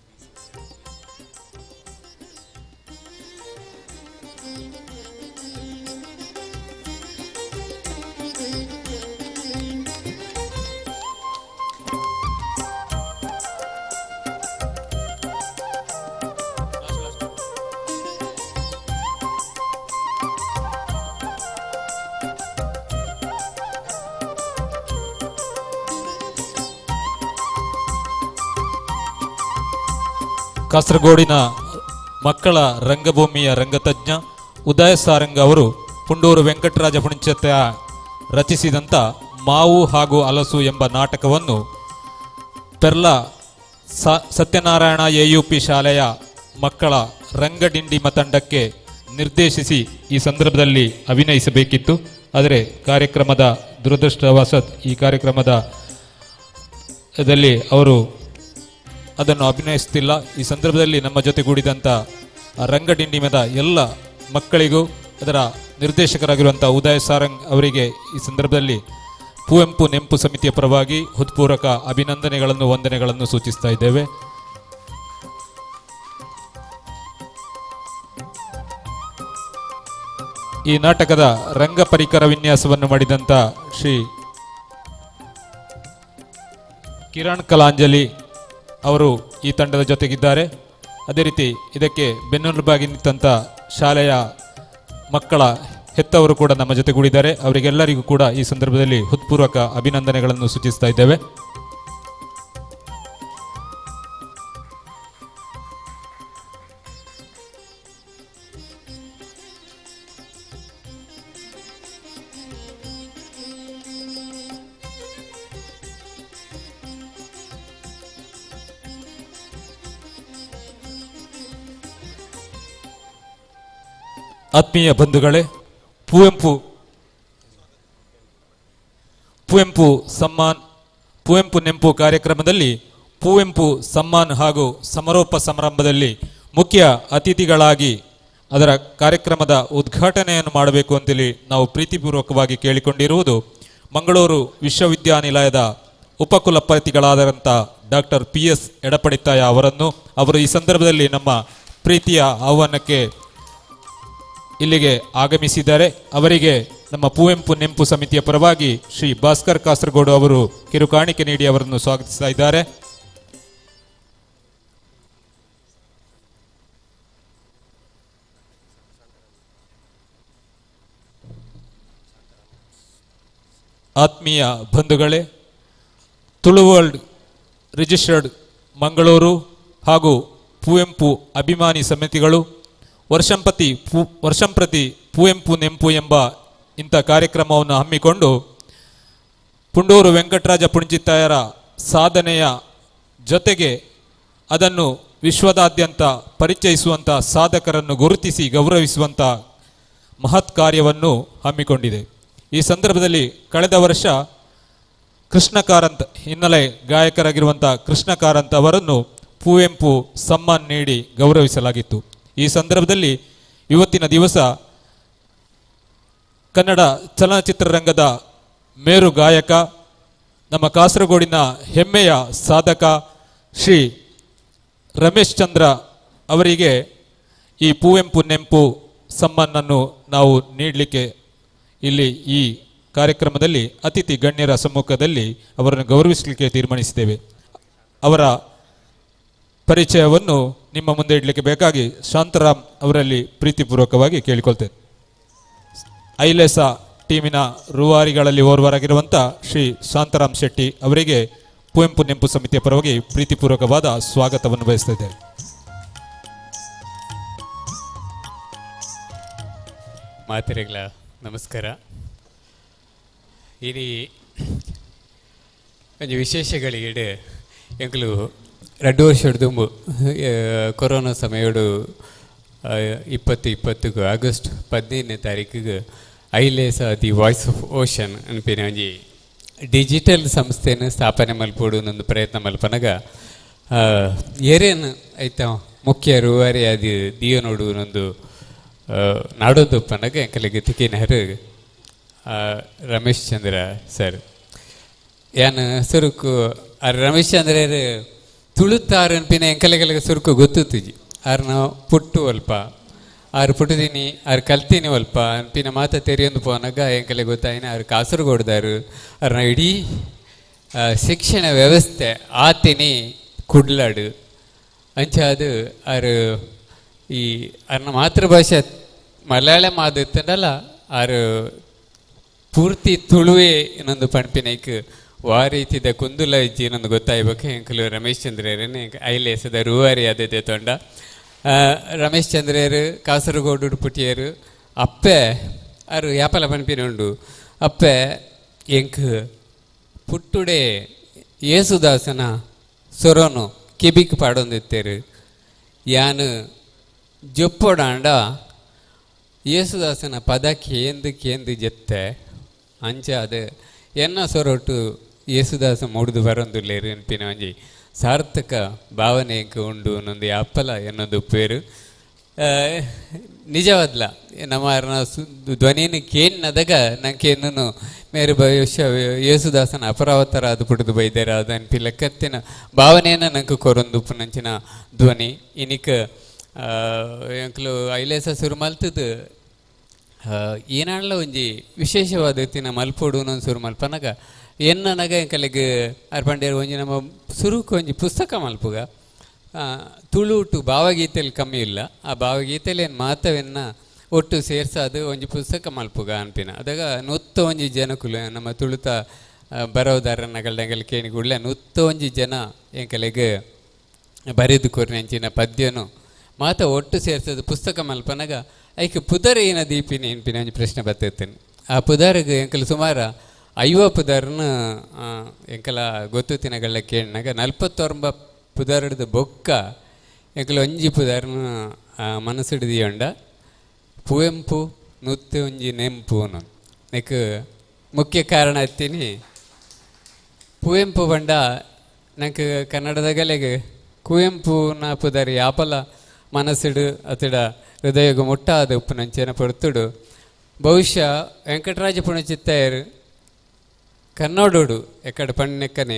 ಕಾಸರಗೋಡಿನ ಮಕ್ಕಳ ರಂಗಭೂಮಿಯ ರಂಗತಜ್ಞ ಉದಯ ಸಾರಂಗ ಅವರು ಪುಂಡೂರು ವೆಂಕಟರಾಜ ಪುಣಿಂಚತ್ತ ರಚಿಸಿದಂಥ ಮಾವು ಹಾಗೂ ಹಲಸು ಎಂಬ ನಾಟಕವನ್ನು ಪೆರ್ಲ ಸತ್ಯನಾರಾಯಣ ಎಯುಪಿ ಶಾಲೆಯ ಮಕ್ಕಳ ರಂಗಡಿಂಡಿಮ ತಂಡಕ್ಕೆ ನಿರ್ದೇಶಿಸಿ ಈ ಸಂದರ್ಭದಲ್ಲಿ ಅಭಿನಯಿಸಬೇಕಿತ್ತು. ಆದರೆ ಕಾರ್ಯಕ್ರಮದ ದುರದೃಷ್ಟವಶಾತ್ ಈ ಕಾರ್ಯಕ್ರಮದಲ್ಲಿ ಅವರು ಅದನ್ನು ಅಭಿನಯಿಸುತ್ತಿಲ್ಲ. ಈ ಸಂದರ್ಭದಲ್ಲಿ ನಮ್ಮ ಜೊತೆಗೂಡಿದಂಥ ರಂಗಡಿಂಡಿಮದ ಎಲ್ಲ ಮಕ್ಕಳಿಗೂ ಅದರ ನಿರ್ದೇಶಕರಾಗಿರುವಂಥ ಉದಯ ಸಾರಂಗ್ ಅವರಿಗೆ ಈ ಸಂದರ್ಭದಲ್ಲಿ ಪುವೆಂಪು ನೆಂಪು ಸಮಿತಿಯ ಪರವಾಗಿ ಹೃತ್ಪೂರ್ವಕ ಅಭಿನಂದನೆಗಳನ್ನು, ವಂದನೆಗಳನ್ನು ಸೂಚಿಸ್ತಾ ಇದ್ದೇವೆ. ಈ ನಾಟಕದ ರಂಗ ಪರಿಕರ ವಿನ್ಯಾಸವನ್ನು ಮಾಡಿದಂಥ ಶ್ರೀ ಕಿರಣ್ ಕಲಾಂಜಲಿ ಅವರು ಈ ತಂಡದ ಜೊತೆಗಿದ್ದಾರೆ. ಅದೇ ರೀತಿ ಇದಕ್ಕೆ ಬೆನ್ನೆಲುಬಾಗಿ ನಿಂತಂಥ ಶಾಲೆಯ ಮಕ್ಕಳ ಹೆತ್ತವರು ಕೂಡ ನಮ್ಮ ಜೊತೆಗೂಡಿದ್ದಾರೆ. ಅವರಿಗೆಲ್ಲರಿಗೂ ಕೂಡ ಈ ಸಂದರ್ಭದಲ್ಲಿ ಹೃತ್ಪೂರ್ವಕ ಅಭಿನಂದನೆಗಳನ್ನು ಸೂಚಿಸ್ತಾ ಇದ್ದೇವೆ. ಆತ್ಮೀಯ ಬಂಧುಗಳೇ, ಪುವೆಂಪು ಸಮ್ಮಾನ್ ಪುವೆಂಪು ನೆಂಪು ಕಾರ್ಯಕ್ರಮದಲ್ಲಿ ಪುವೆಂಪು ಸಮ್ಮಾನ್ ಹಾಗೂ ಸಮಾರೋಪ ಸಮಾರಂಭದಲ್ಲಿ ಮುಖ್ಯ ಅತಿಥಿಗಳಾಗಿ ಅದರ ಕಾರ್ಯಕ್ರಮದ ಉದ್ಘಾಟನೆಯನ್ನು ಮಾಡಬೇಕು ಅಂತೇಳಿ ನಾವು ಪ್ರೀತಿಪೂರ್ವಕವಾಗಿ ಕೇಳಿಕೊಂಡಿರುವುದು ಮಂಗಳೂರು ವಿಶ್ವವಿದ್ಯಾನಿಲಯದ ಉಪಕುಲಪತಿಗಳಾದಂಥ doctor P S Edapadithaya ಅವರನ್ನು. ಅವರು ಈ ಸಂದರ್ಭದಲ್ಲಿ ನಮ್ಮ ಪ್ರೀತಿಯ ಆಹ್ವಾನಕ್ಕೆ ಇಲ್ಲಿಗೆ ಆಗಮಿಸಿದ್ದಾರೆ. ಅವರಿಗೆ ನಮ್ಮ ಪುವೆಂಪು ನೆಂಪು ಸಮಿತಿಯ ಪರವಾಗಿ ಶ್ರೀ ಭಾಸ್ಕರ್ ಕಾಸರಗೋಡು ಅವರು ಕಿರುಕಾಣಿಕೆ ನೀಡಿ ಅವರನ್ನು ಸ್ವಾಗತಿಸ್ತಾ ಇದ್ದಾರೆ. ಆತ್ಮೀಯ ಬಂಧುಗಳೇ, ತುಳು ವರ್ಲ್ಡ್ ರಿಜಿಸ್ಟರ್ಡ್ ಮಂಗಳೂರು ಹಾಗೂ ಪುವೆಂಪು ಅಭಿಮಾನಿ ಸಮಿತಿಗಳು ವರ್ಷಂಪ್ರತಿ ಪುವೆಂಪು ನೆಂಪು ಎಂಬ ಇಂಥ ಕಾರ್ಯಕ್ರಮವನ್ನು ಹಮ್ಮಿಕೊಂಡು ಪುಂಡೂರು ವೆಂಕಟರಾಜ ಪುಣಿಚಿತ್ತಾಯರ ಸಾಧನೆಯ ಜೊತೆಗೆ ಅದನ್ನು ವಿಶ್ವದಾದ್ಯಂತ ಪರಿಚಯಿಸುವಂಥ ಸಾಧಕರನ್ನು ಗುರುತಿಸಿ ಗೌರವಿಸುವಂಥ ಮಹತ್ ಕಾರ್ಯವನ್ನು ಹಮ್ಮಿಕೊಂಡಿದೆ. ಈ ಸಂದರ್ಭದಲ್ಲಿ ಕಳೆದ ವರ್ಷ ಕೃಷ್ಣ ಕಾರಂತ್, ಹಿನ್ನೆಲೆ ಗಾಯಕರಾಗಿರುವಂಥ ಕೃಷ್ಣ ಕಾರಂತ್ ಅವರನ್ನು ಪುವೆಂಪು ಸಮ್ಮಾನ್ ನೀಡಿ ಗೌರವಿಸಲಾಗಿತ್ತು. ಈ ಸಂದರ್ಭದಲ್ಲಿ ಇವತ್ತಿನ ದಿವಸ ಕನ್ನಡ ಚಲನಚಿತ್ರರಂಗದ ಮೇರು ಗಾಯಕ, ನಮ್ಮ ಕಾಸರಗೋಡಿನ ಹೆಮ್ಮೆಯ ಸಾಧಕ ಶ್ರೀ ರಮೇಶ್ ಚಂದ್ರ ಅವರಿಗೆ ಈ ಪುವೆಂಪು ನೆಂಪು ಸಮ್ಮಾನನ್ನು ನಾವು ನೀಡಲಿಕ್ಕೆ ಇಲ್ಲಿ ಈ ಕಾರ್ಯಕ್ರಮದಲ್ಲಿ ಅತಿಥಿ ಗಣ್ಯರ ಸಮ್ಮುಖದಲ್ಲಿ ಅವರನ್ನು ಗೌರವಿಸಲಿಕ್ಕೆ ತೀರ್ಮಾನಿಸಿದ್ದೇವೆ. ಅವರ ಪರಿಚಯವನ್ನು ನಿಮ್ಮ ಮುಂದೆ ಇಡಲಿಕ್ಕೆ ಬೇಕಾಗಿ ಶಾಂತರಾಮ್ ಅವರಲ್ಲಿ ಪ್ರೀತಿಪೂರ್ವಕವಾಗಿ ಕೇಳಿಕೊಳ್ತೇನೆ. ಐಲೇಸ ಟೀಮಿನ ರೂವಾರಿಗಳಲ್ಲಿ ಓರ್ವರಾಗಿರುವಂಥ ಶ್ರೀ ಶಾಂತರಾಮ್ ಶೆಟ್ಟಿ ಅವರಿಗೆ ಪುವೆಂಪು ನೆಂಪು ಸಮಿತಿಯ ಪರವಾಗಿ ಪ್ರೀತಿಪೂರ್ವಕವಾದ ಸ್ವಾಗತವನ್ನು ಬಯಸ್ತಾ ಇದ್ದೇವೆ. ಮಾತೆರೆಗಳ ನಮಸ್ಕಾರ. ಇಡೀ ಒಂಜಿ ವಿಶೇಷಗಳಿಗೆ ಎಂಕುಲು 2 ವರ್ಷ ದುಂಬು ಕೊರೋನಾ ಸಮಯಡು 2020 ಆಗಸ್ಟ್ 15ನೇ ತಾರೀಕಿಗೆ Ailesa the voice of ocean ಅನ್ಪಿನ ಒಂಜಿ ಡಿಜಿಟಲ್ ಸಂಸ್ಥೆಯನ್ನು ಸ್ಥಾಪನೆ ಮಲ್ಪೋಡು ಒಂದು ಪ್ರಯತ್ನ ಮಲ್ಪನಗ ಏರೇನು ಐತ ಮುಖ್ಯ ರೂವಾರಿ ಅದು ದಿಯೋ ನೋಡು ಒಂದು ನಾಡೋದಪ್ಪನಗ ಎಂಕಲಿಗೆ ತಿಕ್ಕಿನಹರು ರಮೇಶ್ ಚಂದ್ರ ಸರ್. ಯಾನ್ ಸುರುಕು ಆ ರಮೇಶ್ ಚಂದ್ರರು ತುಳುತ್ತಾರು ಅನ್ಪಿನ ಎಂಕಲೆಗಳಿಗೆ ಸುರುಕು ಗೊತ್ತುತ್ತಿಜಿ. ಆರ್ ನಾವು ಪುಟ್ಟು ಅಲ್ಪ ಆರು ಪುಟ್ಟುದೀನಿ ಆರು ಕಲ್ತೀನಿ ಅಲ್ಪ ಅನ್ಪಿನ ಮಾತ ತೆರೆಯೊಂದು ಪೋನಾಗ ಎಂಕಲೆ ಗೊತ್ತಾಯಿನ ಆರು ಕಾಸರಗೋಡ್ದಾರು ಆರ್ನ ಇಡೀ ಶಿಕ್ಷಣ ವ್ಯವಸ್ಥೆ ಆತಿನಿ ಕುಡ್ಲಾಡು ಅಂಚಾದು ಆರು ಈ ಅರ್ನ ಮಾತೃಭಾಷೆ ಮಲಯಾಳಂ ಆದಿತ್ತಂಡಲ್ಲ ಆರು ಪೂರ್ತಿ ತುಳುವೆ ಇನ್ನೊಂದು ಪಣ್ಪಿನೈಕ್ ವಾ ರೀತಿದ ಕುಂದುಲ ಇಜ್ಜಿ ಇನ್ನೊಂದು ಗೊತ್ತಾಯ್ಬೇಕು. ಎಂಕಲು ರಮೇಶ್ ಚಂದ್ರರೇ ಐಲೇಸದ ರೂವಾರಿ ಆದಿದೆ ತೊಂಡ. ರಮೇಶ್ ಚಂದ್ರರು ಕಾಸರಗೋಡು ಪುಟಿಯರು ಅಪ್ಪೆ ಆರು ಯಾಪಲ ಪನ್ಪಿನ ಉಂಡು ಅಪ್ಪೆ ಎಂಕ್ ಪುಟ್ಟುಡೆ ಯೇಸುದಾಸನ ಸೊರೊನು ಕೆಬಿಕ್ ಪಾಡೊಂದಿತ್ತೇರು ಯಾನು ಜೊಪ್ಪೊಡಾಂಡ ಯೇಸುದಾಸನ ಪದ ಕೇಂದು ಕೇಂದು ಜೆತ್ತೆ ಅಂಚ ಅದು ಎನ್ನ ಸೊರೊಟ್ಟು ಯೇಸುದಾಸ ಮೂಡ್ದು ಬರೊಂದುಲ್ಲೇರು ಅನ್ಪಿನ ಒಂಜಿ ಸಾರ್ಥಕ ಭಾವನೆ ಎಂಕ್ ಉಂಡು ಅನ್ನೊಂದು ಅಪ್ಪಲ ಎನ್ನೊಂದು ಉಪ್ಪೇರು. ನಿಜವಾದ್ಲ ನಮ್ಮ ಧ್ವನಿನ ಕೇನ್ನದಾಗ ನಂಗೆ ಮೇರು ಭವಿಷ್ಯ ಯೇಸುದಾಸನ ಅಪರಾವತರ ಅದು ಪುಡಿದು ಬೈದಾರ ಅದು ಅನ್ಪಿ ಲೆಕ್ಕತ್ತಿನ ಭಾವನೆಯನ್ನು ನಂಗೆ ಕೊರೊಂದು ಉಪ್ಪುನಂಚಿನ ಧ್ವನಿ ಇನಿಕ್ ಎಂಕ್ಲು ಐಲೇಸ ಸುರು ಮಲ್ತದು ಏನಾಂಡ್ಲ ಒಂಜಿ ವಿಶೇಷವಾದ ತಿನ್ನ ಮಲ್ಪೊಡು ಅನ್ನೊಂದು ಸುರು ಮಲ್ಪನಗ ಎನ್ನನಗ ಎಂಕಲೆಗ್ ಅರ್ಪಂಡೇರು ಒಂಜಿ ನಮ್ಮ ಸುರುಕು ಒಂಜಿ ಪುಸ್ತಕ ಮಲ್ಪುಗ ತುಳುಟು ಭಾವಗೀತೆಲಿ ಕಮ್ಮಿ ಇಲ್ಲ ಆ ಭಾವಗೀತೆಲಿ ಮಾತವೆನ್ನ ಒಟ್ಟು ಸೇರ್ಸಾದು ಒಂಜಿ ಪುಸ್ತಕ ಮಲ್ಪುಗ ಅನ್ಪಿನ ಅದಾಗ ನೊತ್ತ ಒಂಜಿ ಜನಕುಲು ನಮ್ಮ ತುಳುತ ಬರೋದಾರನಗಲ್ಡ ಎಂಕಲ್ ಕೇಣಿಗುಳ್ಳೆ ನೊತ್ತ ಒಂಜಿ ಜನ ಎಂಕಲೆಗ್ ಬರೆದು ಕೊರ್ನೆಂಚಿನ ಪದ್ಯನು ಮಾತ ಒಟ್ಟು ಸೇರ್ಸೋದು ಪುಸ್ತಕ ಮಲ್ಪನಗ ಐಕ್ ಪುದರ್ ಏನ ದೀಪಿನಿ ಎನ್ಪಿನ ಒಂಜಿ ಪ್ರಶ್ನೆ ಬತ್ತಿರ್ತೇನೆ. ಆ ಪುದರ್ಗ್ ಎಂಕಲ್ ಸುಮಾರು 50 ಪುದರ್ನ ಎಂಕಲ ಗೊತ್ತು ತಿನಗಳ್ಳ ಕೇಳಿನಾಗ 49 ಪುದರ್ದ ಬೊಕ್ಕ ಎಂಕಲ ಒಂಜಿ ಪುದರ್ನ ಮನಸ್ಸಿಡ್ದು ದಿಯೊಂಡ ಪುವೆಂಪು ನೂತ್ತೆ ಒಂಜಿ ನೆಂಪು ಅನ್ನೋದು. ನೆಕ್ ಮುಖ್ಯ ಕಾರಣ ಎತ್ತೀನಿ ಪುವೆಂಪು ಬಂಡ ನಂಗೆ ಕನ್ನಡದಗಲೆಗೆ ಕುವೆಂಪುನ ಪುದರ್ ಯಾಪಲ ಮನಸ್ಸಿಡು ಅತಡ ಹೃದಯಗ ಮುಟ್ಟಾದ ಉಪ್ಪುನಂಚೆನ ಪೊರ್ತುಡು ಬಹುಶಃ ವೆಂಕಟರಾಜ ಪುಣಚಿತ್ತಯರು ಕನ್ನಡೋಡು ಎಕ್ಕಡ ಪಣ್ಣೆಕ್ಕನೆ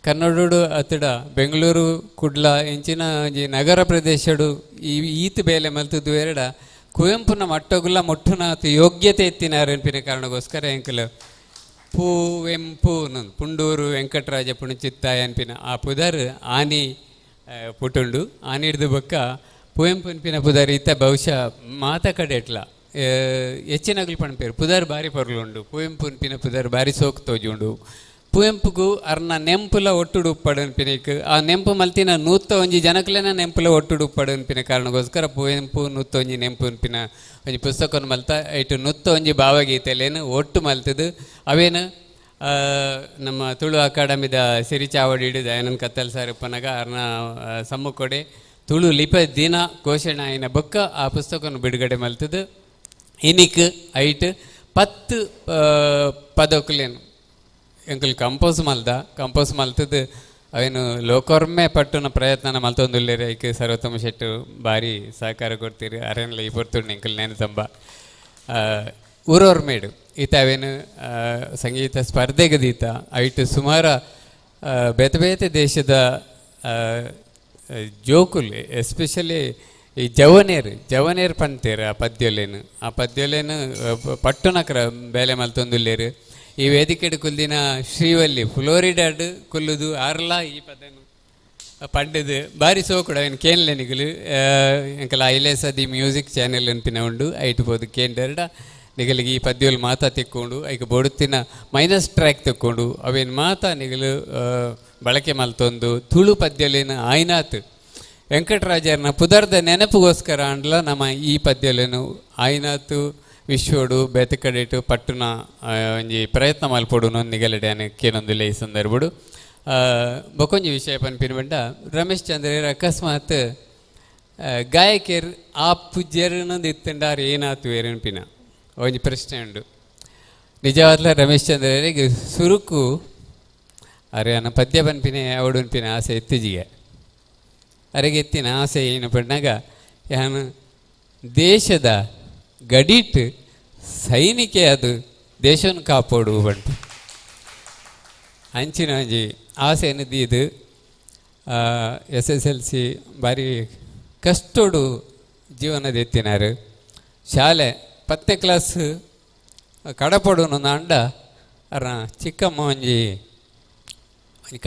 ಕನ್ನಡೋಡು ಅತಡ ಬೆಂಗಳೂರು ಕುಡ್ಲ ಇಂಚಿನ ಒಂಜಿ ನಗರ ಪ್ರದೇಶಡು ಈ ಈತ ಬೇಲೆ ಮಲ್ತದ್ದು ಎರಡ ಕುವೆಂಪುನ ಮಟ್ಟಗುಲ್ಲ ಮುಟ್ಟುನ ಯೋಗ್ಯತೆ ಎತ್ತಿನಾರ ಎನ್ಪಿನ ಕಾರಣಕ್ಕೋಸ್ಕರ ಎಂಕಲು ಪೂವೆಂಪು ಪುಂಡೂರು ವೆಂಕಟರಾಜ ಪುಣಚಿತ್ತಾಯ ಅನ್ಪಿನ ಆ ಪುದರ್ ಆನಿ ಪುಟುಂಡು ಆನಿ ಹಿಡ್ದು ಬೊಕ್ಕ ಪುವೆಂಪು ಅನ್ಪಿನ ಪುದರ್ ಇತ್ತ ಬಹುಶಃ ಮಾತ ಕಡೆ ಎಟ್ಲ ಹೆಚ್ಚಿನಗಲು ಪಣಪೇರು ಪುದರ್ ಬಾರಿ ಪೊರ್ಲುಂಡು ಪುವೆಂಪು ಅನ್ಪಿನ ಪುದರ್ ಬಾರಿ ಸೋಕ್ ತೋಜುಂಡು ಪುವೆಂಪುಗು ಅರ್ನ ನೆಂಪುಲ ಒಟ್ಟುಡು ಉಪ್ಪಡು ಅನ್ಪಿನಕ್ ಆ ನೆಂಪು ಮಲ್ತಿನ ನೂತ್ತ ಒಂಜಿ ಜನಕ್ಲೆನ ನೆಂಪುಲ ಒಟ್ಟುಡು ಉಪ್ಪಡು ಅನ್ಪಿನ ಕಾರಣಕ್ಕೋಸ್ಕರ ಪುವೆಂಪು ನೂತ್ತ ಒಂಜಿ ನೆಂಪು ಅನ್ಪಿನ ಒಂಜಿ ಪುಸ್ತಕವನ್ನು ಮಲ್ತ ಇಟ್ಟು ನೂತ್ತ ಒಂಜಿ ಭಾವಗೀತೆಲೇನು ಒಟ್ಟು ಮಲ್ತದು ಅವೇನು ನಮ್ಮ ತುಳು ಅಕಾಡೆಮಿದ ಸಿರಿಚಾವಡಿ ಹಿಡಿದು ದಯಾನಂದ ಕತ್ತಲ್ ಸರ್ ಉಪ್ಪನಾಗ ಅರ್ನ ಸಮ್ಮುಖೊಡೆ ತುಳು ಲಿಪ ದಿನ ಘೋಷಣೆ ಆಯಿನ ಬೊಕ್ಕ ಆ ಪುಸ್ತಕವನ್ನು ಬಿಡುಗಡೆ ಮಲ್ತದು ಇನಿಕ್ ಐಟ್ 10 ಪದಕುಲೇನು ಎಂಕುಲು ಕಂಪೋಸ್ ಮಲ್ದ ಕಂಪೋಸ್ ಮಲ್ತದು ಅವೇನು ಲೋಕೊರ್ಮೆ ಪಟ್ಟುನ ಪ್ರಯತ್ನ ಮಲ್ತೊಂದುಲ್ಲೇರು ಐಕ್ ಸರ್ವೋತ್ತಮ ಶೆಟ್ಟು ಭಾರಿ ಸಹಕಾರ ಕೊಡ್ತೀರಿ ಅರೇನ್ಲ ಈ ಪೊರ್ತುಂಡು ಎಂಕುಲು ನೇನು ತಂಬ ಊರೊರ್ಮೇಡು ಈತ ಅವೇನು ಸಂಗೀತ ಸ್ಪರ್ಧೆಗೆ ದೀತ ಐಟ್ ಸುಮಾರು ಬೇತೆ ಬೇತೆ ದೇಶದ ಜೋಕುಲು ಎಸ್ಪೆಷಲಿ ಈ ಜವನೇರು ಜವನೇರು ಪಂತೇರು ಆ ಪದ್ಯೊಲೇನು ಆ ಪದ್ಯೊಲೇನು ಪಟ್ಟುನಕ್ರ ಬೇಲೆ ಮಲ್ತೊಂದುಲ್ಲೇರು. ಈ ವೇದಿಕೆಡ್ ಕುಲ್ದಿನ ಶ್ರೀವಲ್ಲಿ ಫ್ಲೋರಿಡಾಡ್ ಕುಲ್ಲುದು ಆರ್ಲಾ ಈ ಪದನು ಪಂಡದು ಬಾರಿ ಸೋಕುಡು ಅವೇನು ಕೇನ್ಲೆ ನಿಗುಲು ಎಂಕಲ ಐಲೇಸ the music channel ಅನ್ಪಿನ ಉಂಡು ಐಟ್ ಪೋದು ಕೇಂಡೆರಡ ನಿಗಲಿಗೆ ಈ ಪದ್ಯೊಲು ಮಾತಾ ತಿಕ್ಕೊಂಡು ಐಕ್ ಬೊಡುತ್ತಿನ ಮೈನಸ್ ಟ್ರ್ಯಾಕ್ ತಿಕ್ಕೊಂಡು ಅವೇನು ಮಾತಾ ನಿಗಲು ಬಳಕೆ ಮಲ್ತೊಂದು ತುಳು ಪದ್ಯಲೇನು ಆಯ್ನಾತ್ ವೆಂಕಟರಾಜರ್ನ ಪುದರ್ದ ನೆನಪುಗೋಸ್ಕರ ಅಂಡ್ಲ ನಮ್ಮ ಈ ಪದ್ಯಲೇನು ಆಯ್ನಾತು ವಿಶ್ವಡು ಬೇತಕಡೆಟು ಪಟ್ಟುನ ಒಂಜಿ ಪ್ರಯತ್ನ ಮಲ್ಪೊಡು ನಿಗಲಡೆ ಕೇನೊಂದುಲ್ಲ ಈ ಸಂದರ್ಭಡು. ಬೊಕೊಂಜಿ ವಿಷಯ ಪನ್ಪಿನ ಬಂಡ ರಮೇಶ್ ಚಂದ್ರರ್ ಅಕಸ್ಮಾತ್ ಗಾಯಕಿಯರ್ ಆ ಪೂಜ್ಯರನ್ನೊಂದು ಇತ್ತಂಡಾರು ಏನಾತು ಏರನ್ಪಿನ ಒಂಜಿ ಪ್ರಶ್ನೆ ಉಂಡು. ನಿಜವಾದ್ಲ ರಮೇಶ್ ಚಂದ್ರರಿಗೆ ಸುರುಕು ಅರೆ ಅನ್ನ ಪದ್ಯ ಪನ್ಪಿನ ಅವಡುನ್ಪಿನ ಆಸೆ ಇತ್ತೀಚಿಗೆ ಅರೆಗೆ ಎತ್ತಿನ ಆಸೆ ಏನು ಪಣ್ಣಾಗ ಯಾನು ದೇಶದ ಗಡಿಟ್ ಸೈನಿಕೆ ಅದು ದೇಶವನ್ನು ಕಾಪಾಡು ಬಂಟು ಅಂಚಿನ ಒಂಜಿ ಆಸೆಯನ್ನು ದೀದು SSLC ಭಾರಿ ಕಷ್ಟೋಡು ಜೀವನದ ಎತ್ತಿನಾರು. ಶಾಲೆ 10ನೇ ಕ್ಲಾಸ್ ಕಡಪೊಡು ಅಂಡ ಅರ ಚಿಕ್ಕಮ್ಮ ಒಂಜಿ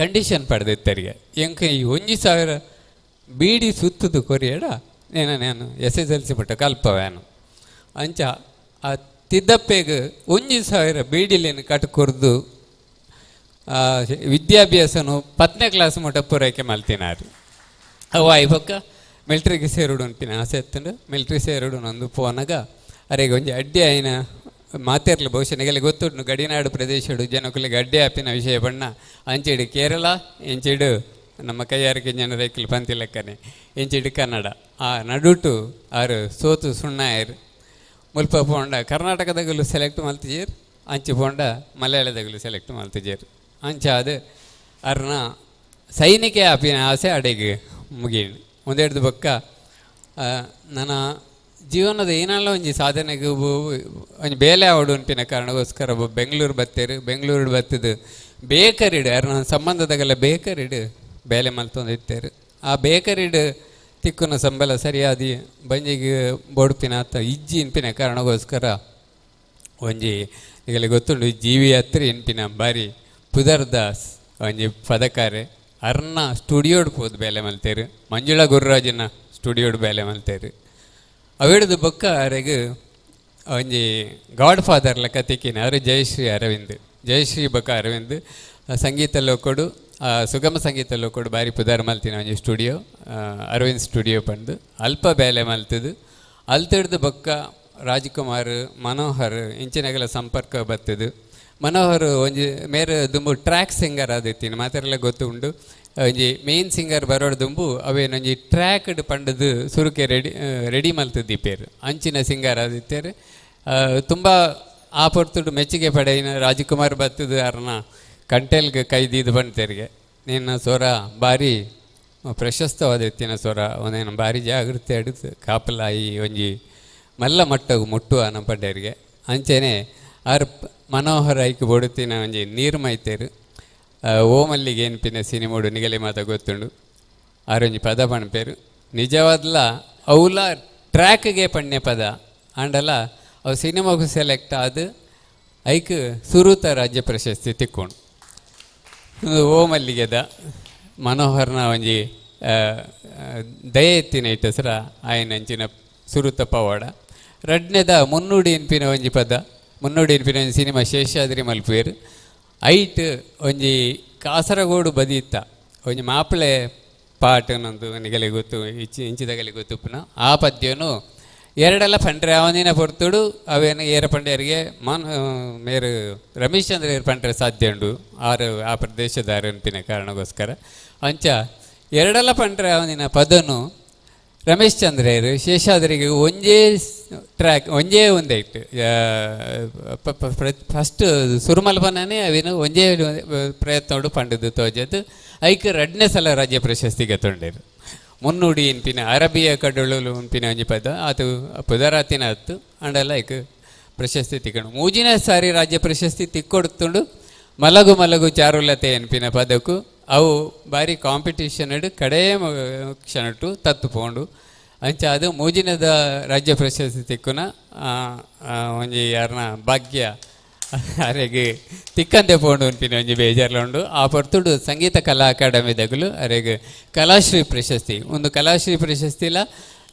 ಕಂಡೀಷನ್ ಪಡೆದಿತ್ತರಿಗೆ ಎಂಕ ಈ 1000 ಬೀಡಿ ಸುತ್ತದು ಕೊರಿಯಡ ನೇನ ನಾನು SSLC ಪಟ್ಟ ಕಲ್ಪವೇನು ಅಂಚ ಆ ತಿದ್ದಪ್ಪೆಗೆ 1000 ಬೀಡಿಲೇನು ಕಟ್ ಕೊರ್ದು ವಿದ್ಯಾಭ್ಯಾಸನು 10ನೇ ಕ್ಲಾಸ್ ಮುಟ್ಟ ಪೂರೈಕೆ ಮಲ್ತಿನಾರು. ಅವು ಆಯ್ಬೊಕ್ಕ ಮಿಲ್ಟ್ರಿಗೆ ಸೇರುಡು ಅನ್ಪಿನ ಆಸೆ ಎತ್ತಂಡು ಮಿಲ್ಟ್ರಿ ಸೇರುಡು ನಂದು ಪೋನಾಗ ಅರೆಗೆ ಒಂಜಿ ಅಡ್ಡಿ ಆಯ್ನ ಮಾತೇರ್ಲಿ ಬಹುಶಃ ನಿಗಲಿ ಗೊತ್ತುಂಟು ಗಡಿನಾಡು ಪ್ರದೇಶಡು ಜನಕುಲಿಗೆ ಅಡ್ಡಿ ಆಪಿನ ವಿಷಯ ಬಣ್ಣ ಅಂಚಿಡು ಕೇರಳ ಇಂಚಿಡು ನಮ್ಮ ಕೈಯಾರಿಕೆ ಜನರೈಕಲ್ ಪಂತಿಲೆಕ್ಕನೆ ಇಂಚಿಡು ಕನ್ನಡ ಆ ನಡುಟು ಆರು ಸೋತು ಸುಣ್ಣಾಯರು ಮುಲ್ಪ ಪೋಂಡ ಕರ್ನಾಟಕದಾಗಲು ಸೆಲೆಕ್ಟ್ ಮಲ್ತಿಜೇರು ಅಂಚು ಪೋಂಡ ಮಲಯಾಳದಾಗಲು ಸೆಲೆಕ್ಟ್ ಮಲ್ತಿಜೇರು ಅಂಚಾದ ಅರ್ನ ಸೈನಿಕೆ ಆಪಿನ ಆಸೆ ಅಡೆಗೆ ಮುಗಿಯಣಿ. ಒಂದೆಡ್ದು ಬೊಕ್ಕ ನನ್ನ ಜೀವನದ ಏನಲ್ಲ ಒಂಜಿ ಸಾಧನೆಗೆ ಒಂಜಿ ಬೇಲೆ ಆವಡು ಅನ್ಪಿನ ಕಾರಣಕ್ಕೋಸ್ಕರ ಬೆಂಗಳೂರು ಬತ್ತೇರು. ಬೆಂಗಳೂರು ಬತ್ತದು ಬೇಕರಿಡು ಅರ್ನ ಸಂಬಂಧದಾಗೆಲ್ಲ ಬೇಕರಿಡು ಬೇಲೆ ಮಲ್ತೊಂದು ಇತ್ತೇರು. ಆ ಬೇಕರಿಡು ತಿಕ್ಕುನ ಸಂಬಳ ಸರಿಯಾದ ಬಂಜಿಗೆ ಬೊಡುಪಿನ ಅತ್ತ ಇಜ್ಜಿ ಇನ್ಪಿನ ಕಾರಣಕ್ಕೋಸ್ಕರ ಒಂಜಿ ಈಗಲೇ ಗೊತ್ತುಂಡು ಜೀವಿ ಹತ್ರ ಇನ್ಪಿನ ಬಾರಿ ಪುದರ್ದಾಸ್ ಒಂಜಿ ಪದಕಾರೆ ಅರ್ನ ಸ್ಟುಡಿಯೋಡ್ ಪೋದು ಬೇಲೆ ಮಲ್ತೇರು. ಮಂಜುಳಾ ಗುರುರಾಜನ ಸ್ಟುಡಿಯೋಡ್ ಬೇಲೆ ಮಲ್ತೇರು. ಅವಿಡ್ದು ಬೊಕ್ಕ ಅರೆಗ್ ಒಂಜಿ ಗಾಡ್ ಫಾದರ್ ಲೆಕ್ಕ ತಿಕ್ಕಿನ ಅವರು ಜಯಶ್ರೀ ಅರವಿಂದ್ ಜಯಶ್ರೀ ಬೊಕ್ಕ ಅರವಿಂದ್ ಸಂಗೀತ ಲೋಕೊಡು ಸುಗಮ ಸಂಗೀತ ಲೋಕೊಡು ಬಾರಿ ಪುದಾರ್ ಮಲ್ತಿನ ಒಂಜಿ ಸ್ಟುಡಿಯೋ ಅರವಿಂದ್ ಸ್ಟುಡಿಯೋ ಪಂದು ಅಲ್ಪ ಬೇಲೆ ಮಲ್ತದು. ಅಲ್ತಿಡ್ದು ಬೊಕ್ಕ ರಾಜ್ಕುಮಾರ್ ಮನೋಹರ್ ಇಂಚಿನಗಲ ಸಂಪರ್ಕ ಬತ್ತದು. ಮನೋಹರ್ ಒಂಜಿ ಮೇರೆ ದುಂಬು ಟ್ರ್ಯಾಕ್ ಸಿಂಗರ್ ಆದಿತ್ತೀನಿ ಮಾತೆರೆಲ್ಲ ಗೊತ್ತು ಉಂಡು. ಒಂಜಿ ಮೇನ್ ಸಿಂಗರ್ ಬರೋಡು ದುಂಬು ಅವೇನೊಂಜಿ ಟ್ರ್ಯಾಕ್ಡ್ ಪಂಡದು ಸುರುಕೆ ರೆಡಿ ರೆಡಿ ಮಲ್ತದಿಪ್ಪೇರು ಅಂಚಿನ ಸಿಂಗರ್ ಆದಿತ್ತೇರು. ತುಂಬ ಆ ಪೊರ್ತುಡು ಮೆಚ್ಚುಗೆ ಪಡೆಯಿನ ರಾಜ್ಕುಮಾರ್ ಬತ್ತದು ಅರ್ನ ಕಂಟೆಲ್ಗೆ ಕೈದೀದು ಬಂತೇರಿಗೆ ನಿನ್ನ ಸ್ವರ ಭಾರಿ ಪ್ರಶಸ್ತವಾದ ಎತ್ತಿನ ಸ್ವರ ಒಂದೇನು ಭಾರಿ ಜಾಗೃತಿ ಅಡುತ್ತು ಕಾಪಲಾಯಿ ಒಂಜಿ ಮಲ್ಲ ಮಟ್ಟಗು ಮುಟ್ಟುವ ನಮ್ಮ ಪಡ್ಡೇರಿಗೆ. ಅಂಚೆನೆ ಆರ್ ಮನೋಹರ ಐಕ್ ಬೊಡುತ್ತಿನ ಒಂಜಿ ನೀರು ಮೈತೇರು ಓಮಲ್ಲಿಗೆ ಏನ್ಪಿನ ಸಿನಿಮೋಡು ನಿಗಲಿ ಮಾತ ಗೊತ್ತುಂಡು ಆರೊಂಜಿ ಪದ ಪಣ್ಪೇರು ನಿಜವಾದ್ಲ ಅವುಲ ಟ್ರ್ಯಾಕ್ಗೆ ಪಣ್ಯ ಪದ ಆಂಡಲ ಅವು ಸಿನಿಮಾಗೂ ಸೆಲೆಕ್ಟ್ ಆದ ಐಕ್ ಸುರೂತ ರಾಜ್ಯ ಪ್ರಶಸ್ತಿ ತಿಕ್ಕೊಂಡು ಓಮಲ್ಲಿಗೆದ ಮನೋಹರ್ನ ಒಂಜಿ ದಯೆ ಎತ್ತಿನ ಇಟ್ಟಸರ ಆಯನ ಅಂಚಿನ ಸುರುತ ಪವಾಡ. ರಡ್ನೆದ ಮುನ್ನುಡಿ ಎನ್ಪಿನ ಒಂಜಿ ಪದ ಮುನ್ನುಡಿ ಎನ್ಪಿನ ಒಂಜಿ ಸಿನಿಮಾ ಶೇಷಾದ್ರಿ ಮಲ್ಪೇರು ಐಟ್ ಒಂಜಿ ಕಾಸರಗೋಡು ಬದಿತ್ತ ಒಂಜಿ ಮಾಪಳೆ ಪಾಟ್ ನಂದು ನಿಗಲಿ ಗೊತ್ತು ಇಂಚಿದಗಲಿ ಗೊತ್ತುಪ್ಪನ ಆ ಪದ್ಯನು ಎರಡೆಲ್ಲ ಪಂಡ್ರೆ ಅವನಿನ ಪೊರ್ತುಡು ಅವೇನು ಏರ ಪಂಡ್ಯರಿಗೆ ಮಾನ್ ಮೇರು ರಮೇಶ್ ಚಂದ್ರ ಏರ್ ಪಂಡ್ರೆ ಸಾಧ್ಯ ಉಂಡು ಆರು ಆ ಪ್ರದೇಶದ ಅನ್ಪಿನ ಕಾರಣಕ್ಕೋಸ್ಕರ ಅಂಚ ಎರಡೆಲ್ಲ ಪಂಡ್ರೆ ಅವನಿನ ಪದನು ರಮೇಶ್ ಚಂದ್ರೇರು ಶೇಷಾದ್ರಿಗೆ ಒಂಜೇ ಟ್ರ್ಯಾಕ್ ಒಂಜೇ ಒಂದೇ ಇಟ್ಟು ಫಸ್ಟ್ ಸುರುಮಲ್ಪನೇ ಅವೇನು ಒಂಜೇ ಪ್ರಯತ್ನೋಡು ಪಂಡದು ತೋಜದ್ದು ಐಕ್ ರಡ್ನೇ ಸಲ ರಾಜ್ಯ ಪ್ರಶಸ್ತಿಗೆ ತೊಂಡೇರು. ಮುನ್ನುಡಿ ಎನ್ಪಿನ ಅರಬಿಯ ಕಡಲು ಉನ್ಪಿನ ಒಂಜಿ ಪದ ಅದು ಪುದರಾತಿನ ಹತ್ತು ಅಂಡಲ್ಲ ಐಕ್ ಪ್ರಶಸ್ತಿ ತಿಕ್ಕೊಂಡು ಮೂಜಿನ ಸಾರಿ ರಾಜ್ಯ ಪ್ರಶಸ್ತಿ ತಿಕ್ಕೊಡ್ತುಂಡು ಮಲಗು ಮಲಗು ಚಾರುಲತೆ ಎನ್ಪಿನ ಪದಕ್ಕೂ ಅವು ಬಾರಿ ಕಾಂಪಿಟೇಷನ್ ಕಡೆ ಕ್ಷಣಟ್ಟು ತತ್ತು ಪೋಂಡು. ಅಂಚ ಅದು ಮೂಜಿನದ ರಾಜ್ಯ ಪ್ರಶಸ್ತಿ ತಿಕ್ಕುನ ಒಂಜಿ ಯಾರನ ಭಾಗ್ಯ ಅರೆಗೆ ತಿಕ್ಕಂದೆ ಪೋಂಡು ಅನ್ಪಿನ ಒಂಜಿ ಬೇಜಾರ್ಲ ಉಂಡು. ಆ ಪೊರ್ತುಡು ಸಂಗೀತ ಕಲಾ ಅಕಾಡೆಮಿ ದಗುಲು ಅರೆಗೆ ಕಲಾಶ್ರೀ ಪ್ರಶಸ್ತಿ, ಒಂದು ಕಲಾಶ್ರೀ ಪ್ರಶಸ್ತಿಲ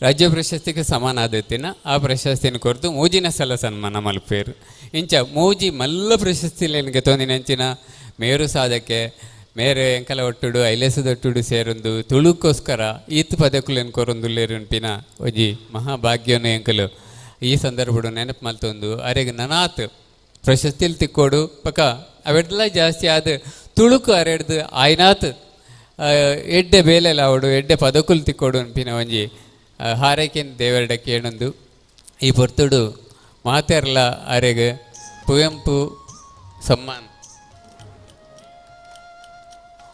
ರಾಜ್ಯ ಪ್ರಶಸ್ತಿಗೆ ಸಮಾನ ಆದತ್ತಿನ ಆ ಪ್ರಶಸ್ತಿನ ಕೊರ್ದು ಮೂಜಿನ ಸಲ ಸನ್ಮಾನ ಮಲ್ಪೇರು. ಇಂಚ ಮೂಜಿ ಮಲ್ಲ ಪ್ರಶಸ್ತಿಲೇನಿಗೆ ತೊಂದಿನಂಚಿನ ಮೇರು ಸಾಧಕೆ ಮೇರೆ ಎಂಕಲ ಒಟ್ಟುಡು ಐಲೇಸದೊಟ್ಟುಡು ಸೇರೊಂದು ತುಳುಕ್ಕೋಸ್ಕರ ಈತ್ ಪದಕುಲೇನು ಕೊರೊಂದುಲ್ಲೇರು ಅನ್ಪಿನ ಒಂಜಿ ಮಹಾಭಾಗ್ಯನು ಎಂಕಲು ಈ ಸಂದರ್ಭಡು ನೆನಪು ಮಲ್ತೊಂದು ಅರೆಗೆ ನನಾತ್ ಪ್ರಶಸ್ತಿಲಿ ತಿಕ್ಕೋಡು ಪಕ್ಕ ಅವೆಡ್ಲ ಜಾಸ್ತಿ ಆದ ತುಳುಕು ಅರೆಡ್ದು ಆಯ್ನಾತ್ ಎಡ್ಡೆ ಬೇಲೆಲ ಅವಡು ಎಡ್ಡೆ ಪದಕುಲು ತಿಕ್ಕೋಡು ಅನ್ಪಿನ ಒಂಜಿ ಹಾರೈಕೆನ್ ದೇವರಡ ಕೇಣೊಂದು ಈ ಪೊರ್ತುಡು ಮಾತೆರ್ಲ ಅರೆಗೆ ಕುವೆಂಪು ಸಮ್ಮಾನ್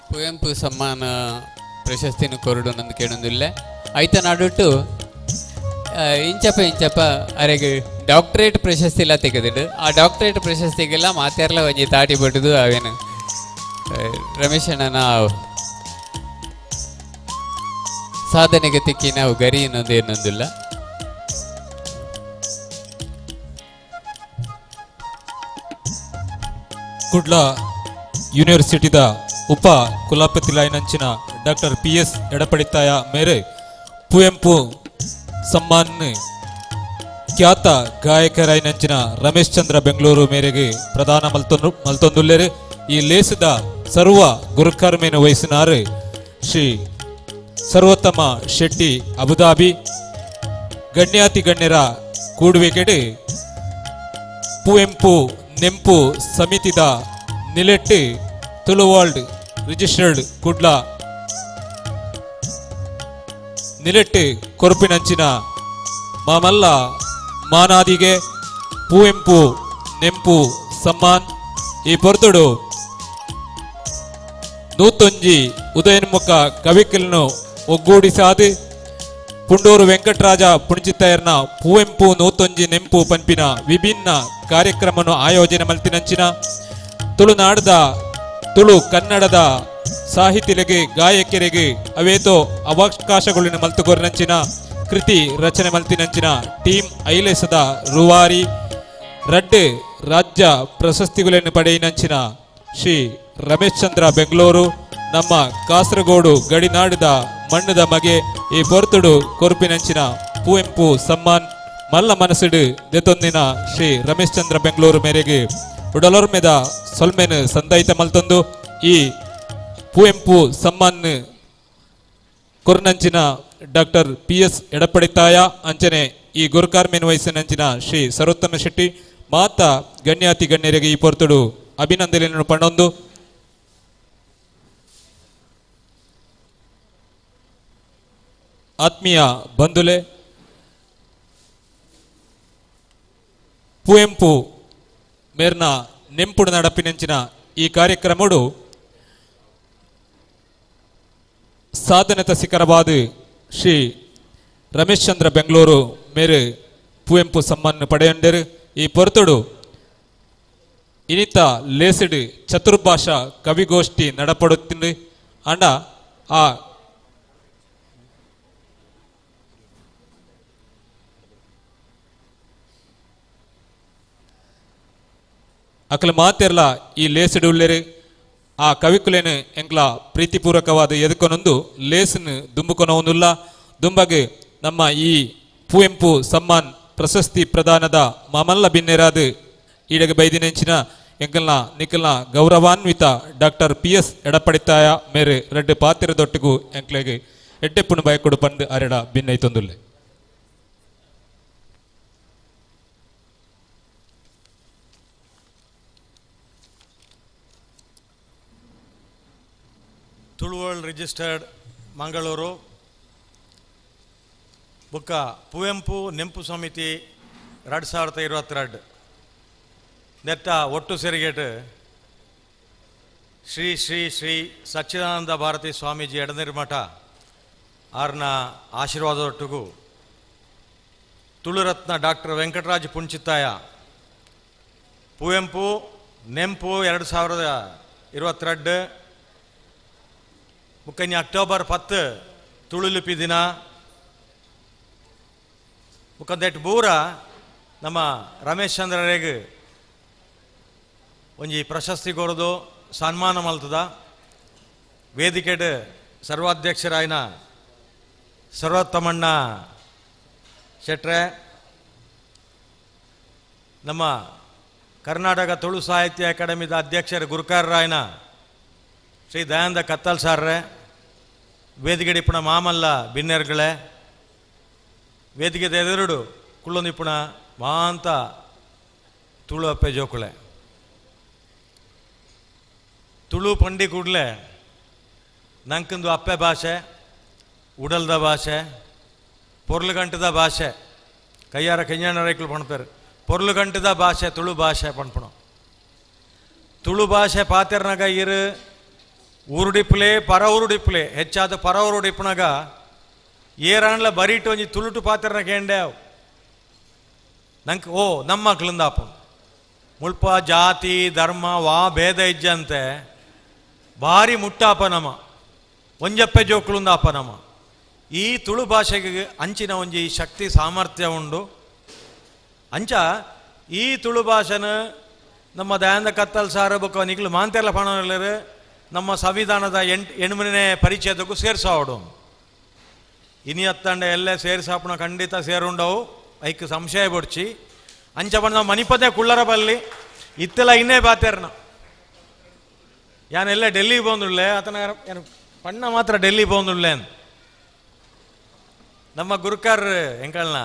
ಕುವೆಂಪು ಸಮ್ಮಾನ ಪ್ರಶಸ್ತಿನ ಕೊರಡು ನಂದು ಕೇಳೊಂದಿಲ್ಲ. ಐತ ನಾಡುಟ್ಟು ಇಂಚಪ್ಪ ಇಂಚಪ್ಪ ಅರೆಗೆ ಡಾಕ್ಟರೇಟ್ ಪ್ರಶಸ್ತಿ ಎಲ್ಲ ತೆಗೆದಿಡು. ಆ ಡಾಕ್ಟರೇಟ್ ಪ್ರಶಸ್ತಿಗೆಲ್ಲ ಮಾತೆರ್ಲ ಒಂಜಿ ತಾಟಿ ಬಟ್ಟುದು ಅವೇನು ರಮೇಶ್ ಅಣ್ಣನ ಸಾಧನೆಗೆ ತಿಕ್ಕಿ ನಾವು ಗರಿ ಇನ್ನೊಂದು ಏನೊಂದಿಲ್ಲ. ಕುಡ್ಲ ಯೂನಿವರ್ಸಿಟಿದ ಉಪ ಕುಲಪತಿ ಲೈನಂಚಿನ ಡಾಕ್ಟರ್ ಪಿ ಎಸ್ ಎಡಪಡಿತಾಯ ಮೇರೆ ಕುವೆಂಪು ಸಮ್ಮಾನ್ ಖ್ಯಾತ ಗಾಯಕರಾಯಿನಂಚಿನ ರಮೇಶ್ ಚಂದ್ರ ಬೆಂಗಳೂರು ಮೇರೆಗೆ ಪ್ರಧಾನ ಮಲ್ತೊಂದುಲ್ಲೇರು. ಈ ಲೇಸದ ಸರ್ವ ಗುರುಕರ್ಮೇನು ವಹಿಸಿನಾರು ಶ್ರೀ ಸರ್ವೋತ್ತಮ ಶೆಟ್ಟಿ ಅಬುದಾಬಿ. ಗಣ್ಯಾತಿ ಗಣ್ಯರ ಕೂಡುವಿಕೆಡು ಕುವೆಂಪು ನೆಂಪು ಸಮಿತಿದ ನಿಲೆಟ್ಟು ತುಳು ವರ್ಲ್ಡ್ ರಿಜಿಸ್ಟರ್ಡ್ ಕುಡ್ಲ ನಿಲೆಟ್ಟು ಕೊರುಪಿನಂಚಿನ ಮಾಮಲ್ಲ ಮಾನಾದಿಗೆ ಕುವೆಂಪು ನೆಂಪು ಸಮ್ಮಾನ್. ಈ ಪೊರ್ತುಡು ನೂತೊಂಜಿ ಉದಯೋನ್ಮುಖ ಕವಿಕಲ್ನು ಒಗ್ಗೂಡಿಸಾದು ಪುಂಡೂರು ವೆಂಕಟರಾಜ ಪುಣಚಿತ್ತಯರ್ನ ಕುವೆಂಪು ನೂತೊಂಜಿ ನೆಂಪು ಪಂಪಿನ ವಿಭಿನ್ನ ಕಾರ್ಯಕ್ರಮವನ್ನು ಆಯೋಜನೆ ಮಲ್ತಿನಂಚಿನ ತುಳುನಾಡದ ತುಳು ಕನ್ನಡದ ಸಾಹಿತಿಗಳಿಗೆ ಗಾಯಕರಿಗೆ ಅವೇತೋ ಅವಕಾಶಗಳಿನ ಮಲ್ತುಕೊರ್ನಂಚಿನ ಕೃತಿ ರಚನೆ ಮಲ್ತಿನಂಚಿನ ಟೀಮ್ ಐಲೇಸದ ರೂವಾರಿ ರಡ್ಡು ರಾಜ್ಯ ಪ್ರಶಸ್ತಿಗಳನ್ನು ಪಡೆಯಿನಂಚಿನ ಶ್ರೀ ರಮೇಶ್ ಚಂದ್ರ ಬೆಂಗಳೂರು ನಮ್ಮ ಕಾಸರಗೋಡು ಗಡಿನಾಡದ ಮಣ್ಣದ ಮಗೆ ಈ ಪೊರ್ತುಡು ಕೊರ್ಪಿನಂಚಿನ ಕುವೆಂಪು ಸಮ್ಮಾನ್ ಮಲ್ಲ ಮನಸ್ಸುಡು ದೆತೊಂದಿನ ಶ್ರೀ ರಮೇಶ್ ಚಂದ್ರ ಬೆಂಗಳೂರು ಮೇರೆಗೆ ಉಡಲೊರ್ಮೆದ ಸೊಲ್ಮೆನು ಸಂದೈತ ಮಲ್ತೊಂದು ಈ ಕುವೆಂಪು ಸಮ್ಮಾನ್ ಕೊರ್ನಂಚಿನ ಡಾಕ್ಟರ್ ಪಿ ಎಸ್ ಎಡಪಡಿತಾಯ ಅಂಚನೆ ಈ ಗುರುಕಾರ್ಮೇನ್ ವಯಸ್ಸಿನಂಚಿನ ಶ್ರೀ ಸರೋತ್ತಮ ಶೆಟ್ಟಿ ಮಾತ ಗಣ್ಯಾತಿ ಗಣ್ಯರಿಗೆ ಈ ಪೊರ್ತುಡು ಅಭಿನಂದನೆಯನ್ನು ಪಣೊಂದು ಆತ್ಮೀಯ ಬಂಧುಲೆ ಕುವೆಂಪು ಮೇರ್ನ ನೆಂಪುಡು ನಡಪಿನಂಚಿನ ಈ ಕಾರ್ಯಕ್ರಮಡು ಸಾಧನೆತ ಶಿಖರವಾದ ಶ್ರೀ ರಮೇಶ್ ಚಂದ್ರ ಬೆಂಗಳೂರು ಮೇರು ಕುವೆಂಪು ಸಮ್ಮಾನ್ ಪಡೆಯೊಂಡರು. ಈ ಪೊರ್ತುಡು ಇನಿತ ಲೇಸಿಡು ಚತುರ್ಭಾಷಾ ಕವಿಗೋಷ್ಠಿ ನಡಪಡುತ್ತಿಂಡು. ಅಂಡ ಆ ಅಕಲ ಮಾತೆರ್ಲ ಈ ಲೇಸಿಡು ಉಳ್ಳೇರು ಆ ಕವಿಕುಲೇನು ಎಂಕ್ಲ ಪ್ರೀತಿಪೂರ್ವಕವಾದ ಎದುಕೊನೊಂದು ಲೇಸನ್ನು ದುಂಬುಕೊನೊಂದುಲ್ಲ. ದುಂಬಗೆ ನಮ್ಮ ಈ ಕುವೆಂಪು ಸಮ್ಮಾನ್ ಪ್ರಶಸ್ತಿ ಪ್ರದಾನದ ಮಾಮಲ್ಲ ಬಿನ್ನೆರಾದ ಈಡಗ ಬೈದಿನೆಂಚಿನ ಎಂಕಲ್ನ ನಿಕಲ್ನ ಗೌರವಾನ್ವಿತ ಡಾಕ್ಟರ್ ಪಿ ಎಸ್ ಎಡಪಡಿತಾಯ ಮೇರೆ ರಡ್ಡು ಪಾತಿರದೊಟ್ಟಿಗೂ ಎಂಕ್ಲೆಗೆ ಎಡ್ಡೆಪ್ಪುನು ಬಯಕೊಡು ಪಂದು ಅರೆಡ ಬಿನ್ನೈತೊಂದುಲ್ಲೆ. ತುಳುವರ್ಲ್ಡ್ ರಿಜಿಸ್ಟರ್ಡ್ ಮಂಗಳೂರು ಬುಕ್ಕ ಕುವೆಂಪು ನೆಂಪು ಸಮಿತಿ 2022 ನೆತ್ತ ಒಟ್ಟು ಸೆರಿಗೇಟ್ ಶ್ರೀ ಶ್ರೀ ಶ್ರೀ ಸಚ್ಚಿದಾನಂದ ಭಾರತಿ ಸ್ವಾಮೀಜಿ ಎಡನಿರ್ಮಠ ಆರ್ನ ಆಶೀರ್ವಾದದೊಟ್ಟಿಗೂ ತುಳುರತ್ನ ಡಾಕ್ಟರ್ ವೆಂಕಟರಾಜ್ ಪುಂಚಿತ್ತಾಯ ಕುವೆಂಪು ನೆಂಪು 2022 ಬುಕ್ಕನಿ ಅಕ್ಟೋಬರ್ 10 ತುಳುಲಿಪಿ ದಿನ. ಬುಕ್ಕಂದೆಟ್ ಬೂರ ನಮ್ಮ ರಮೇಶ್ ಚಂದ್ರರೇಗ್ ಒಂಜಿ ಪ್ರಶಸ್ತಿ ಕೊರದು ಸನ್ಮಾನ ಮಲ್ತದ. ವೇದಿಕೆಡ್ ಸರ್ವಾಧ್ಯಕ್ಷರಾಯಿನ ಸರ್ವೋತ್ತಮಣ್ಣ ಶೆಟ್ರೆ, ನಮ್ಮ ಕರ್ನಾಟಕ ತುಳು ಸಾಹಿತ್ಯ ಅಕಾಡೆಮಿದ ಅಧ್ಯಕ್ಷರು ಗುರುಕಾರರಾಯನ ಶ್ರೀ ದಯಾನಂದ ಕತ್ತಲ್ ಸಾರ್ರೆ, ವೇದಿಕೆಡಿಪ್ಪುಣ ಮಾಮಲ್ಲ ಬಿನ್ನೆರ್ಗಳೇ, ವೇದಿಕೆದ ಎದುರುಡು ಕುಳ್ಳೊಂದಿಪ್ಪುಣ ಮಾಂತ ತುಳು ಅಪ್ಪೆ ಜೋಕುಳೆ. ತುಳು ಪಂಡಿ ಕೂಡಲೇ ನಂಕಂದು ಅಪ್ಪೆ ಭಾಷೆ, ಉಡಲ್ದ ಭಾಷೆ, ಪೊರ್ಲುಗಂಟದ ಭಾಷೆ, ಕೈಯಾರ ಕೆಂಜಾಣ ರೈಕುಲು ಪಣ್ಪೇರು ಪೊರ್ಲುಗಂಟದ ಭಾಷೆ ತುಳು ಭಾಷೆ ಪಣ್ಪಣು. ತುಳು ಭಾಷೆ ಪಾತೆರ್ನಾಗ ಇರು ಊರುಡಿಪ್ಪುಲೆ ಪರ ಊರುಡಿಪ್ಪುಲೆ ಹೆಚ್ಚಾದ ಪರ ಊರುಡಿಪ್ಪುನಾಗ ಏರಾಂಡ್ಲ ಬರೀಟು ಒಂಜಿ ತುಳುಟು ಪಾತೆರ್ನ ಕೇಂಡೆ ನಂಗೆ ಓ ನಮ್ಮ ಮಕ್ಳಿಂದಾಪು ಮುಲ್ಪ ಜಾತಿ ಧರ್ಮ ವಾ ಭೇದ ಇಜ್ಜಂತೆ ಭಾರಿ ಮುಟ್ಟಾಪ ನಮ ಒಂಜಪ್ಪೆ ಜೋಕ್ಲುಂದಾಪ ನಮ. ಈ ತುಳು ಭಾಷೆಗೆ ಅಂಚಿನ ಒಂಜಿ ಶಕ್ತಿ ಸಾಮರ್ಥ್ಯ ಉಂಡು. ಅಂಚ ಈ ತುಳು ಭಾಷೆನ ನಮ್ಮ ದಯಾನಂದ ಕತ್ತಲ್ ಸಾರ ಬೊಕ್ಕ ನಿಕ್ಲು ಮಾಂತೆರ್ಲ ಪಣೋರ್ಲೆರ್ ನಮ್ಮ ಸಂವಿಧಾನದ 8ನೇ ಪರಿಚ್ಛೇದಕ್ಕೂ ಸೇರ್ಸಾವಡು. ಇನಿ ಅತ್ತಂಡ ಎಲ್ಲೇ ಸೇರ್ಸಾಪಣ ಖಂಡಿತ ಸೇರುಂಡವು, ಐಕ್ ಸಂಶಯ ಬೊಡ್ಚಿ. ಅಂಚ ಪಂಡ ಮಣಿಪದೆ ಕುಳ್ಳರ ಬಲ್ಲಿ ಇತ್ತೆಲ್ಲ ಇನ್ನೇ ಬಾತೇರ್ನ ಯಾನೆಲ್ಲ ಡೆಲ್ಲಿ ಬಂದುಳ್ಳೆ ಆತನ ಪಣ್ಣ ಮಾತ್ರ ಡೆಲ್ಲಿ ಬಂದುಳ್ಳೆ. ನಮ್ಮ ಗುರುಕಾರ್ ಎಂಕಲ್ನ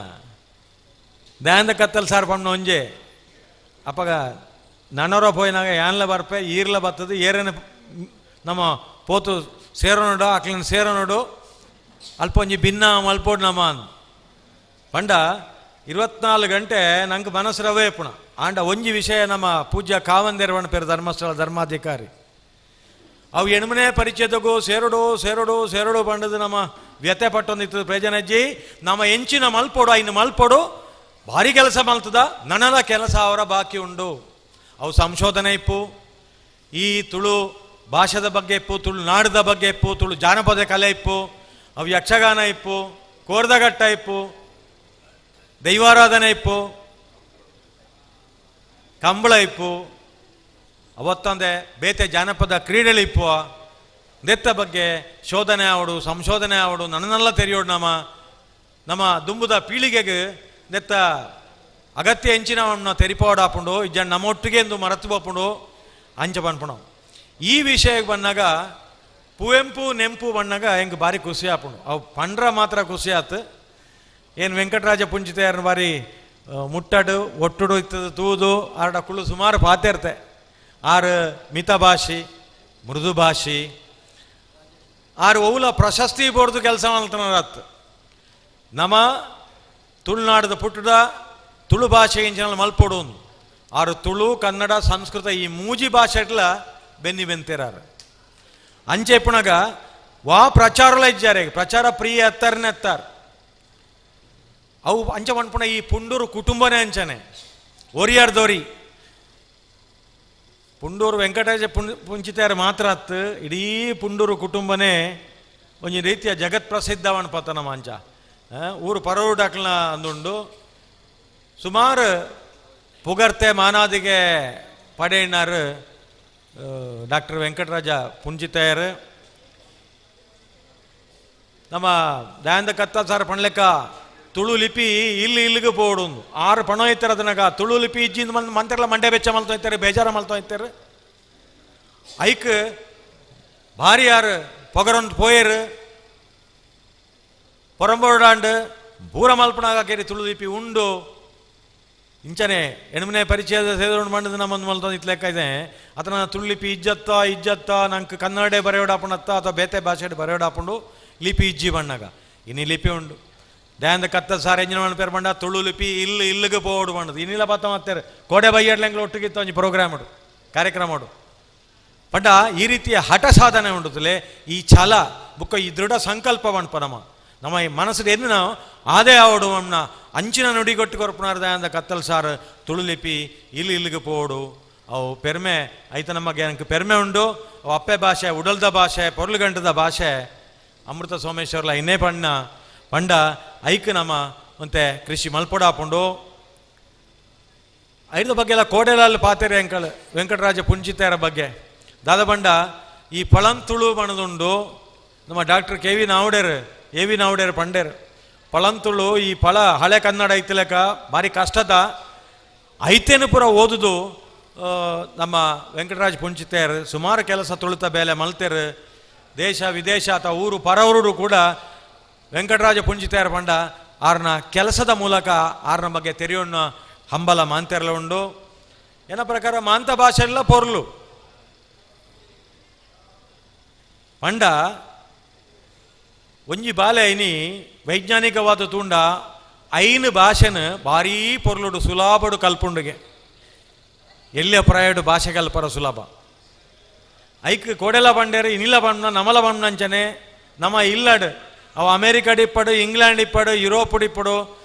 ದಯಾನಂದ ಕತ್ತಲ್ ಸಾರ್ ಪಣ್ಣ ಒಂಜೆ ಅಪ್ಪಗ ನನರ ಪೋಯಿನಾಗ ಯಾನ್ಲ ಬರ್ಪೆ ಈರ್ಲ ಬರ್ತದೆ ಏರೇನ ನಮ್ಮ ಪೋತು ಸೇರೋನೋಡು ಅಕ್ಲಿನ ಸೇರೋನೋಡು ಅಲ್ಪ ಒಂಜಿ ಭಿನ್ನ ಮಲ್ಪೋಡು ನಮ್ಮ ಪಂಡ 24 ಗಂಟೆ ನಂಗೆ ಮನಸ್ಸು ರವೇ ಪುಣ. ಆಂಡ ಒಂಜಿ ವಿಷಯ ನಮ್ಮ ಪೂಜ್ಯ ಕಾವಂದೇರವಣ ಪೇರು ಧರ್ಮಸ್ಥಳ ಧರ್ಮಾಧಿಕಾರಿ ಅವು ಎಣ್ಮನೆ ಪರಿಚಯದಗೂ ಸೇರೋಡು ಸೇರೋಡು ಸೇರೋಡು ಬಂಡದು ನಮ್ಮ ವ್ಯಥೆ ಪಟ್ಟೊಂದಿತ್ತು ಪ್ರಯೋಜನಜ್ಜಿ. ನಮ್ಮ ಎಂಚಿನ ಮಲ್ಪೋಡು ಐನು ಮಲ್ಪೋಡು ಭಾರಿ ಕೆಲಸ ಮಲ್ತದ ನನಲ ಕೆಲಸ ಅವರ ಬಾಕಿ ಉಂಡು. ಅವು ಸಂಶೋಧನೆ ಇಪ್ಪು, ಈ ತುಳು ಭಾಷೆದ ಬಗ್ಗೆ ಇಪ್ಪು, ತುಳು ನಾಡದ ಬಗ್ಗೆ ಇಪ್ಪು, ತುಳು ಜಾನಪದ ಕಲೆ ಇಪ್ಪು, ಅವು ಯಕ್ಷಗಾನ ಇಪ್ಪು, ಕೋರ್ದಘಟ್ಟ ಇಪ್ಪು, ದೈವಾರಾಧನೆ ಇಪ್ಪು, ಕಂಬಳ ಇಪ್ಪು, ಅವತ್ತಂದೆ ಬೇತೆ ಜಾನಪದ ಕ್ರೀಡೆಗಳಿಪ್ಪು. ದೆತ್ತ ಬಗ್ಗೆ ಶೋಧನೆ ಆವಡು ಸಂಶೋಧನೆ ಆವಡು ನನ್ನನ್ನೆಲ್ಲ ತೆರೆಯೋಡು ನಮ್ಮ ನಮ್ಮ ದುಂಬುದ ಪೀಳಿಗೆಗೆ ದೆತ್ತ ಅಗತ್ಯ ಎಂಚಿನವನ್ನ ತೆರಿಪಾಡಾಪುಂಡು ಇಜ್ಜ ನಮ್ಮೊಟ್ಟಿಗೆ ಎಂದು ಮರತು ಬೋಪುಂಡು ಅಂಚ ಪನ್ಪುಣು. ಈ ವಿಷಯಕ್ಕೆ ಬಂದಾಗ ಪುವೆಂಪು ನೆಂಪು ಬಣ್ಣಾಗ ಹೆಂಗೆ ಭಾರಿ ಖುಷಿ ಆಪುಂಡು. ಅವು ಪಂಡ್ರ ಮಾತ್ರ ಖುಷಿ ಆತು. ಏನು ವೆಂಕಟರಾಜ ಪುಂಚಿತೆಯರ್ನ ಭಾರಿ ಮುಟ್ಟಡು ಒಟ್ಟುಡು ಇತ್ತದ ತೂದು ಆರಡ ಕುಳ್ಳು ಸುಮಾರು ಪಾತೆರ್ತೆ. ಆರು ಮಿತಭಾಷಿ ಮೃದುಭಾಷಿ ಆರು ಒವ್ಲ ಪ್ರಶಸ್ತಿ ಬೋರ್ದು ಕೆಲಸ ಮಾಡ್ತಾನರತ್. ನಮ್ಮ ತುಳುನಾಡದ ಪುಟ್ಟದ ತುಳು ಭಾಷೆ ಇಂಚಿನ ಮಲ್ಪೊಡು ಆರು ತುಳು ಕನ್ನಡ ಸಂಸ್ಕೃತ ಈ ಮೂಜಿ ಭಾಷೆಟ್ಲ ಬೆನ್ನಿ ಬೆಂತಿರಾರು. ಅಂಚೆ ಪುಣಗ ವಾ ಪ್ರಚಾರಲ ಇಜ್ಜಾರೆ ಪ್ರಚಾರ ಪ್ರಿಯ ಎತ್ತಾರನೆ ಎತ್ತಾರ ಅವು ಅಂಚ ಪನ್ಪುಣ ಈ ಪುಂಡೂರು ಕುಟುಂಬನೇ ಅಂಚನೆ ಒರಿಯಾರ್ ದೋರಿ ಪುಂಡೂರು ವೆಂಕಟೇಶ ಪುಂಚಿತಾರ ಮಾತ್ರ ಅತ್ತು ಇಡೀ ಪುಂಡೂರು ಕುಟುಂಬನೇ ಒಂಜಿ ರೀತಿಯ ಜಗತ್ ಪ್ರಸಿದ್ಧವನ್ ಪತನ ಮಾಂಚ ಊರು ಪರವೂರು ಡಾಕ್ಲನ ಅಂದುಂಡು ಸುಮಾರು ಪುಗರ್ತೆ ಮಾನಾದಿಗೆ ಪಡೆಯಿನಾರು ಡಾಕ್ಟರ್ ವೆಂಕಟರಾಜ ಪುಂಜಿತಾಯರು. ನಮ್ಮ ದಯಾನಂದ ಕತ್ತಲ್ ಸಾರ್ ಪಣ್ಲೆಕ್ಕ ತುಳು ಲಿಪಿ ಇಲ್ಲಿ ಇಲ್ಲಿಗೆ ಪೋಡು ಆರು ಪಣ ಇತ್ತಾರೆ ಅದನ್ನಾಗ ತುಳು ಲಿಪಿ ಇಜ್ಜಿಂದ ಮಂತೆಲ್ಲ ಮಂಡೆ ಬೆಚ್ಚ ಮಲ್ತೋ ಇತ್ತಾರೆ ಬೇಜಾರ ಮಲ್ತೋ ಇತ್ತಾರೆ. ಐಕ್ ಭಾರಿ ಯಾರು ಪೊಗರೊಂದು ಪೋಯರು ಪೊರಂಬೋಡಾಂಡು ಪೂರ ಮಲ್ಪನಾಗ ಕೇರಿ ತುಳು ಲಿಪಿ ಉಂಡು ಇಂಚನೆ ಎಣ್ಮನೆ ಪರಿಚಯದ ಸೇದೊಂಡು ಮಂಡದ ನಮ್ಮೊಂದು ಮಲ್ತೊಂದು ಇತ್ತು ಲೆಕ್ಕ ಇದೆ. ಆತನ ತುಳು ಲಿಪಿ ಇಜ್ಜತ್ತ ಇಜ್ಜತ್ತ ನಂಗೆ ಕನ್ನಡ ಬರೆಯೋಡಾಪುಂಡತ್ತ ಅಥವಾ ಬೇತೆ ಭಾಷೆ ಬರೆಯೋಡಾಪುಂಡು ಲಿಪಿ ಇಜ್ಜಿ ಬಣ್ಣಾಗ ಇನ್ನು ಲಿಪಿ ಉಂಡು. ದಯಾನಂದ ಕತ್ತಲ್ ಸಾರ್ ಎಂಜಿನ ಮಣ್ಣು ಪೇರು ಬಂಡ ತುಳು ಲಿಪಿ ಇಲ್ಲಿ ಇಲ್ಲಿಗೆ ಪೋಡು ಬಂಡದು ಇನ್ನಿಲ್ಲ ಪತ್ತ ಮತ್ತೆ ಕೋಡೆ ಬೈಯಡ್ಲೆಂಗ್ಲ ಒಟ್ಟಿಗಿತ್ತು ಒಂಜಿ ಪ್ರೋಗ್ರಾಮ್ ಉಂಡು ಕಾರ್ಯಕ್ರಮ ಉಂಡು. ಪಂಡ ಈ ರೀತಿಯ ಹಠ ಸಾಧನೆ ಉಂಡುತ್ತಲೇ ಈ ಛಲ ಬುಕ್ಕ ಈ ದೃಢ ಸಂಕಲ್ಪ ಪಣ್ಪ ನಮ್ಮ ನಮ್ಮ ಈ ಮನಸ್ಸು ಎನ್ನು ನಾವು ಆದೇ ಆವಡು ಅಣ್ಣ ಅಂಚಿನ ನುಡಿಗೊಟ್ಟು ಕೊರ್ಪುನಾರ್ ದಯಾನಂದ ಕತ್ತಲ್ ಸಾರ್ ತುಳು ಲಿಪಿ ಇಲ್ಲಿ ಇಲ್ಲಿಗೆ ಪೋಡು. ಅವು ಪೆರ್ಮೆ ಐತ ನಮಗೆ ನನಗೆ ಪೆರ್ಮೆ ಉಂಡು. ಅವು ಅಪ್ಪೆ ಭಾಷೆ, ಉಡಲ್ದ ಭಾಷೆ, ಪೊರ್ಲುಗಂಟದ ಭಾಷೆ. ಅಮೃತ ಸೋಮೇಶ್ವರ್ಲ ಇನ್ನೇ ಪಣ್ಣ ಪಂಡ ಐಕ್ ನಮ್ಮ ಒಂತೆ ಕೃಷಿ ಮಲ್ಪೊಡಾಪುಂಡು. ಐದ ಬಗ್ಗೆ ಎಲ್ಲ ಕೋಡೆಲಾಲ್ ಪಾತೆರೆ ಅಂಕಲ್ ವೆಂಕಟರಾಜ ಪುಂಚಿತೆಯರ ಬಗ್ಗೆ ದಾದ ಬಂಡ ಈ ಪಳಂತುಳು ಬಣದುಂಡು. ನಮ್ಮ ಡಾಕ್ಟರ್ ಕೆ ವಿ ನಾವುಡೇರು, ಎ ವಿ ನಾವುಡೇರು ಪಂಡೇರು ಪಳಂತುಳು ಈ ಫಳ ಹಳೆ ಕನ್ನಡ ಐತಿಲಕ ಭಾರಿ ಕಷ್ಟದ ಐತೇನು ಪೂರ ಓದುದು. ನಮ್ಮ ವೆಂಕಟರಾಜ ಪುಂಚಿತೆಯರು ಸುಮಾರು ಕೆಲಸ ತುಳುತ ಬೇಲೆ ಮಲ್ತೇರು. ದೇಶ ವಿದೇಶ ಅಥವಾ ಊರು ಪರವೂರು ಕೂಡ ವೆಂಕಟರಾಜ ಪುಂಚಿತೆಯರ ಪಂಡ ಆರ್ನ ಕೆಲಸದ ಮೂಲಕ ಆರ್ನ ಬಗ್ಗೆ ತೆರೆಯೋಣ ಹಂಬಲ ಮಾಂತೆರಲ ಉಂಡು. ಏನ ಪ್ರಕಾರ ಮಾಂತ ಭಾಷೆ ಎಲ್ಲ ಪೊರ್ಲು ಪಂಡ ಒಂಜಿ ಬಾಲೆ ಐನಿ ವೈಜ್ಞಾನಿಕವಾದ ತೂಂಡ ಐನು ಭಾಷೆನ ಭಾರೀ ಪೊರ್ಲುಡು ಸುಲಭಡು ಕಲ್ಪುಂಡುಗೆ ಎಲ್ಲಿಯ ಪ್ರಾಯಡು ಭಾಷೆ ಕಲ್ಪರ ಸುಲಭ. ಐಕ್ ಕೋಡೆಲ ಬಂಡೇರು ಇನಿಲ ಬಂಡ ನಮಲ ಬಂಡಂಚನೆ ನಮ್ಮ ಇಲ್ಲಡು ಅವು ಅಮೇರಿಕಾಡ್ ಇಪ್ಪಡು, ಇಂಗ್ಲೆಂಡ್ ಇಪ್ಪಡು, ಯುರೋಪ್ ಇಪ್ಪಡು,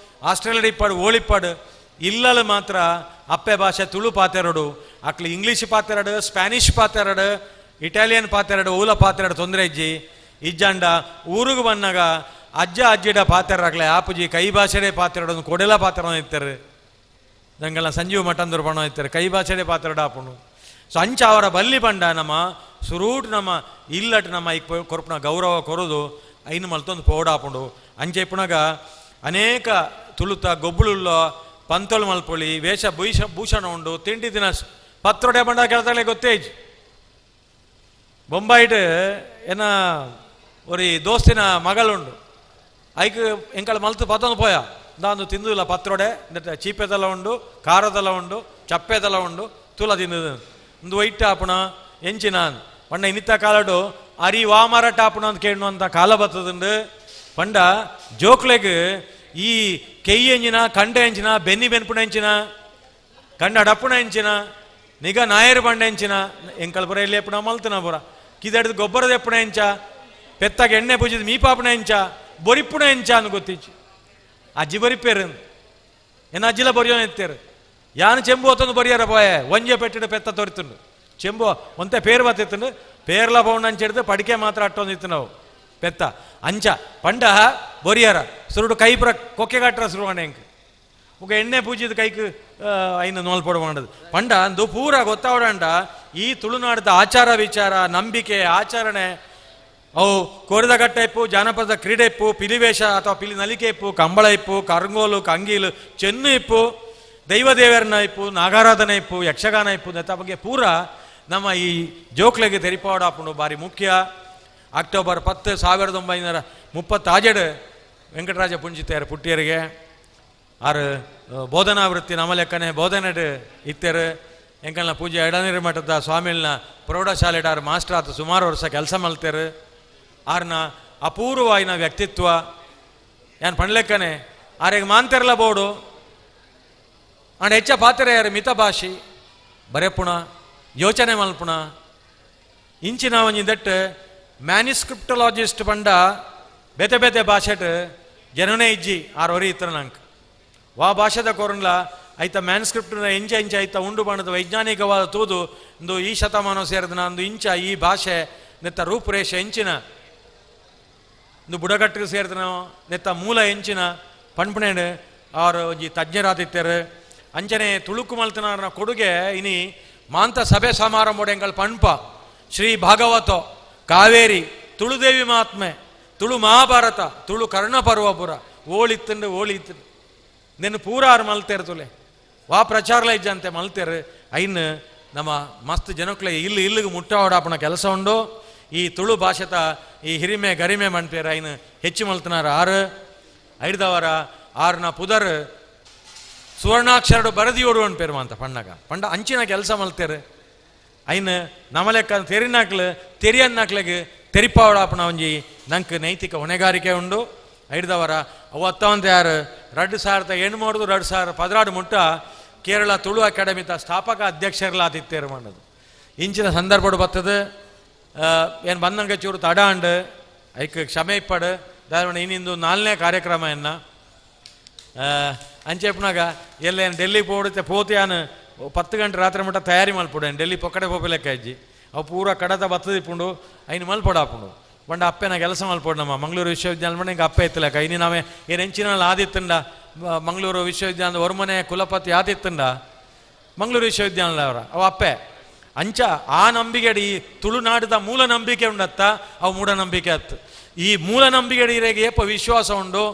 ಆಸ್ಟ್ರೇಲಿಯಾ ಇಪ್ಪಡು, ಓಳಿಪ್ಪಡು ಇಲ್ಲಲು ಮಾತ್ರ ಅಪ್ಪೆ ಭಾಷೆ ತುಳು ಪಾತೆರಡು. ಅಕ್ಲು ಇಂಗ್ಲೀಷ್ ಪಾತೆರಡು, ಸ್ಪ್ಯಾನಿಷ್ ಪಾತೆರಡು, ಇಟಾಲಿಯನ್ ಪಾತೆರಡು, ಊಲ ಪಾತೆರಡು ತೊಂದರೆ ಇಜ್ಜಿ. ಇಜ್ಜಂಡ ಊರಿಗೆ ಬಂದಾಗ ಅಜ್ಜ ಅಜ್ಜಿಡ ಪಾತೆರಾಗ್ಲೆ ಆಪುಜಿ ಕೈ ಭಾಷೆಡೇ ಪಾತೆರಡು ಕೊಡೆಲ ಪಾತೆರ ಇತ್ತಾರೆ. ನಂಗೆಲ್ಲ ಸಂಜೀವ್ ಮಠಂದೂರು ಬಣ್ಣ ಇತ್ತಾರೆ ಕೈ ಭಾಷೆಡೇ ಪಾತೆರಡು ಆಪುಂಡು. ಸೊ ಅಂಚ ಅವರ ಬಲ್ಲಿ ಬಂಡ ನಮ್ಮ ಸುರೂಟ್ ನಮ್ಮ ಇಲ್ಲಟ್ ನಮ್ಮ ಈ ಕೊರ್ಪುನ ಗೌರವ ಕೊರೋದು ಐನು ಮಲ್ತೊಂದು ಪೋಡಾಪುಂಡು. ಅಂಚೆ ಇಪ್ಪುನಾಗ ಅನೇಕ ತುಳುತ ಗೊಬ್ಬಳುಲ್ಲ ಪಂತೊಳು ಮಲ್ಪೊಳಿ ವೇಷ ಭೂಷಣ ಉಂಡು, ತಿಂಡಿ ದಿನ ಪತ್ರೊಡೆ ಬಂಡ ಕೆಲಸಗಳೇ ಗೊತ್ತೇ ಇಜ್ಜಿ. ಬೊಂಬಾಯಿಟ್ ಏನ ಒರಿ ದೋಸ್ತಿನ ಮಗಳುಂಡು ಐಕ್ ಎಂಕಳ ಮಲ್ತು ಪತ್ತೊಂದು ಪೋಯ ದಾಂದು ತಿಂದುಲ್ಲ ಪತ್ರೊಡೆ ಚೀಪೆದೆಲ್ಲ ಉಂಡು, ಖಾರದೆಲ್ಲ ಉಂಡು, ಚಪ್ಪೆದೆಲ್ಲ ಉಂಡು, ತುಲ ತಿಂದು ಒಂದು ವೈಟ್ ಆಪುಣ ಎಂಚಿನ ಪಂಡ ಇನ್ನಿತ್ತ ಕಾಲಡು ಅರಿ ವಾಮರಟ ಆಪುಣ ಅಂತ ಕೇಳುವಂಥ ಕಾಲ ಬತ್ತದುಂಡು. ಪಂಡ ಜೋಕ್ಲೆಗ್ ಈ ಕೆಯ್ಯಿ ಎಂಜಿನ, ಕಂಡ ಎಂಚಿನ, ಬೆನ್ನಿ ಬೆನ್ಪುಣ ಎಂಚಿನ, ಕಂಡ ಡಪ್ಪುಣ ಎಂಚಿನ, ನಿಗ ನಾಯರು ಬಂಡ ಎಂಚಿನ ಎಂಕಲ್ ಪುರ ಎಲ್ಲಿ ಎಪ್ಪುಣ ಮಲ್ತನ ಪುರ ಕಿದಡ್ದು ಗೊಬ್ಬರದ ಎಪ್ಪುಣ ಎಂಚ, ಪೆತ್ತಾಗ ಎಣ್ಣೆ ಪೂಜಿದ ಮೀಪಾಪುಣ ಎಂಚ, ಬೊರಿಪ್ಪುಣ ಎಂಚ ಅನ್ನು ಗೊತ್ತಿಚ್ಚು. ಅಜ್ಜಿ ಬರಿಪೇರು ಏನ ಅಜ್ಜಿಲ ಬೊರಿಯೋನ ಎತ್ತೇರು ಯಾನು ಚೆಂಬು ಹೊತ್ತೊಂದು ಬರಿಯಾರ ಪೋಯೆ ಒಂಜೆ ಪೆಟ್ಟಿಡು ಪೆತ್ತ ತೊರಿತುಂಡು ಚೆಂಬು ಒಂತೆ ಪೇರು ಬತ್ತಿತ್ತುಂಡು ಪೇರ್ಲ ಪೌಂಡ್ ಅಂಚಿಡ್ದು ಪಡಿಕೆ ಮಾತ್ರ ಅಟ್ಟೊಂದು ಇತ್ತು ನಾವು ಪೆತ್ತ ಅಂಚ ಪಂಡ ಬೊರಿಯಾರ ಸುರುಡು ಕೈ ಪುರ ಕೊಕ್ಕೆ ಕಟ್ಟರ ಸುರುವಾಣ ಎಂಕ್ ಮುಗ ಎಣ್ಣೆ ಪೂಜಿದ ಕೈಕ್ ಐನು ನೋಲ್ಪೊಡು ಮಾಡೋದು ಪಂಡ ಅಂದು ಪೂರ ಗೊತ್ತಾವಡಂಡ ಈ ತುಳುನಾಡದ ಆಚಾರ ವಿಚಾರ ನಂಬಿಕೆ ಆಚರಣೆ ಅವು ಕೋರಿದ ಗಟ್ಟ ಇಪ್ಪು, ಜಾನಪದ ಕ್ರೀಡೆ ಇಪ್ಪು, ಪಿಲಿವೇಷ ಅಥವಾ ಪಿಲಿ ನಲಿಕೆ ಇಪ್ಪು, ಕಂಬಳ ಇಪ್ಪು, ಕರಂಗೋಲು ಕಂಗೀಲು ಚೆನ್ನು ಇಪ್ಪು, ದೈವ ದೇವರನ್ನ ಇಪ್ಪು, ನಾಗಾರಾಧನೆ ಇಪ್ಪು, ಯಕ್ಷಗಾನ ಇಪ್ಪು ನೆತ್ತ ಬಗ್ಗೆ ಪೂರ ನಮ್ಮ ಈ ಜೋಕ್ಲೆಗೆ ತೆರಿಪಾಡಾಪುಂಡು ಭಾರಿ ಮುಖ್ಯ. ಅಕ್ಟೋಬರ್ 10 1936 ವೆಂಕಟರಾಜ ಪುಂಜಿತೆಯರು ಪುಟ್ಟಿಯರಿಗೆ ಆರು ಬೋಧನಾ ವೃತ್ತಿ ನಮ್ಮ ಲೆಕ್ಕನೆ ಬೋಧನೆ ಇತ್ತೇರು. ಎಂಕಲ್ನ ಪೂಜೆ ಎಡನೀರು ಮಠದ ಸ್ವಾಮಿಲ್ನ ಪ್ರೌಢಶಾಲೆ ಆರು ಮಾಸ್ಟರ್ ಆತ ಸುಮಾರು ವರ್ಷ ಕೆಲಸ ಮಲ್ತೇರು. ಆರ್ನ ಅಪೂರ್ವವಾಯಿನ ವ್ಯಕ್ತಿತ್ವ ಯಾನ್ ಪಣ್ಲೆಕ್ಕನೆ ಆರೆಗೆ ಮಾಂತೆರ್ಲ ಬೋಡು ಅಂಡ್ ಹೆಚ್ಚ ಪಾತ್ರೆ ಯಾರು ಮಿತಭಾಷಿ ಬರೆಪುಣ ಯೋಚನೆ ಮಲ್ಪುಣ ಇಂಚಿನ ಒಂಜಿ that ಮ್ಯಾನ್ಯುಸ್ಕ್ರಿಪ್ಟೊಲಾಜಿಸ್ಟ್ ಪಂಡ ಬೇತೆ ಬೇತೆ ಭಾಷೆಟ್ ಜನನೇ ಇಜ್ಜಿ ಆರು ಒರಿ ಇತ್ರ ನಂಗೆ ವಾ ಭಾಷೆದ ಕೊರನ್ಲ ಐತ ಮ್ಯಾನ್ಸ್ಕ್ರಿಪ್ಟ್ನ ಎಂಚ ಎಂಚ ಐತ ಉಂಡು ಬಣ್ಣದ ವೈಜ್ಞಾನಿಕವಾದ ತೂದು ಒಂದು ಈ ಶತಮಾನ ಸೇರಿದ ಒಂದು ಇಂಚ ಈ ಭಾಷೆ ನೆತ್ತ ರೂಪುರೇಷೆ ಎಂಚಿನ ಒಂದು ಬುಡಕಟ್ಟಿಗೆ ಸೇರಿದ ನೆತ್ತ ಮೂಲ ಎಂಚಿನ ಪಣ್ಪಣೆಡು ಅವರು ಒಂಜಿ ತಜ್ಞರಾದಿತ್ತಾರೆ. ಅಂಚನೆ ತುಳುಕು ಮಲ್ತನಾರನ ಕೊಡುಗೆ ಇನಿ ಮಾಂತ ಸಭೆ ಸಮಾರಂಭ ಎಂಕಲ್ ಪಣ್ಪ ಶ್ರೀ ಭಾಗವತ ಕಾವೇರಿ ತುಳುದೇವಿ ಮಹಾತ್ಮೆ ತುಳು ಮಹಾಭಾರತ ತುಳು ಕರ್ಣಪರ್ವಪುರ ಓಳಿತ್ತಂಡು ಓಳಿತ್ತು ನಿನ್ನ ಪೂರ ಆರು ಮಲ್ತೇರು ತುಲೆ ವಾ ಪ್ರಚಾರಲ ಇಜ್ಜಂತೆ ಮಲ್ತೇರು ಐನ್ ನಮ್ಮ ಮಸ್ತ್ ಜನಕ್ಲೆ ಇಲ್ಲಿ ಇಲ್ಲಿಗೆ ಮುಟ್ಟಾವಡಾಪಣ ಕೆಲಸ ಉಂಡು. ಈ ತುಳು ಭಾಷೆತ ಈ ಹಿರಿಮೆ ಗರಿಮೆ ಮಣ್ಪೇರು ಐನ್ ಹೆಚ್ಚು ಮಲ್ತನಾರ ಆರು ಐಡ್ದವರ ಆರ್ನ ಪುದರ್ ಸುವರ್ಣಾಕ್ಷರಡು ಬರದಿಯೋಡು ಅನ್ಪೇರು ಅಂತ ಪಣ್ಣಗ ಪಂಡ ಅಂಚಿನ ಕೆಲಸ ಮಲ್ತೇರು ಐನ್ ನಮಲೆಕ್ಕ ತೆರಿನಾಕ್ಲು ತೆರಿಯನ್ನಾಕ್ಲೆಗ್ ತೆರಿಪಾವಡಾಪಣ ಒಂಜಿ ನಂಕ್ ನೈತಿಕ ಹೊಣೆಗಾರಿಕೆ ಉಂಡು. ಐಡ್ದವರ ಅವು ಅತ್ತವಂತ ಯಾರು 2008 2016 ಮುಟ್ಟ ಕೇರಳ ತುಳು ಅಕಾಡೆಮಿತ ಸ್ಥಾಪಕ ಅಧ್ಯಕ್ಷರಲಾತಿತ್ತೇರು ಮಾಡೋದು ಇಂಚಿನ ಸಂದರ್ಭಡು ಬರ್ತದೆ. ಏನು ಬಂದಂಗೆ ಚೂರು ತಡ ಅಂಡು ಐಕ್ ಕ್ಷಮೆ ಇಪ್ಪಡು ದಾರಣ ಇನ್ನಿಂದು 4ನೇ ಕಾರ್ಯಕ್ರಮ ಎನ್ನ ಅಂಚೆಪ್ಪನಾಗ ಎಲ್ಲ ಏನು ಡೆಲ್ಲಿ ಪೋಡುತ್ತೆ ಪೋತಿಯಾನು 10 ಗಂಟೆ ರಾತ್ರಿ ಮಟ್ಟ ತಯಾರಿ ಮಲ್ಪೊಡು ಡೆಲ್ಲಿ ಪೊಕ್ಕಡೆ ಪೋಪೆ ಇಜ್ಜಿ ಅವು ಪೂರ ಕಡತ ಬತ್ತದಿಪ್ಪುಂಡು ಐನು ಮಲ್ಪೊಡು ಪಂಡ ಅಪ್ಪೆನ ಕೆಲಸ ಮಲ್ಪೊಡು ನಮ್ಮ ಮಂಗಳೂರು ವಿಶ್ವವಿದ್ಯಾಲಯ ಹಿಂಗೆ ಅಪ್ಪೆ ಇತ್ತಲಕ್ಕ ಇನಿ ನಾವೇ ಏನು ಹೆಂಚಿನಲ್ಲಿ ಆದಿತ್ತಂಡ ಮಂಗಳೂರು ವಿಶ್ವವಿದ್ಯಾಲಯದ ಹೊರಮನೆ ಕುಲಪತಿ ಆದಿತ್ತಂಡ ಮಂಗಳೂರು ವಿಶ್ವವಿದ್ಯಾಲಯ ಅವರ ಅವ ಅಪ್ಪೆ ಅಂಚ ಆ ನಂಬಿಕೆ ಈ ತುಳುನಾಡದ ಮೂಲ ನಂಬಿಕೆ ಉಂಡತ್ತ ಅವು ಮೂಢನಂಬಿಕೆ ಅತ್ತು ಈ ಮೂಲ ನಂಬಿಕೆ ಇರೆಗೆ ಏಪ ವಿಶ್ವಾಸ ಉಂಡು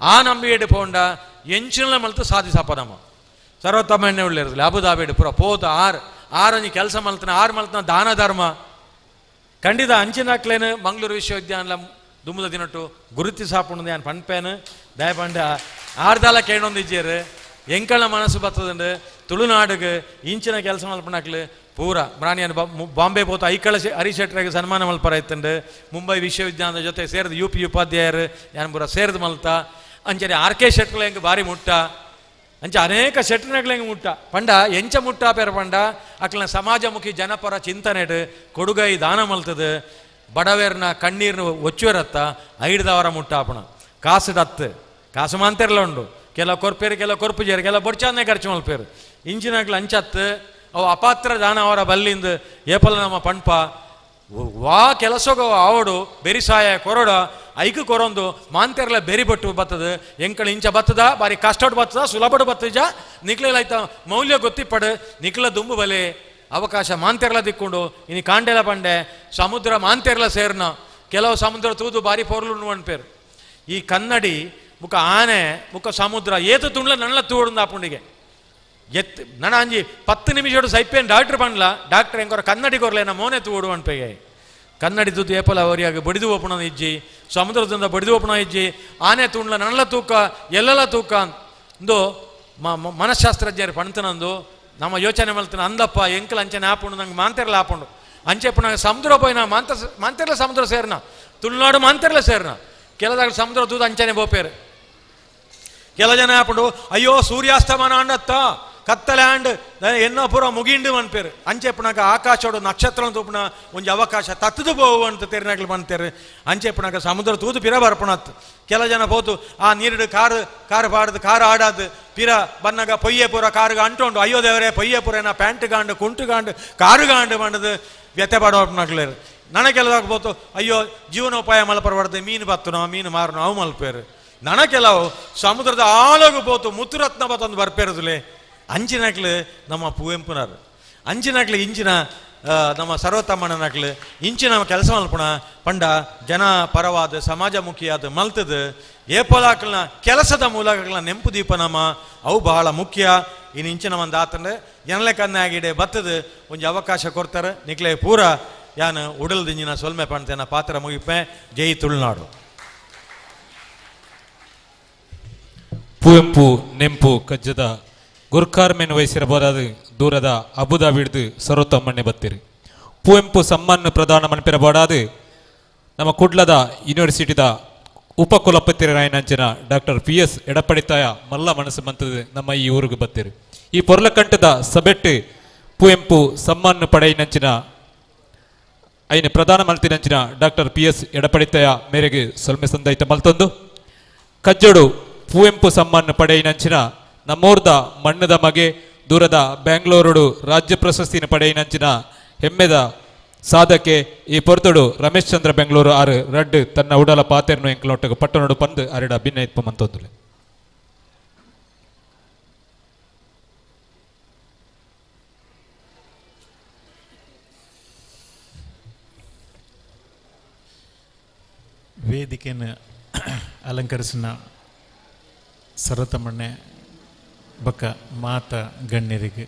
ಆ ನಂಬಿಕೆ ಪೋಂಡ ಎಂಚಿನ ಮಲ್ತು ಸಾಧಿಸಪ್ಪ ನಮ್ಮ ಸರ್ವೋತ್ತಮ ಎಣ್ಣೆ ಉಳ್ಳಿರಲಿಲ್ಲ ಅಬುದಾಬಿಡು ಪೂರ ಪೋತ ಆರು ಆರು ಒಂಜಿ ಕೆಲಸ ಮಲ್ತನ ಆರು ಮಲ್ತನ ದಾನ ಧರ್ಮ ಖಂಡಿತ ಅಂಚಿನಾಕ್ಲೇನು ಮಂಗಳೂರು ವಿಶ್ವವಿದ್ಯಾಲಯ ದುಮ್ಮದ ದಿನಟ್ಟು ಗುರುತಿ ಸಾಪುಂಡು ಯಾನ್ ಪನ್ಪೇನು ದಯಪಂಡ ಆರ್ದಾಲ ಕೇಳೊಂದಿಜ್ಜೇರು ಎಂಕಳ ಮನಸ್ಸು ಬತ್ತದಂಡು ತುಳುನಾಡುಗೆ ಇಂಚಿನ ಕೆಲಸ ಮಲ್ಪನಾಕ್ಲು ಪೂರ ಪ್ರಾಣಿಯನ್ನು ಬಾಂಬೆ ಪೋತು ಐಕಳ ಹರಿಶೆಟ್ಟರಿಗೆ ಸನ್ಮಾನ ಮಲ್ಪರ ಇತ್ತಂಡು ಮುಂಬೈ ವಿಶ್ವವಿದ್ಯಾಲಯದ ಜೊತೆ ಸೇರಿದ ಯು ಪಿ ಉಪಾಧ್ಯಾಯರು ಯಾನ್ ಪೂರ ಸೇರಿದ ಮಲ್ತ ಅಂಚನೆ ಆರ್ ಕೆ ಶೆಟ್ರ್ಲ ಹೆಂಗೆ ಭಾರಿ ಮುಟ್ಟ ಅಂಚೆ ಅನೇಕ ಶೆಟ್ರನಗ್ಲ ಹೆಂಗೆ ಮುಟ್ಟ ಪಂಡ ಎಂಚ ಮುಟ್ಟ ಪೇರ ಪಂಡ ಅಕ್ಲನ ಸಮಾಜಮುಖಿ ಜನಪರ ಚಿಂತನೆಡು ಕೊಡುಗೈ ದಾನ ಮಲ್ತದು ಬಡವೇರ್ನ ಕಣ್ಣೀರ್ನ ಒಚ್ಚುವೆರತ್ತ ಐಡ್ದವರ ಮುಟ್ಟಾಪಣ ಕಾಸು ದತ್ತು ಕಾಸು ಮಾಂತೆರ್ಲ ಉಂಡು ಕೆಲ ಕೊರ್ಪೇರು ಕೆಲ ಕೊರ್ಪುಜೇರು ಕೆಲ ಬೊಡ್ಚಾನೆ ಖರ್ಚು ಮಲ್ಪೇರು ಇಂಚಿನಾಗ್ಲ ಅಂಚತ್ತು ಅವು ಅಪಾತ್ರ ದಾನ ಅವರ ಬಲ್ಲಿಂದ ಏಪಲ ನಮ್ಮ ಪಣ್ಪ ವಾ ಕೆಲಸಗೋ ಆವಡು ಬೆರಿಸಾಯ ಕೊರಡ ಐಕು ಕೊರೊಂದು ಮಾಂತೆರ್ಲ ಬೆರಿ ಬಟ್ಟು ಬತ್ತದ ಎಂಕಳ ಇಂಚ ಬತ್ತದ ಬಾರಿ ಕಷ್ಟಡ್ ಬತ್ತದ ಸುಲಭಡ್ ಬತ್ತಜ ನಿಕ್ಲೆಲ್ಲ ಮೌಲ್ಯ ಗೊತ್ತಿಪ್ಪಡು ನಿಕ್ಲ ದುಂಬು ಬಲೆ ಅವಕಾಶ ಮಾಂತೆರ್ಲ ದಿಕ್ಕೊಂಡು ಇನಿ ಕಾಂಡೆಲ ಪಂಡೆ ಸಮುದ್ರ ಮಾಂತೆರ್ಲ ಸೇರ್ನ ಕೆಲವು ಸಮುದ್ರ ತೂದು ಬಾರಿ ಪೊರ್ಲು ಅನ್ಪೇರು ಈ ಕನ್ನಡಿ ಮುಖ ಆನೆ ಮುಖ ಸಮುದ್ರ ಏತು ತುಂಡ್ಲ ನಲ್ಲ ತೂಡುಂದ ಆಪುಂಡಿಗೆ ಎತ್ ನಣ ಅಂಜಿ 10 ನಿಮಿಷಡು ಸೈಪೇನ್ ಡಾಕ್ಟ್ರ್ ಪಂಡ್ಲ ಡಾಕ್ಟ್ರ್ ಹೆಂಗೋರ ಕನ್ನಡಿ ಕೊರ್ಲೇನ ಮೋನೆ ತೂಡು ಅನ್ಪೇಗೆ ಕನ್ನಡಿ ತೂತು ಏಪಲ ಅವರಿಯಾಗ ಬಡಿದು ಓಪಣ ಇಜ್ಜಿ ಸಮುದ್ರದಿಂದ ಬಡಿದು ಓಪಣ ಇಜ್ಜಿ ಆನೆ ತುಂಡ್ಲ ನಲ್ಲ ತೂಕ ಎಲ್ಲೆಲ್ಲ ತೂಕ ಅಂದು ಮನಃಶಾಸ್ತ್ರಜ್ಞರು ಪಣ್ತನಂದು ನಮ್ಮ ಯೋಚನೆ ಮಲ್ತನ ಅಂದಪ್ಪ ಎಂಕಲ್ ಅಂಚನೆ ಆಪುಂಡು ನಂಗೆ ಮಾಂತೆರ್ಲ ಆಪುಂಡು ಅಂಚೆ ಪುನಃ ಸಮುದ್ರ ಪೋಯಿನ ಮಾಂತೆರ್ಲ ಸಮುದ್ರ ಸೇರ್ನ ತುಳುನಾಡು ಮಾಂತೆರ್ಲ ಸೇರ್ನ ಕೆಲದಾಗ ಸಮುದ್ರ ತೂದು ಅಂಚನೆ ಬೋಪೇರು ಕೆಲ ಜನ ಆಪುಂಡು ಅಯ್ಯೋ ಸೂರ್ಯಾಸ್ತಮಾನ ಅಂಡತ್ತ ಕತ್ತಲೆ ಆಂಡ್ ಎನ್ನ ಪೂರ ಮುಗಿಂಡು ಅನ್ಪೇರು ಅಂಚೆ ಪುನಗ ಆಕಾಶೋಡು ನಕ್ಷತ್ರ ತೂಪುನ ಒಂಜಿ ಅವಕಾಶ ತತ್ತದು ಬೋವು ಅಂತ ತೆರಿನಾಗ್ಲು ಬಂತೇರು ಅಂಚೆ ಪುನಗ ಸಮುದ್ರ ತೂದು ಪಿರ ಬರ್ಪಣತ್ ಕೆಲ ಜನ ಪೋತು ಆ ನೀರುಡು ಕಾರು ಕಾರು ಪಾಡ್ದು ಕಾರು ಆಡಾದು ಪಿರ ಬನ್ನಗ ಪೊಯ್ಯೆ ಪೂರ ಕಾರುಗ ಅಂಟೋಂಡು ಅಯ್ಯೋ ದೇವರೇ ಪೊಯ್ಯೆ ಪೂರ ಏನ ಪ್ಯಾಂಟ್ ಗಾಂಡು ಕುಂಟು ಗಾಂಡು ಕಾರು ಗಾಂಡು ಬಂಡದು ವ್ಯತೆ ಪಾಡುವ ನನ ಕೆಲದಾಗ ಪೋತು ಅಯ್ಯೋ ಜೀವನೋಪಾಯ ಮಲ್ಪರಬಾರ್ದು ಮೀನು ಬತ್ತನೋ ಮೀನು ಮಾರನೋ ಅವು ಮಲ್ಪೇರು ನನ ಕೆಲವು ಸಮುದ್ರದ ಆಳಗು ಪೋತು ಮುತ್ತುರತ್ನ ಬತ್ತೊಂದು ಬರ್ಪೇರುದುಲೆ ಅಂಚಿನಕ್ಲು ನಮ್ಮ ಪುವೆಂಪುನರು ಅಂಚಿನಕ್ಲು ಇಂಚಿನ ನಮ್ಮ ಸರ್ವತಮ್ಮಣ್ಣನಕ್ಲು ಇಂಚಿನ ಕೆಲಸ ಮಲ್ಪುಣ ಪಂಡ ಜನ ಪರವಾದ ಸಮಾಜಮುಖಿಯಾದ ಮಲ್ತದ ಏಪಲಾಕ್ಲನ ಕೆಲಸದ ಮೂಲಕಗಳ ನೆಂಪು ದೀಪ ನಮ್ಮ ಅವು ಬಹಳ ಮುಖ್ಯ. ಇನ್ನು ಇಂಚಿನ ಒಂದು ಆತಂದ್ರೆ ಜನಲೆ ಕನ್ನಾಗಿದೆ ಬತ್ತದ ಒಂಜಿ ಅವಕಾಶ ಕೊಡ್ತಾರೆ ನಿಕ್ಲೆ ಪೂರ ಯಾನು ಉಡಲ್ದಿಂಜಿನ ಸೊಲ್ಮೆ ಪಣ್ತೇನ ಪಾತ್ರ ಮುಗಿಪೆ. ಜೈ ತುಳುನಾಡು. ಪುವೆಂಪು ನೆಂಪು ಕಜ್ಜದ ಗುರ್ಕಾರ್ಮೆನ್ ವಹಿಸಿರಬಹುದಾದ ದೂರದ ಅಬುದಾಬಿಡ್ದು ಸರ್ವೋತ್ತಮಣ್ಣೆ ಬತ್ತಿರಿ. ಪುವೆಂಪು ಸಮ್ಮಾನ್ ಪ್ರದಾನ ಮನ್ಪಿರಬಹುದಾದ ನಮ್ಮ ಕುಡ್ಲದ ಯೂನಿವರ್ಸಿಟಿದ ಉಪಕುಲಪತಿರಾಯನಂಚಿನ ಡಾಕ್ಟರ್ ಪಿ ಎಸ್ ಎಡಪಡಿತಾಯ ಮಲ್ಲ ಮನಸ್ಸು ಮಂತದ ನಮ್ಮ ಈ ಊರಿಗೆ ಬತ್ತಿರಿ. ಈ ಪೊರ್ಲಕಂಠದ ಸಬೆಟ್ಟು ಪುವೆಂಪು ಸಮ್ಮಾನ್ ಪಡೆಯಿನಂಚಿನ ಐನ ಪ್ರಧಾನ ಮಲ್ತಿನಂಚಿನ ಡಾಕ್ಟರ್ ಪಿ ಎಸ್ ಎಡಪಡಿತಾಯ ಮೇರೆಗೆ ಸೊಲ್ಮೆ ಸಂದೈತ ಮಲ್ತೊಂದು ಕಜ್ಜೋಡು ಪುವೆಂಪು ಸಮ್ಮಾನ್ ಪಡೆಯಿನಂಚಿನ ನಮ್ಮೂರ್ದ ಮಣ್ಣದ ಮಗೆ ದೂರದ ಬ್ಯಾಂಗ್ಳೂರುಡು ರಾಜ್ಯ ಪ್ರಶಸ್ತಿನ ಪಡೆಯಿನಂಚಿನ ಹೆಮ್ಮೆದ ಸಾಧಕೆ ಈ ಪೊರ್ತುಡು ರಮೇಶ್ ಚಂದ್ರ ಬೆಂಗಳೂರು ಆರು ರಡ್ಡು ತನ್ನ ಉಡಲ ಪಾತೆರ್ನು ಎಂಕ್ಲೋಟಗ ಪಟ್ಟಣಡು ಪಂದು ಅರಿಡ ಭಿನ್ನ ಇಪ್ಪ ಮಂತೊಂದುಲೆ. ವೇದಿಕೆಯನ್ನು ಅಲಂಕರಿಸಿನ ಸರ್ವತಮ್ಮಣ್ಣೆ ಬಕ್ಕ ಮಾತ ಗಣ್ಯರಿಗೆ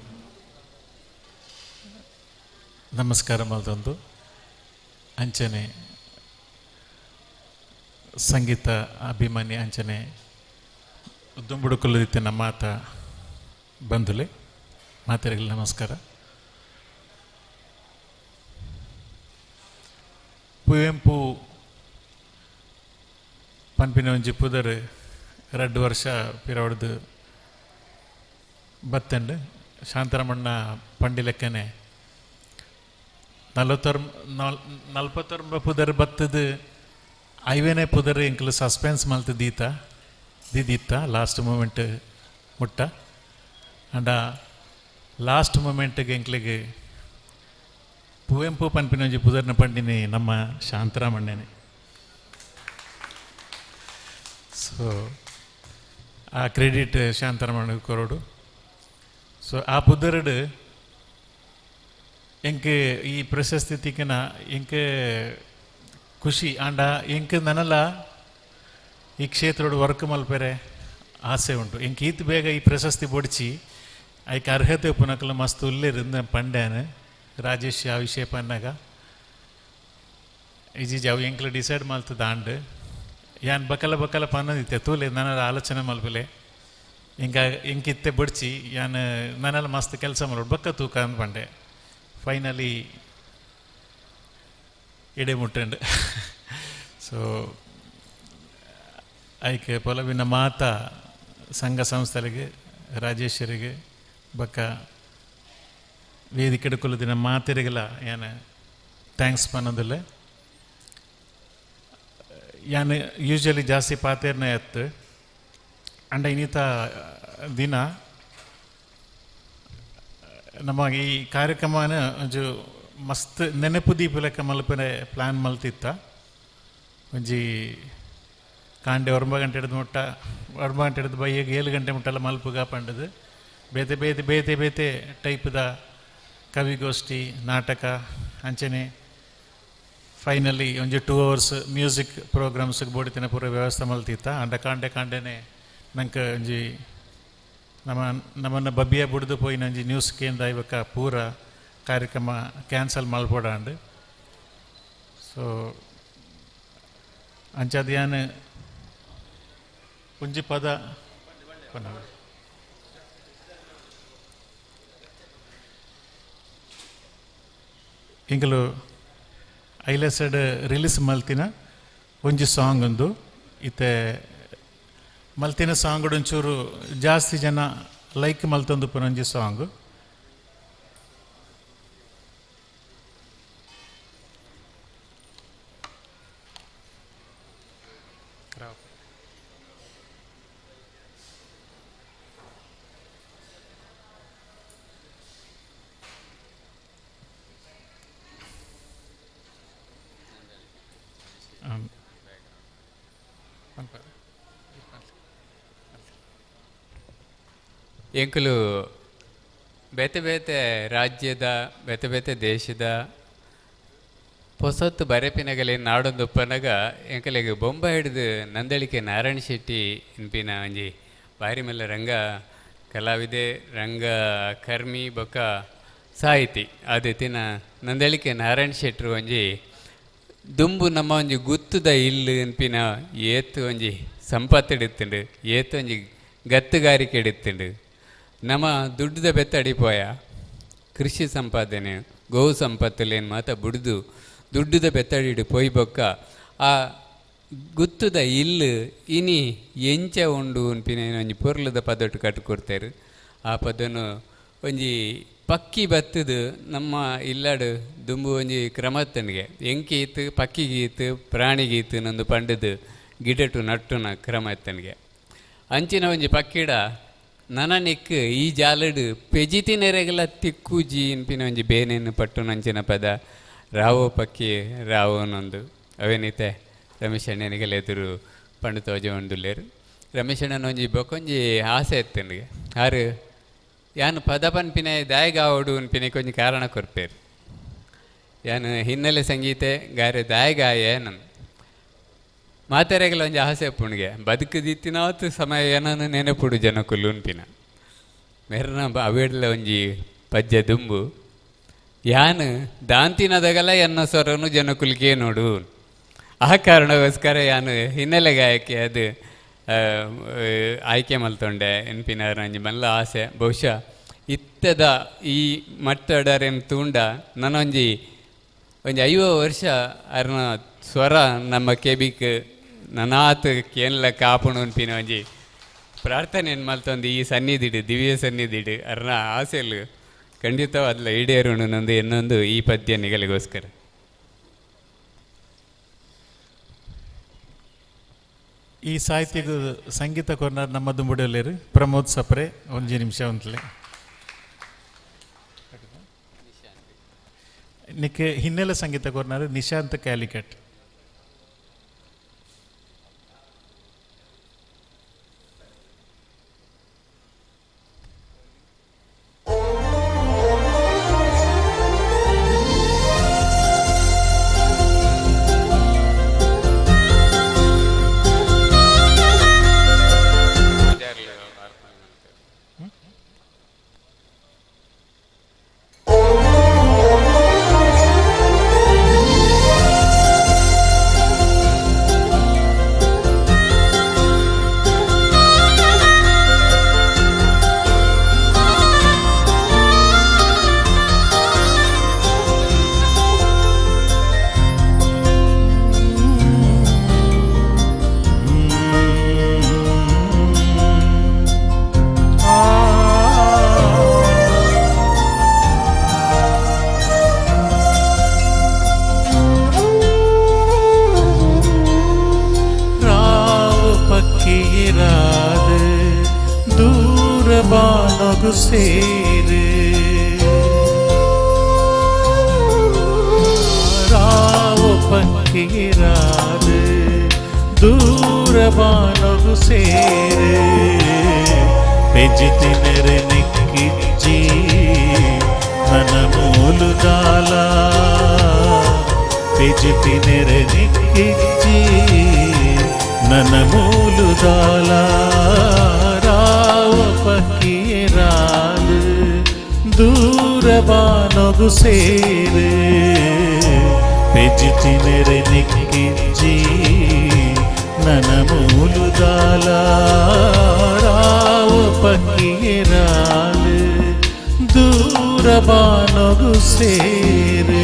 ನಮಸ್ಕಾರ ಮಲ್ದೊಂದು ಅಂಚನೆ ಸಂಗೀತ ಅಭಿಮಾನಿ ಅಂಚನೆ ದುಂಬುಡುಕುಲ್ಲದಿತ್ತಿನ ಮಾತ ಬಂಧುಲೆ ಮಾತರಿಗೆ ನಮಸ್ಕಾರ. ಪುವೆಂಪು ಪನ್ಪಿನ ಒಂಜಿ ಪುದರ್ 2 ವರ್ಷ ಪಿರವಡ್ದು ಬತ್ತಂಡು ಶಾಂತರಮಣ್ಣ ಪಂಡಿಲೆಕ್ಕನೆ 49 ಪುದರ್ ಬತ್ತದ ಐವೇನೇ ಪುದರ್ ಎಂಕಲು ಸಸ್ಪೆನ್ಸ್ ಮಲ್ತು ದೀದಿತ್ತ ಲಾಸ್ಟ್ ಮೂಮೆಂಟ್ ಮುಟ್ಟ. ಅಂಡ ಲಾಸ್ಟ್ ಮೂಮೆಂಟ್ಗೆ ಎಂಕ್ಲೆಗ್ ಪುವೆಂಪು ಪನ್ಪಿನ ಒಂಜಿ ಪುದರ್ನ ಪಂಡಿನಿ ನಮ್ಮ ಶಾಂತರಾಮಣ್ಣನೆ. ಸೊ ಆ ಕ್ರೆಡಿಟ್ ಶಾಂತರಾಮಣ್ಣ ಕೊರಡು. ಸೊ ಆ ಪುದರ್ಡ್ ಎಂಕ್ ಈ ಪ್ರಶಸ್ತಿ ತಿಕ್ಕನ ಎಂಕ್ ಖುಷಿ ಆಂಡ ಎಂಕ್ ನನಲ ಈ ಕ್ಷೇತ್ರೋಡು ವರ್ಕ್ ಮಲ್ಪೆರೆ ಆಸೆ ಉಂಟು. ಎಂಕ್ ಈತ್ ಬೇಗ ಈ ಪ್ರಶಸ್ತಿ ಬೊಡ್ಚಿ ಐಕ್ ಅರ್ಹತೆ ಉಪ್ಪುನಕಲ ಮಸ್ತ್ ಉಲ್ಲೆರ್ ಪಂಡ್ಯಾನ ರಾಜೇಶ್ ಆ ವಿಷಯ ಪನ್ನಾಗ ಇಜಿ ಅವು ಎಂಕ್ಲ ಡಿಸೈಡ್ ಮಲ್ತದ ಆಂಡ್ ಯಾನ್ ಬಕಲ ಬಕಲ ಪನ್ನದಿತ್ತೆ ತೂಲೆ ನನಲ ಆಲೋಚನೆ ಮಲ್ಪಲೆ ಎಂಕ ಎಂಕಿತ್ತೆ ಬೊಡ್ಚಿ ಯಾನ್ ನನಲ ಮಸ್ತ್ ಕೆಲಸ ಮಲ್ಪಡು ಬಕ್ಕ ತೂಕ ಅಂದ್ ಪಂಡೆ. ಫೈನಲಿ ಇಡೆ ಮುಟ್ಟಂಡು. ಸೊ ಐಕ್ ಪೊಲಬಿನ ಮಾತಾ ಸಂಘ ಸಂಸ್ಥೆಗಳಿಗೆ ರಾಜೇಶ್ವರಿಗೆ ಬಕ್ಕ ವೇದಿಕೆ ದಿನ ಮಾತೆರಿಗೆಲ್ಲ ಯಾನ್ thanks ಪನ್ನೋದಿಲ್ಲ. ಯಾನ್ ಯೂಶ್ವಲಿ ಜಾಸ್ತಿ ಪಾತೇರ್ನ ಎತ್ತು ಅಂಡ ಇನ್ನಿತ ದಿನ ನಮ್ಮ ಈ ಕಾರ್ಯಕ್ರಮನ ಒಂಜು ಮಸ್ತ್ ನೆನಪು ದೀಪ ಲೆಕ್ಕ ಮಲ್ಪನೆ ಪ್ಲ್ಯಾನ್ ಮಲ್ತಿತ್ತ. ಒಂಜಿ ಕಾಂಡೆ 9 ಗಂಟೆ ಹಿಡಿದು ಮುಟ್ಟ 9 ಗಂಟೆ ಹಿಡಿದು ಬೈಯಗೆ 7 ಗಂಟೆ ಮುಟ್ಟೆಲ್ಲ ಮಲ್ಪುಗ ಪಂಡದು ಬೇತೆ ಬೇತೆ ಬೇತೆ ಬೇತೆ ಟೈಪ್ದ ಕವಿಗೋಷ್ಠಿ ನಾಟಕ ಅಂಚನೆ ಫೈನಲಿ ಒಂಜಿ 2 ಅವರ್ಸ್ ಮ್ಯೂಸಿಕ್ ಪ್ರೋಗ್ರಾಮ್ಸ್ಗೆ ಬೋಡಿತಿನ ಪೂರ ವ್ಯವಸ್ಥೆ ಮಲ್ತಿತ್ತ. ಅಂಡ ಕಾಂಡೆ ಕಾಂಡೆನೆ ನಂಗೆ ಒಂಜಿ ನಮ್ಮ ನಮ್ಮನ್ನು ಬಬ್ಬಿಯ ಬುಡ್ದು ಪೋಯಿನ ಒಂಜಿ ನ್ಯೂಸ್ ಕೇಂದ್ರ ಇವಾಗ ಪೂರ ಕಾರ್ಯಕ್ರಮ ಕ್ಯಾನ್ಸಲ್ ಮಲ್ಪೊಡಾಂಡ್. ಸೊ ಅಂಚಾದ್ ಯಾನ್ ಒಂಜಿ ಪದ ಪನ್ನವೆ. ಎಂಕುಲು ಐಲೆಸೆಡ್ ರಿಲೀಸ್ ಮಲ್ತಿನ ಒಂಜಿ ಸಾಂಗ್ ಒಂದು ಇತ್ತೆ ಮಲ್ತಿನ ಸಾಂಗ್ ಒಂಚೂರು ಜಾಸ್ತಿ ಜನ ಲೈಕ್ ಮಲ್ತೊಂದು ಒಂಜಿ ಸಾಂಗ್. ಎಂಕುಲು ಬೇತೆ ಬೇತೆ ರಾಜ್ಯದ ಬೇತೆ ಬೇತೆ ದೇಶದ ಪೊಸತ್ತು ಬರೆಪಿನಗಲೆ ನಾಡೊಂದು ಉಪ್ಪನಗ ಎಂಕಲೆಗ್ ಬೊಂಬೈ ಹಿಡಿದು ನಂದಳಿಕೆ ನಾರಾಯಣ ಶೆಟ್ಟಿ ಇನ್ಪಿನ ಒಂಜಿ ಬಾರಿ ಮಲ್ಲ ರಂಗ ಕಲಾವಿದೆ, ರಂಗ ಕರ್ಮಿ ಬೊಕ್ಕ ಸಾಹಿತಿ ಆದಿತ್ತಿನ ನಂದಳಿಕೆ ನಾರಾಯಣ ಶೆಟ್ಟರು ಒಂಜಿ ದುಂಬು ನಮ್ಮ ಒಂಜಿ ಗುತ್ತುದ ಇಲ್ಲು ಇನ್ಪಿನ ಏತು ಒಂಜಿ ಸಂಪತ್ತಿಡುತ್ತುಂಡು, ಏತು ಒಂಜಿ ಗತ್ತುಗಾರಿಕೆ ಇಡುತ್ತುಂಡು. ನಮ್ಮ ದುಡ್ಡುದ ಬೆತ್ತಡಿಪೋಯ ಕೃಷಿ ಸಂಪಾದನೆ ಗೋವು ಸಂಪತ್ತುಲೇನು ಮಾತ ಬುಡ್ದು ದುಡ್ಡುದ ಬೆತ್ತಡಿಡು ಪೋಯ್ ಬೊಕ್ಕ ಆ ಗುತ್ತುದ ಇಲ್ಲು ಇನಿ ಎಂಚ ಉಂಡು ಉನ್ಪಿನ ಒಂಜಿ ಪೊರ್ಲುದ ಪದೊಟ್ಟು ಕಟ್ಟು ಕೊಡ್ತಾರೆ. ಆ ಪದನು ಒಂಜಿ ಪಕ್ಕಿ ಬತ್ತದು ನಮ್ಮ ಇಲ್ಲಾಡು ದುಂಬು ಒಂಜಿ ಕ್ರಮತ್ತನಿಗೆ ಎಂಕೀತು ಪಕ್ಕಿಗೀತು ಪ್ರಾಣಿಗೀತು ನಂದು ಪಂಡದು ಗಿಡಟು ನಟ್ಟುನ ಕ್ರಮ ಇತ್ತನಿಗೆ. ಅಂಚಿನ ಒಂಜಿ ಪಕ್ಕಿಡ ನನನಿಕ್ ಈ ಜಾಲಡು ಪೆಜಿತಿನೆರೆಗಲ ತಿಕ್ಕೂಜಿ ಇನ್ಪಿನ ಒಂಜಿ ಬೇನೆಯನ್ನು ಪಟ್ಟು ನಂಚಿನ ಪದ ರಾವೋ ಪಕ್ಕಿ ರಾವೋನೊಂದು ಅವೇನಿತೆ ರಮೇಶ್ ಅಣ್ಣನಿಗೆಲ್ಲ ಎದುರು ಪಂಡು ತೋಜ ಉಂಡುಲ್ಲೇರು. ರಮೇಶ್ ಅಣ್ಣನ ಒಂಜಿ ಬೊಕೊಂಜಿ ಆಸೆ ಇತ್ತನಿಗೆ ಆರು ಯಾನು ಪದ ಪನ್ಪಿನ ದಾಯಗಾವಡು ಉನ್ಪಿನ ಕೊಂಚ ಕಾರಣ ಕೊರ್ಪೇರು. ಯಾನು ಹಿನ್ನೆಲೆ ಸಂಗೀತೆ ಗಾರೆ ದಾಯಗಾಯ ನನ್ ಮಾತೆರೆಗಲ ಒಂಜಿ ಆಸೆ ಪುಣ್ಗೆ ಬದುಕುದಿತ್ತಿನಾತು ಸಮಯ ಏನನ್ನು ನೆನಪುಡು ಜನಕುಲು ಉನ್ಪಿನ ಮೆರ್ನ ಅವೇಡ್ಲ ಒಂಜಿ ಪಜ್ಜೆ ದುಂಬು ಯಾನು ದಾಂತಿನದಗಲ ಎನ್ನ ಸ್ವರನು ಜನಕುಲ್ಗೆ ನೋಡು. ಆ ಕಾರಣಕ್ಕೋಸ್ಕರ ಯಾನು ಹಿನ್ನೆಲೆ ಗಾಯಕಿ ಅದು ಆಯ್ಕೆ ಮಲ್ತೊಂಡೆ ಎನ್ಪಿನ ಒಂಜಿ ಮಲ್ಲ ಆಸೆ. ಬಹುಶಃ ಇತ್ತದ ಈ ಮಟ್ಟಡರೆನ್ ತೂಂಡ ನನೊಂಜಿ ಒಂಜಿ 50 ವರ್ಷ ಅರ್ನ ಸ್ವರ ನಮ್ಮ ಕೆಬಿಕ್ ನನಾತ್ ಕೇನ್ಲ ಕಾಪುಣು ಉನ್ಪಿನ ಒಂಜಿ ಪ್ರಾರ್ಥನೆ ಮಲ್ತೊಂದು ಈ ಸನ್ನಿಧಿಡು ದಿವ್ಯ ಸನ್ನಿಧಿಡು ಅರ್ನ ಆಸೆಲು ಖಂಡಿತವಾದ್ಲ ಈಡೇರುಣು ನಂದು ಇನ್ನೊಂದು ಈ ಪದ್ಯ ನಿಗಲಿಗೋಸ್ಕರ. ಈ ಸಾಹಿತ್ಯಗೂ ಸಂಗೀತ ಕೊರ್ನಾರ್ ನಮ್ಮ ದುಂಬುಡಲೇರು ಪ್ರಮೋದ್ ಸಪ್ರೆ ಒಂಜಿ ನಿಮಿಷ ಅಂತಲೇ. ನಿಕ್ಕೆ ಹಿನ್ನೆಲೆ ಸಂಗೀತ ಕೊರ್ನಾರು ನಿಶಾಂತ್ ಕ್ಯಾಲಿಕಟ್. ಸೇರು ರಾವು ಪಕ್ಕಿರಾದು ದೂರಬಾನಗು ಸೇರು ಪೆಜಿತಿನೆರೆ ನಿಕ್ಕಿಜ್ಜಿ ನನ ಮೂಲುದಾಲ ಪೆಜಿತಿನೆರೆ ನಿಕ್ಕಿಜ್ಜಿ ನನ ಮೂಲುದಾಲ ರಾವು ಪಕ್ಕಿರಾದು ದೂರಬಾನಗು ಸೇರು ಪೆಜಿತಿನೆರೆ ನಿಕ್ಕಿಜ್ಜಿ ನನ ಮೂಲುದಾಲ ರಾವು ಪಕ್ಕಿರಾದು ದೂರಬಾನಗು ಸೇರು.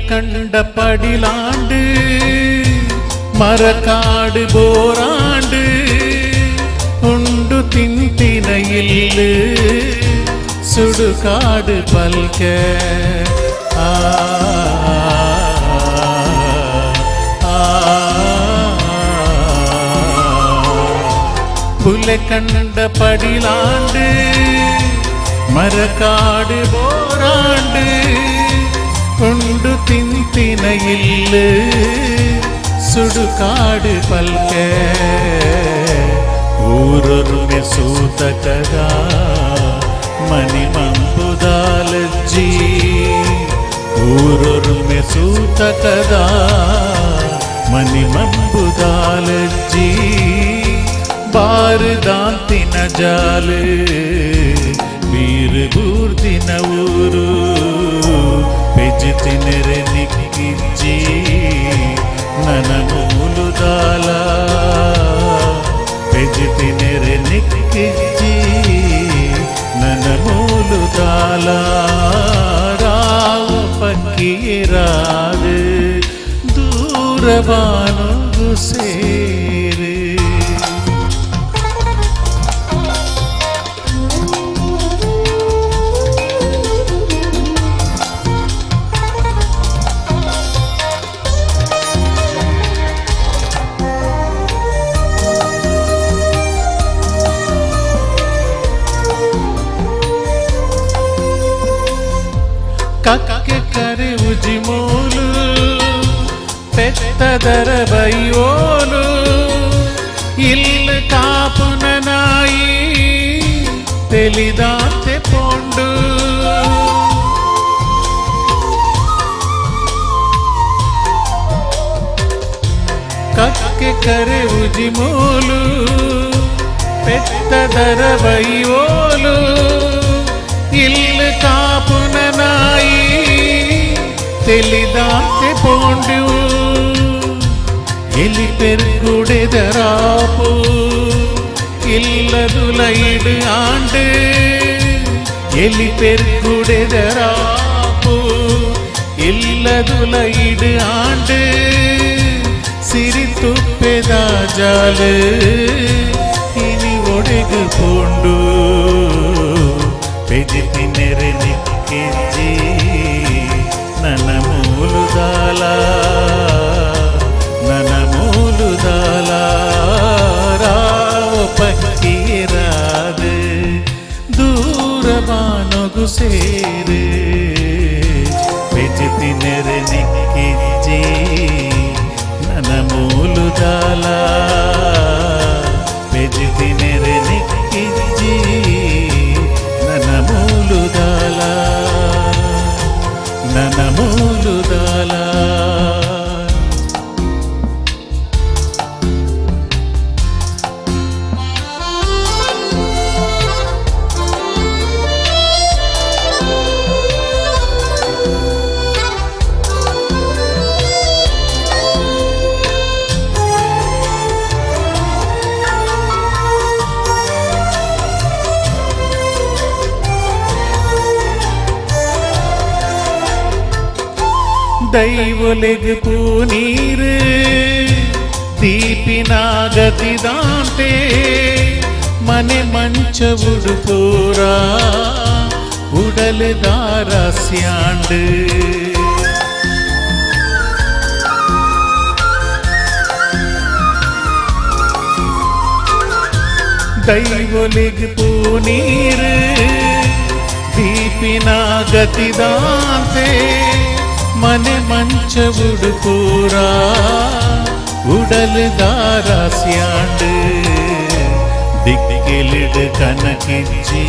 ಕಂಡ ಪಡಿಲಾಂಡು ಮರಕಾಡು ಬೋರಾಂಡು ಉಂಡು ತಿಂತಿನ ಇಲ್ಲು ಸುಡುಕಾಡು ಪಲ್ಕ ಆ புல கண்ட படிலாண்டு மரக்காடு போராண்டு ಉಂಡು ತಿಂತಿನ ಇಲ್ಲು ಸುಡುಕಾಡು ಪಲ್ಕೆ ಊರೊರ್ಮೆ ಸೂತಕದ ಮನಿ ಮಂಬುದಾಲಜ್ಜಿ ಊರೊರ್ಮೆ ಸೂತಕದ ಮನಿ ಮಂಬುದಾಲಜ್ಜಿ ಬಾರದಾಂತಿನ ಜಾಲು ಬೀರು ಬೂರ್ದಿನ ಊರು ಪೆಜಿತಿನೆರೆ ನಿಕ್ಕಿಜ್ಜಿ ನನ ಮೂಲುದಾಲ ಪೆಜಿತಿನೆರೆ ನಿಕ್ಕಿಜ್ಜಿ ನನ ಮೂಲುದಾಲ ರಾವು ಪಕ್ಕಿರಾದು ದೂರಬಾನುಗು ಸೇರು. ಕಕ್ಕೆ ಕರೆ ಉಜಿಮೋಲು ಪೆತ್ತದರ ಬೈಯೋಲು ಇಲ್ಲು ಕಾಪುನ ನಾಯಿ ತೆಲಿದಾತೆ ಪೋಂಡು ಕಕ್ಕೆ ಕರೆ ಉಜಿಮೋಲು ಪೆತ್ತದರ ಬೈಯೋಲು ಇಲ್ಲು ಕಾಪುನ ನಾಯಿ ತೆಲಿದಾತೆ ಪೋಂಡು ಎಲಿ ಪೆರ್ಗುಡೆದರಾಪು ಇಲ್ಲದುಲೈಡು ಆಂಡು ಎಲಿ ಪೆರ್ಗುಡೆದರಾಪು ಇಲ್ಲದುಲೈಡು ಆಂಡು ಸಿರಿತುಪ್ಪೆದ ಜಾಲು ಓಡೆಗು ಪೋಂಡು ಪೆಜಿತಿ ನೆರೆ ನಿಕ್ಕಿಜ್ಜಿ ನನ್ನ ಮೂಲುದಾಲ ನನ್ನ ಮೂಲುದಾಲ ರಾವ ಪಕ್ಕೀರಾದ ದೂರ ಬಾನಗು ಸೇರು ಪೆಜಿತಿ ನೆರೆ ನಿಕ್ಕಿಜ್ಜಿ ನನ್ನ ಮೂಲುದಾಲ ಪೆಜಿತಿ ನೆರೆ ನಿಕ್ಕಿಜ್ಜಿ ನನ್ನ ಮೂಲುದಾಲ ನನ್ನ ಮೂಲುದಾಲ. ದೈವೊಲೆಗ್ ಪೂನೀರು ದೀಪಿನಾಗತಿದಾಂತೆ ಮನೆ ಮಂಚ ಉಡುಪೂರ ಉಡಲು ದಾರಸ್ಯಾಂಡು ದೈವೊಲೆಗ್ ಪೂನೀರು ದೀಪಿನಾಗತಿದಾಂತೆ ಮನೆ ಮಂಚ ಉಡುಪೂರ ಉಡಲು ದಾರಸ್ಯಾಂಡು ದಿಕ್ಕಿಲಿಡು ಕನಕಿಜ್ಜಿ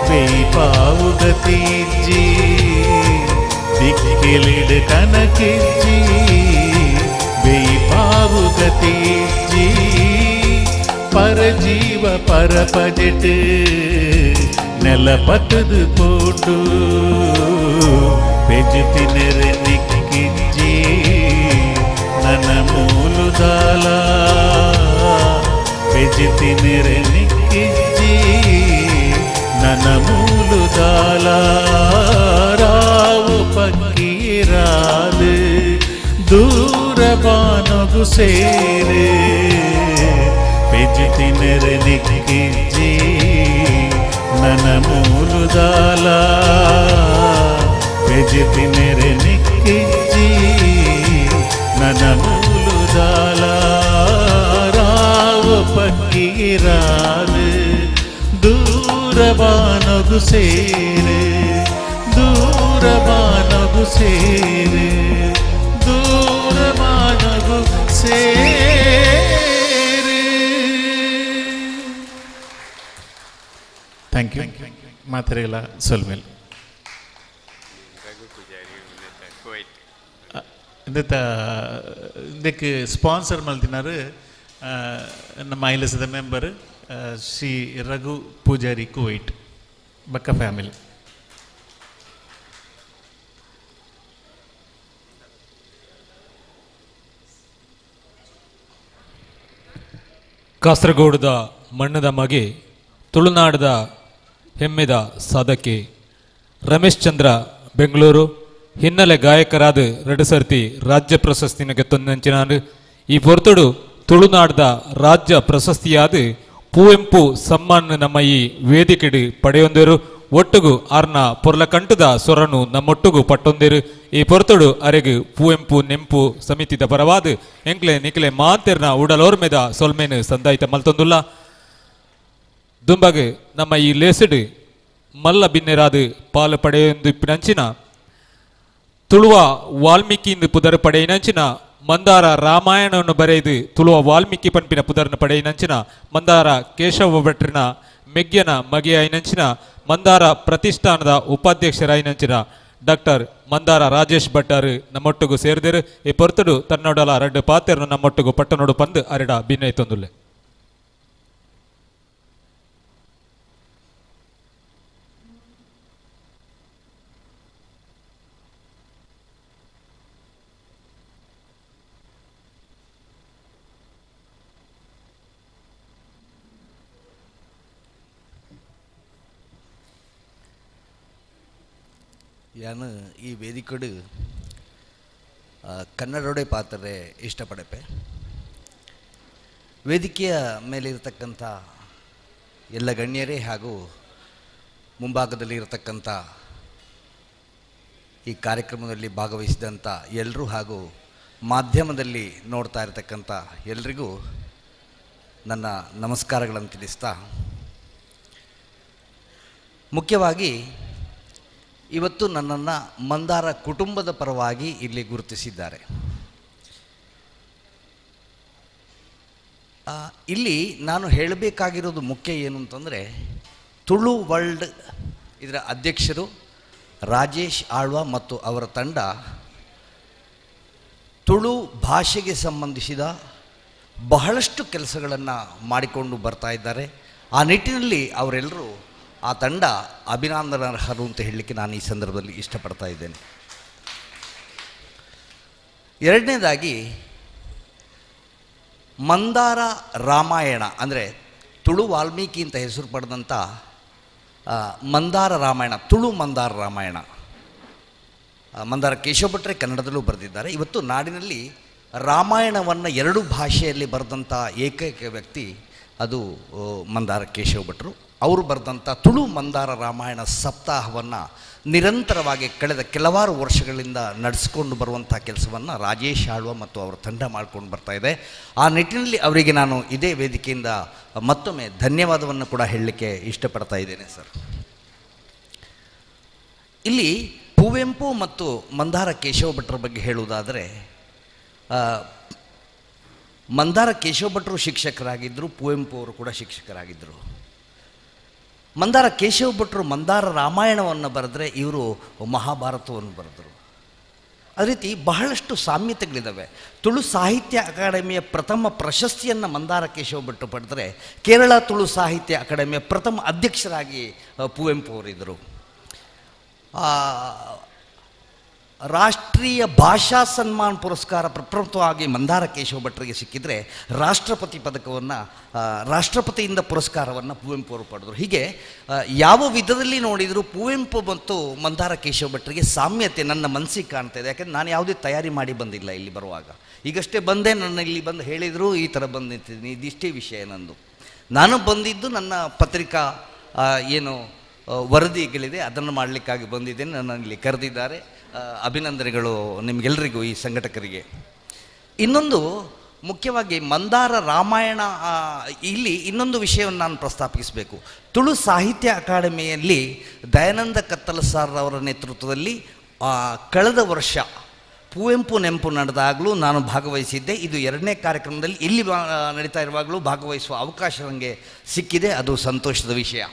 ಬೇಯ್ಪಾವು ಗತಿಜ್ಜಿ ದಿಕ್ಕಿಲಿಡು ಕನಕಿಜ್ಜಿ ಬೇಯ್ಪಾವು ಗತಿಜ್ಜಿ ಪರಜೀವ ಪರಪಜೆಟ್ ನೆಲಪತ್ತದು ಪೋಂಡು ಪೆಜುತಿ ನೆರೆ ನಿಕ್ಕಿಜ್ಜಿ ನನ್ನ ಮೂಲುದಾಲ ಪೆಜುತಿ ನೆರೆ ನಿಕ್ಕಿಜ್ಜಿ ನನ್ನ ಮೂಲುದಾಲ ರಾವು ಪಕ್ಕೀರಾದ ದೂರ ಬಾನಗು ಸೇರು ಪೆಜುತಿ ನೆರೆ ನಿಕ್ಕಿಜ್ಜಿ ನನ್ನ ಮೂಲುದಾಲ ಪೆಜಿತಿ ನೆರೆ ನಿಕ್ಕಿಜ್ಜಿ ನನ್ನ ಮೂಲುದಾಲ ರಾವ ಪಕ್ಕೀರಾದ ದೂರ ಬಾನಗು ಸೇರು ದೂರ ಬಾನಗು ಸೇರು ದೂರ ಬಾನಗು ಸೇರು. Thank you. ಮಾತ್ರೆಗಳ ಸೊಲ್ಮೇಲೆ ಇದಕ್ಕೆ ಸ್ಪಾನ್ಸರ್ ಮಲ್ತಿನಾರು ನಮ್ಮ ಐಲಸದ ಮೆಂಬರ್ ಶ್ರೀ ರಘು ಪೂಜಾರಿ ಕುವೈಟ್ ಬಕ್ಕ ಫ್ಯಾಮಿಲಿ. ಕಾಸರಗೋಡದ ಮಣ್ಣದ ಮಗೆ ತುಳುನಾಡದ ಹೆಮ್ಮೆದ ಸಾಧಕಿ ರಮೇಶ್ ಚಂದ್ರ ಬೆಂಗಳೂರು ಹಿನ್ನೆಲೆ ಗಾಯಕರಾದ ರಡು ಸರ್ತಿ ರಾಜ್ಯ ಪ್ರಶಸ್ತಿನ ಗೆತ್ತೊಂದಂಚಿನಾನು ಈ ಪೊರ್ತುಡು ತುಳುನಾಡದ ರಾಜ್ಯ ಪ್ರಶಸ್ತಿಯಾದ ಪುವೆಂಪು ಸಮ್ಮಾನ್ ನಮ್ಮ ಈ ವೇದಿಕೆಡು ಪಡೆಯೊಂದಿರು ಒಟ್ಟುಗು ಆರ್ನ ಪೊರ್ಲಕಂಟದ ಸೊರನು ನಮ್ಮೊಟ್ಟುಗು ಪಟ್ಟೊಂದಿರು ಈ ಪೊರ್ತುಡು ಅರೆಗು ಪುವೆಂಪು ನೆಂಪು ಸಮಿತಿದ ಪರವಾದ ಎಂಕ್ಲೆ ನಿಕ್ಲೆ ಮಾತೆರ್ನ ಉಡಲೋರ್ಮೆದ ಸೊಲ್ಮೇನು ಸಂದಾಯಿತ ಮಲ್ತೊಂದುಲ್ಲ. ದುಂಬಾಗ ನಮ್ಮ ಈ ಲೇಸಡು ಮಲ್ಲ ಬಿನ್ನೆರಾದ ಪಾಲು ಪಡೆಯೊಂದು ಇಪ್ಪಿನಂಚಿನ ತುಳುವ ವಾಲ್ಮೀಕಿಯಿಂದ ಪುದರ್ ಪಡೆಯಿನಂಚಿನ ಮಂದಾರ ರಾಮಾಯಣವನ್ನು ಬರೆದು ತುಳುವ ವಾಲ್ಮೀಕಿ ಪನ್ಪಿನ ಪುದರ್ನ ಪಡೆಯಿನಂಚಿನ ಮಂದಾರ ಕೇಶವ ಭಟ್ರಿನ ಮೆಗ್ಯನ ಮಗೆಯಾಯಿನಂಚಿನ ಮಂದಾರ ಪ್ರತಿಷ್ಠಾನದ ಉಪಾಧ್ಯಕ್ಷರಾಯಿನಂಚಿನ ಡಾಕ್ಟರ್ ಮಂದಾರ ರಾಜೇಶ್ ಭಟ್ಟರು ನಮ್ಮೊಟ್ಟಿಗೂ ಸೇರಿದರು. ಈ ಪೊರ್ತುಡು ತನ್ನೊಡಲ ರಡ್ಡು ಪಾತೆರನು ನಮ್ಮೊಟ್ಟಿಗೂ ಪಟ್ಟನೊಡು ಪಂದು ಅರೆಡ ಭಿನ್ನೈತೊಂದುಲ್ಲೆ. ಯಾನು ಈ ವೇದಿಕೆಡು ಕನ್ನಡೋಡೆ ಪಾತ್ರೆ ಇಷ್ಟಪಡಪೆ. ವೇದಿಕೆಯ ಮೇಲಿರತಕ್ಕಂಥ ಎಲ್ಲ ಗಣ್ಯರೇ ಹಾಗೂ ಮುಂಭಾಗದಲ್ಲಿ ಇರತಕ್ಕಂಥ ಈ ಕಾರ್ಯಕ್ರಮದಲ್ಲಿ ಭಾಗವಹಿಸಿದಂಥ ಎಲ್ಲರೂ ಹಾಗೂ ಮಾಧ್ಯಮದಲ್ಲಿ ನೋಡ್ತಾ ಇರತಕ್ಕಂಥ ಎಲ್ರಿಗೂ ನನ್ನ ನಮಸ್ಕಾರಗಳನ್ನು ತಿಳಿಸ್ತಾ, ಮುಖ್ಯವಾಗಿ ಇವತ್ತು ನನ್ನನ್ನು ಮಂದಾರ ಕುಟುಂಬದ ಪರವಾಗಿ ಇಲ್ಲಿ ಗುರುತಿಸಿದ್ದಾರೆ. ಇಲ್ಲಿ ನಾನು ಹೇಳಬೇಕಾಗಿರೋದು ಮುಖ್ಯ ಏನು ಅಂತಂದರೆ, ತುಳು ವರ್ಲ್ಡ್ ಇದರ ಅಧ್ಯಕ್ಷರು ರಾಜೇಶ್ ಆಳ್ವ ಮತ್ತು ಅವರ ತಂಡ ತುಳು ಭಾಷೆಗೆ ಸಂಬಂಧಿಸಿದ ಬಹಳಷ್ಟು ಕೆಲಸಗಳನ್ನು ಮಾಡಿಕೊಂಡು ಬರ್ತಾ ಇದ್ದಾರೆ. ಆ ನಿಟ್ಟಿನಲ್ಲಿ ಅವರೆಲ್ಲರೂ ಆ ತಂಡ ಅಭಿನಂದನಾರ್ಹರು ಅಂತ ಹೇಳಲಿಕ್ಕೆ ನಾನು ಈ ಸಂದರ್ಭದಲ್ಲಿ ಇಷ್ಟಪಡ್ತಾ ಇದ್ದೇನೆ. ಎರಡನೇದಾಗಿ, ಮಂದಾರ ರಾಮಾಯಣ ಅಂದರೆ ತುಳು ವಾಲ್ಮೀಕಿ ಅಂತ ಹೆಸರು ಪಡೆದಂಥ ಮಂದಾರ ರಾಮಾಯಣ, ತುಳು ಮಂದಾರ ರಾಮಾಯಣ, ಮಂದಾರ ಕೇಶವ ಭಟ್ರೆ ಕನ್ನಡದಲ್ಲೂ ಬರೆದಿದ್ದಾರೆ. ಇವತ್ತು ನಾಡಿನಲ್ಲಿ ರಾಮಾಯಣವನ್ನು ಎರಡು ಭಾಷೆಯಲ್ಲಿ ಬರೆದಂಥ ಏಕೈಕ ವ್ಯಕ್ತಿ ಅದು ಮಂದಾರ ಕೇಶವ ಭಟ್ರು. ಅವರು ಬರೆದಂಥ ತುಳು ಮಂದಾರ ರಾಮಾಯಣ ಸಪ್ತಾಹವನ್ನು ನಿರಂತರವಾಗಿ ಕಳೆದ ಕೆಲವಾರು ವರ್ಷಗಳಿಂದ ನಡೆಸ್ಕೊಂಡು ಬರುವಂಥ ಕೆಲಸವನ್ನು ರಾಜೇಶ್ ಆಳ್ವ ಮತ್ತು ಅವರ ತಂಡ ಮಾಡ್ಕೊಂಡು ಬರ್ತಾ ಇದೆ. ಆ ನಿಟ್ಟಿನಲ್ಲಿ ಅವರಿಗೆ ನಾನು ಇದೇ ವೇದಿಕೆಯಿಂದ ಮತ್ತೊಮ್ಮೆ ಧನ್ಯವಾದವನ್ನು ಕೂಡ ಹೇಳಲಿಕ್ಕೆ ಇಷ್ಟಪಡ್ತಾ ಇದ್ದೇನೆ ಸರ್. ಇಲ್ಲಿ ಕುವೆಂಪು ಮತ್ತು ಮಂದಾರ ಕೇಶವ ಭಟ್ರ ಬಗ್ಗೆ ಹೇಳುವುದಾದರೆ, ಮಂದಾರ ಕೇಶವ ಭಟ್ರು ಶಿಕ್ಷಕರಾಗಿದ್ದರು, ಕುವೆಂಪು ಅವರು ಕೂಡ ಶಿಕ್ಷಕರಾಗಿದ್ದರು. ಮಂದಾರ ಕೇಶವ ಭಟ್ರು ಮಂದಾರ ರಾಮಾಯಣವನ್ನು ಬರೆದ್ರೆ ಇವರು ಮಹಾಭಾರತವನ್ನು ಬರೆದರು. ಅದೇ ರೀತಿ ಬಹಳಷ್ಟು ಸಾಮ್ಯತೆಗಳಿದ್ದಾವೆ. ತುಳು ಸಾಹಿತ್ಯ ಅಕಾಡೆಮಿಯ ಪ್ರಥಮ ಪ್ರಶಸ್ತಿಯನ್ನು ಮಂದಾರ ಕೇಶವ ಭಟ್ರು ಪಡೆದರೆ, ಕೇರಳ ತುಳು ಸಾಹಿತ್ಯ ಅಕಾಡೆಮಿಯ ಪ್ರಥಮ ಅಧ್ಯಕ್ಷರಾಗಿ ಕುವೆಂಪು ಅವರಿದ್ದರು. ರಾಷ್ಟ್ರೀಯ ಭಾಷಾ ಸನ್ಮಾನ್ ಪುರಸ್ಕಾರ ಪ್ರಪ್ರಥಮವಾಗಿ ಮಂದಾರ ಕೇಶವ ಭಟ್ರಿಗೆ ಸಿಕ್ಕಿದರೆ, ರಾಷ್ಟ್ರಪತಿ ಪದಕವನ್ನು, ರಾಷ್ಟ್ರಪತಿಯಿಂದ ಪುರಸ್ಕಾರವನ್ನು ಕುವೆಂಪು ಅವರು ಪಡೆದರು. ಹೀಗೆ ಯಾವ ವಿಧದಲ್ಲಿ ನೋಡಿದರೂ ಕುವೆಂಪು ಮತ್ತು ಮಂದಾರ ಕೇಶವ ಭಟ್ರಿಗೆ ಸಾಮ್ಯತೆ ನನ್ನ ಮನಸ್ಸಿಗೆ ಕಾಣ್ತಾ ಇದೆ. ಯಾಕೆಂದರೆ ನಾನು ಯಾವುದೇ ತಯಾರಿ ಮಾಡಿ ಬಂದಿಲ್ಲ ಇಲ್ಲಿ ಬರುವಾಗ, ಈಗಷ್ಟೇ ಬಂದೆ. ನನ್ನ ಇಲ್ಲಿ ಬಂದು ಹೇಳಿದರು ಈ ಥರ ಬಂದು ನಿಂತಿದ್ದೀನಿ, ಇದಿಷ್ಟೇ ವಿಷಯ ನಂದು. ನಾನು ಬಂದಿದ್ದು ನನ್ನ ಪತ್ರಿಕಾ ಏನು ವರದಿಗಳಿದೆ ಅದನ್ನು ಮಾಡಲಿಕ್ಕಾಗಿ ಬಂದಿದ್ದೇನೆ. ನನ್ನನ್ನು ಇಲ್ಲಿ ಕರೆದಿದ್ದಾರೆ. ಅಭಿನಂದನೆಗಳು ನಿಮಗೆಲ್ಲರಿಗೂ, ಈ ಸಂಘಟಕರಿಗೆ. ಇನ್ನೊಂದು ಮುಖ್ಯವಾಗಿ ಮಂದಾರ ರಾಮಾಯಣ, ಇಲ್ಲಿ ಇನ್ನೊಂದು ವಿಷಯವನ್ನು ನಾನು ಪ್ರಸ್ತಾಪಿಸಬೇಕು. ತುಳು ಸಾಹಿತ್ಯ ಅಕಾಡೆಮಿಯಲ್ಲಿ ದಯಾನಂದ ಕತ್ತಲಸಾರ್ ಅವರ ನೇತೃತ್ವದಲ್ಲಿ ಕಳೆದ ವರ್ಷ ಕುವೆಂಪು ನೆಂಪು ನಡೆದಾಗಲೂ ನಾನು ಭಾಗವಹಿಸಿದ್ದೆ. ಇದು ಎರಡನೇ ಕಾರ್ಯಕ್ರಮದಲ್ಲಿ ಇಲ್ಲಿ ನಡೀತಾ ಇರುವಾಗಲೂ ಭಾಗವಹಿಸುವ ಅವಕಾಶ ನನಗೆ ಸಿಕ್ಕಿದೆ, ಅದು ಸಂತೋಷದ ವಿಷಯ.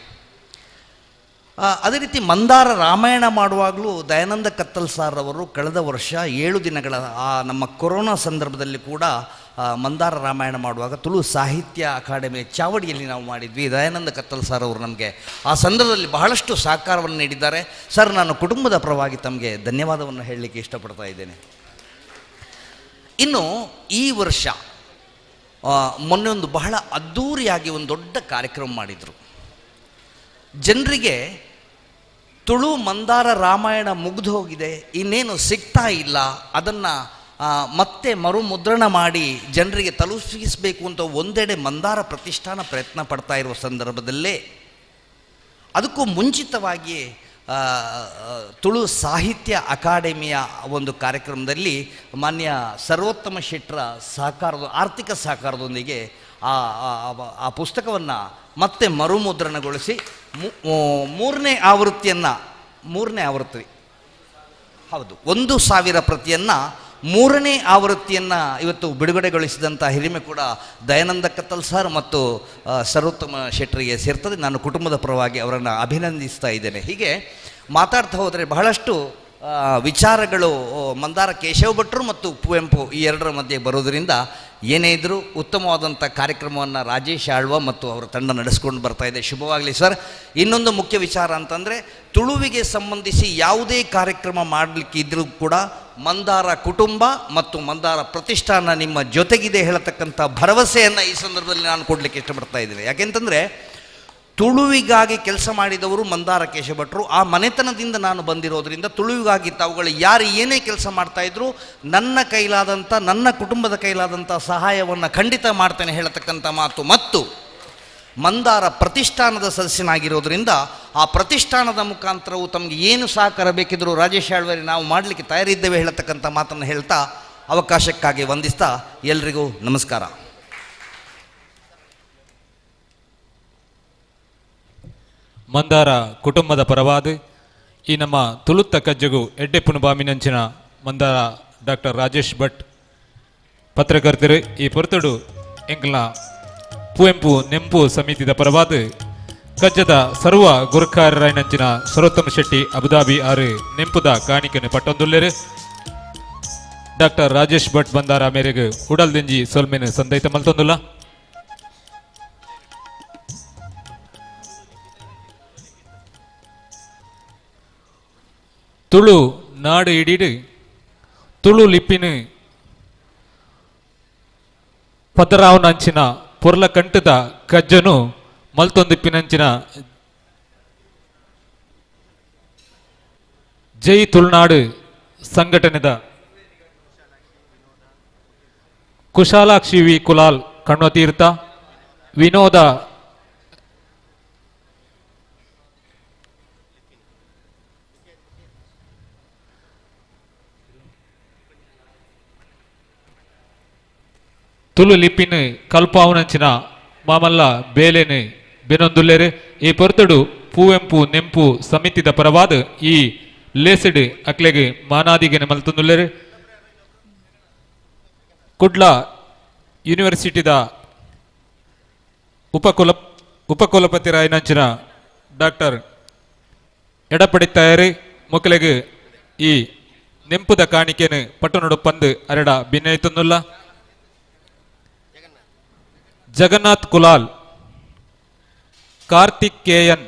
ಅದೇ ರೀತಿ ಮಂದಾರ ರಾಮಾಯಣ ಮಾಡುವಾಗಲೂ ದಯಾನಂದ ಕತ್ತಲ್ ಸಾರ್ ಅವರು ಕಳೆದ ವರ್ಷ 7 ದಿನಗಳ ನಮ್ಮ ಕೊರೋನಾ ಸಂದರ್ಭದಲ್ಲಿ ಕೂಡ ಮಂದಾರ ರಾಮಾಯಣ ಮಾಡುವಾಗ ತುಳು ಸಾಹಿತ್ಯ ಅಕಾಡೆಮಿಯ ಚಾವಡಿಯಲ್ಲಿ ನಾವು ಮಾಡಿದ್ವಿ. ದಯಾನಂದ ಕತ್ತಲ್ ಸಾರ್ ಅವರು ನಮಗೆ ಆ ಸಂದರ್ಭದಲ್ಲಿ ಬಹಳಷ್ಟು ಸಹಕಾರವನ್ನು ನೀಡಿದ್ದಾರೆ. ಸರ್, ನಾನು ಕುಟುಂಬದ ಪರವಾಗಿ ತಮಗೆ ಧನ್ಯವಾದವನ್ನು ಹೇಳಲಿಕ್ಕೆ ಇಷ್ಟಪಡ್ತಾ ಇದ್ದೇನೆ. ಇನ್ನು ಈ ವರ್ಷ ಮೊನ್ನೆ ಒಂದು ಬಹಳ ಅದ್ಧೂರಿಯಾಗಿ ಒಂದು ದೊಡ್ಡ ಕಾರ್ಯಕ್ರಮ ಮಾಡಿದರು. ಜನರಿಗೆ ತುಳು ಮಂದಾರ ರಾಮಾಯಣ ಮುಗಿದು ಹೋಗಿದೆ, ಇನ್ನೇನು ಸಿಗ್ತಾ ಇಲ್ಲ, ಅದನ್ನು ಮತ್ತೆ ಮರುಮುದ್ರಣ ಮಾಡಿ ಜನರಿಗೆ ತಲುಪಿಸಬೇಕು ಅಂತ ಒಂದೆಡೆ ಮಂದಾರ ಪ್ರತಿಷ್ಠಾನ ಪ್ರಯತ್ನ ಪಡ್ತಾ ಇರುವ ಸಂದರ್ಭದಲ್ಲೇ ಅದಕ್ಕೂ ಮುಂಚಿತವಾಗಿಯೇ ತುಳು ಸಾಹಿತ್ಯ ಅಕಾಡೆಮಿಯ ಒಂದು ಕಾರ್ಯಕ್ರಮದಲ್ಲಿ ಮಾನ್ಯ ಸರ್ವೋತ್ತಮ ಶೆಟ್ಟರ ಸಹಕಾರದ, ಆರ್ಥಿಕ ಸಹಕಾರದೊಂದಿಗೆ ಆ ಪುಸ್ತಕವನ್ನು ಮತ್ತೆ ಮರುಮುದ್ರಣಗೊಳಿಸಿ ಮೂರನೇ ಆವೃತ್ತಿ ಹೌದು 1000 ಪ್ರತಿಯನ್ನು ಮೂರನೇ ಆವೃತ್ತಿಯನ್ನು ಇವತ್ತು ಬಿಡುಗಡೆಗೊಳಿಸಿದಂಥ ಹಿರಿಮೆ ಕೂಡ ದಯಾನಂದ ಕತ್ತಲ್ ಸರ್ ಮತ್ತು ಸರ್ವೋತ್ತಮ ಶೆಟ್ಟರಿಗೆ ಸೇರ್ತದೆ. ನಾನು ಕುಟುಂಬದ ಪರವಾಗಿ ಅವರನ್ನು ಅಭಿನಂದಿಸ್ತಾ ಇದ್ದೇನೆ. ಹೀಗೆ ಮಾತಾಡ್ತಾ ಹೋದರೆ ಬಹಳಷ್ಟು ವಿಚಾರಗಳು ಮಂದಾರ ಕೇಶವ ಭಟ್ರು ಮತ್ತು ಕುವೆಂಪು ಈ ಎರಡರ ಮಧ್ಯೆ ಬರೋದರಿಂದ ಏನೇ ಇದ್ದರೂ ಉತ್ತಮವಾದಂಥ ಕಾರ್ಯಕ್ರಮವನ್ನು ರಾಜೇಶ್ ಆಳ್ವ ಮತ್ತು ಅವರ ತಂಡ ನಡೆಸ್ಕೊಂಡು ಬರ್ತಾ ಇದೆ. ಶುಭವಾಗಲಿ ಸರ್. ಇನ್ನೊಂದು ಮುಖ್ಯ ವಿಚಾರ ಅಂತಂದರೆ, ತುಳುವಿಗೆ ಸಂಬಂಧಿಸಿ ಯಾವುದೇ ಕಾರ್ಯಕ್ರಮ ಮಾಡಲಿಕ್ಕೆ ಇದ್ದರೂ ಕೂಡ ಮಂದಾರ ಕುಟುಂಬ ಮತ್ತು ಮಂದಾರ ಪ್ರತಿಷ್ಠಾನ ನಿಮ್ಮ ಜೊತೆಗಿದೆ ಹೇಳತಕ್ಕಂಥ ಭರವಸೆಯನ್ನು ಈ ಸಂದರ್ಭದಲ್ಲಿ ನಾನು ಕೊಡಲಿಕ್ಕೆ ಇಷ್ಟಪಡ್ತಾ ಇದ್ದೀನಿ. ಯಾಕೆಂತಂದರೆ ತುಳುವಿಗಾಗಿ ಕೆಲಸ ಮಾಡಿದವರು ಮಂದಾರ ಕೇಶವ ಭಟ್ರು. ಆ ಮನೆತನದಿಂದ ನಾನು ಬಂದಿರೋದರಿಂದ ತುಳುವಿಗಾಗಿ ತಾವುಗಳು ಯಾರು ಏನೇ ಕೆಲಸ ಮಾಡ್ತಾಯಿದ್ರು ನನ್ನ ಕೈಲಾದಂಥ, ನನ್ನ ಕುಟುಂಬದ ಕೈಲಾದಂಥ ಸಹಾಯವನ್ನು ಖಂಡಿತ ಮಾಡ್ತೇನೆ ಹೇಳತಕ್ಕಂಥ ಮಾತು. ಮತ್ತು Mandara ಪ್ರತಿಷ್ಠಾನದ ಸದಸ್ಯನಾಗಿರೋದ್ರಿಂದ ಆ ಪ್ರತಿಷ್ಠಾನದ ಮುಖಾಂತರವು ತಮಗೆ ಏನು ಸಹಕಾರ ಬೇಕಿದ್ದರೂ ರಾಜೇಶ್ ಆಳ್ವರಿ ನಾವು ಮಾಡಲಿಕ್ಕೆ ತಯಾರಿದ್ದೇವೆ ಹೇಳತಕ್ಕಂಥ ಮಾತನ್ನು ಹೇಳ್ತಾ ಅವಕಾಶಕ್ಕಾಗಿ ವಂದಿಸ್ತಾ ಎಲ್ರಿಗೂ ನಮಸ್ಕಾರ. ಮಂದಾರ ಕುಟುಂಬದ ಪರವಾದ ಈ ನಮ್ಮ ತುಳುತ್ತ ಕಜ್ಜಗು ಎಡ್ಡೆಪ್ಪುನು ಬಾಮಿನಂಚಿನ ಮಂದಾರ ಡಾಕ್ಟರ್ ರಾಜೇಶ್ ಭಟ್ ಪತ್ರಕರ್ತರು ಈ ಪೊರ್ತುಡು ಎಂಕ್ಲ ಪುವೆಂಪು ನೆಂಪು ಸಮಿತಿದ ಪರವಾದ ಕಜ್ಜದ ಸರ್ವ ಗುರುಕಾರರಾಯನಂಚಿನ ಸರೋತ್ತಮ ಶೆಟ್ಟಿ ಅಬುದಾಬಿ ಆರು ನೆಂಪುದ ಕಾಣಿಕೆನು ಪಟ್ಟೊಂದುಲ್ಲೇರು. ಡಾಕ್ಟರ್ ರಾಜೇಶ್ ಭಟ್ ಬಂದಾರ ಮೇರೆಗೆ ಉಡಲ್ದಿಂಜಿ ಸೊಲ್ಮೆನು ಸಂದೈತ ಮಲ್ತೊಂದುಲ್ಲ. ತುಳು ನಾಡು ಇಡೀಡು ತುಳು ಲಿಪಿನ ಪದರಾವನಂಚಿನ ಪೊರ್ಲ ಕಂಠದ ಕಜ್ಜನು ಮಲ್ತೊಂದಿಪ್ಪಿನಂಚಿನ ಜೈ ತುಳುನಾಡು ಸಂಘಟನೆದ ಕುಶಾಲಾಕ್ಷಿ ವಿ ಕುಲಾಲ್ ಕಣ್ವತೀರ್ಥ, ವಿನೋದ ತುಳು ಲಿಪಿನ ಕಲ್ಪಾವನಂಚಿನ ಮಾಮಲ್ಲ ಬೇಲೆನು ಬೆನೊಂದುಲ್ಲೇರು. ಈ ಪೊರ್ತುಡು ಪೂವೆಂಪು ನೆಂಪು ಸಮಿತಿದ ಪರವಾದ ಈ ಲೇಸಿಡ್ ಅಕ್ಲೆಗ್ ಮಾನಾದಿಗೆನ ಮಲ್ತೊಂದುಲ್ಲೇರು. ಕುಡ್ಲ ಯೂನಿವರ್ಸಿಟಿದ ಉಪಕುಲಪತಿರಾಯನಂಚಿನ ಡಾಕ್ಟರ್ ಎಡಪಡಿತ್ತಾಯರು ಮೊಕ್ಕಲೆಗ್ ಈ ನೆಂಪುದ ಕಾಣಿಕೆನು ಪಟ್ಟಣಡು ಪಂದು ಅರೆಡ ಭಿನ್ನೈತೊಂದುಲ್ಲ. Jagannath Kulal, Karthik K N,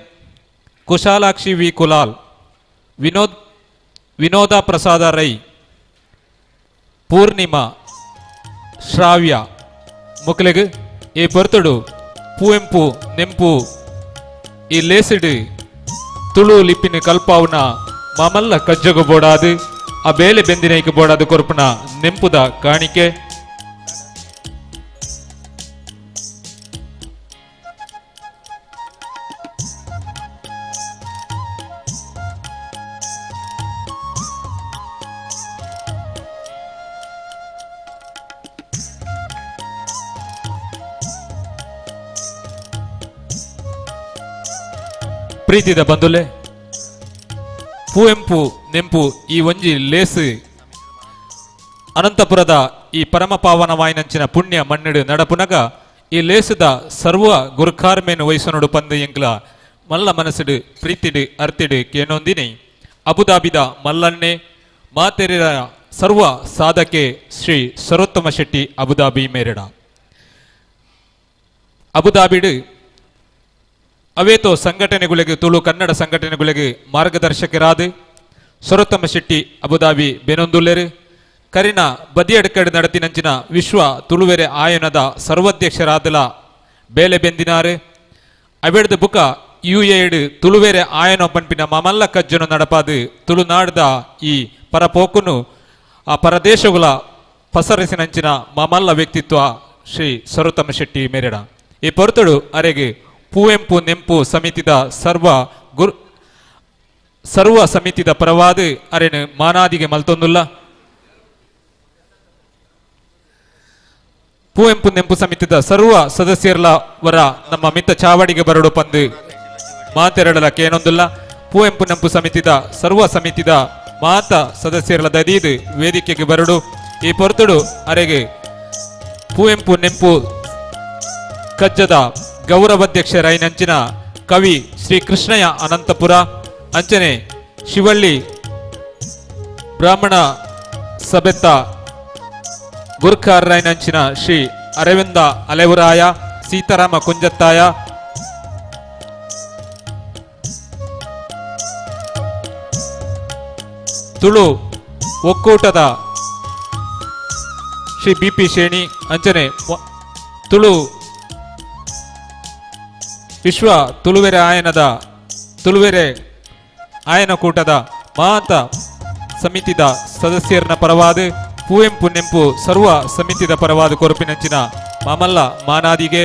Kushalakshi V Kulal, Vinoda Prasada Rai, Purnima, Shravya ಮೊಕ್ಕಲೆಗ್ ಈ ಪೊರ್ತುಡು ಪೂವೆಂಪು ನೆಂಪು ಈ ಲೇಸಿಡು ತುಳು ಲಿಪಿನ ಕಲ್ಪಾವುನ ಮಾಮಲ್ಲ ಕಜ್ಜಗು ಬೋಡಾದು ಆ ಬೇಲೆ ಬೆಂದಿನೈಕ್ ಬೋಡಾದು ಕೊರ್ಪುನ ನೆಂಪುದ ಕಾಣಿಕೆ. ಪ್ರೀತಿದ ಬಂಧುಲೆ, ಪುವೆಂಪು ನೆಂಪು ಈ ಒಂಜಿ ಲೇಸು ಅನಂತಪುರದ ಈ ಪರಮ ಪಾವನವಾಯಿನಂಚಿನ ಪುಣ್ಯ ಮಣ್ಣಿಡು ನಡಪುನಗ ಈ ಲೇಸುದ ಸರ್ವ ಗುರುಕಾರ್ಮೇನು ವಯಸ್ಸನುಡು ಪಂದು ಎಂಕ್ಲ ಮಲ್ಲ ಮನಸ್ಸುಡು ಪ್ರೀತಿಡು ಅರ್ತಿಡು ಕೇನೊಂದಿನಿ ಅಬುದಾಬಿದ ಮಲ್ಲನ್ನೆ ಮಾತೆರಿರ ಸರ್ವ ಸಾಧಕೆ ಶ್ರೀ ಸರೋತ್ತಮ ಶೆಟ್ಟಿ ಅಬುದಾಬಿ ಮೇರೆಡ. ಅಬುದಾಬಿಡು ಅವೇತೋ ಸಂಘಟನೆಗಳಿಗೆ ತುಳು ಕನ್ನಡ ಸಂಘಟನೆಗಳಿಗೆ ಮಾರ್ಗದರ್ಶಕರಾದ ಸರೋತ್ತಮ ಶೆಟ್ಟಿ ಅಬುದಾಬಿ ಬೆನೊಂದುಲ್ಲೆರು. ಕರಿನ ಬದಿಯಡ್ಕಡ್ ನಡತಿನಂಚಿನ ವಿಶ್ವ ತುಳುವೆರೆ ಆಯನದ ಸರ್ವಾಧ್ಯಕ್ಷರಾದಲ ಬೇಲೆ ಬೆಂದಿನಾರು. ಅವೆಡ್ದ ಬುಕ ಯುಎಡ್ ತುಳುವೆರೆ ಆಯನ ಪನ್ಪಿನ ಮಮಲ್ಲ ಕಜ್ಜನು ನಡಪಾದು ತುಳುನಾಡ್ದ ಈ ಪರಪೋಕುನು ಆ ಪರದೇಶಗಳ ಪಸರಿಸಿನಂಚಿನ ಮಮಲ್ಲ ವ್ಯಕ್ತಿತ್ವ ಶ್ರೀ ಸರೋತ್ತಮ ಶೆಟ್ಟಿ ಮೇರೆಡ. ಈ ಪೊರ್ತುಡು ಅರೆಗೆ ಪುವೆಂಪು ನೆಂಪು ಸಮಿತಿದ ಸರ್ವ ಸಮಿತಿದ ಪರವಾದ ಅರೆನು ಮಾನಾದಿಗೆ ಮಲ್ತೊಂದುಲ್ಲ. ಪುವೆಂಪು ನೆಂಪು ಸಮಿತಿದ ಸರ್ವ ಸದಸ್ಯರ್ಲ ವರ ನಮ್ಮ ಮಿತ್ತ ಚಾವಡಿಗೆ ಬರಡು ಪಂದು ಮಾತೆರಡಲ ಕೇನೊಂದುಲ್ಲ. ಪುವೆಂಪು ನೆಂಪು ಸಮಿತಿದ ಸರ್ವ ಸಮಿತಿದ ಮಾತ ಸದಸ್ಯರ್ಲ ದದೀದು ವೇದಿಕೆಗೆ ಬರಡು. ಈ ಪೊರ್ತುಡು ಅರೆಗೆ ಪುವೆಂಪು ನೆಂಪು ಕಜ್ಜದ ಗೌರವಾಧ್ಯಕ್ಷರಾಯಿನಂಚಿನ ಕವಿ ಶ್ರೀ ಕೃಷ್ಣಯ್ಯ ಅನಂತಪುರ, ಅಂಚನೆ ಶಿವಳ್ಳಿ ಬ್ರಾಹ್ಮಣ ಸಭೆತ್ತ ಗುರ್ಕಾರ್ರಾಯನಂಚಿನ ಶ್ರೀ ಅರವಿಂದ ಅಲೆವುರಾಯ, ಸೀತಾರಾಮ ಕುಂಜತ್ತಾಯ, ತುಳು ಒಕ್ಕೂಟದ ಶ್ರೀ ಬಿ ಪಿ ಶೇಣಿ, ಅಂಚನೆ ತುಳು ವಿಶ್ವ ತುಳುವೆರೆ ಆಯನದ ತುಳುವೆರೆ ಆಯನಕೂಟದ ಮಾತ ಸಮಿತಿದ ಸದಸ್ಯರನ ಪರವಾದ ಪುವೆಂಪು ನೆಂಪು ಸರ್ವ ಸಮಿತಿದ ಪರವಾದ ಕೊರಪಿನಂಚಿನ ಮಾಮಲ್ಲ ಮಾನಾದಿಗೆ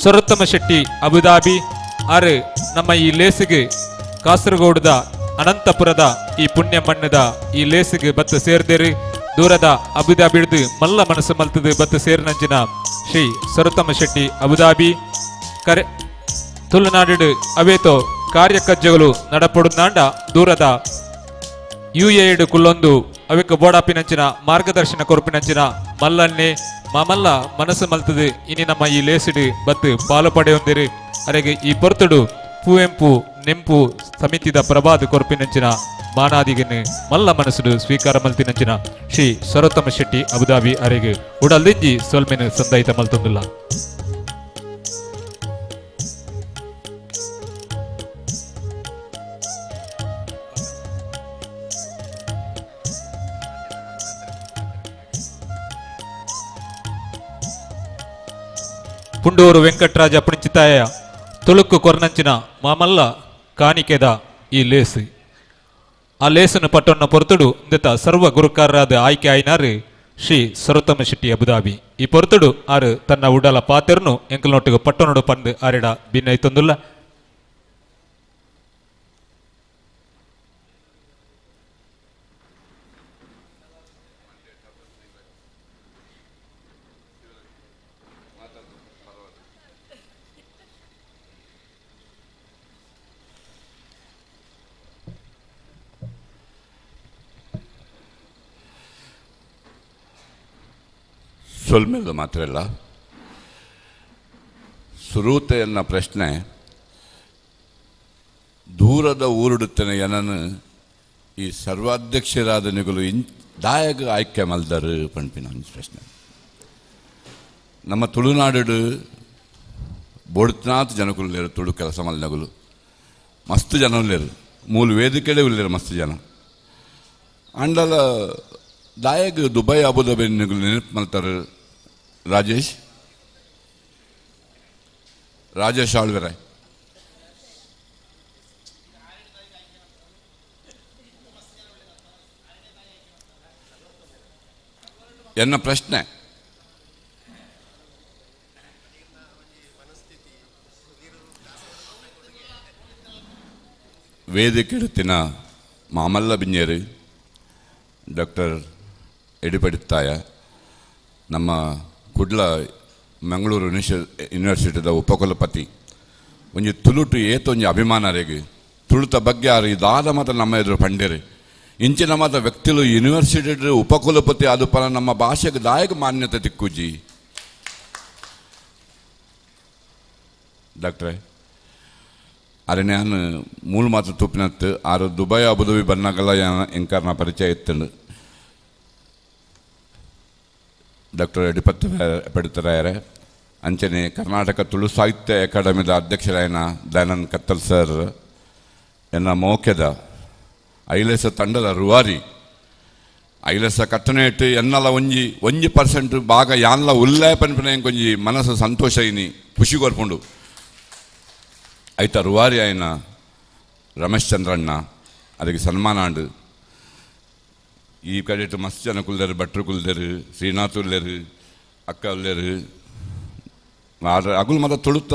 ಸರೋತ್ತಮ ಶೆಟ್ಟಿ ಅಬುದಾಬಿ ಆರು ನಮ್ಮ ಈ ಲೇಸಿಗೆ ಕಾಸರಗೋಡುದ ಅನಂತಪುರದ ಈ ಪುಣ್ಯ ಮಣ್ಣದ ಈ ಲೇಸಿಗೆ ಬತ್ತು ಸೇರ್ದೇರು. ದೂರದ ಅಬುದಾಬಿಡ್ದು ಮಲ್ಲ ಮನಸ್ಸು ಮಲ್ತದು ಬತ್ತು ಸೇರಿನಂಚಿನ ಶ್ರೀ ಸರೋತ್ತಮ ಶೆಟ್ಟಿ ಅಬುದಾಬಿ ಕರೆ ತುಳುನಾಡು ಅವೇತೋ ಕಾರ್ಯಕಜ್ಜಗಳು ನಡಪೊಡುನಾಂಡ ದೂರದ ಯುಎ ಕುಲ್ಲೊಂದು ಅವೆಕ್ ಬೋಡಾಪಿನಂಚಿನ ಮಾರ್ಗದರ್ಶನ ಕೊರಪಿನಂಚಿನ ಮಲ್ಲನ್ನೇ ಮಾಮಲ್ಲ ಮನಸ್ಸು ಮಲ್ತದು ಇನಿ ನಮ್ಮ ಈ ಲೇಸಿಡು ಬತ್ತು ಪಾಲು ಪಡೆಯೊಂದಿರು. ಅರೆಗೆ ಈ ಪೊರ್ತುಡು ಪುವೆಂಪು ನೆಂಪು ಸಮಿತಿದ ಪ್ರಭಾದ ಕೊರಪಿನಂಚಿನ ಮಾನಾದಿಗನು ಮಲ್ಲ ಮನಸ್ಸುಡು ಸ್ವೀಕಾರ ಮಲ್ತಿನಂಚಿನ ಶ್ರೀ ಸರೋತ್ತಮ ಶೆಟ್ಟಿ ಅಬುದಾಬಿ ಅರೆಗೆ ಉಡಲ್ದಿಂಜಿ ಸೊಲ್ಮೆನು ಸಂದಾಯಿತ ಮಲ್ತೊಂದುಲ್ಲ. ಪುಂಡೂರು ವೆಂಕಟರಾಜ ಪುಣಿಚಿತಾಯ ತುಳುಕು ಕೊರ್ನಂಚಿನ ಮಾಮಲ್ಲ ಕಾಣಿಕೆದ ಈ ಲೇಸು. ಆ ಲೇಸನ್ನು ಪಟ್ಟೊನ್ನ ಪೊರ್ತುಡು ಇಂದತ ಸರ್ವ ಗುರುಕಾರರಾದ ಆಯ್ಕೆ ಆಯ್ನಾರು ಶ್ರೀ ಸರೋತ್ತಮ ಶೆಟ್ಟಿ ಅಬುದಾಬಿ. ಈ ಪೊರ್ತುಡು ಆರು ತನ್ನ ಉಡಲ ಪಾತೆರ್ನು ಎಂಕಲ್ನೊಟ್ಟಿಗೆ ಪಟ್ಟೊನೊಡು ಪಂದು ಆರಿಡ ಭಿನ್ನೈತೊಂದುಲ್ಲ. ಸೊಲ್ಮೆಲ್ದು ಮಾತ್ರ ಅಲ್ಲ, ಸುರೂತೆಯನ್ನ ಪ್ರಶ್ನೆ ದೂರದ ಊರುಡುತ್ತನೆ ಏನನ್ನು ಈ ಸರ್ವಾಧ್ಯಕ್ಷರಾದ ನಿಗಲು ಇನ್ ದಾಯಕ ಆಯ್ಕೆ ಮಲ್ದರು ಪಣ್ಪಿನ ಒಂದು ಪ್ರಶ್ನೆ. ನಮ್ಮ ತುಳುನಾಡು ಬೋಡ್ತನಾಥ್ ಜನಕುಲ್ಲೇರು ತುಳು ಕೆಲಸ ಮಲ್ನಗುಲು ಮಸ್ತ್ ಜನ ಉಲ್ಲೇರು, ಮೂಲ ವೇದಿಕೆಡೆ ಉಲ್ಲೇರು ಮಸ್ತ್ ಜನ. ಅಂಡಲ ದಾಯಕ ದುಬೈ ಅಬುದಾಬಿ ನಿಗಲು ನೆನಪು ಮಲ್ತಾರೆ ರಾಜೇಶ್ ರಾಜೇಶ್ ಆಳ್ವೆರೆ. ಎನ್ನ ಪ್ರಶ್ನೆ ವೇದಿಕೆ ಇಡುತ್ತಿನ ಮಾಮಲ್ಲ ಬಿಂಜೇರು ಡಾಕ್ಟರ್ ಎಡಿಪಡಿತ್ತಾಯ, ನಮ್ಮ ಕುಡ್ಲ ಮಂಗಳೂರು ಯೂನಿವರ್ಸಿಟಿದ ಉಪಕುಲಪತಿ, ಒಂಜಿ ತುಳುಟು ಏತೊಂಜಿ ಅಭಿಮಾನರಿಗೆ ತುಳುತ ಬಗ್ಗೆ ಆರು ಇದಾದ ಮಾತ್ರ ನಮ್ಮ ಎದುರು ಪಂಡೇರು. ಇಂಚಿನ ಮಾತ್ರ ವ್ಯಕ್ತಿಲು ಯೂನಿವರ್ಸಿಟಿ ಉಪಕುಲಪತಿ ಅದು ಪರ ನಮ್ಮ ಭಾಷೆಗೆ ದಾಯಕ ಮಾನ್ಯತೆ ತಿಕ್ಕುಜಿ. ಡಾಕ್ಟ್ರೆ ಅರೆ ನಾನು ಮೂಲ ಮಾತ್ರ ತುಪ್ಪಿನತ್ತು ಆರು ದುಬೈ ಅಬುದಾಬಿ ಬನ್ನಾಗಲ್ಲ ಎಂಕಾರ್ನ ಪರಿಚಯ ಇತ್ತಂಡು. ಡಾಕ್ಟರ್ ಯಡಿಪತ್ತ ಪಡಿತರಾಯರೆ, ಅಂಚನೆ ಕರ್ನಾಟಕ ತುಳು ಸಾಹಿತ್ಯ ಅಕಾಡೆಮಿದ ಅಧ್ಯಕ್ಷರಾಯನ ದಯಾನಂದ್ ಕತ್ತಲ್ ಸರ್, ಎನ್ನ ಮೋಕ್ಯದ ಐಲೇಸ ತಂಡದ ರುವಾರಿ ಐಲೇಸ ಕಟ್ಟನೇಟ್ ಎನ್ನಲ ಒಂಜಿ ಒಂಜಿ ಪರ್ಸೆಂಟ್ ಭಾಗ ಯಾನ್ಲ ಉಲ್ಲೇ ಪನ್ಪಿನ ಒಂಜಿ ಮನಸ್ಸು ಸಂತೋಷ ಇನಿ ಖುಷಿ ಕೊರ್ಪುಂಡು. ಐತ ರುವಾರಿ ಆಯ್ನ ರಮೇಶ್ ಚಂದ್ರಣ್ಣ ಅದಕ್ಕೆ ಸನ್ಮಾನ ಆಂಡು. ಈ ಕಡೆಟ್ ಮಸ್ತ್ ಜನ ಕುಲ್ದೇರು, ಭಟ್ರು ಕುಲ್ದೇರು, ಶ್ರೀನಾಥ್ ಉಲ್ಲೇರು, ಅಕ್ಕ ಉಲ್ಲೇರು, ಆರು ಅಗುಲ್ ಮಾತ್ರ ತುಳುತ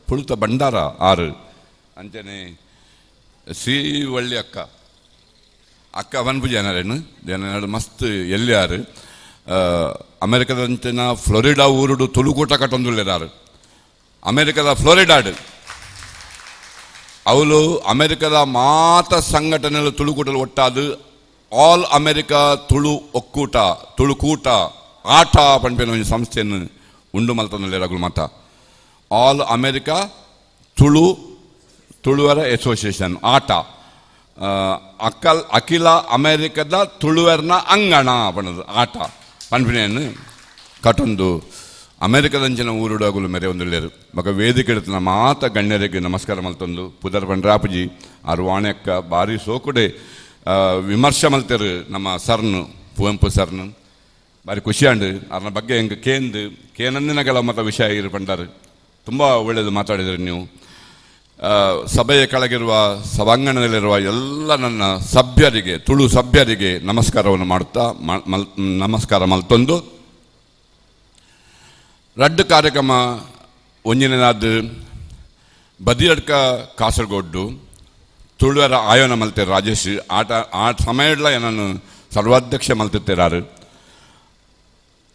ತುಳುತ ಭಂಡಾರ ಆರು. ಅಂಚನೆ ಶ್ರೀವಳ್ಳಿ ಅಕ್ಕ ಅಕ್ಕ ವನ್ಪು ಜನರೇನು ಜನ ಮಸ್ತ್ ಎಲ್ಲಿ ಆರು ಅಮೆರಿಕದಂಚಿನ ಫ್ಲೋರಿಡಾ ಊರುಡು ತುಳುಕೂಟ ಕಟ್ಟೊಂದುಲ್ಲೇರು. ಅಮೆರಿಕದ ಫ್ಲೋರಿಡಾಡು ಅವಳು ಅಮೆರಿಕದ ಮಾತ ಸಂಘಟನೆಗಳು ತುಳುಕೂಟಲು ಒಟ್ಟಾದು ಆಲ್ ಅಮೆರಿಕ ತುಳು ಒಕ್ಕೂಟ ತುಳುಕೂಟ ಆಟ ಪನ್ಪಿನ ಒಂಜಿ ಸಂಸ್ಥೆಯನ್ನು ಉಂಡು ಮಲ್ತೊಂದುಲ್ಲೆರ್ ಅಗುಲು ಮಾತ. ಆಲ್ ಅಮೆರಿಕ ತುಳು ತುಳುವರ ಅಸೋಸಿಯೇಷನ್ ಆಟ ಅಕಲ್ ಅಖಿಲ ಅಮೆರಿಕದ ತುಳುವರ್ನ ಅಂಗಣ ಪಣದು ಆಟ ಪನ್ಪಿನೆಯನ್ನು ಕಟೊಂದು ಅಮೆರಿಕದಂಚಿನ ಊರುಡಾಗುಲು ಮೆರೆ ಒಂದುಲ್ಲೆರ್. ಬೊಕ ವೇದಿಕೆ ಇಡ್ತಿನ ಮಾತ ಗಣ್ಯರಿಗೆ ನಮಸ್ಕಾರ ಮಲ್ತೊಂದು ಪುದರ್ ಪಂಡ್ರಾಪುಜಿ ಆರು ವಾಣೆಕ್ಕ ಬಾರಿ ಸೋಕುಡೆ ವಿಮರ್ಶೆ ಮಲ್ತೆರು ನಮ್ಮ ಸರ್ನು ಪುವೆಂಪು ಸರ್ನು ಬಾರಿ ಖುಷಿಯಾಂಡು. ಅರ್ನ ಬಗ್ಗೆ ಹೆಂಗೆ ಕೇಂದು ಕೇನಂದಿನ ಕೆಲವು ಮತ ವಿಷಯ ಇರು ಪಂಡಾರು ತುಂಬ ಒಳ್ಳೆಯದು ಮಾತಾಡಿದ್ರಿ ನೀವು. ಸಭೆಯ ಕೆಳಗಿರುವ ಸಭಾಂಗಣದಲ್ಲಿರುವ ಎಲ್ಲ ನನ್ನ ಸಭ್ಯರಿಗೆ ತುಳು ಸಭ್ಯರಿಗೆ ನಮಸ್ಕಾರವನ್ನು ಮಾಡುತ್ತಾ ನಮಸ್ಕಾರ ಮಲ್ತೊಂದು ರಡ್ಡು ಕಾರ್ಯಕ್ರಮ ಒಂಜಿನದಾದ ಬದಿಯಡ್ಕ ಕಾಸರಗೋಡು ತುಳುವರ ಆಯೋನ ಮಲ್ತೆ ರಾಜೇಶ್ ಆಟ ಆ ಸಮಯಡ್ಲ ಏನನ್ನು ಸರ್ವಾಧ್ಯಕ್ಷ ಮಲ್ತಿರ್ತಾರೆ.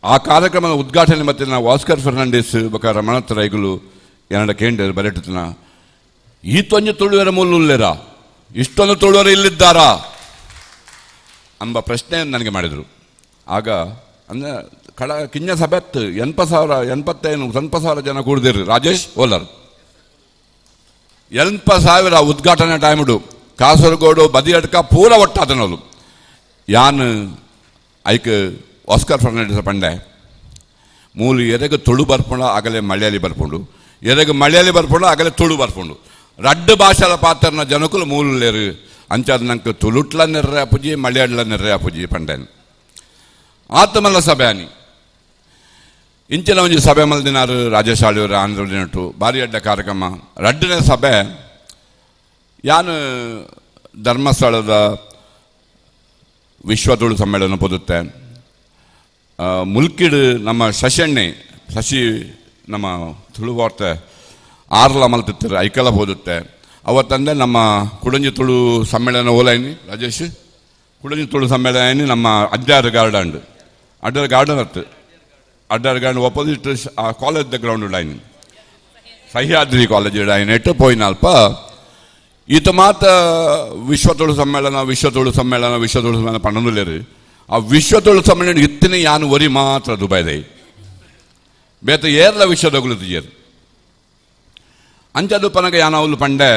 ಆ ಕಾರ್ಯಕ್ರಮದ ಉದ್ಘಾಟನೆ ಮತ್ತು ನಾವು ಆಸ್ಕರ್ ಫರ್ನಾಂಡಿಸ್ ಬೊಕ ರಮಣತ್ ರೈಗುಲು ಏನಡ ಕೇಂದ್ರ ಬರೆಟುತ್ತಿನ ಈತೊಂಜಿ ತುಳುವರ ಮೂಲುಲ್ಲೇರ ಇಷ್ಟೊಂದು ತುಳುವರು ಇಲ್ಲಿದ್ದಾರಾ ಎಂಬ ಪ್ರಶ್ನೆಯನ್ನು ನನಗೆ ಮಾಡಿದರು. ಆಗ ಅಂದರೆ ಕಡ ಕಿಂಜ ಸಭೆತ್ತು 80,000 85 90,000 ಜನ ಕೂಡಿದಿರು. ರಾಜೇಶ್ ಓಲರ್ 80,000 ಉದ್ಘಾಟನೆ ಟೈಮುಡು ಕಾಸರಗೋಡು ಬದಿಯಡ್ಕ ಪೂರ ಒಟ್ಟಾದನೋಲು. ಯಾನ್ ಐಕ್ ಆಸ್ಕರ್ ಫರ್ನಾಂಡಿಸ್ ಪಂಡೆ ಮೂಲು ಎರೆಗೆ ತುಳು ಬರ್ಪುಂಡ ಆಗಲೇ ಮಲಯಾಳಿ ಬರ್ಪುಂಡು, ಎರೆಗೆ ಮಲಯಾಳಿ ಬರ್ಪುಂಡ ಆಗಲೇ ತುಳು ಬರ್ಪುಂಡು, ರಡ್ಡು ಭಾಷೆದ ಪಾತ್ರನ ಜನಕುಲು ಮೂಲುಲ್ಲೇರು ಅಂಚಾದ ನಂಗೆ ತುಳುಟ್ಲ ನೆರ್ರೆ ಅಪುಜಿ ಮಲಯಾಳಲ ನೆರ್ರೆ ಅಪುಜಿ ಪಂಡೆನ್. ಆತಮಲ್ಲ ಸಭೆ ಅನಿ ಇಂಚಿನ ಒಂಜಿ ಸಭೆ ಮಲ್ದಿನಾರು ರಾಜೇಶ್ ಆಳಿಯವರು ಆಂಧ್ರ ದಿನಟು ಭಾರಿ ಅಡ್ಡ ಕಾರ್ಯಕ್ರಮ. ರಡ್ಡನೇ ಸಭೆ ಯಾನು ಧರ್ಮಸ್ಥಳದ ವಿಶ್ವ ತುಳು ಸಮ್ಮೇಳನ ಪೊದುತ್ತೆ. ಮುಲ್ಕಿಡು ನಮ್ಮ ಶಶಣ್ಣೆ ಶಶಿ ನಮ್ಮ ತುಳು ವಾರ್ತೆ ಆರ್ಲ ಮಲ್ತಿತ್ತಾರೆ ಐಕಲ ಹೋದುತ್ತೆ. ಅವತ್ತಂದೆ ನಮ್ಮ ಕುಡಂಜಿ ತುಳು ಸಮ್ಮೇಳನ ಓಲೈನಿ ರಾಜೇಶ್ ಕುಡಂಜಿ ತುಳು ಸಮ್ಮೇಳನ ನಮ್ಮ ಅಡ್ಡಾರು ಗಾರ್ಡನ್ ಅಡ್ಡಾರು ಗಾರ್ಡನ್ ಅತ್ತು ಅಡ್ಡಾರು ಗಾರ್ಡನ್ ಆಪೋಸಿಟ್ ಆ college the ground line Sahyadri college line ಇಟ್ಟು ಪೋಯಿನಲ್ಪ ಈತ ಮಾತ ವಿಶ್ವ ತುಳು ಸಮ್ಮೇಳನ ವಿಶ್ವ ತುಳು ಸಮ್ಮೇಳನ ವಿಶ್ವ ತುಳು ಸಮ್ಮೇಳನ ಪನ್ನೊಂದುಲೇರು. ಆ ವಿಶ್ವ ತುಳು ಸಮ್ಮೇಳನ ಇತ್ತಿನ ಯಾನು ಒರಿ ಮಾತ್ರ ದುಬೈದೈ ಬೇತ ಏರ್ಲ ವಿಶ್ವದಗುಲು ತುಜೇರು ಅಂಚದು ಪನಗ ಯಾನವಲು ಪಂಡೆ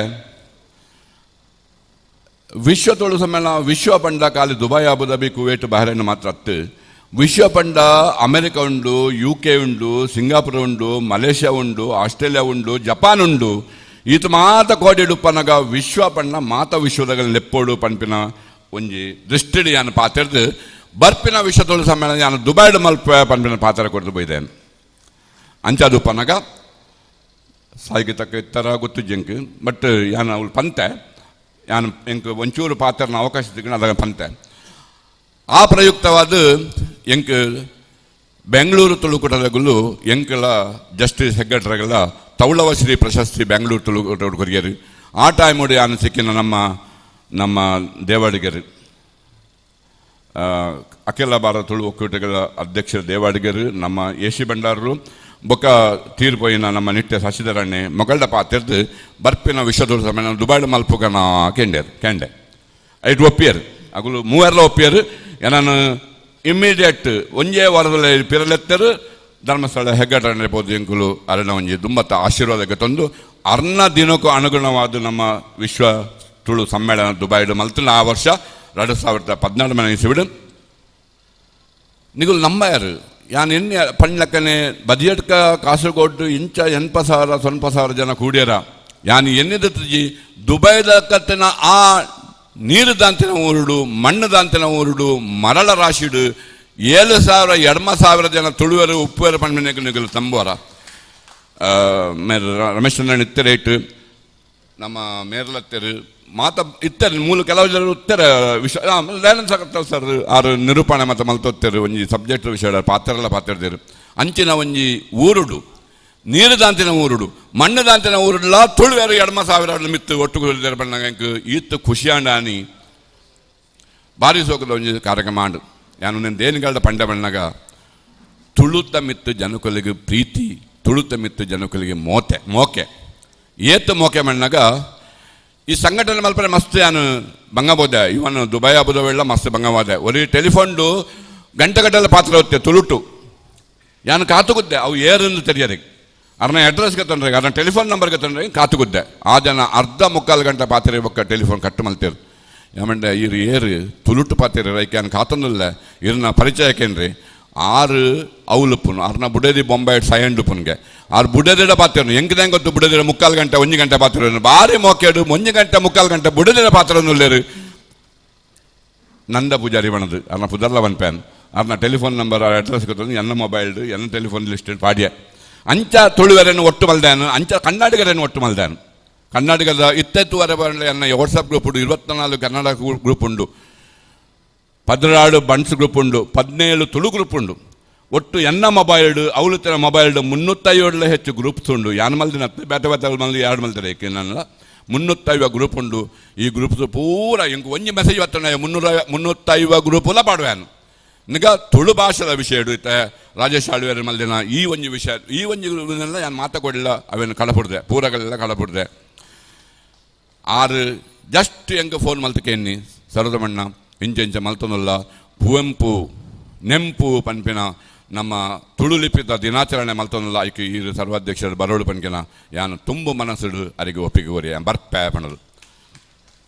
ವಿಶ್ವ ತುಳು ಸಮ್ಮೇಳನ ವಿಶ್ವ ಪಂಡ ಖಾಲಿ Dubai Abu Dhabi Kuwait Bahrain ಮಾತ್ರ ಅತ್ತು. ವಿಶ್ವ ಪಂಡ ಅಮೆರಿಕ ಉಂಡು, ಯು ಕೆ ಉಂಡು, ಸಿಂಗಾಪುರ ಉಂಡು, ಮಲೇಷ್ಯಾ ಉಂಡು, ಆಸ್ಟ್ರೇಲಿಯಾ ಉಂಡು, ಜಪಾನ್ ಉಂಡು. ಈತ ಮಾತ ಕೋಡಿಡುಪ್ಪನಗ ವಿಶ್ವ ಪಂಡ ಮಾತ ವಿಶ್ವದಗಲ್ ಲೆಪ್ಪೋಡು ಪನ್ಪಿನ ಒಂಜಿ ದೃಷ್ಟಿಡಿ ಯಾನು ಪಾತೆರ್ದು ಬರ್ಪಿನ ವಿಶ್ವ ತುಳು ಸಮ್ಮೇಳನ ಯಾನು ದುಬೈಡ್ ಮಲ್ಪ ಪನ್ಪಿನ ಪಾತ್ರ ಕೊಡ್ದು ಬೈದೇನು. ಅಂಚಾದು ಪನಗ ಸಾಯಿಗೆ ತಕ್ಕ ಇತ್ತರ ಗೊತ್ತು ಜಂಕ್ ಬಟ್ ಯಾನು ಅವಳು ಪಂತೆ ಯಾನು ಎಂಕ್ ಒಂಚೂರು ಪಾತ್ರನ ಅವಕಾಶ ತಿಕ್ಕೊಂಡು ಅದಾಗ ಪಂತೆ. ಆ ಪ್ರಯುಕ್ತವಾದ ಎಂಕ್ ಬೆಂಗಳೂರು ತುಳುಕೂಟದಗುಲು ಎಂಕಲ ಜಸ್ಟಿಸ್ ಹೆಗ್ಗಟ್ರಗಲ ತೌಳವಶ್ರೀ ಪ್ರಶಸ್ತಿ ಬೆಂಗಳೂರು ತುಳುಕೂಟ ಕೊರಿಯರು. ಆ ಟೈಮುಡು ಯಾನು ಸಿಕ್ಕಿನ ನಮ್ಮ ನಮ್ಮ ದೇವಾಡಿಗರು ಅಖಿಲ ಭಾರತ ತುಳು ಒಕ್ಕೂಟಗಳ ಅಧ್ಯಕ್ಷರು ದೇವಾಡಿಗರು, ನಮ್ಮ ಎ ಸಿ ಭಂಡಾರರು ಬೊಕ್ಕ ತೀರ್ಪೋಯಿನ ನಮ್ಮ ನಿತ್ಯ ಶಶಿಧರಣ್ಣೆ ಮೊಗಲ್ಡ ಪಾತೆರ್ದು ಬರ್ಪಿನ ವಿಶ್ವ ತುಳು ಸಮ್ಮೇಳನ ದುಬೈಡ್ ಮಲ್ಪುಗನ ಕೆಂಡೆರ್ ಕೆಂಡೆ ಐಟ್ ಒಪ್ಪಿಯರು ಅಗುಲು ಮೂವೆರ್ಲ ಒಪ್ಪಿಯರು. ನಾನು ಇಮ್ಮಿಡಿಯೇಟ್ ಒಂಜೇ ವಾರದಲ್ಲಿ ಪಿರಲೆತ್ತರು ಧರ್ಮಸ್ಥಳ ಹೆಗ್ಗಡರಣೆ ಪೋದು ಎಂಕುಲು ಅರಣ್ಯ ಒಂಜಿ ದುಂಬತ್ತ ಆಶೀರ್ವಾದಕ್ಕೆ ತಂದು ಅರ್ಣ ದಿನಕ್ಕೂ ಅನುಗುಣವಾದ ನಮ್ಮ ವಿಶ್ವ ತುಳು ಸಮ್ಮೇಳನ ದುಬೈಡ್ ಮಲ್ತನ ಆ ವರ್ಷ 2014 ಮನೆ ಇಸಿಬಿಡು. ನಿಗುಲು ನಂಬಯಾರು ಯಾನ್ ಎಣ್ಣೆ ಪಣ್ಲಕ್ಕನೆ ಬದಿಯಡ್ಕ ಕಾಸರಗೋಡು ಇಂಚ 80,000 90,000 ಜನ ಕೂಡ್ಯಾರ. ಯಾನ್ ಎನ್ನಿದ ತುಜಿ ದುಬೈದ ಕತ್ತಿನ ಆ ನೀರು ದಾಂತಿನ ಊರುಡು ಮಣ್ಣು ದಾಂತಿನ ಊರುಡು ಮರಳ ರಾಶಿಡು 7,000 2,000 ಜನ ತುಳುವರು ಉಪ್ಪುವರು ಪಣ್ಣಿನ ನಿಗಲು ತಂಬೋರ. ಮೇರ್ ರಮೇಶ್ ಚಂದ್ರನ್ ಇತ್ತೆರೇಟು ನಮ್ಮ ಮೇರ್ಲತ್ತೆರು ಮಾತ ಇತ್ತಾರೆ ಮೂಲ ಕೆಲವು ಜನರು ಉತ್ತರ ವಿಶ್ವ ದಯಾನಂದ ಸಾಗರ್ ಸರ್ ಆರು ನಿರೂಪಣೆ ಮತ್ತು ಮಲ್ತೊತ್ತೆರು ಒಂಜಿ ಸಬ್ಜೆಕ್ಟ್ ವಿಷಯ ಪಾತ್ರಲ್ಲ ಪಾತ್ರದಿರು. ಅಂಚಿನ ಒಂಜಿ ಊರುಡು ನೀರು ದಾಂತಿನ ಊರುಡು ಮಣ್ಣು ದಾಂತಿನ ಊರುಡ್ಲ ತುಳುವೆರು 2,000 ಮಿತ್ತು ಒಟ್ಟು ಬಣ್ಣಂಕ ಈತ್ ಖುಷಿಯಾಂಡಾನಿ ಭಾರಿ ಸೋಕದ ಒಂಜಿ ಕಾರ್ಯಕ್ರಮ ಆಂಡು. ಯಾನು నేను ದೇನಿಗಾಲ್ದ ಪಂಡ ಬಣ್ಣಗ ತುಳುತ ಮಿತ್ತು ಜನಕುಲಿಗೆ ಪ್ರೀತಿ ತುಳುತ ಮಿತ್ತು ಜನಕುಲಿಗೆ ಮೋತೆ ಮೋಕೆ ಏತ್ ಮೋಕೆ ಮಣ್ಣಾಗ ಈ ಸಂಘಟನೆ ಮಲ್ಪರೆ ಮಸ್ತ್ ಯಾನು ಬಂಗಬೋದೆ ಇವನು ದುಬೈ ಅಬುದಾಬಿಲ್ಲ ಮಸ್ತ್ ಬಂಗವಾದೆ ಒರಿ ಟೆಲಿಫೋನ್ಡು ಗಂಟೆ ಗಂಟೆಲ್ಲ ಪಾತ್ರ ಹೋಗುತ್ತೆ ತುಳುಟು ಯಾನು ಕಾತುಗುದ್ದೆ ಅವು ಏರಂದು ತೆರಿಯರಿಗೆ ಅರ್ನ ಅಡ್ರೆಸ್ಗೆ ತಂದ್ರೆ ಅರ್ನ ಟೆಲಿಫೋನ್ ನಂಬರ್ಗೆ ತಂದ್ರೆ ಕಾತುಗುದ್ದೆ ಆ ಜನ ಅರ್ಧ ಮುಕ್ಕಾಲು ಗಂಟೆ ಪಾತ್ರೆ ಬೊಕ್ಕ ಟೆಲಿಫೋನ್ ಕಟ್ಟು ಮಲ್ತಿರು ಯಾಮಂಡೆ ಇರು ಏರು ತುಳುಟು ಪಾತ್ರೆ ರೈಕೆ ಯಾನು ಕಾತಂದಿಲ್ಲ ಇರ್ನ ಪರಿಚಯಕ್ಕೇನ್ರಿ ಆರು ಅವಲುಪ್ಪುನು ಅರ್ನ ಬುಡೇದಿ ಬೊಂಬೈ ಸಯಂಡುಪುನ್ಗೆ ಆರು ಬುಡದಿಡ ಪಾತ್ರನು ಎಂಕದಂಗೆ ಗೊತ್ತು ಬುಡದಿಡ ಮುಕ್ಕಾಲು ಗಂಟೆ ಒಂಜಿ ಗಂಟೆ ಪಾತ್ರ ಭಾರಿ ಮೋಕೇಡು ಒಂಜಿ ಗಂಟೆ ಮುಕ್ಕಾಲು ಗಂಟೆ ಬುಡದಿಡ ಪಾತ್ರನುಲ್ಲೇರು ನಂದ ಪೂಜಾರಿ ಬಣದು ಅರ್ನ ಪುದರ್ಲ ಒನ್ ಪ್ಯಾನ್ ಅರ್ನ telephone number address ಗೊತ್ತು ಎನ್ನ ಮೊಬೈಲ್ಡು ಎನ್ನ ಟೆಲಿಫೋನ್ ಲಿಸ್ಟ್ ಪಾಡ್ಯ ಅಂಚ ತುಳುವರನ್ನು ಒಟ್ಟು ಮಲ್ದಾನು ಅಂಚ ಕನ್ನಡಿಗರನ್ನು ಒಟ್ಟು ಮಲ್ದಾನು ಕನ್ನಡಿಗದ ಇತ್ತೆತ್ತುವರೆ ಎನ್ನ ವಾಟ್ಸಪ್ ಗ್ರೂಪ್ ಉಂಡು 24 ಕನ್ನಡ ಗ್ರೂಪ್ ಉಂಡು 16 ಬಂಟ್ಸ್ ಗ್ರೂಪ್ ಉಂಡು 17 ತುಳು ಗ್ರೂಪ್ ಉಂಡು. ಒಟ್ಟು ಎನ್ನ ಮೊಬೈಲ್ಡು ಅವಳುತ್ತಿನ ಮೊಬೈಲ್ಡು 350 ಹೆಚ್ಚು ಗ್ರೂಪ್ಸ್ ಉಂಡು. ಯಾನ್ ಮಲ್ದಿನತ್ತೆ ಬೇತೆ ಬೇತೆ ಮಲ್ದಿ ಎರಡು ಮಲ್ತಾರೆ ಏಕೆ ನನ್ನ 350 ಗ್ರೂಪ್ ಉಂಡು. ಈ ಗ್ರೂಪ್ಸ್ ಪೂರ ಇಂಕ್ ಒಂಜಿ ಮೆಸೇಜ್ ಬತ್ತನ 350 ಗ್ರೂಪುಲ ಪಾಡುವೆನು. ನಿಗ ತುಳು ಭಾಷೆದ ವಿಷಯ ಇತ್ತೆ ರಾಜೇಶ್ ಆಳ್ವೇರ ಮಲ್ದಿನ ಈ ಒಂಜಿ ವಿಷಯ ಈ ಒಂಜಿ ನಾನು ಮಾತಾಕೊಡಲಿಲ್ಲ, ಅವೇನು ಕಳಪುಡ್ದೆ ಪೂರಗಳೆಲ್ಲ ಕಳಪುಡ್ದೆ. ಆರು ಜಸ್ಟ್ ಎಂಗೆ ಫೋನ್ ಮಲ್ತಕ್ಕೆ ಸರೋದಮಣ್ಣ ಇಂಚ ಇಂಚ ಮಲ್ತನಲ್ಲ ಪುವೆಂಪು ನೆಂಪು ಪನ್ಪಿನ ನಮ್ಮ ತುಳು ಲಿಪಿತ ದಿನಾಚರಣೆ ಮಲ್ತನಲ್ಲ ಐಕೆ ಈ ಸರ್ವಾಧ್ಯಕ್ಷರು ಬರೋಡು ಪನ್ಕಿನ ಯಾನು ತುಂಬು ಮನಸ್ಸುಡು ಅರಿಗೆ ಒಪ್ಪಿಗೆ ಓರಿ ಬರ್ಪೆ ಪಣದು.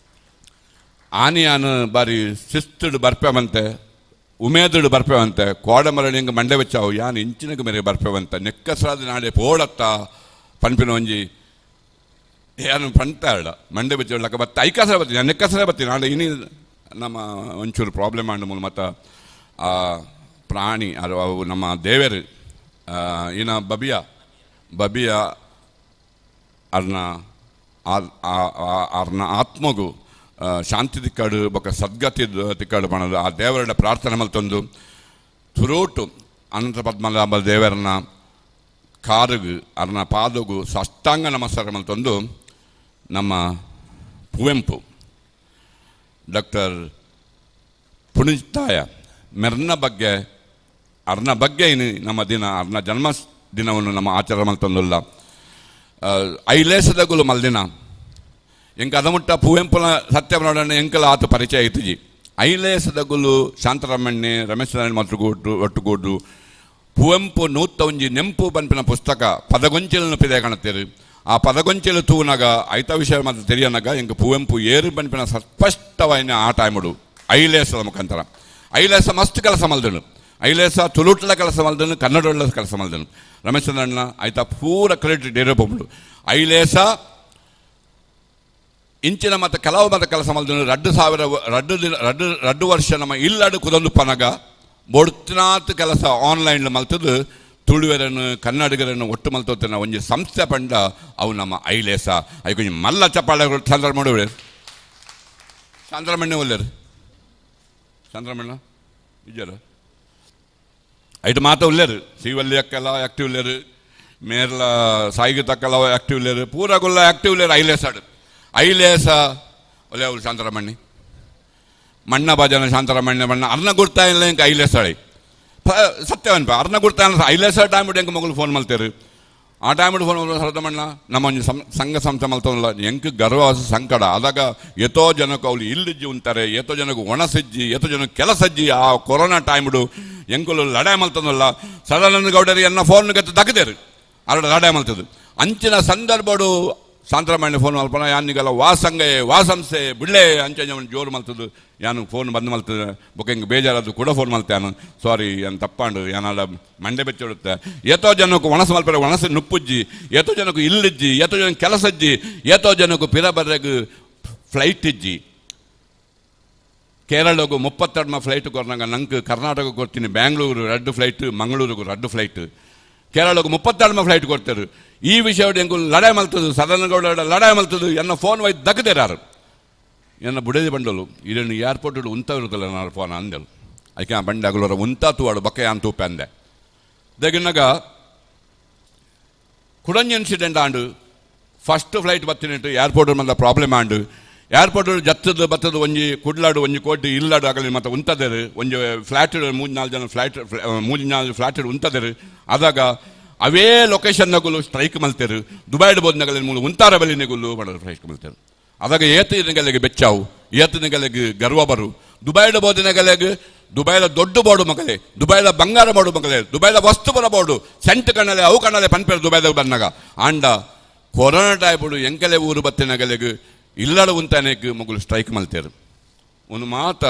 ಆನಿ ಯಾನು ಬಾರಿ ಶಿಸ್ತುಡು ಬರ್ಪೆವಂತೆ ಉಮೇದುಡು ಬರ್ಪೆವಂತೆ ಕೋಡಮರಳಿ ಹಿಂಗೆ ಮಂಡೆ വെച്ചാವು ಯಾನು ಇಂಚಿನಗೆ ಮೇರೆ ಬರ್ಪೆವಂತೆ ನೆಕ್ಕಸ್ರಾದ ನಾಡೆ ಪೋಡತ್ತ ಪನ್ಪಿನ ಒಂಜಿ ಯಾನು ಪಂತಾಡ ಮಂಡೆ ಬೆಚ್ಚ ಬತ್ತ ಐಕಾಸರ ಬತ್ತೀನಿ ನಾನು ನೆಕ್ಕಸರ ಬತ್ತೀನಿ. ನಾಳೆ ಇನಿ ನಮ್ಮ ಒಂಚೂರು ಪ್ರಾಬ್ಲಮ್ ಆಂಡ್ ಮೂಲ ಮತ್ತು ಆ ಪ್ರಾಣಿ ಅದು ಅವು ನಮ್ಮ ದೇವರು ಇನ್ನ ಬಬಿಯ ಬಬಿಯ ಅರ್ನ ಅರ್ನ ಆತ್ಮಗು ಶಾಂತಿ ತಿಕ್ಕಾಡು ಬೊಕ್ಕ ಸದ್ಗತಿ ತಿಕ್ಕಾಡು ಪಣದು ಆ ದೇವರ ಪ್ರಾರ್ಥನೆ ಮಲ್ತೊಂದು ಥ್ರೂಟು ಅನಂತ ಪದ್ಮನಾಭ ದೇವರನ್ನ ಕಾರುಗು ಅರ್ನ ಪಾದಗು ಸಾಷ್ಟಾಂಗ ನಮಸ್ಕಾರ ಮಲ್ತೊಂದು ನಮ್ಮ ಪುವೆಂಪು ಡಾಕ್ಟರ್ ಪುಣಿತಾಯ ಮೆರ್ನ ಬಗ್ಗೆ ಅರ್ನ ಬಗ್ಗೆ ಇನ್ನು ನಮ್ಮ ದಿನ ಅರ್ನ ಜನ್ಮ ದಿನವನ್ನು ನಮ್ಮ ಆಚರಣೆ ಮಲ್ತೊಂದುಲ್ಲ. ಐಲೇಸದಗುಲು ಮಲ್ದಿನ ಎಂಕ ಅದಮುಟ್ಟ ಪುವೆಂಪುನ ಸತ್ಯಮನೋಡಣ್ಣ ಎಂಕಲ ಆತ ಪರಿಚಯ ಇತ್ತಿಜಿ. ಐಲೇಸದಗುಲು ಶಾಂತರಾಮಣ್ಣೆ ರಮೇಶ್ ನಾರಾಯಣ ಮಾತೃಗೂಡು ಒಟ್ಟುಗೂಡು ಪುವೆಂಪು ನೂತ್ತ ಒಂಜಿ ನೆಂಪು ಪನ್ಪಿನ ಪುಸ್ತಕ ಪದಗೊಂಚಿలను ಪಿದೆ ಕಾಣುತ್ತೀರಿ. ಆ ಪದಗೊಂచెಲು ತೂನಾಗ ಐತ ವಿಷಯ ಮಾತ್ರ ತೆರಿಯನಾಗ ಎಂಕ ಪುವೆಂಪು ಏರು ಪನ್ಪಿನ ಸ್ಪಷ್ಟವಾಯಿನ ಆ ಟೈಮುಡು ಐಲೇಸದ ಮುಖಾಂತರ ಐಲೇಸ ಮಸ್ತ್ ಕೆಲಸ ಮಲ್ದನು. ಐಲೇಸ ತುಳುಟ್ಲ ಕೆಲಸ ಮಲ್ದನು, ಕನ್ನಡೊಳ್ಳ ಕೆಲಸ ಮಲ್ದನು. ರಮೇಶ್ ಅಣ್ಣ ಐತ ಪೂರ ಕ್ರೆಡಿಟ್ ಡೇರಬಹುದು. ಐಲೇಸ ಇಂಚಿನ ಮತ್ತು ಕೆಲವು ಮತ ಕೆಲಸ ಮಲ್ದನು. 2000 ರಡ್ಡು ವರ್ಷ ನಮ್ಮ ಇಲ್ಲಡು ಕುದೊಂದು ಪನಗ ಬೊಡ್ತಿನಾತ್ ಕೆಲಸ ಆನ್ಲೈನ್ ಮಲ್ತದು ತುಳುವೆರನ್ನು ಕನ್ನಡಿಗರನ್ನು ಒಟ್ಟು ಮಲ್ತೋತಿನ ಒಂಜಿ ಸಂಸ್ಥೆ ಪಂಡ ಅವು ನಮ್ಮ ಐಲೇಸ. ಐಕೊಂಜಿ ಮಲ್ಲ ಚಪ್ಪಾಳೆ ಚಂದ್ರಮಣ್ಣ ಚಂದ್ರಮಣ್ಣ ಒಲ್ಲೇರು ಚಂದ್ರಮಣ್ಣ ಇಜ್ಜರ ಐಟು ಮಾತ ಉಲ್ಲೇರು ಶ್ರೀವಲ್ಲಿ ಅಕ್ಕೆಲ್ಲ ಆ್ಯಕ್ಟಿವ್ ಉಲ್ಲೇರು ಮೇರ್ಲ ಸಾಯಿಗೆ ತಕ್ಕಲ್ಲ ಆ್ಯಕ್ಟಿವ್ ಉಲ್ಲೇರು ಪೂರ ಗುಲ್ಲ ಆ್ಯಕ್ಟಿವ್ ಉಲ್ಲೇರು ಐಲೇಸಾಡು ಐಲೇಸ ಒಲೆ ಅವ್ರು ಶಾಂತರಮಣ್ಣಿ ಮಣ್ಣ ಭಜನ ಶಾಂತರಮಣ್ಣ ಮಣ್ಣ ಅರ್ನ ಗುರ್ತಾ ಇಲ್ಲ ಇಂಕ ಐಲೇಸಾಳಿ ಸತ್ಯವನ್ಪ ಅರ್ನ ಗುರ್ತಾ ಇಲ್ಲ ಐಲೇಸ ಟೈಮ್ ಎಂಕ ಮಗಳು ಫೋನ್ ಮಲ್ತೇರು. ಆ ಟೈಮ್ ಫೋನ್ ಸರದಮಣ್ಣ ನಮ್ಮ ಒಂಜಿ ಸಂಘ ಸಂಸ್ಥೆ ಮಲ್ತೋಲ್ಲ ಎಂಕ್ ಗರ್ವ ಸಂಕಟ ಆದಾಗ ಎತೋ ಜನಕ್ಕೆ ಅವ್ರು ಇಲ್ಲಿಜ್ಜಿ ಉಂತಾರೆ, ಏತೋ ಜನಕ್ಕೆ ಒಣಸಜ್ಜಿ, ಏತೋ ಜನಕ್ಕೆ ಕೆಲಸಜ್ಜಿ. ಆ ಕೊರೋನಾ ಟೈಮ್ಡು ಎಂಕುಲು ಲಡಾಯಿ ಮಲ್ತನಲ್ಲ ಸದಾನಂದ ಗೌಡರಿ ಎನ್ನ ಫೋನ್ ಗತ್ತು ತಗದೇರು ಅರಡ ಲಡಾಯಿ ಮಲ್ತದ್ದು. ಅಂಚಿನ ಸಂದರ್ಭಡು ಶಾಂತರಮಣ್ಣ ಫೋನ್ ಮಲ್ಪನ ಯಾನಿಗೆಲ್ಲ ವಾ ಸಂಘ ವಾ ಸಂಸ್ಥೆ ಬಿಡ್ಲೆ ಅಂಚೆ ಜೋರು ಮಲ್ತದ್ದು. ಯಾನು ಫೋನ್ ಬಂದ್ ಮಲ್ತದೆ ಬೊಕ್ಕ ಹಿಂಗೆ ಬೇಜಾರಾದ್ರು ಕೂಡ ಫೋನ್ ಮಲ್ತೆ ಸಾರಿ ಏನು ತಪ್ಪಾಂಡು ಏನಾದ ಮಂಡೆ ಬೆಚ್ಚಿಡುತ್ತೆ. ಏತೋ ಜನಕ್ಕೆ ಒಣಸು ಮಲ್ಪರೆ ಒಣಸು ನುಪ್ಪುಜ್ಜಿ, ಏತೋ ಜನಕ್ಕೆ ಇಲ್ಲಿಜ್ಜಿ, ಏತೋ ಜನಕ್ಕೆ ಕೆಲಸಜ್ಜಿ, ಏತೋ ಜನಕ್ಕೆ ಪಿರ ಬರ್ರೆಗ್ ಫ್ಲೈಟ್ ಇಜ್ಜಿ. ಕೇರಳಗು 32 ಫ್ಲೈಟ್ ಕೊರ್ನಾಗ ನಂಗೆ ಕರ್ನಾಟಕ ಕೊಡ್ತೀನಿ, ಬ್ಯಾಂಗ್ಳೂರು 2 ಫ್ಲೈಟ್, ಮಂಗಳೂರಿಗೂ 2 ಫ್ಲೈಟ್, ಕೇರಳಗು 32 ಫ್ಲೈಟ್ ಕೊಡ್ತಾರೆ. ಈ ವಿಷಯ ಎಂಕು ಲಡಾಯಿ ಮಲ್ತದು ಸದಾನಂದಗೌಡ ಲಡಾಯಿ ಮಲ್ತದು ಎನ್ನ ಫೋನ್ ವೈದ್ ದಕ್ಕದೇರಾರು ಎನ್ನ ಬುಡೇದಿ ಬಂಡಲು ಇದನ್ನು ಏರ್ಪೋರ್ಟ್ ಉಂತ ಇರುತ್ತಲ್ಲ ನಾನು ಫೋನ್ ಅಂದೆವು ಅದಕ್ಕೆ ಆ ಬಂಡೆ ಅಗಲೋರ ಉಂತ ತೂವಾಡು ಬಕ್ಕ ಯಾನ್ ತೂಪೆ ಅಂದೆ. ದಗಿನಾಗ ಕುಡಂಜಿ ಇನ್ಸಿಡೆಂಟ್ ಆಂಡು ಫಸ್ಟ್ ಫ್ಲೈಟ್ ಬತ್ತಿನಿಟ್ಟು ಏರ್ಪೋರ್ಟ್ ಮಂದ ಪ್ರಾಬ್ಲಮ್ ಆಂಡು ಏರ್ಪೋರ್ಟ್ ಜತ್ತದ ಬತ್ತದ ಒಂಜಿ ಕುಡ್ಲಾಡು ಒಂಜಿ ಕೋಟಿ ಇಲ್ಲಾಡು ಆಗಲಿ ಮತ್ತು ಉಂತದೇರು ಒಂಜಿ ಫ್ಲಾಟ್ 3-4 ಜನ ಫ್ಲಾಟ್ 3-4 ಫ್ಲಾಟ್ ಉಂತದೇರು. ಆದಾಗ ಅವೇ ಲೊಕೇಶನ್ ನಗುಲು ಸ್ಟ್ರೈಕ್ ಮಲ್ತೇರು ದುಬೈಡ್ ಬೋದ್ ನಗಲಿ ಮೂಲ ಉಂತಾರ ಬಲಿ ನೆಗುಲು ಮಾಡೋದು ಸ್ಟ್ರೈಕ್ ಮಲ್ತೇರು. ಆದಾಗ ಏತು ನಿಗಲಿಗೆ ಬೆಚ್ಚಾವು ಏತು ನಿಗಲಿಗೆ ಗರ್ವ ಬರು ದುಬೈಡ್ ಬೋದಿನಗಲೆಗ್ ದುಬೈದ ದೊಡ್ಡ ಬೋರ್ಡು ಮಗಲೆ ದುಬೈದ ಬಂಗಾರ ಬೋರ್ಡು ಮಗಲೆ ದುಬೈದ ವಸ್ತು ಬರ ಬೋರ್ಡು ಸೆಂಟ್ ಕಣ್ಣಲೆ ಅವು ಕಣ್ಣಲೆ ಪನ್ಪೇರು ದುಬೈದಾಗ ಬಂದಾಗ ಆಂಡ ಕೊರೋನಾ ಟೈಪುಡು ಎಂಕಲೆ ಊರು ಬತ್ತಿನಗಲೆಗ್ ಇಲ್ಲಡ ಉಂತಾನೆಗ್ ಮಗುಲು ಸ್ಟ್ರೈಕ್ ಮಲ್ತೇರು. ಒಂದು ಮಾತ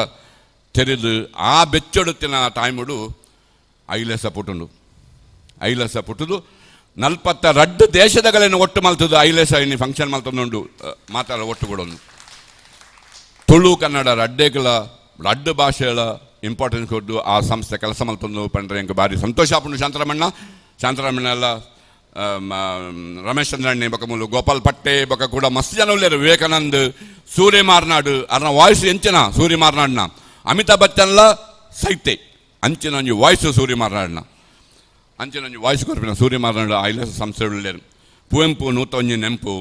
ತೆರೆದು ಆ ಬೆಚ್ಚೊಡುತ್ತಿನ ಟೈಮುಡು ಐಲೆಸ ಪುಟುಂಡು ಐಲಸ ಪುಟ್ಟುದು 42 ದೇಶದಗಳನ್ನು ಒಟ್ಟು ಮಲ್ತದು ಐಲಸ ಇನ್ನು ಫಂಕ್ಷನ್ ಮಲ್ತೊಂದುಂಡು ಮಾತಾಡ ಒಟ್ಟು ಕೊಡೋದು. ತುಳು ಕನ್ನಡ ರಡ್ಡೆಗಳ ರಡ್ಡು ಭಾಷೆಗಳ ಇಂಪಾರ್ಟೆನ್ಸ್ ಕೊಟ್ಟು ಆ ಸಂಸ್ಥೆ ಕೆಲಸ ಮಲ್ತೊಂದು ಪಂಡ್ರೆ ಎಂಕ್ ಭಾರಿ ಸಂತೋಷ ಆಪುಂಡು. ಶಾಂತರಾಮಣ್ಣ ಶಾಂತರಾಮಣ್ಣ ಎಲ್ಲ ರಮೇಶ್ ಚಂದ್ರಣ್ಣೆ ಬೊಕ ಮೂಲು ಗೋಪಾಲ್ ಪಟ್ಟೆ ಬೊಕ ಕೂಡ ಮಸ್ತ್ ಜನ ಉಲ್ಲೇರು ವಿವೇಕಾನಂದ್ ಸೂರ್ಯ ಮಾರ್ನಾಡು ಅರ್ನ ವಾಯ್ಸ್ ಎಂಚಿನ ಸೂರ್ಯ ಮಾರ್ನಾಡ್ನ ಅಮಿತಾಬ್ ಬಚ್ಚನ್ಲ ಸೈತೆ ಅಂಚಿನ ಒಂಜಿ ವಾಯ್ಸ್ ಸೂರ್ಯ ಮಾರ್ನಾಡ್ನ ಅಂಚಿನ ಒಂಜಿ ವಾಯ್ಸ್ ಕೊರ್ಪಿನ ಸೂರ್ಯಮಾರನಾಡು ಐಲಸ ಸಂಸ್ಥೆ ಉಳ್ಳೇರು. ಪುವೆಂಪು ನೂತ ಒಂಜಿ ನೆಂಪು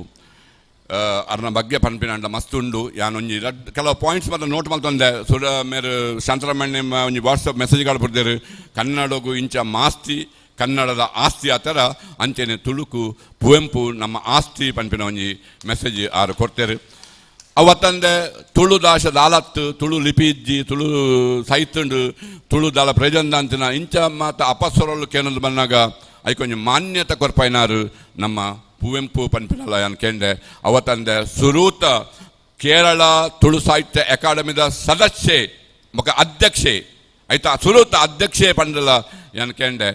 ಅರ್ನ ಬಗ್ಗೆ ಪನ್ಪಿನ ಮಸ್ತ್ ಉಂಡು. ಯಾನೊಂಜಿ ರಡ್ಡ್ ಕೆಲವು ಪಾಯಿಂಟ್ಸ್ ಮಾತ್ರ ನೋಟ್ ಮಲ್ತೊಂದೆ. ಸುರ ಮೇರು ಶಾಂತರಾಮಣ್ಣ ಒಂಜಿ ವಾಟ್ಸಪ್ ಮೆಸೇಜ್ಗಳು ಬರೆದೇರು, ಕನ್ನಡಗು ಇಂಚ ಮಾಸ್ತಿ ಕನ್ನಡದ ಆಸ್ತಿ ಆ ಥರ ಅಂಚೆನೆ ತುಳುಕು ಪುವೆಂಪು ನಮ್ಮ ಆಸ್ತಿ ಪನ್ಪಿನ ಒಂಜಿ ಮೆಸೇಜ್ ಆರು ಕೊಡ್ತೇರು. ಅವತ್ತಂದೆ ತುಳು ದಾಶ ದಾಲತ್ತು ತುಳು ಲಿಪಿ ಇಜ್ಜಿ ತುಳು ಸೈತುಂಡು ತುಳು ದಾಲ ಪ್ರಯೋಜನ ಅಂತಿನ ಇಂಚ ಮಾತ ಅಪಸ್ವರಲು ಕೇನೊಂದು ಬಂದಾಗ ಐಕೊಂಜಿ ಮಾನ್ಯತೆ ಕೊರ್ಪೈನಾರು ನಮ್ಮ ಪುವೆಂಪು ಪನ್ಪಿನಲ್ಲ ಯಾನ್ ಕೇಂಡೆ. ಅವತ್ತಂದೆ ಸುರೂತ ಕೇರಳ ತುಳು ಸಾಹಿತ್ಯ ಅಕಾಡೆಮಿದ ಸದಸ್ಯೆ ಬೊಕ ಅಧ್ಯಕ್ಷೆ ಆಯ್ತಾ, ಸುರೂತ ಅಧ್ಯಕ್ಷೆ ಪಂಡಲ ಯಾನ್ ಕೇಂಡೆ.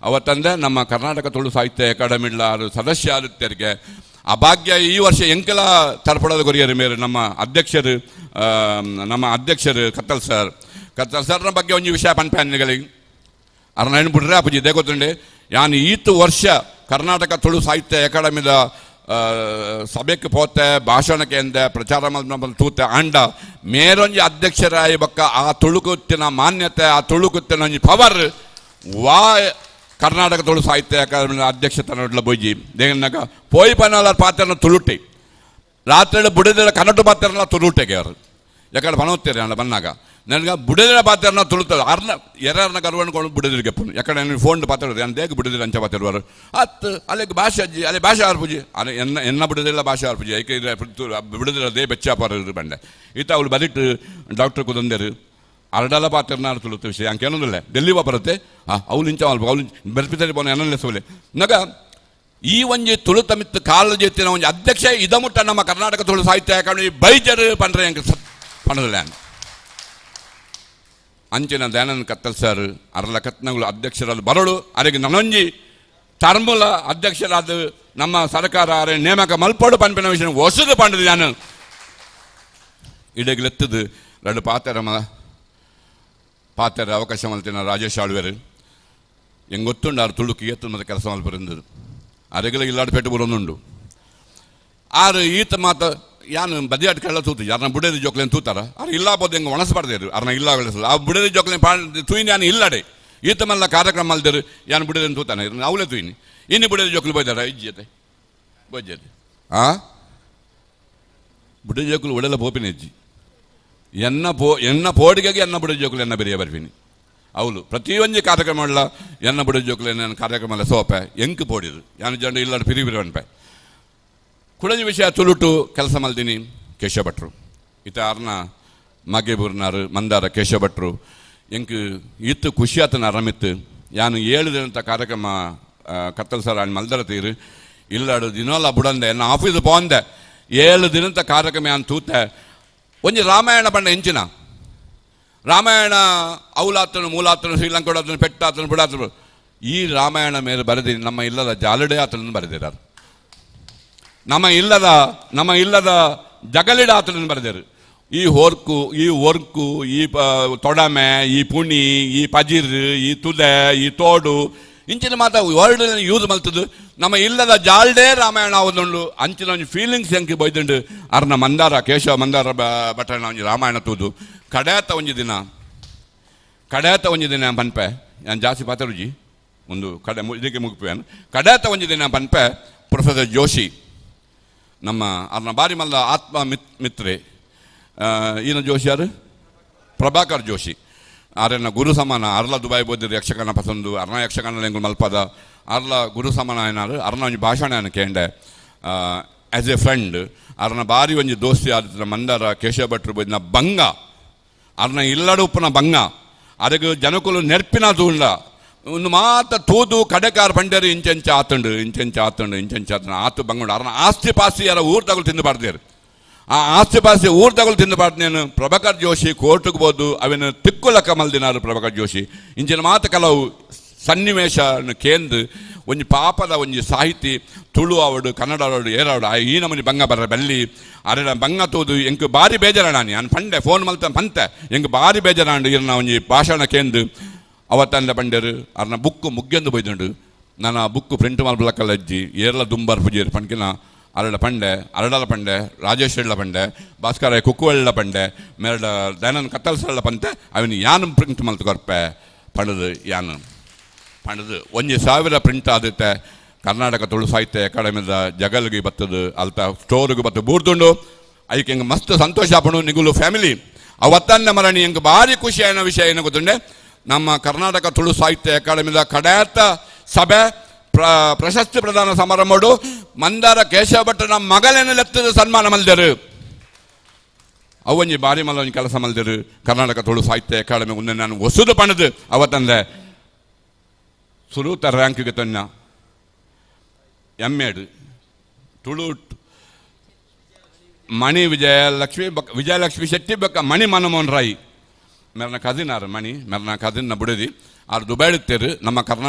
ಅವತ್ತಂದೆ ನಮ್ಮ ಕರ್ನಾಟಕ ತುಳು ಸಾಹಿತ್ಯ ಅಕಾಡೆಮಿಡ್ಲ ಸದಸ್ಯ ಆದಿತ್ಯರಿಗೆ ಆ ಭಾಗ್ಯ ಈ ವರ್ಷ ಎಂಕೆಲ ತರ್ಪಡದ ಕೊರಿಯರು ಮೇರೆ ನಮ್ಮ ಅಧ್ಯಕ್ಷರು, ನಮ್ಮ ಅಧ್ಯಕ್ಷರು ಕತ್ತಲ್ ಸರ್. ಕತ್ತಲ್ ಸರ್ನ ಬಗ್ಗೆ ಒಂಜಿ ವಿಷಯ ಪನ್ಪ್ಯಾನ್ಗಳಿಗೆ ಅರ್ನ ಹೆಣ್ಣು ಬಿಡ್ರೆ ಅಪ್ಪುಜಿ ಇದೇ ಗೊತ್ತುಂಡೆ. ಯಾನ್ ಈತ್ ವರ್ಷ ಕರ್ನಾಟಕ ತುಳು ಸಾಹಿತ್ಯ ಅಕಾಡೆಮಿದ ಸಭೆಗೆ ಪೋತೆ, ಭಾಷಣಕ್ಕೆ ಎಂದೆ, ಪ್ರಚಾರ ಮಲ್ಪನ ತೂತೆ ಆಂಡ ಮೇರೊಂಜಿ ಅಧ್ಯಕ್ಷರಾಯಿ ಬೊಕ್ಕ ಆ ತುಳುಕುತ್ತಿನ ಮಾನ್ಯತೆ, ಆ ತುಳುಕುತ್ತಿನ ಒಂಜಿ ಪವರ್ ವಾ ಕರ್ನಾಟಕ ತುಳು ಸಾಹಿತ್ಯ ಅಕಾಡೆಮಿಯ ಅಧ್ಯಕ್ಷತನ ಬೊಯ್ಜಿ ದೇಗನಾಗ ಪೋಯಿ ಪನಲ ಪಾತ್ರನ ತುಳುಟೆ ರಾತ್ರಿ ಬುಡದ ಕನ್ನಡ ಪಾತ್ರನ ತುಳುಟೆಗೆ ಅವರು ಯಾಕಂದ್ರೆ ಪನೋತ್ತೀರಿ ಅಣ್ಣ ಬಂದಾಗ ನನಗೆ ಬುಡದಿರ ಪಾತ್ರನ ತುಳುತ್ತದೆ ಅರ್ನ ಎರರ್ನ ಗರ್ವಣ್ಕೊಂಡು ಬುಡದಿರಿಗೆ ಪುನ್ ಯಾಕಂದ್ರೆ ನಾನು ಫೋನ್ ಪಾತ್ರ ನಾನು ದೇಗ ಬುಡದಿರ ಅಂಚ ಪಾತ್ರ ಅತ್ತು ಅಲ್ಲಿಗೆ ಭಾಷೆ ಅಜ್ಜಿ ಅಲ್ಲಿ ಭಾಷೆ ಆರ್ಪುಜಿ ಅಲ್ಲಿ ಎನ್ನ ಎನ್ನ ಬುಡದಿಲ್ಲ ಭಾಷೆ ಆರ್ಪುಜಿ ಐಕೆ ಬಿಡದಿರ they ಬೆಚ್ಚಾಪಾರ ಬಂಡೆ ಈತ ಅವಳು ಬದಿಟ್ಟು ಡಾಕ್ಟರ್ ಕುದಂದೇರು ಅರಡಲ ಪಾತ್ರನ ತುಳುತ್ತ ವಿಷಯ ಅಂಕೇನೊಂದಿಲ್ಲ ಡೆಲ್ಲಿ ಬರುತ್ತೆ ಅವಳು ಇಂಚ ಅವಳು ಬೆರ್ಪಿತರಿ ಬೋನ ಎನ್ನಲ್ಲೇ ಸೋಲೆ ನಗ ಈ ಒಂಜಿ ತುಳು ಮಿತ್ತು ಕಾಲ ಜೊತ್ತಿನ ಒಂಜಿ ಅಧ್ಯಕ್ಷ ಇದ ಮುಟ್ಟ ನಮ್ಮ ಕರ್ನಾಟಕ ತುಳು ಸಾಹಿತ್ಯ ಅಕಾಡೆಮಿ ಬೈಜರು ಪಂಡ್ರೆ ಅಂಕ ಪಣದಿಲ್ಲ. ಅಂಚಿನ ದಯಾನಂದ ಕತ್ತಲ್ ಸರ್ ಅರಲ ಕತ್ನಗಳು ಅಧ್ಯಕ್ಷರಾದ ಬರಳು ಅರೆಗೆ ನನೊಂಜಿ ಟರ್ಮುಲ ಅಧ್ಯಕ್ಷರಾದ ನಮ್ಮ ಸರ್ಕಾರ ಅರೆ ನೇಮಕ ಮಲ್ಪಡು ಪನ್ಪಿನ ವಿಷಯ ಹೊಸದು ಪಂಡದು ನಾನು ಇಡಗ್ಲೆತ್ತದು ಎರಡು ಪಾತ್ರ ಪಾತ್ರ ಅವಕಾಶ ಮಲ್ತಿನ ರಾಜೇಶ್ ಆಳ್ವೇರು ಹೆಂಗೆ ಗೊತ್ತುಂಡು ಆರು ತುಳುಕು ಏತು ಮತ್ತೆ ಕೆಲಸ ಮಲ್ಪರಿಂದದು ಅರೆಗಲ ಇಲ್ಲಾಡು ಪೇಟೆ ಬರೋನುಂಡು ಆರು ಈತ ಮಾತ ಯಾನು ಬದಿಯಾಟ ಕಳ್ಳ ತೂತು ಯಾರನ್ನ ಬುಡೇದಿ ಜೋಕ್ಲೇನು ತೂತಾರ ಆರು ಇಲ್ಲ ಬೋದು ಹೆಂಗೆ ಒಣಸಬಾರ್ದೇರು ಅರ್ನ ಇಲ್ಲ ಬೆಳೆಸಲ್ಲ ಆ ಬುಡೇದಿ ಜೋಕ್ಲೇನು ಪಾ ತೂಯಿನಿ ಯಾನು ಇಲ್ಲಡೆ ಈತ ಮಲ್ಲ ಕಾರ್ಯಕ್ರಮ ಮಲ್ದೇರು ಯಾನು ಬುಡೇದನ್ನು ತೂತಾನೆ ಅವಳೇ ತೂಯಿನಿ ಇನ್ನು ಬುಡೇದಿ ಜೋಕ್ಲು ಬೋಯ್ದಾರ ಇಜ್ಜತೆ ಬೋಜ್ಜತೆ ಆ ಬುಡೇ ಜೋಕ್ಲು ಒಡೆಲ್ಲ ಪೋಪಿನ ಇಜ್ಜಿ ಎನ್ನ ಪೋ ಎನ್ನ ಪೋಡಿಗೆಗೆ ಎನ್ನ ಬುಡ ಜೋಕುಲು ಎನ್ನ ಬೆರಿಯ ಬರ್ಪಿನಿ ಅವಳು ಪ್ರತಿಯೊಂದು ಕಾರ್ಯಕ್ರಮ ಮಾಡಲ ಎನ್ನ ಬುಡ ಜೋಕುಲು ಎನ್ನ ಕಾರ್ಯಕ್ರಮ ಎಲ್ಲ ಸೋಪೆ ಎಂಕ್ ಪೋಡಿರು ಯಾನು ಜಂಡ ಇಲ್ಲಾಡು ಪಿರಿ ಬಿರಿ ಅನ್ಪೆ ಕುಡಂಜಿ ವಿಷಯ ತುಳುಟು ಕೆಲಸ ಮಲ್ದಿನಿ ಕೇಶವ ಭಟ್ರು ಇತ ಅರ್ನ ಮಗೆಬೂರ್ನಾರು ಮಂದಾರ ಕೇಶವ ಭಟ್ರು ಎಂಕ್ ಇತ್ತು ಖುಷಿ ಆತನ ಅರಮಿತ್ತು ಯಾನು 7 ದಿನದ ಕಾರ್ಯಕ್ರಮ ಕತ್ತಲ್ ಸರ್ ಅಣ್ಣ ಮಲ್ದರ ತೀರು ಇಲ್ಲಾಡು ದಿನಲ್ಲ ಬುಡಂದೆ ಎನ್ನ ಆಫೀಸ್ ಪೋಂದೆ 7 ದಿನದ ಕಾರ್ಯಕ್ರಮ ಯಾನು ತೂತೆ ಒಂಜಿ ರಾಮಾಯಣ ಬಣ್ಣ ಎಂಚಿನ ರಾಮಾಯಣ ಅವಲಾತನು ಮೂಲಾತನು ಶ್ರೀಲಂಕಾತನು ಪೆಟ್ಟಾತನು ಬುಡಾತನು ಈ ರಾಮಾಯಣ ಮೇಲೆ ಬರೆದಿ ನಮ್ಮ ಇಲ್ಲದ ಜಾಲಡೆ ಆತನನ್ನು ಬರೆದಿದ್ದಾರೆ ನಮ್ಮ ಇಲ್ಲದ ಜಗಲಿಡ ಆತನನ್ನು ಬರೆದಿರು ಈ ಹೊರ್ಕು ಈ ಒರ್ಕು ಈ ತೊಡಮೆ ಈ ಪುಣಿ ಈ ಪಜಿರ್ ಈ ತುದೆ ಈ ತೋಡು ಇಂಚಿನ ಮಾತ ವರ್ಡ್ ಯೂಸ್ ಮಲ್ತದ್ದು ನಮ್ಮ ಇಲ್ಲದ ಜಾಲ್ಡೇ ರಾಮಾಯಣ ಒಂದುಂಡು ಅಂಚಿನ ಒಂಜಿ ಫೀಲಿಂಗ್ಸ್ ಎಂಕ್ ಬೈದುಂಡು ಅರ್ನ ಮಂದಾರ ಕೇಶವ ಮಂದಾರ ಭಟ್ಟನ ಒಂಜಿ ರಾಮಾಯಣ ತೂದು ಕಡೇತ ಒಂಜಿ ದಿನ ಪನ್ಪೆ ನಾನು ಜಾಸ್ತಿ ಪಾತರುಜಿ ಒಂದು ಕಡೆ ಇದಕ್ಕೆ ಮುಗಿಪೆ ಕಡೇತ ಒಂಜಿ ದಿನ ಪನ್ಪೆ ಪ್ರೊಫೆಸರ್ ಜೋಶಿ ನಮ್ಮ ಅರ್ನ ಬಾರಿ ಮಲ್ಲ ಆತ್ಮ ಮಿತ್ರೆ ಈನ ಜೋಶಿ ಯಾರು ಪ್ರಭಾಕರ್ ಜೋಶಿ ಆರೆನ ಗುರು ಸಮಾನ ಅರ್ಲ ದುಬಾಯ್ ಬೋದಿರು ಯಕ್ಷಗಾನ ಪಸಂದು ಅರ್ನ ಯಕ್ಷಗಾನ ಎಂಗುಲು ಮಲ್ಪದ ಅರ್ಲ ಗುರು ಸಮಾನ ಏನಾರು ಅರ್ನ ಒಂಜಿ ಭಾಷಣ ಏನು ಕೇಂಡೆ ಆ್ಯಸ್ ಎ ಫ್ರೆಂಡ್ ಅರ್ನ ಬಾರಿ ಒಂಜಿ ದೋಸ್ತಿ ಆದಿತ್ತಿನ ಮಂದಾರ ಕೇಶವ ಭಟ್ರು ಬೋದಿನ ಬಂಗ ಅರ್ನ ಇಲ್ಲಡು ಉಪ್ಪುನ ಬಂಗ ಅದಕ್ಕೆ ಜನಕುಲು ನೆರ್ಪಿನ ತೂಂಡ ಒಂದು ಮಾತ ತೂದು ಕಡೆಕಾರ್ ಪಂಡೇರು ಇಂಚೆಂಚ ಆತುಂಡು ಇಂಚೆಂಚ ಆತುಂಡು ಇಂಚೆಂಚ ಆತುಂಡು ಆತು ಬಂಗುಂಡು ಅರ್ನ ಆಸ್ತಿ ಪಾಸ್ತಿ ಯಾರ ಊರು ತಗೊಳ್ಳು ತಿಂದು ಆ ಆಸ್ತಿ ಪಾಸ್ತಿ ಊರು ತಗೊಳ್ಳು ತಿಂದು ನೇನು ಪ್ರಭಾಕರ್ ಜೋಶಿ ಕೋರ್ಟ್ಗೆ ಬೋದು ಅವೇನು ತಿಕ್ಕುಲಕ್ಕ ಮಲ್ದಿನಾರು ಪ್ರಭಾಕರ್ ಜೋಶಿ ಇಂಚಿನ ಮಾತು ಕೆಲವು ಸನ್ನಿವೇಶ ಕೇಂದ್ರ ಒಂಜಿ ಪಾಪದ ಒಂಜಿ ಸಾಹಿತಿ ತುಳು ಆವಡು ಕನ್ನಡ ಆವಡು ಏರಾವಡು ಆ ಈ ನಮನಿ ಬಂಗ ಬರ ಬಲ್ಲಿ ಅರೆ ಬಂಗ ತೋದು ಎಂಕ್ ಬಾರಿ ಬೇಜಾರಾಣಿ ನಾನು ಪಂಡೆ ಫೋನ್ ಮಲ್ತ ಪಂತೆ ಎಂಕ್ ಬಾರಿ ಬೇಜಾರಾಂಡು ಇರ್ನ ಒಂಜಿ ಭಾಷಣ ಕೇಂದ್ರ ಅವತ್ತಂದ ಪಂಡೇರು ಅರ್ನ ಬುಕ್ಕು ಮುಗ್ಗೆಂದು ಬೊಯ್ದುಂಡು ನಾನು ಆ ಬುಕ್ಕು ಪ್ರಿಂಟ್ ಮಲ್ಪಲಕ್ಕಲ್ಲ ಅಜ್ಜಿ ಏರ್ಲ ದುಂಬಾರ್ ಪೂಜೇರು ಪಂಡ್ಕಿನ ಅರಳ ಪಂಡೆ ಅರಡಲ ಪಂಡೆ ರಾಜೇಶ್ ಎಳ್ಳ ಪಂಡೆ ಭಾಸ್ಕರ ಕುಕ್ಕುವೆಳ್ಳ ಪಂಡೆ ಮೇರಡ ದಯಾನಂದ ಕತ್ತಲ್ಸಳ್ಳ ಪಂತೆ ಅವನು ಯಾನು ಪ್ರಿಂಟ್ ಮಲ್ತು ಕೊರ್ಪೆ ಪಂಡದು ಯಾನು ಪಂಡದು 1000 ಪ್ರಿಂಟ್ ಆದಿತ್ತೆ ಕರ್ನಾಟಕ ತುಳು ಸಾಹಿತ್ಯ ಅಕಾಡೆಮಿದ ಜಗಲ್ಗೆ ಬತ್ತದು ಅಲ್ತ ಸ್ಟೋರ್ಗೆ ಬತ್ತು ಬೂರ್ದುಂಡು. ಐಕೆ ಎಂಕ್ ಮಸ್ತ್ ಸಂತೋಷ ಆಪುಂಡು ನಿಗುಲು ಫ್ಯಾಮಿಲಿ ಅವತ್ತನ್ನ ಮರಣಿ ಎಂಕ್ ಭಾರಿ ಖುಷಿಯಾಯಿನ ವಿಷಯ ಏನು ಗೊತ್ತುಂಡೆ, ನಮ್ಮ ಕರ್ನಾಟಕ ತುಳು ಸಾಹಿತ್ಯ ಅಕಾಡೆಮಿದ ಕಡಾತ ಸಭೆ ಪ್ರಶಸ್ತಿ ಪ್ರದಾನ ಸಮಾರಂಭಡು ಮಂದಾರ ಕೇಶವ ಭಟ್ಟನ ಮಗಲೇನ ಲೆತ್ತದ ಸನ್ಮಾನ ಮಲ್ದರು. ಅವೊಂಜಿ ಭಾರಿ ಮಲ್ಲ ಒಂಜಿ ಕೆಲಸ ಮಲ್ದರು ಕರ್ನಾಟಕ ತುಳು ಸಾಹಿತ್ಯ ಅಕಾಡೆಮಿ ಉಂದೆ ನಾನು ಹೊಸದು ಪಣದು ಅವತ್ತಂದೆ ಸುರೂತ ರ್ಯಾಂಕ್ಗೆ ತನ್ನ ಎಮ್ ಎಡ್ ತುಳು ಮಣಿ ವಿಜಯಲಕ್ಷ್ಮಿ ಬೊಕ್ಕ ವಿಜಯಲಕ್ಷ್ಮಿ ಶೆಟ್ಟಿ ಬೊಕ್ಕ ಮಣಿ ಮನಮೋಹನ್ ರಾಯ್ ಮೆರ್ನ ಕಸಿನ್ ಆರು ಮಣಿ ಮೆರ್ನ ಕಸಿನ್ನ ಬುಡದಿ ಆರು ದುಬೈಡುತ್ತೇರು. ನಮ್ಮ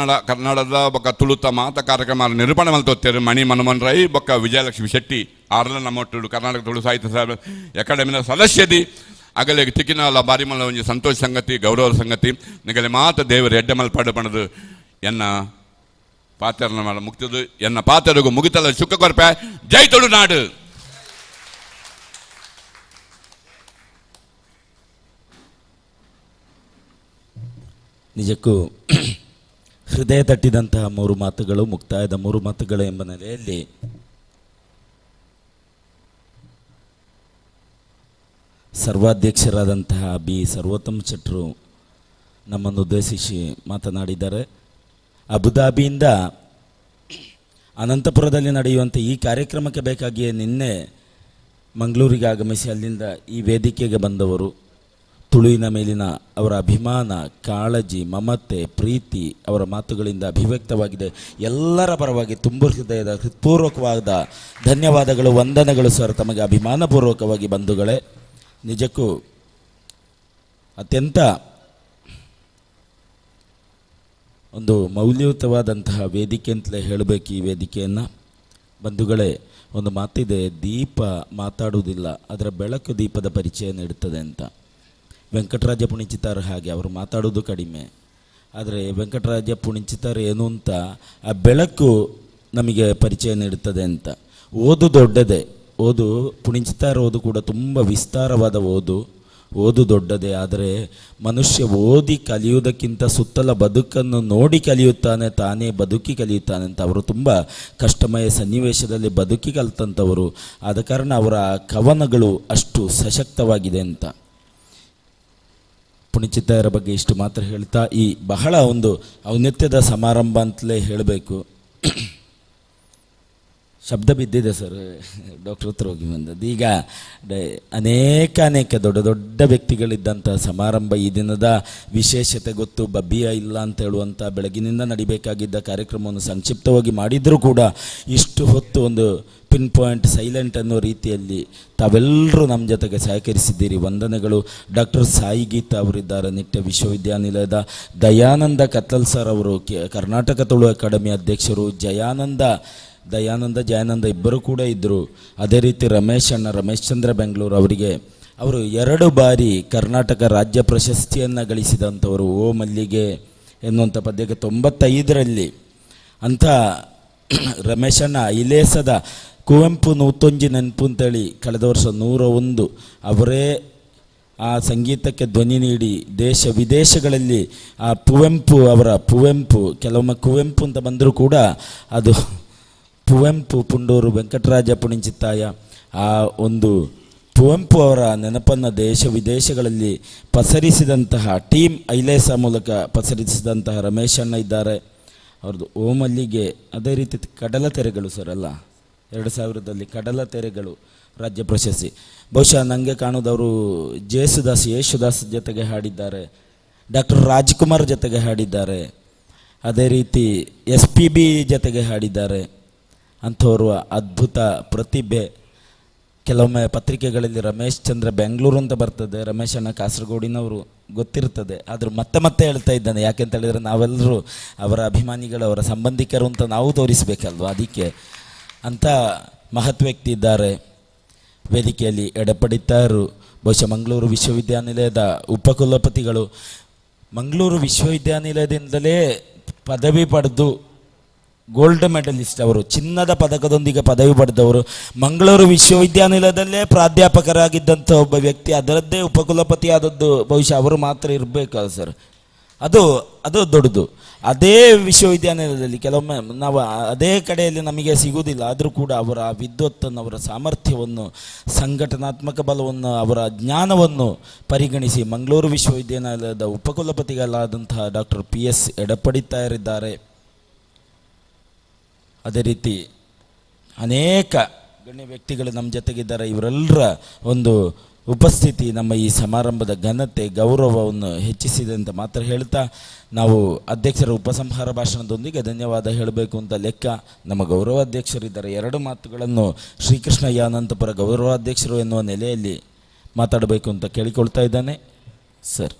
ಕನ್ನಡದ ಬೊಕ್ಕ ತುಳುತ ಮಾತ ಕಾರ್ಯಕ್ರಮ ನಿರೂಪಣೆ ಮಲ್ತೋತ್ತೇರು ಮಣಿ ಮನಮೋಹನ್ ರಾಯ್ ಬೊಕ್ಕ ವಿಜಯಲಕ್ಷ್ಮಿ ಶೆಟ್ಟಿ ಆರ್ಲ ನಮ್ಮ ಒಟ್ಟು ಕರ್ನಾಟಕ ತುಳು ಸಾಹಿತ್ಯ ಅಕಾಡೆಮಿನ ಸದಸ್ಯದಿ. ಅಗಲೆ ತಿಕ್ಕಿನಲ್ಲ ಬಾರಿ ಮಲ್ಲ ಒಂಜಿ ಸಂತೋಷ ಸಂಗತಿ ಗೌರವ ಸಂಗತಿ ನಿಗಲೆ ಮಾತ ದೇವರು ಎಡ್ಡೆ ಮಲ್ಪಾಡು ಪಣದು ಎನ್ನ ಪಾತ್ರನ ಮುಕ್ತದು ಎನ್ನ ಪಾತ್ರರಿಗೂ ಮುಗಿತಲ್ಲ ಸುಖ ಕೊರಪೆ. ಜೈ ತುಳುನಾಡು. ನಿಜಕ್ಕೂ ಹೃದಯ ತಟ್ಟಿದಂತಹ ಮೂರು ಮಾತುಗಳು, ಮುಕ್ತಾಯದ ಮೂರು ಮಾತುಗಳು ಎಂಬ ನೆಲೆಯಲ್ಲಿ ಸರ್ವಾಧ್ಯಕ್ಷರಾದಂತಹ ಬಿ ಸರ್ವೋತ್ತಮ ಶೆಟ್ಟರು ನಮ್ಮನ್ನು ಉದ್ದೇಶಿಸಿ ಮಾತನಾಡಿದ್ದಾರೆ. ಅಬುಧಾಬಿಯಿಂದ ಅನಂತಪುರದಲ್ಲಿ ನಡೆಯುವಂಥ ಈ ಕಾರ್ಯಕ್ರಮಕ್ಕೆ ಬೇಕಾಗಿಯೇ ನಿನ್ನೆ ಮಂಗಳೂರಿಗೆ ಆಗಮಿಸಿ ಅಲ್ಲಿಂದ ಈ ವೇದಿಕೆಗೆ ಬಂದವರು. ತುಳುವಿನ ಮೇಲಿನ ಅವರ ಅಭಿಮಾನ, ಕಾಳಜಿ, ಮಮತೆ, ಪ್ರೀತಿ ಅವರ ಮಾತುಗಳಿಂದ ಅಭಿವ್ಯಕ್ತವಾಗಿದೆ. ಎಲ್ಲರ ಪರವಾಗಿ ತುಂಬು ಹೃದಯದ ಹೃತ್ಪೂರ್ವಕವಾದ ಧನ್ಯವಾದಗಳು, ವಂದನೆಗಳು ಸರ್ ತಮಗೆ ಅಭಿಮಾನಪೂರ್ವಕವಾಗಿ ಬಂಧುಗಳೇ. ನಿಜಕ್ಕೂ ಅತ್ಯಂತ ಒಂದು ಮೌಲ್ಯಯುತವಾದಂತಹ ವೇದಿಕೆ ಅಂತಲೇ ಹೇಳಬೇಕು ಈ ವೇದಿಕೆಯನ್ನು. ಬಂಧುಗಳೇ, ಒಂದು ಮಾತಿದೆ, ದೀಪ ಮಾತಾಡುವುದಿಲ್ಲ, ಅದರ ಬೆಳಕು ದೀಪದ ಪರಿಚಯ ನೀಡುತ್ತದೆ ಅಂತ. ವೆಂಕಟರಾಜ ಪುಣಿಚಿತಾರ್ ಹಾಗೆ, ಅವರು ಮಾತಾಡೋದು ಕಡಿಮೆ, ಆದರೆ ವೆಂಕಟರಾಜ ಪುಣಿಚಿತಾರ್ ಏನು ಅಂತ ಆ ಬೆಳಕು ನಮಗೆ ಪರಿಚಯ ನೀಡುತ್ತದೆ ಅಂತ. ಓದು ದೊಡ್ಡದೇ, ಓದು ಪುಣಿಚಿತಾರ್ ಓದು ಕೂಡ ತುಂಬ ವಿಸ್ತಾರವಾದ ಓದು, ಓದು ದೊಡ್ಡದೇ, ಆದರೆ ಮನುಷ್ಯ ಓದಿ ಕಲಿಯುವುದಕ್ಕಿಂತ ಸುತ್ತಲ ಬದುಕನ್ನು ನೋಡಿ ಕಲಿಯುತ್ತಾನೆ, ತಾನೇ ಬದುಕಿ ಕಲಿಯುತ್ತಾನೆ ಅಂತ. ಅವರು ತುಂಬ ಕಷ್ಟಮಯ ಸನ್ನಿವೇಶದಲ್ಲಿ ಬದುಕಿ ಕಲಿತಂಥವರು, ಆದ ಕಾರಣ ಅವರ ಕವನಗಳು ಅಷ್ಟು ಸಶಕ್ತವಾಗಿದೆ ಅಂತ. ಪುಣಿಚಿತ್ತಾಯರ ಬಗ್ಗೆ ಇಷ್ಟು ಮಾತ್ರ ಹೇಳ್ತಾ, ಈ ಬಹಳ ಒಂದು ಔನ್ನತ್ಯದ ಸಮಾರಂಭ ಅಂತಲೇ ಹೇಳಬೇಕು. ಶಬ್ದ ಬಿದ್ದಿದೆ ಸರ್, ಡಾಕ್ಟರ್ ಹತ್ರ ಹೋಗಿ ಬಂದದ್ದು. ಈಗ ಅನೇಕ ಅನೇಕ ದೊಡ್ಡ ದೊಡ್ಡ ವ್ಯಕ್ತಿಗಳಿದ್ದಂಥ ಸಮಾರಂಭ ಈ ದಿನದ ವಿಶೇಷತೆ ಗೊತ್ತು. ಬಬ್ಬಿಯ ಇಲ್ಲ ಅಂತ ಹೇಳುವಂಥ ಬೆಳಗಿನಿಂದ ನಡಿಬೇಕಾಗಿದ್ದ ಕಾರ್ಯಕ್ರಮವನ್ನು ಸಂಕ್ಷಿಪ್ತವಾಗಿ ಮಾಡಿದರೂ ಕೂಡ ಇಷ್ಟು ಹೊತ್ತು ಒಂದು ಪಿನ್ ಪಾಯಿಂಟ್ ಸೈಲೆಂಟ್ ಅನ್ನೋ ರೀತಿಯಲ್ಲಿ ತಾವೆಲ್ಲರೂ ನಮ್ಮ ಜೊತೆಗೆ ಸಹಕರಿಸಿದ್ದೀರಿ, ವಂದನೆಗಳು. ಡಾಕ್ಟರ್ ಸಾಯಿ ಗೀತಾ ಅವರಿದ್ದಾರೆ, ನಿಟ್ಟೆ ವಿಶ್ವವಿದ್ಯಾನಿಲಯದ ದಯಾನಂದ ಕತ್ತಲ್ ಸರ್ ಅವರು, ಕರ್ನಾಟಕ ತುಳು ಅಕಾಡೆಮಿ ಅಧ್ಯಕ್ಷರು, ದಯಾನಂದ ಜಯಾನಂದ ಇಬ್ಬರು ಕೂಡ ಇದ್ದರು. ಅದೇ ರೀತಿ ರಮೇಶ್ ಅಣ್ಣ, ರಮೇಶ್ ಚಂದ್ರ ಬೆಂಗಳೂರು ಅವರಿಗೆ, ಅವರು 2 ಬಾರಿ ಕರ್ನಾಟಕ ರಾಜ್ಯ ಪ್ರಶಸ್ತಿಯನ್ನು ಗಳಿಸಿದಂಥವರು. ಓ ಮಲ್ಲಿಗೆ ಎನ್ನುವಂಥ ಪದ್ಯಕ್ಕೆ 95ರಲ್ಲಿ ಅಂಥ ರಮೇಶಣ್ಣ ಐಲೇಸದ ಕುವೆಂಪು 101 ನೆನಪು ಅಂತೇಳಿ ಕಳೆದ ವರ್ಷ 101 ಅವರೇ ಆ ಸಂಗೀತಕ್ಕೆ ಧ್ವನಿ ನೀಡಿ ದೇಶ ವಿದೇಶಗಳಲ್ಲಿ ಆ ಕುವೆಂಪು ಅವರ ಕುವೆಂಪು, ಕೆಲವೊಮ್ಮೆ ಕುವೆಂಪು ಅಂತ ಬಂದರೂ ಕೂಡ ಅದು ಕುವೆಂಪು ಪುಂಡೂರು ವೆಂಕಟರಾಜ ಪುಣಿಂಚಿತ್ತಾಯ, ಆ ಒಂದು ಕುವೆಂಪು ಅವರ ನೆನಪನ್ನು ದೇಶ ವಿದೇಶಗಳಲ್ಲಿ ಪಸರಿಸಿದಂತಹ ಟೀಮ್ ಐಲೇಸ ಮೂಲಕ ಪಸರಿಸಿದಂತಹ ರಮೇಶಣ್ಣ ಇದ್ದಾರೆ. ಅವ್ರದ್ದು ಓಮಲ್ಲಿಗೆ, ಅದೇ ರೀತಿ ಕಡಲ ತೆರೆಗಳು ಸರ್ ಅಲ್ಲ, 2000ದಲ್ಲಿ ಕಡಲ ತೆರೆಗಳು ರಾಜ್ಯ ಪ್ರಶಸ್ತಿ. ಬಹುಶಃ ನನಗೆ ಕಾಣೋದವರು ಜೇಸುದಾಸ್ ಯೇಸುದಾಸ್ ಜೊತೆಗೆ ಹಾಡಿದ್ದಾರೆ, ಡಾಕ್ಟರ್ ರಾಜ್ಕುಮಾರ್ ಜೊತೆಗೆ ಹಾಡಿದ್ದಾರೆ, ಅದೇ ರೀತಿ ಎಸ್ ಪಿ ಬಿ ಜೊತೆಗೆ ಹಾಡಿದ್ದಾರೆ. ಅಂಥವರು ಅದ್ಭುತ ಪ್ರತಿಭೆ. ಕೆಲವೊಮ್ಮೆ ಪತ್ರಿಕೆಗಳಲ್ಲಿ ರಮೇಶ್ ಚಂದ್ರ ಬೆಂಗಳೂರು ಅಂತ ಬರ್ತದೆ, ರಮೇಶ್ ಅಣ್ಣ ಕಾಸರಗೋಡಿನವರು ಗೊತ್ತಿರ್ತದೆ, ಆದರೂ ಮತ್ತೆ ಮತ್ತೆ ಹೇಳ್ತಾ ಇದ್ದಾನೆ. ಯಾಕೆಂತ ಹೇಳಿದರೆ ನಾವೆಲ್ಲರೂ ಅವರ ಅಭಿಮಾನಿಗಳು, ಅವರ ಸಂಬಂಧಿಕರು ಅಂತ ನಾವು ತೋರಿಸಬೇಕಲ್ವ, ಅದಕ್ಕೆ ಅಂಥ ಮಹತ್ ವ್ಯಕ್ತಿ ಇದ್ದಾರೆ ವೇದಿಕೆಯಲ್ಲಿ. ಎಡಪಡಿತಾರು ಬಹುಶಃ ಮಂಗಳೂರು ವಿಶ್ವವಿದ್ಯಾನಿಲಯದ ಉಪಕುಲಪತಿಗಳು. ಮಂಗಳೂರು ವಿಶ್ವವಿದ್ಯಾನಿಲಯದಿಂದಲೇ ಪದವಿ ಪಡೆದು ಗೋಲ್ಡ್ ಮೆಡಲಿಸ್ಟ್ ಅವರು, ಚಿನ್ನದ ಪದಕದೊಂದಿಗೆ ಪದವಿ ಪಡೆದವರು. ಮಂಗಳೂರು ವಿಶ್ವವಿದ್ಯಾನಿಲಯದಲ್ಲೇ ಪ್ರಾಧ್ಯಾಪಕರಾಗಿದ್ದಂಥ ಒಬ್ಬ ವ್ಯಕ್ತಿ, ಅದರದ್ದೇ ಉಪಕುಲಪತಿ ಆದದ್ದು ಬಹುಶಃ ಅವರು ಮಾತ್ರ ಇರಬೇಕಲ್ಲ ಸರ್. ಅದು ಅದು ದೊಡ್ಡದು. ಅದೇ ವಿಶ್ವವಿದ್ಯಾನಿಲಯದಲ್ಲಿ ಕೆಲವೊಮ್ಮೆ ನಾವು ಅದೇ ಕಡೆಯಲ್ಲಿ ನಮಗೆ ಸಿಗುವುದಿಲ್ಲ, ಆದರೂ ಕೂಡ ಅವರ ವಿದ್ವತ್ತನ್ನು, ಅವರ ಸಾಮರ್ಥ್ಯವನ್ನು, ಸಂಘಟನಾತ್ಮಕ ಬಲವನ್ನು, ಅವರ ಜ್ಞಾನವನ್ನು ಪರಿಗಣಿಸಿ ಮಂಗಳೂರು ವಿಶ್ವವಿದ್ಯಾನಿಲಯದ ಉಪಕುಲಪತಿಗಳಾದಂತಹ ಡಾಕ್ಟರ್ PS ಎಡಪಡಿತಾಯರಿದ್ದಾರೆ. ಅದೇ ರೀತಿ ಅನೇಕ ಗಣ್ಯ ವ್ಯಕ್ತಿಗಳು ನಮ್ಮ ಜೊತೆಗಿದ್ದಾರೆ. ಇವರೆಲ್ಲರ ಒಂದು ಉಪಸ್ಥಿತಿ ನಮ್ಮ ಈ ಸಮಾರಂಭದ ಘನತೆ, ಗೌರವವನ್ನು ಹೆಚ್ಚಿಸಿದೆ ಅಂತ ಮಾತ್ರ ಹೇಳ್ತಾ ನಾವು ಅಧ್ಯಕ್ಷರ ಉಪಸಂಹಾರ ಭಾಷಣದೊಂದಿಗೆ ಧನ್ಯವಾದ ಹೇಳಬೇಕು ಅಂತ ಲೆಕ್ಕ. ನಮ್ಮ ಗೌರವಾಧ್ಯಕ್ಷರಿದ್ದಾರೆ. ಎರಡು ಮಾತುಗಳನ್ನು ಶ್ರೀಕೃಷ್ಣಯ್ಯ ಅನಂತಪುರ ಗೌರವಾಧ್ಯಕ್ಷರು ಎನ್ನುವ ನೆಲೆಯಲ್ಲಿ ಮಾತಾಡಬೇಕು ಅಂತ ಕೇಳಿಕೊಳ್ತಾ ಇದ್ದಾನೆ. ಸರ್,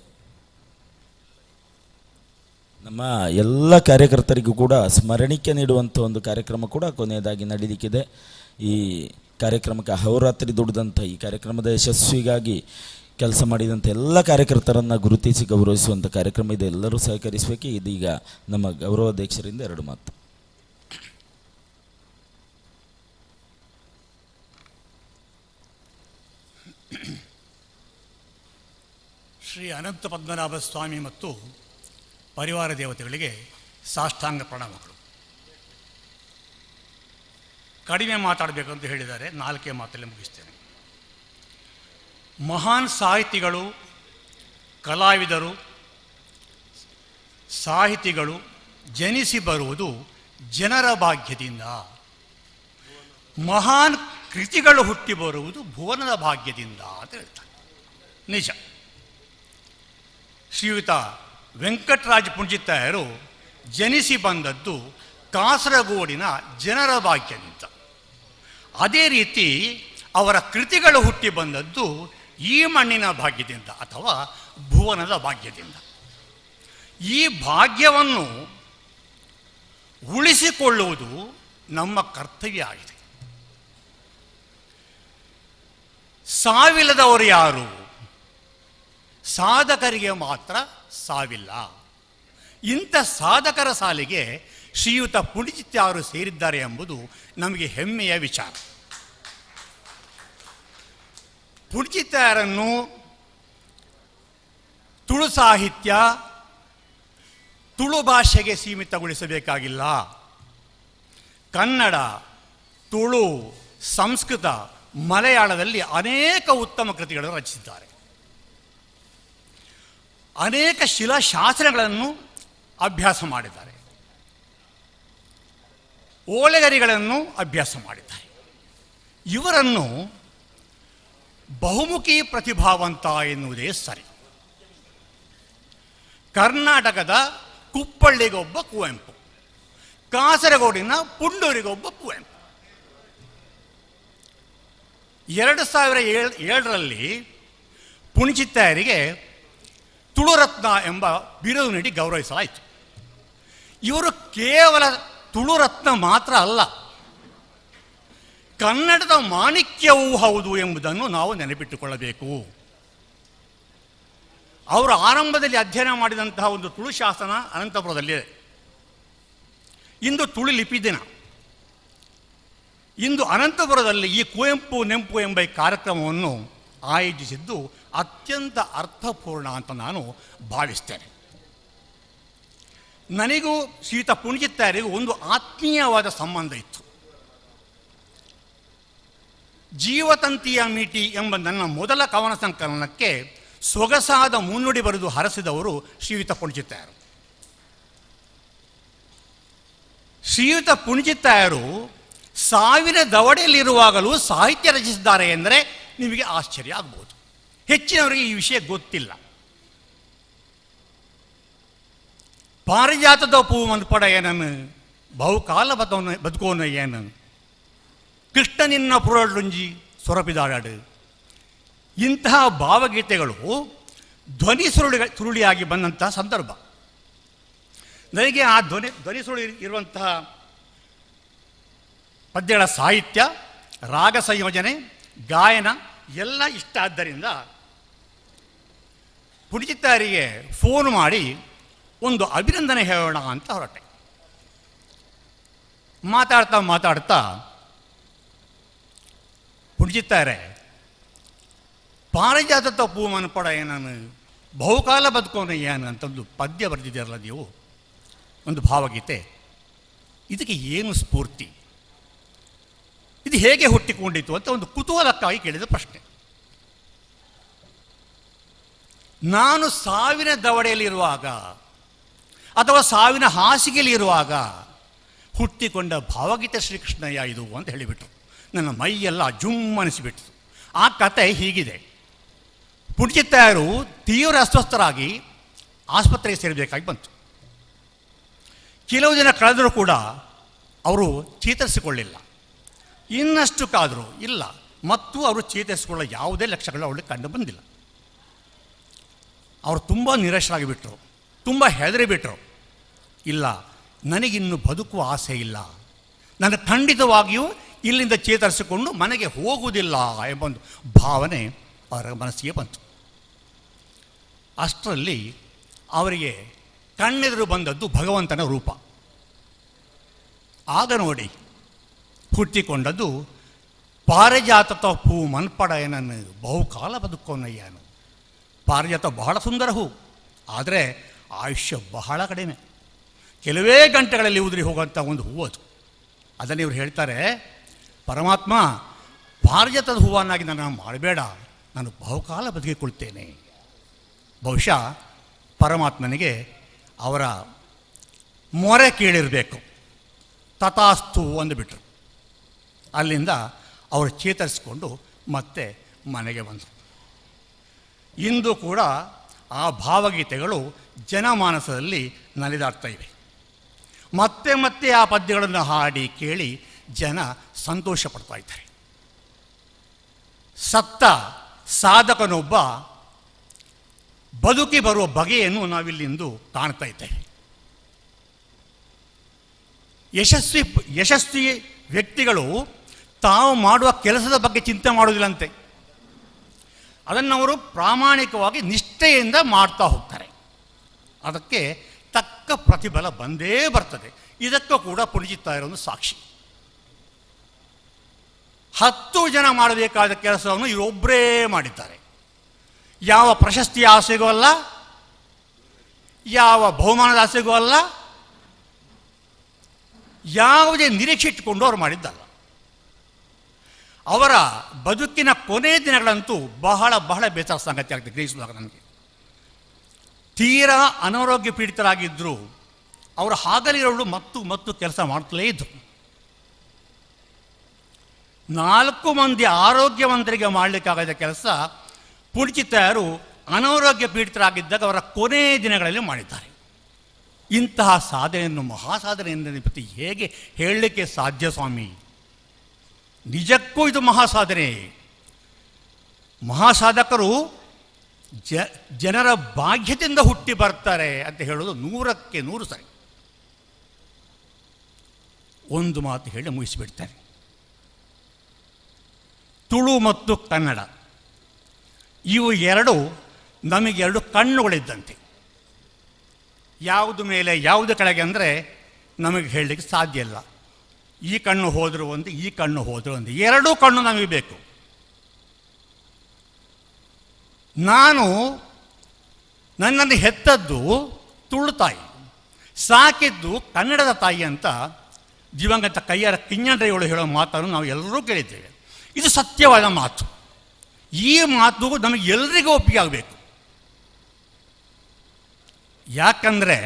ನಮ್ಮ ಎಲ್ಲ ಕಾರ್ಯಕರ್ತರಿಗೂ ಕೂಡ ಸ್ಮರಣಿಕೆ ನೀಡುವಂಥ ಒಂದು ಕಾರ್ಯಕ್ರಮ ಕೂಡ ಕೊನೆಯದಾಗಿ ನಡೀಲಿಕ್ಕಿದೆ. ಈ ಕಾರ್ಯಕ್ರಮಕ್ಕೆ ಅಹೋರಾತ್ರಿ ದುಡಿದಂಥ, ಈ ಕಾರ್ಯಕ್ರಮದ ಯಶಸ್ವಿಗಾಗಿ ಕೆಲಸ ಮಾಡಿದಂಥ ಎಲ್ಲ ಕಾರ್ಯಕರ್ತರನ್ನು ಗುರುತಿಸಿ ಗೌರವಿಸುವಂಥ ಕಾರ್ಯಕ್ರಮ ಇದೆ. ಎಲ್ಲರೂ ಸಹಕರಿಸಬೇಕು. ಇದೀಗ ನಮ್ಮ ಗೌರವಾಧ್ಯಕ್ಷರಿಂದ ಎರಡು ಮಾತು. ಶ್ರೀ ಅನಂತ ಪದ್ಮನಾಭ ಸ್ವಾಮಿ ಮತ್ತು ಪರಿವಾರ ದೇವತೆಗಳಿಗೆ ಸಾಷ್ಟಾಂಗ ಪ್ರಣಾಮಗಳು. ಕಡಿಮೆ ಮಾತಾಡಬೇಕಂತ ಹೇಳಿದ್ದಾರೆ, ನಾಲ್ಕೇ ಮಾತಲ್ಲಿ ಮುಗಿಸ್ತೇನೆ. ಮಹಾನ್ ಸಾಹಿತಿಗಳು, ಕಲಾವಿದರು, ಸಾಹಿತಿಗಳು ಜನಿಸಿ ಬರುವುದು ಜನರ ಭಾಗ್ಯದಿಂದ, ಮಹಾನ್ ಕೃತಿಗಳು ಹುಟ್ಟಿ ಬರುವುದು ಭುವನದ ಭಾಗ್ಯದಿಂದ ಅಂತ ಹೇಳ್ತಾರೆ. ನಿಜ. ಶ್ರೀಯುತ ವೆಂಕಟರಾಜ ಪುಂಜಿತ್ತಾಯರು ಜನಿಸಿ ಬಂದದ್ದು ಕಾಸರಗೋಡಿನ ಜನರ ಭಾಗ್ಯದಿಂದ. ಅದೇ ರೀತಿ ಅವರ ಕೃತಿಗಳು ಹುಟ್ಟಿ ಬಂದದ್ದು ಈ ಮಣ್ಣಿನ ಭಾಗ್ಯದಿಂದ ಅಥವಾ ಭುವನದ ಭಾಗ್ಯದಿಂದ. ಈ ಭಾಗ್ಯವನ್ನು ಉಳಿಸಿಕೊಳ್ಳುವುದು ನಮ್ಮ ಕರ್ತವ್ಯ ಆಗಿದೆ. ಸಾವಿಲ್ಲದವರು ಯಾರು? ಸಾಧಕರಿಗೆ ಮಾತ್ರ ಸಾವಿಲ್ಲ. ಇಂಥ ಸಾಧಕರ ಸಾಲಿಗೆ ಶ್ರೀಯುತ ಪುಂಡಿಚಿತ್ತಾಯರು ಸೇರಿದ್ದಾರೆ ಎಂಬುದು ನಮಗೆ ಹೆಮ್ಮೆಯ ವಿಚಾರ. ಪುಂಡಿಚಿತ್ತಾಯರನ್ನು ತುಳು ಸಾಹಿತ್ಯ, ತುಳು ಭಾಷೆಗೆ ಸೀಮಿತಗೊಳಿಸಬೇಕಾಗಿಲ್ಲ. ಕನ್ನಡ, ತುಳು, ಸಂಸ್ಕೃತ, ಮಲಯಾಳದಲ್ಲಿ ಅನೇಕ ಉತ್ತಮ ಕೃತಿಗಳನ್ನು ರಚಿಸಿದ್ದಾರೆ. ಅನೇಕ ಶಿಲಾಶಾಸನಗಳನ್ನು ಅಭ್ಯಾಸ ಮಾಡಿದ್ದಾರೆ, ಓಲೆಗರಿಗಳನ್ನು ಅಭ್ಯಾಸ ಮಾಡಿದ್ದಾರೆ. ಇವರನ್ನು ಬಹುಮುಖಿ ಪ್ರತಿಭಾವಂತ ಎನ್ನುವುದೇ ಸರಿ. ಕರ್ನಾಟಕದ ಕುಪ್ಪಳ್ಳಿಗೊಬ್ಬ ಕುವೆಂಪು, ಕಾಸರಗೋಡಿನ ಪುಂಡೂರಿಗೊಬ್ಬ ಕುವೆಂಪು. 2007ರಲ್ಲಿ ಪುಣಿಚಿತ್ತಾಯರಿಗೆ ತುಳುರತ್ನ ಎಂಬ ಬಿರುದು ನೀಡಿ ಗೌರವಿಸಲಾಯಿತು. ಇವರು ಕೇವಲ ತುಳುರತ್ನ ಮಾತ್ರ ಅಲ್ಲ, ಕನ್ನಡದ ಮಾಣಿಕ್ಯವೂ ಹೌದು ಎಂಬುದನ್ನು ನಾವು ನೆನಪಿಟ್ಟುಕೊಳ್ಳಬೇಕು. ಅವರು ಆರಂಭದಲ್ಲಿ ಅಧ್ಯಯನ ಮಾಡಿದಂತಹ ಒಂದು ತುಳು ಶಾಸನ ಅನಂತಪುರದಲ್ಲಿದೆ. ಇಂದು ತುಳು ಲಿಪಿ ದಿನ. ಇಂದು ಅನಂತಪುರದಲ್ಲಿ ಈ ಕುವೆಂಪು ನೆಂಪು ಎಂಬ ಈ ಕಾರ್ಯಕ್ರಮವನ್ನು ಆಯೋಜಿಸಿದ್ದು ಅತ್ಯಂತ ಅರ್ಥಪೂರ್ಣ ಅಂತ ನಾನು ಭಾವಿಸ್ತೇನೆ. ನನಗೂ ಶ್ರೀಯುತ ಪುಣಿಚಿತ್ತಾಯರಿಗೂ ಒಂದು ಆತ್ಮೀಯವಾದ ಸಂಬಂಧ ಇತ್ತು. ಜೀವತಂತಿಯ ಮೀಟಿ ಎಂಬ ನನ್ನ ಮೊದಲ ಕವನ ಸಂಕಲನಕ್ಕೆ ಸೊಗಸಾದ ಮುನ್ನುಡಿ ಬರೆದು ಹರಸಿದವರು ಶ್ರೀಯುತ ಪುಣಿಚಿತ್ತಾಯರು. ಶ್ರೀಯುತ ಪುಣಿಚಿತ್ತಾಯರು ಸಾವಿನ ದವಡೆಯಲ್ಲಿರುವಾಗಲೂ ಸಾಹಿತ್ಯ ರಚಿಸಿದ್ದಾರೆ ಎಂದರೆ ನಿಮಗೆ ಆಶ್ಚರ್ಯ ಆಗ್ಬೋದು. ಹೆಚ್ಚಿನವರಿಗೆ ಈ ವಿಷಯ ಗೊತ್ತಿಲ್ಲ. ಪಾರಿಜಾತದ ಪೂ ಮನ್ಪಡ ಏನನು, ಬಹುಕಾಲ ಬದುಕೋನು ಏನು, ಕೃಷ್ಣ ನಿನ್ನ ಪುರಳುಂಜಿ ಸೊರಪಿದಾಡಾಡು, ಇಂತಹ ಭಾವಗೀತೆಗಳು ಧ್ವನಿ ಸುರುಳಿಯಾಗಿ ಬಂದಂತಹ ಸಂದರ್ಭ. ನನಗೆ ಆ ಧ್ವನಿ ಸುರುಳಿ ಇರುವಂತಹ ಪದ್ಯಗಳ ಸಾಹಿತ್ಯ, ರಾಗ ಸಂಯೋಜನೆ, ಗಾಯನ ಎಲ್ಲ ಇಷ್ಟ. ಆದ್ದರಿಂದ ಪುಣಿಚಿತ್ತಾರಿಗೆ ಫೋನ್ ಮಾಡಿ ಒಂದು ಅಭಿನಂದನೆ ಹೇಳೋಣ ಅಂತ ಹೊರಟೆ. ಮಾತಾಡ್ತಾ ಮಾತಾಡ್ತಾ ಪುಣಿಚಿತ್ತಾರೆ ಪಾರಿಜಾತ ಪೂ ಮನ್ಪಡ ಏನನು, ಬಹುಕಾಲ ಬದುಕೋನಯ್ಯಾನ ಅಂತಂದು ಪದ್ಯ ಬರೆದಿದ್ದೀರಲ್ಲ ನೀವು, ಒಂದು ಭಾವಗೀತೆ, ಇದಕ್ಕೆ ಏನು ಸ್ಫೂರ್ತಿ, ಇದು ಹೇಗೆ ಹುಟ್ಟಿಕೊಂಡಿತು ಅಂತ ಒಂದು ಕುತೂಹಲಕ್ಕಾಗಿ ಕೇಳಿದ ಪ್ರಶ್ನೆ. ನಾನು ಸಾವಿನ ದವಡೆಯಲ್ಲಿರುವಾಗ ಅಥವಾ ಸಾವಿನ ಹಾಸಿಗೆಯಲ್ಲಿರುವಾಗ ಹುಟ್ಟಿಕೊಂಡ ಭಾವಗೀತೆ ಶ್ರೀಕೃಷ್ಣಯ್ಯ ಇದು ಅಂತ ಹೇಳಿಬಿಟ್ರು. ನನ್ನ ಮೈಯೆಲ್ಲ ಜುಮ್ ಅನಿಸಿಬಿಟ್ತು. ಆ ಕತೆ ಹೀಗಿದೆ. ಪುಂಚಿತ್ತಾಯರು ತೀವ್ರ ಅಸ್ವಸ್ಥರಾಗಿ ಆಸ್ಪತ್ರೆಗೆ ಸೇರಬೇಕಾಗಿ ಬಂತು. ಕೆಲವು ದಿನ ಕಳೆದರೂ ಕೂಡ ಅವರು ಚೇತರಿಸಿಕೊಳ್ಳಿಲ್ಲ. ಇನ್ನಷ್ಟು ಕಾದರೂ ಇಲ್ಲ, ಮತ್ತು ಅವರು ಚೇತರಿಸಿಕೊಳ್ಳೋ ಯಾವುದೇ ಲಕ್ಷಣಗಳು ಅವಳಿಗೆ ಕಂಡು ಬಂದಿಲ್ಲ. ಅವರು ತುಂಬ ನಿರಾಶರಾಗಿಬಿಟ್ರು, ತುಂಬ ಹೆದರಿಬಿಟ್ರು. ಇಲ್ಲ, ನನಗಿನ್ನು ಬದುಕುವ ಆಸೆ ಇಲ್ಲ, ನಾನು ಖಂಡಿತವಾಗಿಯೂ ಇಲ್ಲಿಂದ ಚೇತರಿಸಿಕೊಂಡು ಮನೆಗೆ ಹೋಗುವುದಿಲ್ಲ ಎಂಬ ಒಂದು ಭಾವನೆ ಅವರ ಮನಸ್ಸಿಗೆ ಬಂತು. ಅಷ್ಟರಲ್ಲಿ ಅವರಿಗೆ ಕಣ್ಣೆದುರು ಬಂದದ್ದು ಭಗವಂತನ ರೂಪ. ಆಗ ನೋಡಿ ಹುಟ್ಟಿಕೊಂಡದ್ದು ಪಾರಿಜಾತದ ಹೂ ಮನ್ಪಡಯನನ್ನು ಬಹುಕಾಲ ಬದುಕೋನಯ್ಯನು. ಪಾರಿಜಾತ ಬಹಳ ಸುಂದರ ಹೂ, ಆದರೆ ಆಯುಷ್ಯ ಬಹಳ ಕಡಿಮೆ, ಕೆಲವೇ ಗಂಟೆಗಳಲ್ಲಿ ಉದುರಿ ಹೋಗುವಂಥ ಒಂದು ಹೂವು ಅದು. ಅದನ್ನು ಇವರು ಹೇಳ್ತಾರೆ, ಪರಮಾತ್ಮ ಪಾರಿಜಾತದ ಹೂವನ್ನಾಗಿ ನನ್ನ ಮಾಡಬೇಡ, ನಾನು ಬಹುಕಾಲ ಬದುಕಿಕೊಳ್ತೇನೆ. ಬಹುಶಃ ಪರಮಾತ್ಮನಿಗೆ ಅವರ ಮೊರೆ ಕೇಳಿರಬೇಕು, ತಥಾಸ್ತು ಅಂದುಬಿಟ್ರು. ಅಲ್ಲಿಂದ ಅವರು ಚೇತರಿಸಿಕೊಂಡು ಮತ್ತೆ ಮನೆಗೆ ಬಂದರು. ಇಂದು ಕೂಡ ಆ ಭಾವಗೀತೆಗಳು ಜನಮಾನಸದಲ್ಲಿ ನಲಿದಾಡ್ತಾ ಇವೆ. ಮತ್ತೆ ಮತ್ತೆ ಆ ಪದ್ಯಗಳನ್ನು ಹಾಡಿ ಕೇಳಿ ಜನ ಸಂತೋಷ ಪಡ್ತಾ ಇದ್ದಾರೆ. ಸತ್ತ ಸಾಧಕನೊಬ್ಬ ಬದುಕಿ ಬರುವ ಬಗೆಯನ್ನು ನಾವಿಲ್ಲಿಂದು ಕಾಣ್ತಾ ಇದ್ದೇವೆ. ಯಶಸ್ವಿ ವ್ಯಕ್ತಿಗಳು ತಾವು ಮಾಡುವ ಕೆಲಸದ ಬಗ್ಗೆ ಚಿಂತೆ ಮಾಡುವುದಿಲ್ಲಂತೆ, ಅದನ್ನು ಅವರು ಪ್ರಾಮಾಣಿಕವಾಗಿ ನಿಷ್ಠೆಯಿಂದ ಮಾಡ್ತಾ ಹೋಗ್ತಾರೆ. ಅದಕ್ಕೆ ತಕ್ಕ ಪ್ರತಿಫಲ ಬಂದೇ ಬರ್ತದೆ. ಇದಕ್ಕೂ ಕೂಡ ಪುಂಚಿತ್ತಾಯರೊಂದು ಸಾಕ್ಷಿ. 10 ಜನ ಮಾಡಬೇಕಾದ ಕೆಲಸವನ್ನು ಇವರೊಬ್ಬರೇ ಮಾಡಿದ್ದಾರೆ. ಯಾವ ಪ್ರಶಸ್ತಿಯ ಆಸೆಗೂ ಅಲ್ಲ, ಯಾವ ಬಹುಮಾನದ ಆಸೆಗೂ ಅಲ್ಲ, ಯಾವುದೇ ನಿರೀಕ್ಷೆ ಇಟ್ಟುಕೊಂಡು ಅವರು ಮಾಡಿದ್ದಲ್ಲ. ಅವರ ಬದುಕಿನ ಕೊನೆ ದಿನಗಳಂತೂ ಬಹಳ ಬಹಳ ಬೇಸರ ಸಂಗತಿ ಆಗ್ತದೆ ಗ್ರಹಿಸುವಾಗ ನನಗೆ. ತೀರಾ ಅನಾರೋಗ್ಯ ಪೀಡಿತರಾಗಿದ್ದರು ಅವರು, ಹಾಗಲಿರಲು ಮತ್ತು ಮತ್ತು ಕೆಲಸ ಮಾಡ್ತಲೇ ಇದ್ದರು. 4 ಮಂದಿ ಆರೋಗ್ಯವಂತರಿಗೆ ಮಾಡಲಿಕ್ಕಾಗದ ಕೆಲಸ ಪುಂಚಿತ್ತಾಯರು ಅನಾರೋಗ್ಯ ಪೀಡಿತರಾಗಿದ್ದಾಗ ಅವರ ಕೊನೆ ದಿನಗಳಲ್ಲಿ ಮಾಡಿದ್ದಾರೆ. ಇಂತಹ ಸಾಧನೆಯನ್ನು ಮಹಾಸಾಧನೆಯನ್ನು ಪ್ರತಿ ಹೇಗೆ ಹೇಳಲಿಕ್ಕೆ ಸಾಧ್ಯ ಸ್ವಾಮಿ? ನಿಜಕ್ಕೂ ಇದು ಮಹಾಸಾಧನೆ. ಮಹಾಸಾಧಕರು ಜನರ ಭಾಗ್ಯದಿಂದ ಹುಟ್ಟಿ ಬರ್ತಾರೆ ಅಂತ ಹೇಳೋದು 100ಕ್ಕೆ 100 ಸರಿ. ಒಂದು ಮಾತು ಹೇಳಿ ಮುಗಿಸಿಬಿಡ್ತಾರೆ. ತುಳು ಮತ್ತು ಕನ್ನಡ ಇವು ಎರಡು ನಮಗೆರಡು ಕಣ್ಣುಗಳಿದ್ದಂತೆ. ಯಾವುದು ಮೇಲೆ ಯಾವುದು ಕೆಳಗೆ ಅಂದರೆ ನಮಗೆ ಹೇಳಲಿಕ್ಕೆ ಸಾಧ್ಯ ಇಲ್ಲ. ಈ ಕಣ್ಣು ಹೋದರೂ ಒಂದು, ಈ ಕಣ್ಣು ಹೋದರೂ ಒಂದು, ಎರಡೂ ಕಣ್ಣು ನಮಗೆ ಬೇಕು. ನಾನು ನನ್ನನ್ನು ಹೆತ್ತದ್ದು ತುಳು ತಾಯಿ, ಸಾಕಿದ್ದು ಕನ್ನಡದ ತಾಯಿ ಅಂತ ದಿವಂಗತ ಕೈಯಾರ ಕಿಂಜನರೈಗಳು ಹೇಳೋ ಮಾತನ್ನು ನಾವು ಎಲ್ಲರೂ ಕೇಳಿದ್ದೇವೆ. ಇದು ಸತ್ಯವಾದ ಮಾತು. ಈ ಮಾತು ನಮಗೆ ಎಲ್ರಿಗೂ ಒಪ್ಪಿಗೆ ಆಗಬೇಕು. ಯಾಕಂದರೆ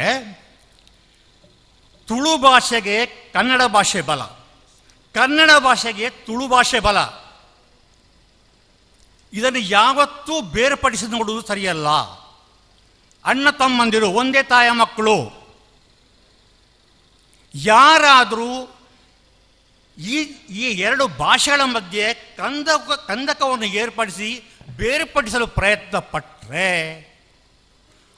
ತುಳು ಭಾಷೆಗೆ ಕನ್ನಡ ಭಾಷೆ ಬಲ, ಕನ್ನಡ ಭಾಷೆಗೆ ತುಳು ಭಾಷೆ ಬಲ. ಇದನ್ನು ಯಾವತ್ತೂ ಬೇರ್ಪಡಿಸಿ ನೋಡುವುದು ಸರಿಯಲ್ಲ. ಅಣ್ಣ ತಮ್ಮಂದಿರು ಒಂದೇ ತಾಯ ಮಕ್ಕಳು. ಯಾರಾದರೂ ಈ ಈ ಎರಡು ಭಾಷೆಗಳ ಮಧ್ಯೆ ಕಂದಕವನ್ನು ಏರ್ಪಡಿಸಿ ಬೇರ್ಪಡಿಸಲು ಪ್ರಯತ್ನ ಪಟ್ಟರೆ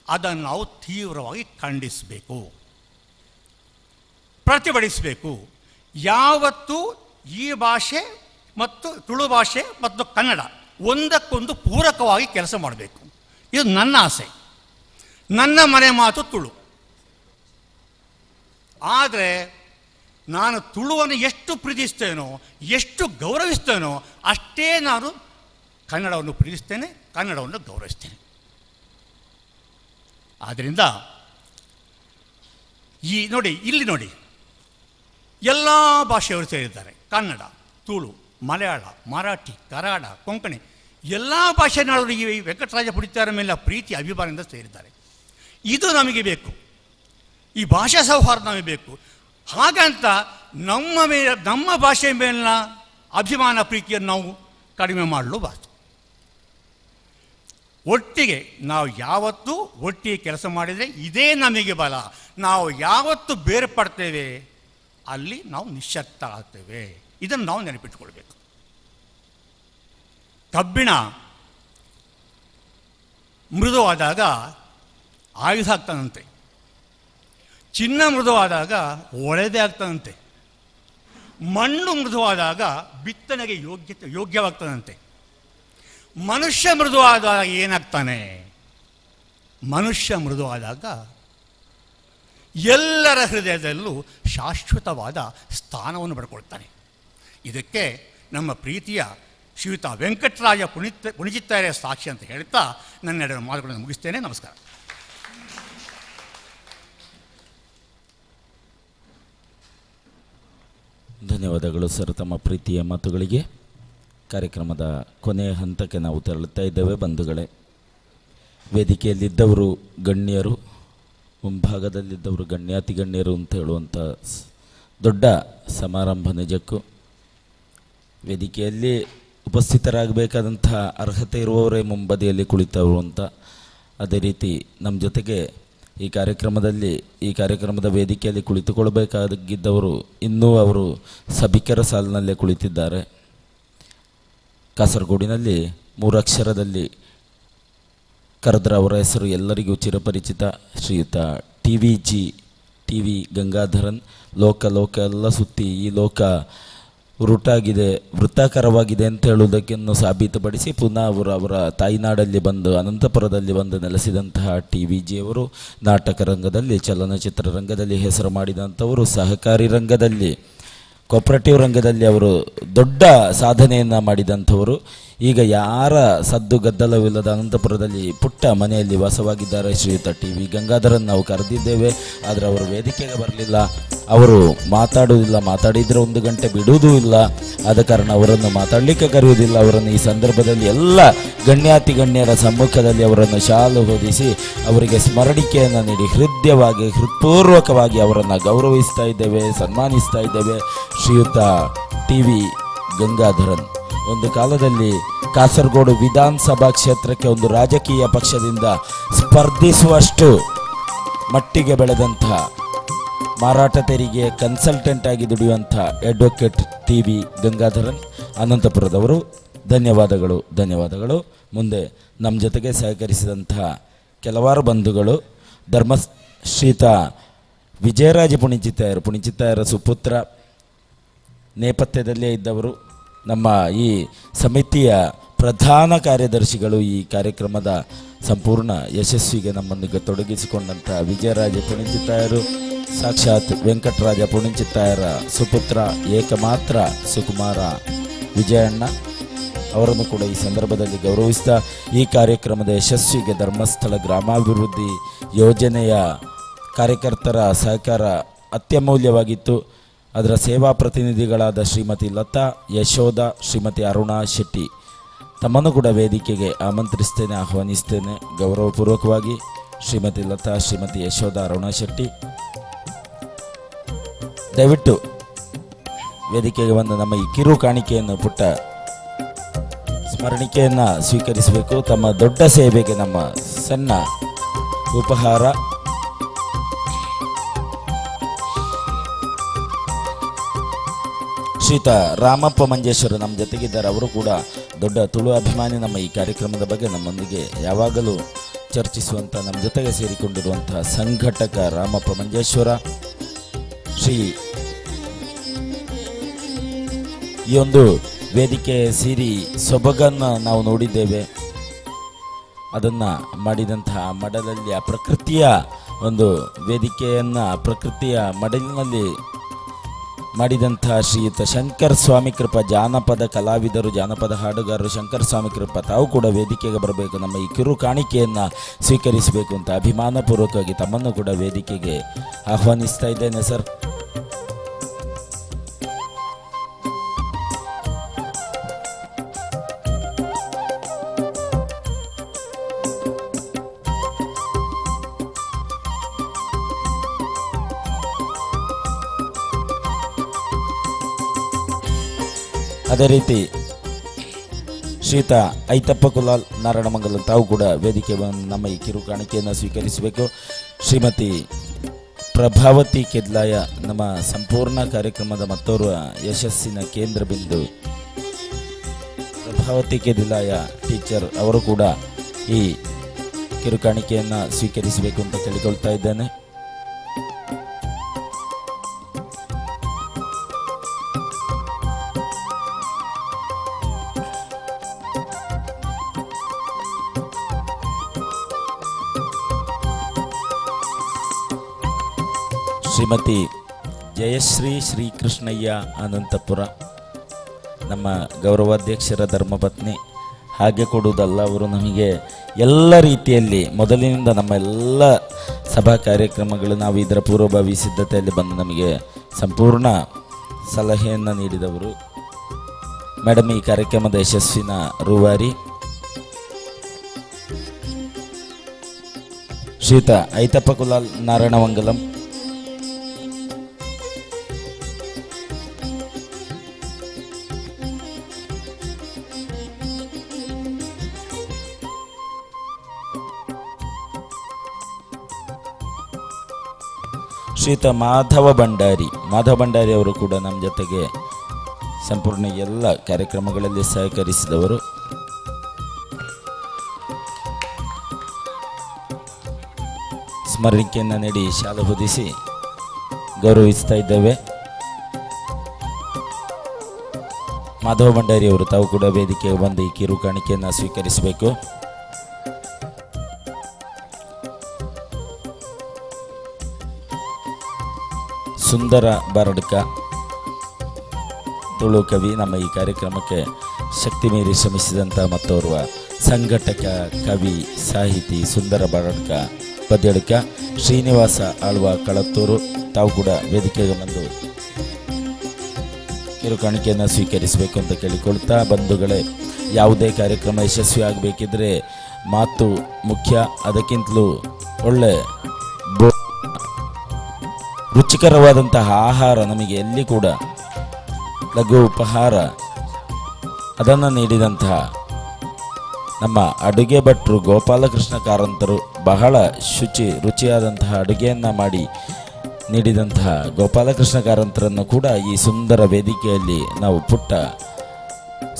ಅದನ್ನು ನಾವು ತೀವ್ರವಾಗಿ ಖಂಡಿಸಬೇಕು, ಪ್ರತಿಭಟಿಸಬೇಕು. ಯಾವತ್ತೂ ಈ ಭಾಷೆ ಮತ್ತು ತುಳು ಭಾಷೆ ಮತ್ತು ಕನ್ನಡ ಒಂದಕ್ಕೊಂದು ಪೂರಕವಾಗಿ ಕೆಲಸ ಮಾಡಬೇಕು. ಇದು ನನ್ನ ಆಸೆ. ನನ್ನ ಮನೆ ಮಾತು ತುಳು. ಆದರೆ ನಾನು ತುಳುವನ್ನು ಎಷ್ಟು ಪ್ರೀತಿಸ್ತೇನೋ, ಎಷ್ಟು ಗೌರವಿಸ್ತೇನೋ ಅಷ್ಟೇ ನಾನು ಕನ್ನಡವನ್ನು ಪ್ರೀತಿಸ್ತೇನೆ, ಕನ್ನಡವನ್ನು ಗೌರವಿಸ್ತೇನೆ. ಆದ್ದರಿಂದ ಈ ನೋಡಿ, ಇಲ್ಲಿ ನೋಡಿ, ಎಲ್ಲ ಭಾಷೆಯವರು ಸೇರಿದ್ದಾರೆ. ಕನ್ನಡ, ತುಳು, ಮಲಯಾಳ, ಮರಾಠಿ, ಕರಾಡ, ಕೊಂಕಣಿ ಎಲ್ಲ ಭಾಷೆನಾಡೋರು ಈ ವೆಂಕಟರಾಜ ಪುಣಿತಾರ ಮೇಲೆ ಪ್ರೀತಿ ಅಭಿಮಾನದಿಂದ ಸೇರಿದ್ದಾರೆ. ಇದು ನಮಗೆ ಬೇಕು, ಈ ಭಾಷಾ ಸೌಹಾರ್ದ ನಮಗೆ ಬೇಕು. ಹಾಗಂತ ನಮ್ಮ ಮೇಲೆ, ನಮ್ಮ ಭಾಷೆಯ ಮೇಲಿನ ಅಭಿಮಾನ ಪ್ರೀತಿಯನ್ನು ನಾವು ಕಡಿಮೆ ಮಾಡಲೂಬಾರ್ದು. ಒಟ್ಟಿಗೆ ನಾವು ಯಾವತ್ತೂ ಒಟ್ಟಿಗೆ ಕೆಲಸ ಮಾಡಿದರೆ ಇದೇ ನಮಗೆ ಬಲ. ನಾವು ಯಾವತ್ತು ಬೇರ್ಪಡ್ತೇವೆ ಅಲ್ಲಿ ನಾವು ನಿಶ್ಶಕ್ತ ಆಗ್ತೇವೆ. ಇದನ್ನು ನಾವು ನೆನಪಿಟ್ಟುಕೊಳ್ಬೇಕು. ಕಬ್ಬಿಣ ಮೃದುವಾದಾಗ ಆಯುಧ ಆಗ್ತಾನಂತೆ, ಚಿನ್ನ ಮೃದುವಾದಾಗ ಒಳೆದೇ ಆಗ್ತಾನಂತೆ, ಮಣ್ಣು ಮೃದುವಾದಾಗ ಬಿತ್ತನೆಗೆ ಯೋಗ್ಯವಾಗ್ತಾನಂತೆ. ಮನುಷ್ಯ ಮೃದುವಾದಾಗ ಏನಾಗ್ತಾನೆ? ಮನುಷ್ಯ ಮೃದುವಾದಾಗ ಎಲ್ಲರ ಹೃದಯದಲ್ಲೂ ಶಾಶ್ವತವಾದ ಸ್ಥಾನವನ್ನು ಪಡ್ಕೊಳ್ತಾನೆ. ಇದಕ್ಕೆ ನಮ್ಮ ಪ್ರೀತಿಯ ಶ್ರೀಯುತ ವೆಂಕಟರಾಜ ಪುಣಿಚಿತ್ತಾರೆ ಸಾಕ್ಷಿ ಅಂತ ಹೇಳ್ತಾ ನನ್ನ ಎರಡು ಮಾತುಗಳನ್ನು ಮುಗಿಸ್ತೇನೆ. ನಮಸ್ಕಾರ. ಧನ್ಯವಾದಗಳು ಸರ್ ತಮ್ಮ ಪ್ರೀತಿಯ ಮಾತುಗಳಿಗೆ. ಕಾರ್ಯಕ್ರಮದ ಕೊನೆಯ ಹಂತಕ್ಕೆ ನಾವು ತೆರಳುತ್ತಾ ಇದ್ದೇವೆ. ಬಂಧುಗಳೇ, ವೇದಿಕೆಯಲ್ಲಿದ್ದವರು ಗಣ್ಯರು, ಮುಂಭಾಗದಲ್ಲಿದ್ದವರು ಗಣ್ಯಾತಿ ಗಣ್ಯರು ಅಂತ ಹೇಳುವಂಥ ದೊಡ್ಡ ಸಮಾರಂಭ ನಿಜಕ್ಕೂ. ವೇದಿಕೆಯಲ್ಲಿ ಉಪಸ್ಥಿತರಾಗಬೇಕಾದಂಥ ಅರ್ಹತೆ ಇರುವವರೇ ಮುಂಬದಿಯಲ್ಲಿ ಕುಳಿತವರು ಅಂತ. ಅದೇ ರೀತಿ ನಮ್ಮ ಜೊತೆಗೆ ಈ ಕಾರ್ಯಕ್ರಮದ ವೇದಿಕೆಯಲ್ಲಿ ಕುಳಿತುಕೊಳ್ಳಬೇಕಾಗಿದ್ದವರು ಇನ್ನೂ ಅವರು ಸಭಿಕರ ಸಾಲಿನಲ್ಲೇ ಕುಳಿತಿದ್ದಾರೆ. ಕಾಸರಗೋಡಿನಲ್ಲಿ ಮೂರಕ್ಷರದಲ್ಲಿ ಕರೆದ್ರ ಅವರ ಹೆಸರು ಎಲ್ಲರಿಗೂ ಚಿರಪರಿಚಿತ, ಶ್ರೀಯುತ ಟಿ ವಿ ಗಂಗಾಧರನ್. ಲೋಕ ಲೋಕ ಎಲ್ಲ ಸುತ್ತಿ ಈ ಲೋಕ ಉರುಟಾಗಿದೆ, ವೃತ್ತಾಕಾರವಾಗಿದೆ ಅಂತ ಹೇಳುವುದಕ್ಕಿನ್ನು ಸಾಬೀತುಪಡಿಸಿ ಪುನಃ ಅವರು ಅವರ ತಾಯಿನಾಡಲ್ಲಿ ಬಂದು ಅನಂತಪುರದಲ್ಲಿ ಬಂದು ನೆಲೆಸಿದಂತಹ ಟಿ ವಿ ಜಿಯವರು ನಾಟಕ ರಂಗದಲ್ಲಿ, ಚಲನಚಿತ್ರ ರಂಗದಲ್ಲಿ ಹೆಸರು ಮಾಡಿದಂಥವರು, ಸಹಕಾರಿ ರಂಗದಲ್ಲಿ, ಕೋಪರೇಟಿವ್ ರಂಗದಲ್ಲಿ ಅವರು ದೊಡ್ಡ ಸಾಧನೆಯನ್ನು ಮಾಡಿದಂಥವರು. ಈಗ ಯಾರ ಸದ್ದು ಗದ್ದಲವಿಲ್ಲದ ಅನಂತಪುರದಲ್ಲಿ ಪುಟ್ಟ ಮನೆಯಲ್ಲಿ ವಾಸವಾಗಿದ್ದಾರೆ ಶ್ರೀಯುತ ಟಿ ವಿ ಗಂಗಾಧರನ್. ನಾವು ಕರೆದಿದ್ದೇವೆ, ಆದರೆ ಅವರು ವೇದಿಕೆಗೆ ಬರಲಿಲ್ಲ. ಅವರು ಮಾತಾಡುವುದಿಲ್ಲ, ಮಾತಾಡಿದರೆ ಒಂದು ಗಂಟೆ ಬಿಡುವುದೂ ಇಲ್ಲ. ಆದ ಕಾರಣ ಅವರನ್ನು ಮಾತಾಡಲಿಕ್ಕೆ ಕರೆಯುವುದಿಲ್ಲ. ಅವರನ್ನು ಈ ಸಂದರ್ಭದಲ್ಲಿ ಎಲ್ಲ ಗಣ್ಯಾತಿ ಗಣ್ಯರ ಸಮ್ಮುಖದಲ್ಲಿ ಅವರನ್ನು ಶಾಲು ಹೊದಿಸಿ ಅವರಿಗೆ ಸ್ಮರಣಿಕೆಯನ್ನು ನೀಡಿ ಹೃದಯವಾಗಿ, ಹೃತ್ಪೂರ್ವಕವಾಗಿ ಅವರನ್ನು ಗೌರವಿಸ್ತಾ ಇದ್ದೇವೆ, ಸನ್ಮಾನಿಸ್ತಾ ಇದ್ದೇವೆ. ಶ್ರೀಯುತ ಟಿ ವಿ ಗಂಗಾಧರನ್ ಒಂದು ಕಾಲದಲ್ಲಿ ಕಾಸರಗೋಡು ವಿಧಾನಸಭಾ ಕ್ಷೇತ್ರಕ್ಕೆ ಒಂದು ರಾಜಕೀಯ ಪಕ್ಷದಿಂದ ಸ್ಪರ್ಧಿಸುವಷ್ಟು ಮಟ್ಟಿಗೆ ಬೆಳೆದಂಥ, ಮಾರಾಟ ತೆರಿಗೆ ಕನ್ಸಲ್ಟೆಂಟ್ ಆಗಿ ದುಡಿಯುವಂಥ ಅಡ್ವೊಕೇಟ್ ಟಿ ವಿ ಗಂಗಾಧರನ್ ಅನಂತಪುರದವರು. ಧನ್ಯವಾದಗಳು, ಧನ್ಯವಾದಗಳು. ಮುಂದೆ ನಮ್ಮ ಜೊತೆಗೆ ಸಹಕರಿಸಿದಂಥ ಕೆಲವಾರು ಬಂಧುಗಳು, ಧರ್ಮಶ್ರೀತ ವಿಜಯರಾಜ ಪುಣಿಚಿತ್ತಾಯರು, ಪುಣಿಚಿತ್ತಾಯರ ಸುಪುತ್ರ, ನೇಪಥ್ಯದಲ್ಲೇ ಇದ್ದವರು, ನಮ್ಮ ಈ ಸಮಿತಿಯ ಪ್ರಧಾನ ಕಾರ್ಯದರ್ಶಿಗಳು, ಈ ಕಾರ್ಯಕ್ರಮದ ಸಂಪೂರ್ಣ ಯಶಸ್ವಿಗೆ ನಮ್ಮೊಂದಿಗೆ ತೊಡಗಿಸಿಕೊಂಡಂಥ ವಿಜಯರಾಜ ಪುಣಿಚಿತ್ತಾಯರು, ಸಾಕ್ಷಾತ್ ವೆಂಕಟರಾಜ ಪುಣಿಚಿತ್ತಾಯರ ಸುಪುತ್ರ, ಏಕಮಾತ್ರ ಸುಕುಮಾರ ವಿಜಯಣ್ಣ ಅವರನ್ನು ಕೂಡ ಈ ಸಂದರ್ಭದಲ್ಲಿ ಗೌರವಿಸ್ತಾ ಈ ಕಾರ್ಯಕ್ರಮದ ಯಶಸ್ವಿಗೆ ಧರ್ಮಸ್ಥಳ ಗ್ರಾಮಾಭಿವೃದ್ಧಿ ಯೋಜನೆಯ ಕಾರ್ಯಕರ್ತರ ಸಹಕಾರ ಅತ್ಯಮೂಲ್ಯವಾಗಿತ್ತು. ಅದರ ಸೇವಾ ಪ್ರತಿನಿಧಿಗಳಾದ ಶ್ರೀಮತಿ ಲತಾ ಯಶೋಧ, ಶ್ರೀಮತಿ ಅರುಣಾ ಶೆಟ್ಟಿ ತಮ್ಮನ್ನು ಕೂಡ ವೇದಿಕೆಗೆ ಆಮಂತ್ರಿಸ್ತೇನೆ, ಆಹ್ವಾನಿಸ್ತೇನೆ ಗೌರವಪೂರ್ವಕವಾಗಿ. ಶ್ರೀಮತಿ ಲತಾ, ಶ್ರೀಮತಿ ಯಶೋಧ, ಅರುಣಾ ಶೆಟ್ಟಿ ದಯವಿಟ್ಟು ವೇದಿಕೆಗೆ ಬಂದು ನಮ್ಮ ಈ ಕಿರು ಕಾಣಿಕೆಯನ್ನು, ಪುಟ್ಟ ಸ್ಮರಣಿಕೆಯನ್ನು ಸ್ವೀಕರಿಸಬೇಕು. ತಮ್ಮ ದೊಡ್ಡ ಸೇವೆಗೆ ನಮ್ಮ ಸಣ್ಣ ಉಪಹಾರ. ಶ್ರೀಯುತ ರಾಮಪ್ಪ ಮಂಜೇಶ್ವರ ನಮ್ಮ ಜೊತೆಗಿದ್ದಾರೆ. ಅವರು ಕೂಡ ದೊಡ್ಡ ತುಳು ಅಭಿಮಾನಿ. ನಮ್ಮ ಈ ಕಾರ್ಯಕ್ರಮದ ಬಗ್ಗೆ ನಮ್ಮೊಂದಿಗೆ ಯಾವಾಗಲೂ ಚರ್ಚಿಸುವಂಥ, ನಮ್ಮ ಜೊತೆಗೆ ಸೇರಿಕೊಂಡಿರುವಂಥ ಸಂಘಟಕ ರಾಮಪ್ಪ ಮಂಜೇಶ್ವರ. ಶ್ರೀ ಈ ಒಂದು ವೇದಿಕೆ ಸಿರಿ ಸೊಬಗನ್ನು ನಾವು ನೋಡಿದ್ದೇವೆ. ಅದನ್ನು ಮಾಡಿದಂತಹ ಮಡಲಲ್ಲಿ ಆ ಪ್ರಕೃತಿಯ ಒಂದು ವೇದಿಕೆಯನ್ನು ಪ್ರಕೃತಿಯ ಮಡಲಿನಲ್ಲಿ ಮಾಡಿದಂತಹ ಶ್ರೀಯುತ ಶಂಕರ್ ಸ್ವಾಮಿ ಕೃಪಾ, ಜಾನಪದ ಕಲಾವಿದರು, ಜಾನಪದ ಹಾಡುಗಾರರು ಶಂಕರ್ ಸ್ವಾಮಿ ಕೃಪಾ ತಾವು ಕೂಡ ವೇದಿಕೆಗೆ ಬರಬೇಕು, ನಮ್ಮ ಈ ಕಿರು ಕಾಣಿಕೆಯನ್ನು ಸ್ವೀಕರಿಸಬೇಕು ಅಂತ ಅಭಿಮಾನಪೂರ್ವಕವಾಗಿ ತಮ್ಮನ್ನು ಕೂಡ ವೇದಿಕೆಗೆ ಆಹ್ವಾನಿಸ್ತಾ ಇದ್ದೇನೆ ಸರ್. ಅದೇ ರೀತಿ ಶ್ರೀಯುತ ಐತಪ್ಪ ಕುಲಾಲ್ ನಾರಾಯಣಮಂಗಲ ತಾವು ಕೂಡ ವೇದಿಕೆ ಬಂದು ನಮ್ಮ ಈ ಕಿರು ಕಾಣಿಕೆಯನ್ನು ಸ್ವೀಕರಿಸಬೇಕು. ಶ್ರೀಮತಿ ಪ್ರಭಾವತಿ ಕೆದ್ಲಾಯ ನಮ್ಮ ಸಂಪೂರ್ಣ ಕಾರ್ಯಕ್ರಮದ ಮತ್ತೋರ್ವ ಯಶಸ್ಸಿನ ಕೇಂದ್ರ ಬಿಂದು ಪ್ರಭಾವತಿ ಕೆದ್ಲಾಯ ಟೀಚರ್ ಅವರು ಕೂಡ ಈ ಕಿರುಕಾಣಿಕೆಯನ್ನು ಸ್ವೀಕರಿಸಬೇಕು ಅಂತ ಕೇಳಿಕೊಳ್ತಾ ಇದ್ದೇನೆ. ಶ್ರೀಮತಿ ಜಯಶ್ರೀ ಶ್ರೀಕೃಷ್ಣಯ್ಯ ಅನಂತಪುರ ನಮ್ಮ ಗೌರವಾಧ್ಯಕ್ಷರ ಧರ್ಮಪತ್ನಿ. ಹಾಗೆ ಕೊಡುವುದಲ್ಲ, ಅವರು ನಮಗೆ ಎಲ್ಲ ರೀತಿಯಲ್ಲಿ ಮೊದಲಿನಿಂದ ನಮ್ಮ ಎಲ್ಲ ಸಭಾ ಕಾರ್ಯಕ್ರಮಗಳು ನಾವು ಇದರ ಪೂರ್ವಭಾವಿ ಸಿದ್ಧತೆಯಲ್ಲಿ ಬಂದು ನಮಗೆ ಸಂಪೂರ್ಣ ಸಲಹೆಯನ್ನು ನೀಡಿದವರು ಮೇಡಮ್. ಈ ಕಾರ್ಯಕ್ರಮದ ಯಶಸ್ವಿನ ರೂವಾರಿ ಶ್ರೀಯುತ ಐತಪ್ಪ ಕುಲಾಲ್ ನಾರಾಯಣಮಂಗಲಂ. ಶ್ರೀಯುತ ಮಾಧವ ಭಂಡಾರಿ, ಮಾಧವ ಭಂಡಾರಿ ಅವರು ಕೂಡ ನಮ್ಮ ಜೊತೆಗೆ ಸಂಪೂರ್ಣ ಎಲ್ಲ ಕಾರ್ಯಕ್ರಮಗಳಲ್ಲಿ ಸಹಕರಿಸಿದವರು. ಸ್ಮರಣಿಕೆಯನ್ನು ನೀಡಿ ಶಾಲು ಹೊದಿಸಿ ಗೌರವಿಸ್ತಾ ಇದ್ದೇವೆ. ಮಾಧವ ಭಂಡಾರಿ ಅವರು ತಾವು ಕೂಡ ವೇದಿಕೆಗೆ ಬಂದು ಈ ಕಿರು ಕಾಣಿಕೆಯನ್ನು ಸ್ವೀಕರಿಸಬೇಕು. ಸುಂದರ ಬಾರಡ್ಕ ತುಳು ಕವಿ ನಮ್ಮ ಈ ಕಾರ್ಯಕ್ರಮಕ್ಕೆ ಶಕ್ತಿ ಮೀರಿ ಶ್ರಮಿಸಿದಂಥ ಮತ್ತೋರ್ವ ಸಂಘಟಕ, ಕವಿ, ಸಾಹಿತಿ ಸುಂದರ ಬಾರಡ್ಕ ಬದಿಯಡ್ಕ. ಶ್ರೀನಿವಾಸ ಆಳ್ವ ಕಳತ್ತೂರು ತಾವು ಕೂಡ ವೇದಿಕೆಗೆ ಬಂದು ಕಿರುಕಾಣಿಕೆಯನ್ನು ಸ್ವೀಕರಿಸಬೇಕು ಅಂತ ಕೇಳಿಕೊಳ್ತಾ, ಬಂಧುಗಳೇ, ಯಾವುದೇ ಕಾರ್ಯಕ್ರಮ ಯಶಸ್ವಿ ಆಗಬೇಕಿದ್ರೆ ಮಾತು ಮುಖ್ಯ, ಅದಕ್ಕಿಂತಲೂ ಒಳ್ಳೆ ರುಚಿಕರವಾದಂತಹ ಆಹಾರ ನಮಗೆ ಎಲ್ಲಿ ಕೂಡ ಲಘು ಉಪಹಾರ ಅದನ್ನು ನೀಡಿದಂತಹ ನಮ್ಮ ಅಡುಗೆ ಭಟ್ರು ಗೋಪಾಲಕೃಷ್ಣ ಕಾರಂತರು ಬಹಳ ರುಚಿಯಾದಂತಹ ಅಡುಗೆಯನ್ನು ಮಾಡಿ ನೀಡಿದಂತಹ ಗೋಪಾಲಕೃಷ್ಣ ಕಾರಂತರನ್ನು ಕೂಡ ಈ ಸುಂದರ ವೇದಿಕೆಯಲ್ಲಿ ನಾವು ಪುಟ್ಟ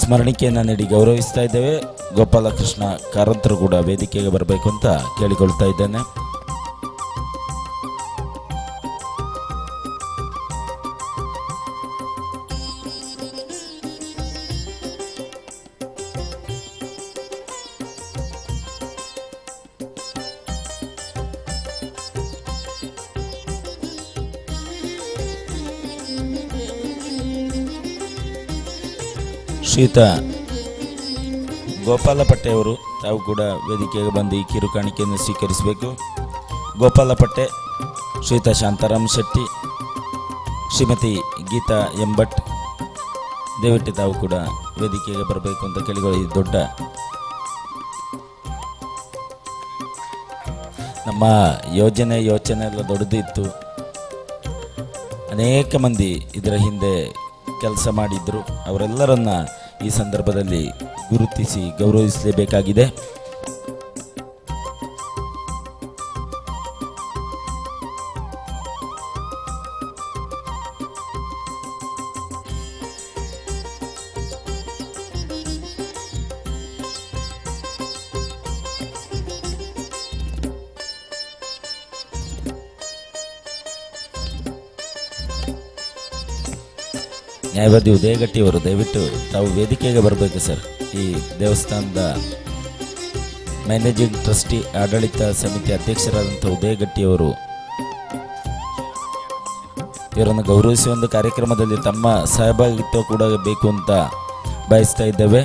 ಸ್ಮರಣಿಕೆಯನ್ನು ನೀಡಿ ಗೌರವಿಸ್ತಾ ಇದ್ದೇವೆ. ಗೋಪಾಲಕೃಷ್ಣ ಕಾರಂತರು ಕೂಡ ವೇದಿಕೆಗೆ ಬರಬೇಕು ಅಂತ ಕೇಳಿಕೊಳ್ತಾ ಇದ್ದೇನೆ. ಶ್ರೀಯುತ ಗೋಪಾಲ ಪಟ್ಟೆಯವರು ತಾವು ಕೂಡ ವೇದಿಕೆಗೆ ಬಂದು ಈ ಕಿರು ಕಾಣಿಕೆಯನ್ನು ಸ್ವೀಕರಿಸಬೇಕು. ಗೋಪಾಲ ಪಟ್ಟೆ, ಶ್ರೀಯುತ ಶಾಂತಾರಾಮ್ ಶೆಟ್ಟಿ, ಶ್ರೀಮತಿ ಗೀತಾ ಎಂಭಟ್, ದಯವಿಟ್ಟು ತಾವು ಕೂಡ ವೇದಿಕೆಗೆ ಬರಬೇಕು ಅಂತ ಕೇಳಿಕೊಳ್ಳಿ. ದೊಡ್ಡ ನಮ್ಮ ಯೋಚನೆ ಎಲ್ಲ ದೊಡ್ಡದಿತ್ತು. ಅನೇಕ ಮಂದಿ ಇದರ ಹಿಂದೆ ಕೆಲಸ ಮಾಡಿದ್ರು. ಅವರೆಲ್ಲರನ್ನ ಈ ಸಂದರ್ಭದಲ್ಲಿ ಗುರುತಿಸಿ ಗೌರವಿಸಲೇಬೇಕಾಗಿದೆ. ನ್ಯಾಯವಾದಿ ಉದಯಗಟ್ಟಿಯವರು ದಯವಿಟ್ಟು ತಾವು ವೇದಿಕೆಗೆ ಬರಬೇಕು ಸರ್. ಈ ದೇವಸ್ಥಾನದ ಮ್ಯಾನೇಜಿಂಗ್ ಟ್ರಸ್ಟಿ, ಆಡಳಿತ ಸಮಿತಿ ಅಧ್ಯಕ್ಷರಾದಂಥ ಉದಯಗಟ್ಟಿಯವರು ಇವರನ್ನು ಗೌರವಿಸುವ ಒಂದು ಕಾರ್ಯಕ್ರಮದಲ್ಲಿ ತಮ್ಮ ಸಹಭಾಗಿತ್ವ ಕೂಡ ಬೇಕು ಅಂತ ಬಯಸ್ತಾ ಇದ್ದೇವೆ.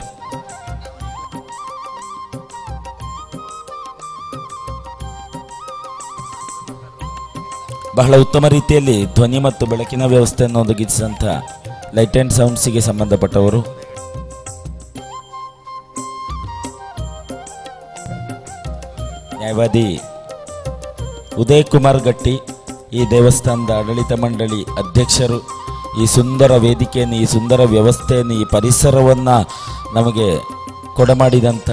ಬಹಳ ಉತ್ತಮ ರೀತಿಯಲ್ಲಿ ಧ್ವನಿ ಮತ್ತು ಬೆಳಕಿನ ವ್ಯವಸ್ಥೆಯನ್ನು ಒದಗಿಸಿದಂಥ ಲೈಟ್ ಆ್ಯಂಡ್ ಸೌಂಡ್ಸಿಗೆ ಸಂಬಂಧಪಟ್ಟವರು ನ್ಯಾಯವಾದಿ ಉದಯ್ ಕುಮಾರ್ ಗಟ್ಟಿ, ಈ ದೇವಸ್ಥಾನದ ಆಡಳಿತ ಮಂಡಳಿ ಅಧ್ಯಕ್ಷರು, ಈ ಸುಂದರ ವೇದಿಕೆಯನ್ನು, ಈ ಸುಂದರ ವ್ಯವಸ್ಥೆಯನ್ನು, ಈ ಪರಿಸರವನ್ನು ನಮಗೆ ಕೊಡಮಾಡಿದಂಥ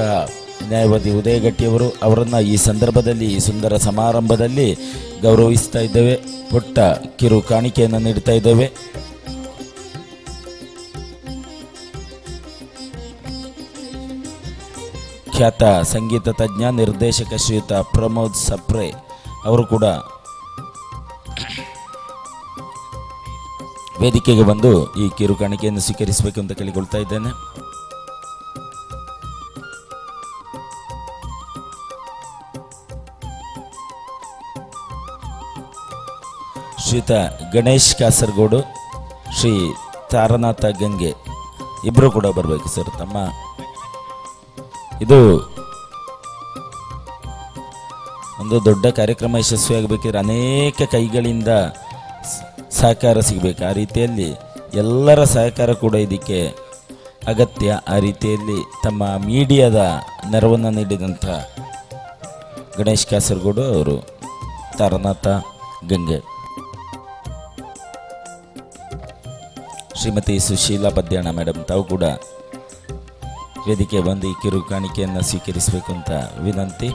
ನ್ಯಾಯವಾದಿ ಉದಯ ಗಟ್ಟಿಯವರು, ಅವರನ್ನು ಈ ಸಂದರ್ಭದಲ್ಲಿ, ಈ ಸುಂದರ ಸಮಾರಂಭದಲ್ಲಿ ಗೌರವಿಸ್ತಾ ಇದ್ದೇವೆ. ಪುಟ್ಟ ಕಿರು ಕಾಣಿಕೆಯನ್ನು ನೀಡ್ತಾ ಇದ್ದೇವೆ. ಖ್ಯಾತ ಸಂಗೀತ ತಜ್ಞ ನಿರ್ದೇಶಕ ಶ್ರೀಯುತ ಪ್ರಮೋದ್ ಸಪ್ರೆ ಅವರು ಕೂಡ ವೇದಿಕೆಗೆ ಬಂದು ಈ ಕಿರು ಕಾಣಿಕೆಯನ್ನು ಸ್ವೀಕರಿಸಬೇಕು ಅಂತ ಕೇಳಿಕೊಳ್ತಾ ಇದ್ದೇನೆ. ಶ್ರೀಯುತ ಗಣೇಶ್ ಕಾಸರಗೋಡು, ಶ್ರೀ ತಾರನಾಥ ಗಂಗೆ ಇಬ್ಬರು ಕೂಡ ಬರಬೇಕು ಸರ್. ತಮ್ಮ ಇದು ಒಂದು ದೊಡ್ಡ ಕಾರ್ಯಕ್ರಮ ಯಶಸ್ವಿಯಾಗಬೇಕಿದ್ರೆ ಅನೇಕ ಕೈಗಳಿಂದ ಸಹಕಾರ ಸಿಗಬೇಕು. ಆ ರೀತಿಯಲ್ಲಿ ಎಲ್ಲರ ಸಹಕಾರ ಕೂಡ ಇದಕ್ಕೆ ಅಗತ್ಯ. ಆ ರೀತಿಯಲ್ಲಿ ತಮ್ಮ ಮೀಡಿಯಾದ ನೆರವನ್ನು ನೀಡಿದಂಥ ಗಣೇಶ್ ಕಾಸರಗೋಡು ಅವರು, ತಾರನಾಥ ಗಂಗೆ, ಶ್ರೀಮತಿ ಸುಶೀಲಾ ಪದ್ಯಾಣ ಮೇಡಮ್ ತಾವು ಕೂಡ ವೇದಿಕೆ ಬಂದು ಈ ಕಿರು ಕಾಣಿಕೆಯನ್ನು ಸ್ವೀಕರಿಸಬೇಕು ಅಂತ ವಿನಂತಿ.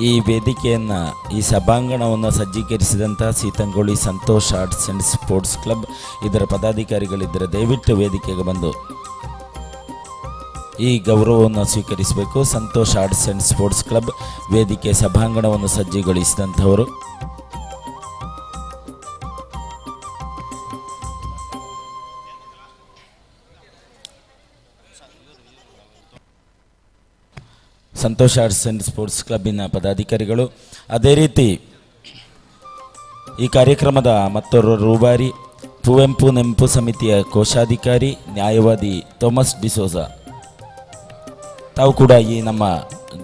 ಈ ವೇದಿಕೆಯನ್ನು, ಈ ಸಭಾಂಗಣವನ್ನು ಸಜ್ಜೀಕರಿಸಿದಂಥ Seethangoli Santosh arts and sports club ಇದರ ಪದಾಧಿಕಾರಿಗಳಿದ್ದರೆ ದಯವಿಟ್ಟು ವೇದಿಕೆಗೆ ಬಂದು ಈ ಗೌರವವನ್ನು ಸ್ವೀಕರಿಸಬೇಕು. Santosh arts and sports club ವೇದಿಕೆ ಸಭಾಂಗಣವನ್ನು ಸಜ್ಜುಗೊಳಿಸಿದಂಥವರು. ಸಂತೋಷ್ ಆರ್ಟ್ಸ್ ಆ್ಯಂಡ್ ಸ್ಪೋರ್ಟ್ಸ್ ಕ್ಲಬ್ಬಿನ ಪದಾಧಿಕಾರಿಗಳು, ಅದೇ ರೀತಿ ಈ ಕಾರ್ಯಕ್ರಮದ ಮತ್ತೋರ್ವ ರೂವಾರಿ ಪುವೆಂಪು ನೆಂಪು ಸಮಿತಿಯ ಕೋಶಾಧಿಕಾರಿ ನ್ಯಾಯವಾದಿ ಥಾಮಸ್ ಡಿಸೋಜಾ ತಾವು ಕೂಡ ಈ ನಮ್ಮ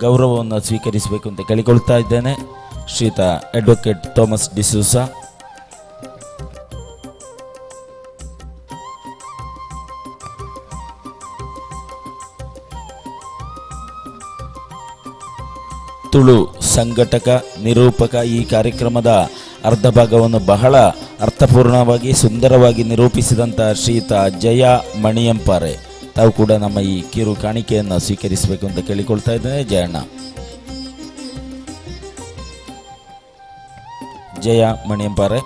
ಗೌರವವನ್ನು ಸ್ವೀಕರಿಸಬೇಕು ಅಂತ ಕೇಳಿಕೊಳ್ತಾ ಇದ್ದೇನೆ. ಶ್ರೀಯುತ ಅಡ್ವೊಕೇಟ್ ಥಾಮಸ್ ಡಿಸೋಜಾ. ತುಳು ಸಂಘಟಕ ನಿರೂಪಕ ಈ ಕಾರ್ಯಕ್ರಮದ ಅರ್ಧ ಭಾಗವನ್ನು ಬಹಳ ಅರ್ಥಪೂರ್ಣವಾಗಿ ಸುಂದರವಾಗಿ ನಿರೂಪಿಸಿದಂಥ ಶ್ರೀಯುತ ಜಯ ಮಣಿಯಂಪಾರೆ ತಾವು ಕೂಡ ನಮ್ಮ ಈ ಕಿರು ಕಾಣಿಕೆಯನ್ನು ಸ್ವೀಕರಿಸಬೇಕು ಅಂತ ಕೇಳಿಕೊಳ್ತಾ ಇದ್ದೇನೆ. ಜಯಣ್ಣ, ಜಯ ಮಣಿಯಂಪಾರೆ.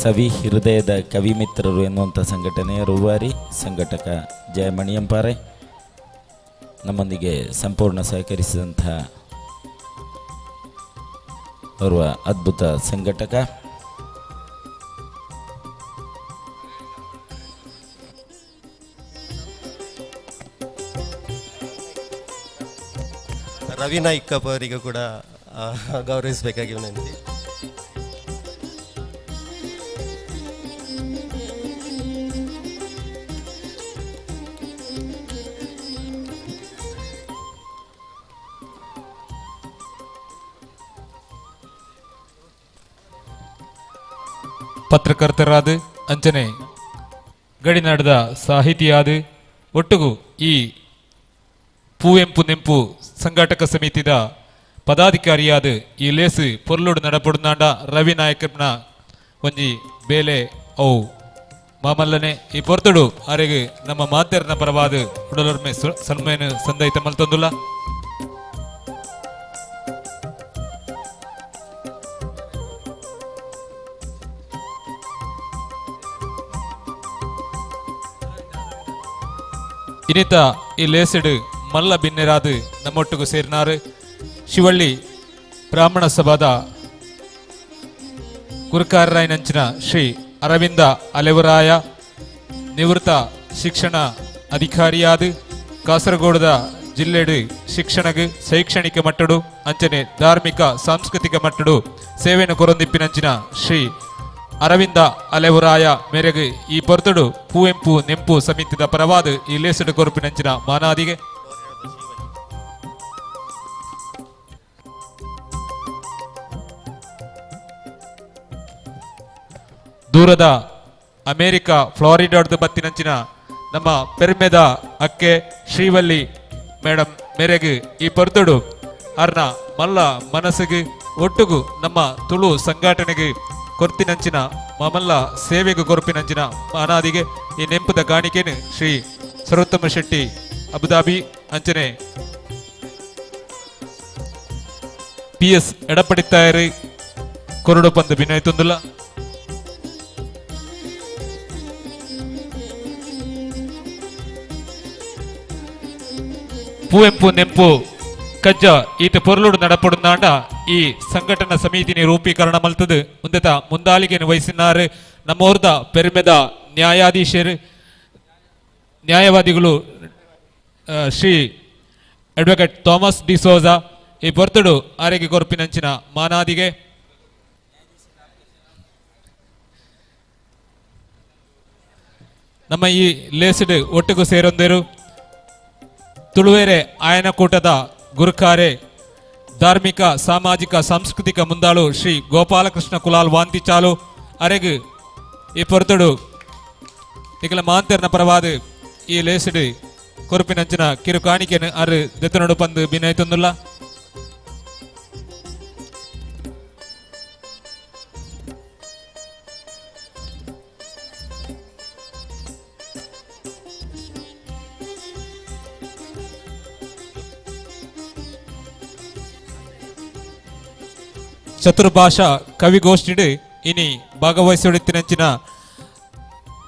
ಸವಿ ಹೃದಯದ ಕವಿ ಮಿತ್ರರು ಎನ್ನುವಂಥ ಸಂಘಟನೆಯ ರೂವಾರಿ ಸಂಘಟಕ ಜಯಮಣಿಯಂಪಾರೆ ನಮ್ಮೊಂದಿಗೆ ಸಂಪೂರ್ಣ ಸಹಕರಿಸಿದಂಥ ಓರ್ವ ಅದ್ಭುತ ಸಂಘಟಕ. ರವಿ ನಾಯ್ಕ ಅವರಿಗೂ ಕೂಡ ಗೌರವಿಸಬೇಕಾಗಿ ವಿನಂತಿ. ಪತ್ರಕರ್ತರಾದ ಅಂಚನೆ ಗಡಿನಾಡದ ಸಾಹಿತಿಯಾದ ಒಟ್ಟುಗು ಈ ಪೂವೆಂಪು ನೆಂಪು ಸಂಘಟಕ ಸಮಿತಿದ ಪದಾಧಿಕಾರಿಯಾದ ಈ ಲೇಸು ಪೊರ್ಲುಡು ನಡಪುಡುನಾಂಡ ರವಿ ನಾಯಕನ ಒಂಜಿ ಬೇಲೆ ಅವು ಮಾಮಲ್ಲನೆ ಈ ಪೊರ್ತುಡು ಅರೆಗೆ ನಮ್ಮ ಮಾತೆರ್ನ ಪರವಾದ ಉಡಲೊರ್ಮೆ ಸನ್ಮೇನು ಸಂದೈತ ಮಲ್ತೊಂದುಲ್ಲ. ಇನಿತ ಈ ಲೇಸೆಡು ಮಲ್ಲ ಬಿನ್ನೆರಾದು ನಮ್ಮೊಟ್ಟಿಗೂ ಸೇರಿನಾರು ಶಿವಳ್ಳಿ ಬ್ರಾಹ್ಮಣ ಸಭಾದ ಗುರುಕಾರರಾಯನಂಚಿನ ಶ್ರೀ ಅರವಿಂದ ಅಲೆವರಾಯ, ನಿವೃತ್ತ ಶಿಕ್ಷಣ ಅಧಿಕಾರಿಯಾದ ಕಾಸರಗೋಡದ ಜಿಲ್ಲೆಡು ಶಿಕ್ಷಣಗ್ ಶೈಕ್ಷಣಿಕ ಮಟ್ಟಡು ಅಂಚನೆ ಧಾರ್ಮಿಕ ಸಾಂಸ್ಕೃತಿಕ ಮಟ್ಟಡು ಸೇವೆಯನ್ನು ಕೊರೊಂದಿಪ್ಪಿನಂಚಿನ ಶ್ರೀ ಅರವಿಂದ ಅಲೆವರಾಯ ಮೇರೆಗೆ ಈ ಪೊರ್ತುಡು ಪುವೆಂಪು ನೆಂಪು ಸಮಿತಿದ ಪರವಾದ ಈ ಲೇಸಡು ಕೊರಪಿನಂಚಿನ ಮಾನಾದಿಗೆ. ದೂರದ ಅಮೇರಿಕ ಫ್ಲಾರಿಡಾದ ಬತ್ತಿನಂಚಿನ ನಮ್ಮ ಪೆರ್ಮೆದ ಅಕ್ಕೆ ಶ್ರೀವಲ್ಲಿ ಮೇಡಮ್ ಮೇರೆಗೆ ಈ ಪೊರ್ತುಡು ಅರ್ನ ಮಲ್ಲ ಮನಸ್ಸಿಗೆ ಒಟ್ಟುಗು ನಮ್ಮ ತುಳು ಸಂಘಟನೆಗೆ ಕೊರ್ತಿನಂಚಿನ ಮಮಲ್ಲ ಸೇವೆಗೆ ಕೊರ್ಪಿನಂಚಿನ ಅನಾದಿಗೆ ಈ ನೆಂಪುದ ಕಾಣಿಕೆನು ಶ್ರೀ ಸರ್ವೋತ್ತಮ ಶೆಟ್ಟಿ ಅಬುದಾಬಿ ಅಂಚನೆ ಪಿ ಎಸ್ ಎಡಪಡಿತ್ತಾಯರು ಕೊರಡು ಪಂದು ವಿನಯ್ ತುಂದುಲ. ಪುವೆಂಪು ನೆಂಪು ಕಜ್ಜ ಈತ ಪೊರ್ಲುಡು ನಡಪಡುನಾಂಡ ಈ ಸಂಘಟನಾ ಸಮಿತಿನಿ ರೂಪೀಕರಣ ಮಲ್ತದು ಮುಂದೆತ ಮುಂದಾಲಿಗೆನು ವಹಿಸಿನಾರು ನಮ್ಮೋರ್ದ ಪೆರ್ಮೆದ ನ್ಯಾಯಾಧೀಶರು ನ್ಯಾಯವಾದಿಗಳು ಶ್ರೀ ಅಡ್ವೊಕೇಟ್ ಥಾಮಸ್ ಡಿಸೋಜಾ ಈ ಪೊರ್ತುಡು ಆರೋಗ್ಯ ಕೊರ್ಪಿನಂಚಿನ ಮಾನಾದಿಗೆ. ನಮ್ಮ ಈ ಲೇಸಿಡು ಒಟ್ಟಿಗೂ ಸೇರೊಂದಿರು ತುಳುವೇರೆ ಆಯನಕೂಟದ ಗುರುಕಾರೆ ಧಾರ್ಮಿಕ ಸಾಮಾಜಿಕ ಸಾಂಸ್ಕೃತಿಕ ಮುಂದಾಳು ಶ್ರೀ ಗೋಪಾಲಕೃಷ್ಣ ಕುಲಾಲ್ ವಾಂತಿಚಾಲು ಅರೆಗು ಈ ಪೊರ್ತುಡು ಇಕಲ ಮಾಂತೆರ್ನ ಪರವಾದ ಈ ಲೇಸಿಡು ಕೊರುಪಿನಂಚಿನ ಕಿರು ಕಾಣಿಕೆನು ಅರು ದೆತ್ತನೊಡು ಪಂದು ಬಿನೈತೊಂದುಲ್ಲ. ಚತುರ್ಭಾಷಾ ಕವಿಗೋಷ್ಠಿಡು ಇನಿ ಭಾಗವಹಿಸುತ್ತಿನಂಚಿನ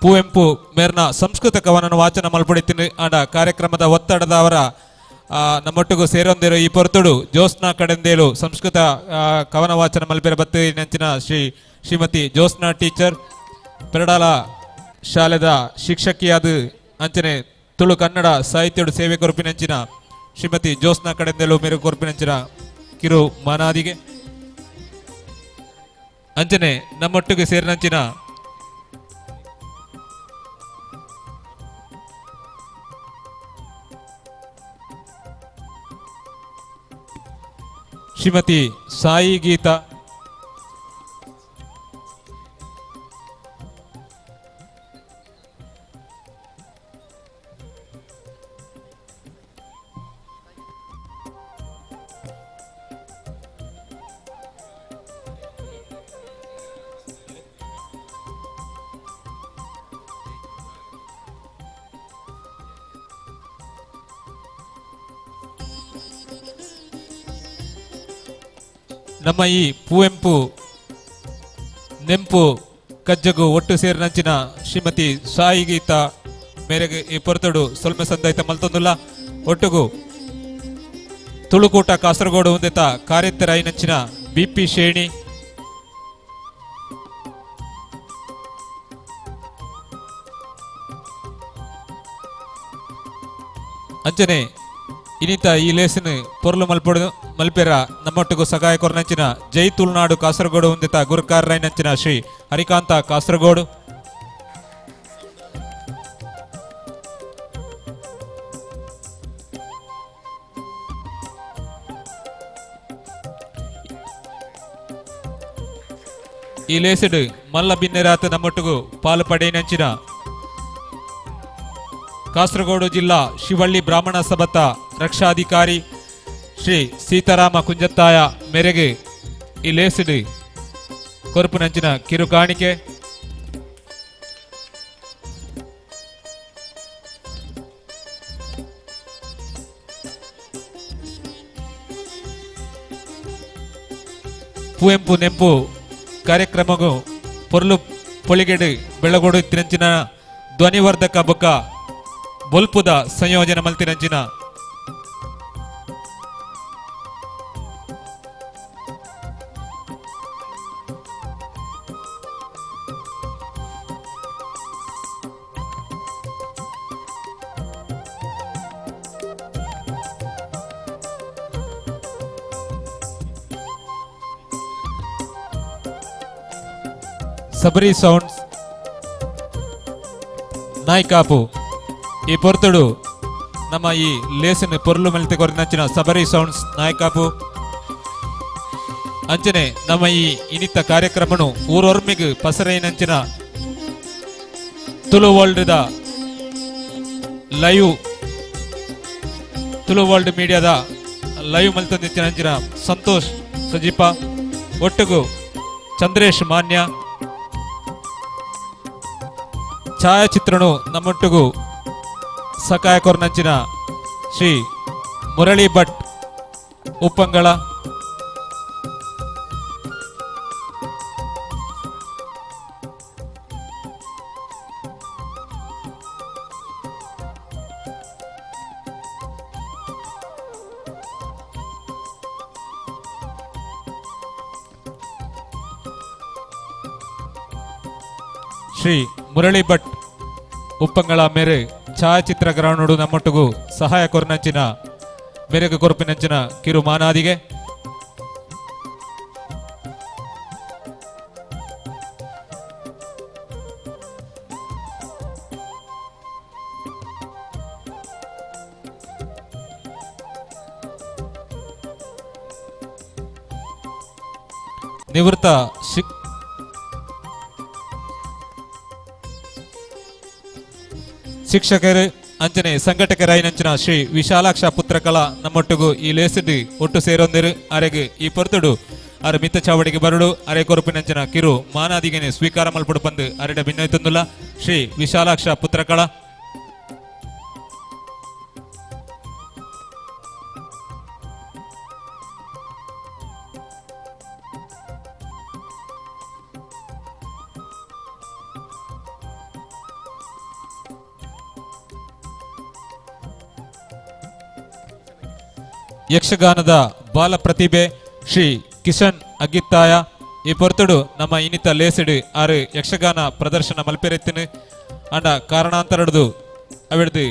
ಪುವೆಂಪು ಮೇರ್ನ ಸಂಸ್ಕೃತ ಕವನನ ವಾಚನ ಮಲ್ಪಡಿತಿನ ಆಂಡ ಕಾರ್ಯಕ್ರಮದ ಒತ್ತಡದವರ ನಮ್ಮೊಟ್ಟಿಗೂ ಸೇರೊಂದಿರು ಈ ಪೊರ್ತುಡು ಜೋಸ್ನಾ ಕಡೆಂದೇಲು ಸಂಸ್ಕೃತ ಕವನ ವಾಚನ ಮಲ್ಪೆರ ಬತ್ತಿನಂಚಿನ ಶ್ರೀಮತಿ ಜೋಸ್ನಾ ಟೀಚರ್ ಪೆರಡಾಲ ಶಾಲೆದ ಶಿಕ್ಷಕಿಯಾದ ಅಂಚನೆ ತುಳು ಕನ್ನಡ ಸಾಹಿತ್ಯಡು ಸೇವೆ ಕೊರ್ಪಿನಂಚಿನ ಶ್ರೀಮತಿ ಜೋಸ್ನಾ ಕಡೆಂದೇಲು ಮೇರು ಕೊರ್ಪಿನಂಚಿನ ಕಿರು ಮಾನಾದಿಗೆ. ಅಂಚನೆ ನಮ್ಮೊಟ್ಟಿಗೆ ಸೇರಿನಂಚಿನ ಶ್ರೀಮತಿ ಸಾಯಿ ಗೀತಾ ನಮ್ಮ ಈ ಪುವೆಂಪು ನೆಂಪು ಕಜ್ಜಗು ಒಟ್ಟು ಸೇರಿನಂಚಿನ ಶ್ರೀಮತಿ ಸಾಯಿ ಗೀತಾ ಮೇರೆಗೆ ಈ ಪೊರ್ತುಡು ಸೊಲ್ಮೆ ಸಂದೈತ ಮಲ್ತೊಂದುಲ್ಲ. ಒಟ್ಟುಗು ತುಳುಕೂಟ ಕಾಸರಗೋಡು ಹೊಂದಿತ ಕಾರ್ಯಸ್ಥರಾಯಿನಂಚಿನ ಬಿ ಪಿ ಶೇಣಿ ಅಂಚನೆ ಇನಿತ ಈ ಲೇಸನ್ ಪೊರ್ಲು ಮಲ್ಪೊಡು ಮಲ್ಪೆರ ನಮ್ಮೊಟ್ಟಿಗೂ ಸಹಾಯ ಕೊರನಂಚಿನ ಜೈ ತುಳುನಾಡು ಕಾಸರಗೋಡು ಹೊಂದಿತ ಗುರುಕಾರರಾಯನಂಚಿನ ಶ್ರೀ ಹರಿಕಾಂತ ಕಾಸರಗೋಡು. ಈ ಲೇಸಡು ಮಲ್ಲ ಬಿನ್ನೆರಾತ ನಮ್ಮೊಟ್ಟಿಗೂ ಪಾಲು ಪಡೆಯನಂಚಿನ ಕಾಸರಗೋಡು ಜಿಲ್ಲಾ ಶಿವಳ್ಳಿ ಬ್ರಾಹ್ಮಣ ಸಭತ ರಕ್ಷಾಧಿಕಾರಿ ಶ್ರೀ ಸೀತಾರಾಮ ಕುಂಜತ್ತಾಯ ಮೇರೆಗೆ ಈ ಲೇಸಿಡು ಕೊರಪುನಂಚಿನ ಕಿರು ಕಾಣಿಕೆ. ಪುವೆಂಪು ನೆಂಪು ಕಾರ್ಯಕ್ರಮಗೂ ಪೊರ್ಲು ಪೊಳಿಗೆಡು ಬೆಳಗೋಡು ತಿರಂಚಿನ ಧ್ವನಿವರ್ಧಕ ಬೊಕ್ಕ ಬೊಲ್ಪುದ ಸಂಯೋಜನೆ ಮಲ್ತಿನಂಚಿನ ಸಬರಿ ಸೌಂಡ್ಸ್ ನಾಯ್ಕಾಪು ಈ ಪೊರ್ತುಡು ನಮ್ಮ ಈ ಲೇಸಿನ ಪೊರ್ಲು ಮೆಲ್ತೆ ಕೊರಿನಂಚಿನ ಸಬರಿ ಸೌಂಡ್ಸ್ ನಾಯ್ಕಾಪು ಅಂಚನೆ ನಮ್ಮ ಈ ಇನಿತ ಕಾರ್ಯಕ್ರಮನು ಊರೊರ್ಮಿಗ್ ಪಸರೈನಂಚಿನ Tulu world the live Tulu world ಮೀಡಿಯಾದ live ಮಲ್ತಂದಿತ್ತಿನ Santosh Sajipa ಒಟ್ಟುಗು ಚಂದ್ರೇಶ್ ಮಾನ್ಯ ಛಾಯಾಚಿತ್ರನು ನಮ್ಮೊಟ್ಟಿಗೂ ಸಕಾಯ ಕೊರ್ನಂಚಿನ ಶ್ರೀ ಮುರಳಿ ಭಟ್ ಉಪ್ಪಂಗಳ ಶ್ರೀ ಮುರಳಿ ಭಟ್ ಉಪ್ಪಂಗಳ ಮೇರೆ ಛಾಯಾಚಿತ್ರಗ್ರಹಣುಡು ನಮ್ಮೊಟ್ಟಿಗೂ ಸಹಾಯ ಕೊರ್ನಂಚಿನ ಮೇರೆಗೆ ಕೊರ್ಪಿನಂಚಿನ ಕಿರು ಮಾನಾದಿಗೆ ನಿವೃತ್ತ ಶಿಕ್ಷಕರು ಅಂಚನೆ ಸಂಘಟಕರಾಯಿನಂಚಿನ ಶ್ರೀ ವಿಶಾಲಾಕ್ಷ ಪುತ್ರಕಲಾ ನಮ್ಮೊಟ್ಟಿಗೂ ಈ ಲೇಸಿಡ್ ಒಟ್ಟು ಸೇರೊಂದಿರು ಅರೆಗ್ ಈ ಪೊರ್ತುಡು ಅರೆ ಮಿತ್ತ ಚಾವಡಿಗೆ ಬರಡು ಅರೆ ಕೊರುಪಿನಂಚಿನ ಕಿರು ಮಾನಾದಿಗೆನೆ ಸ್ವೀಕಾರ ಮಲ್ಪಡು ಪಂದು ಅರೆಡ ಭಿನ್ನೈತೊಂದುಲ್ಲ ಶ್ರೀ ವಿಶಾಲಾಕ್ಷ ಪುತ್ರಕಲಾ. ಯಕ್ಷಗಾನದ ಬಾಲ ಪ್ರತಿಭೆ ಶ್ರೀ ಕಿಶನ್ ಅಗಿತ್ತಾಯ ಈ ಪೊರ್ತುಡು ನಮ್ಮ ಇನಿತ ಲೇಸಿಡು ಆರು ಯಕ್ಷಗಾನ ಪ್ರದರ್ಶನ ಮಲ್ಪೆರೆತ್ತಿನ ಅಂಡ ಕಾರಣಾಂತರಡ್ದು ಅವಿಡ್ದು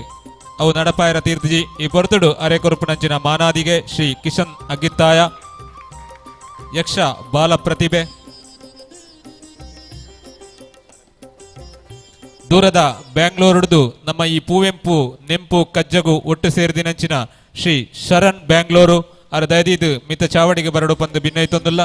ಅವು ನಡಪಾಯರ ತೀರ್ಥಜಿ ಈ ಪೊರ್ತುಡು ಅರೆ ಕೊರುಪುನಂಚಿನ ಮಾನಾದಿಗೆ ಶ್ರೀ ಕಿಶನ್ ಅಗಿತ್ತಾಯ ಯಕ್ಷ ಬಾಲ ಪ್ರತಿಭೆ. ದೂರದ ಬ್ಯಾಂಗ್ಳೂರುಡ್ದು ನಮ್ಮ ಈ ಪೂವೆಂಪು ನೆಂಪು ಕಜ್ಜಗು ಒಟ್ಟು ಸೇರಿದಿನಂಚಿನ ಶ್ರೀ ಶರಣ್ ಬ್ಯಾಂಗ್ಳೂರು ಅರ ದಯದೀದು ಮಿತ ಚಾವಡಿಗೆ ಬರಡು ಪಂದು ಭಿನ್ನೈತೊಂದುಲ್ಲ.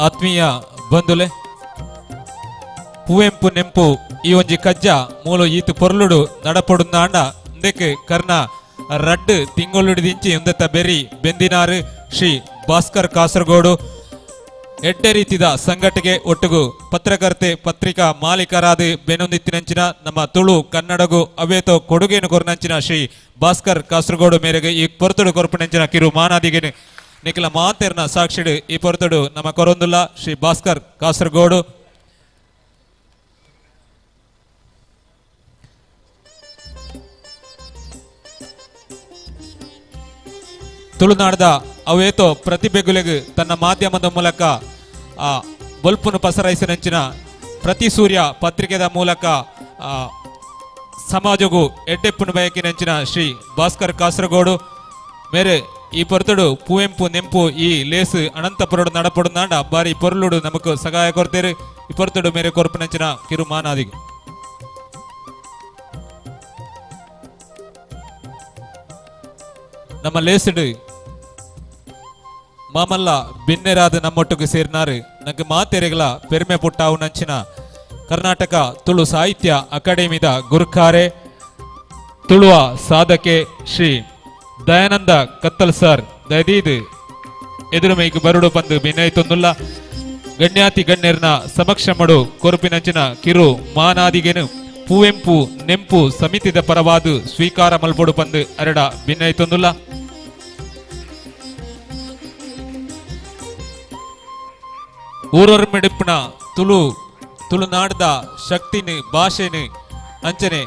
ಆತ್ಮೀಯ ಬಂಧುಲೆ ಪೂವೆಂಪು ನೆಂಪು ಈ ಒಂಜಿ ಕಜ್ಜ ಮೂಲು ಈತು ಪೊರ್ಲುಡು ನಡಪೊಡುಂದಾಂಡ ಇಂದಕ್ಕೆ ಕರ್ಣ ರಡ್ಡು ತಿಂಗೊಳ್ಳುಡಿದಿಂಚಿ ಉಂದೆತ್ತ ಬೆರಿ ಬೆಂದಿನಾರು ಶ್ರೀ ಭಾಸ್ಕರ್ ಕಾಸರಗೋಡು ಎಡ್ಡೆ ರೀತಿದ ಸಂಘಟನೆ ಒಟ್ಟುಗು ಪತ್ರಕರ್ತೆ ಪತ್ರಿಕಾ ಮಾಲೀಕರಾದ ಬೆನೊಂದಿತ್ತಿನಂಚಿನ ನಮ್ಮ ತುಳು ಕನ್ನಡಗು ಅವೇತೋ ಕೊಡುಗೆಯನ್ನು ಕೊರನಂಚಿನ ಶ್ರೀ ಭಾಸ್ಕರ್ ಕಾಸರಗೋಡು ಮೇರೆಗೆ ಈ ಪೊರ್ತುಡು ಕೊರ್ಪುನಂಚಿನ ಕಿರು ಮಾನಾದಿಗೆನು ನಿಖಿಲ ಮಾತೇರ್ನ ಸಾಕ್ಷಿಡು ಈ ಪೊರ್ತುಡು ನಮ್ಮ ಕೊರೊಂದುಲ್ಲ ಶ್ರೀ ಭಾಸ್ಕರ್ ಕಾಸರಗೋಡು. ತುಳುನಾಡದ ಅವೇತೋ ಪ್ರತಿಭೆಗುಲೆಗು ತನ್ನ ಮಾಧ್ಯಮದ ಮೂಲಕ ಆ ಬೊಲ್ಪುನು ಪಸರೈಸಿನಂಚಿನ ಪ್ರತಿ ಸೂರ್ಯ ಪತ್ರಿಕೆದ ಮೂಲಕ ಸಮಾಜಗೂ ಎಡ್ಡೆಪ್ಪುನು ಬಯಕಿನಂಚಿನ ಶ್ರೀ ಭಾಸ್ಕರ್ ಕಾಸರಗೋಡು ಮೇರೆ ಈ ಪೊರ್ತುಡು ಪೂವೆಂಪು ನೆಂಪು ಈ ಲೇಸು ಅನಂತಪುರಡು ನಡಪೊಡುನಾಂಡ ಬಾರಿ ಪೊರ್ಲುಡು ನಮಕ್ ಸಹಾಯ ಕೊರ್ತೇರು ಈ ಪೊರ್ತುಡು ಮೇರೆ ಕೊರ್ಪುನಂಚಿನ ಕಿರು ಮಾನಾದಿಗೆ. ನಮ್ಮ ಲೇಸುಡು ಮಾಮಲ್ಲ ಬಿನ್ನೆರಾದ ನಮ್ಮೊಟ್ಟಿಗೆ ಸೇರಿನಾರು ನಂಗೆ ಮಾತೆರೆಗಳ ಪೆರ್ಮೆ ಪುಟ್ಟಾವು ನಂಚಿನ ಕರ್ನಾಟಕ ತುಳು ಸಾಹಿತ್ಯ ಅಕಾಡೆಮಿದ ಗುರುಖಾರೆ ತುಳುವ ಸಾಧಕೆ ಶ್ರೀ ದಯಾನಂದ ಕತ್ತಲ್ ಸರ್ ದಯದೀದು ಎದುರುಮೈಗೆ ಬರುಡು ಬಂದು ಭಿನ್ನೈತೊಂದುಲ್ಲ. ಗಣ್ಯಾತಿ ಗಣ್ಯರ್ನ ಸಮಕ್ಷಮಡು ಕೊರುಪಿನಂಚಿನ ಕಿರು ಮಾನಾದಿಗೆನು ಪುವೆಂಪು ನೆಂಪು ಸಮಿತಿದ ಪರವಾದು ಸ್ವೀಕಾರ ಮಲ್ಪೊಡು ಪಂದು ಅರಡ ಭಿನ್ನೈತೊಂದುಲ್ಲ. ಊರೊರ್ಮೆಡುಪ್ಪುನ ತುಳು ತುಳುನಾಡ್ದ ಶಕ್ತಿನು ಭಾಷೆನು ಅಂಚನೆ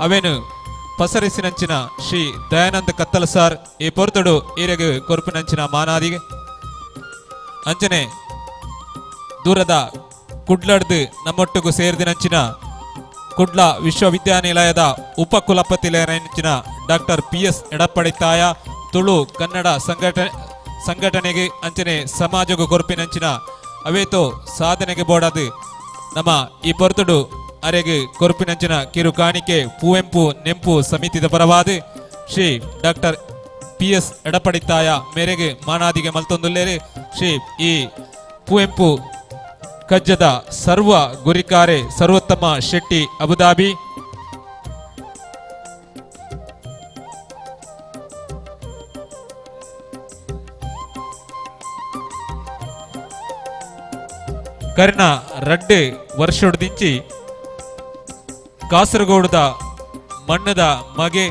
ಅವೆನು ಪಸರಿಸಿನಂಚಿನ ಶ್ರೀ ದಯಾನಂದ ಕತ್ತಲ ಸಾರ್ ಈ ಪೊರ್ತುಡು ಈರೆಗು ಕೊರ್ಪಿನಂಚಿನ ಮಾನಾದಿಗೆ ಅಂಚನೆ ದೂರದ ಕುಡ್ಲಡ್ದು ನಮ್ಮೊಟ್ಟುಗು ಸೇರಿದಿನಂಚಿನ ಕುಡ್ಲ ವಿಶ್ವವಿದ್ಯಾನಿಲಯದ ಉಪಕುಲಪತಿಲೇನಂಚಿನ ಡಾಕ್ಟರ್ ಪಿ.ಎಸ್. ಎಡಪ್ಪಡಿತ್ತಾಯ ತುಳು ಕನ್ನಡ ಸಂಘಟನೆಗೆ ಅಂಚನೆ ಸಮಾಜಗೂ ಕೊರ್ಪಿನಂಚಿನ ಅವೇತೋ ಸಾಧನೆಗೆ ಬೋಡದು ನಮ್ಮ ಈ ಪೊರ್ತುಡು ಅರೆಗೆ ಕೊರ್ಪಿನಂಚಿನ ಕಿರು ಕಾಣಿಕೆ ಪುವೆಂಪು ನೆಂಪು ಸಮಿತಿದ ಪರವಾದ ಶ್ರೀ ಡಾಕ್ಟರ್ ಪಿ.ಎಸ್. ಎಡಪಡಿತ್ತಾಯ ಮೇರೆಗೆ ಮಾನಾದಿಗೆ ಮಲ್ತೊಂದುಲ್ಲೇರು ಶ್ರೀ ಈ ಪುವೆಂಪು ಕಜ್ಜದ ಸರ್ವ ಗುರಿಕಾರೆ ಸರ್ವೋತ್ತಮ ಶೆಟ್ಟಿ ಅಬುದಾಬಿ. ಕರ್ಣ ರಡ್ಡು ವರ್ಷೊಡ್ದಿಂಚಿ ಕಾಸರಗೋಡುದ ಮಣ್ಣದ ಮಗೆ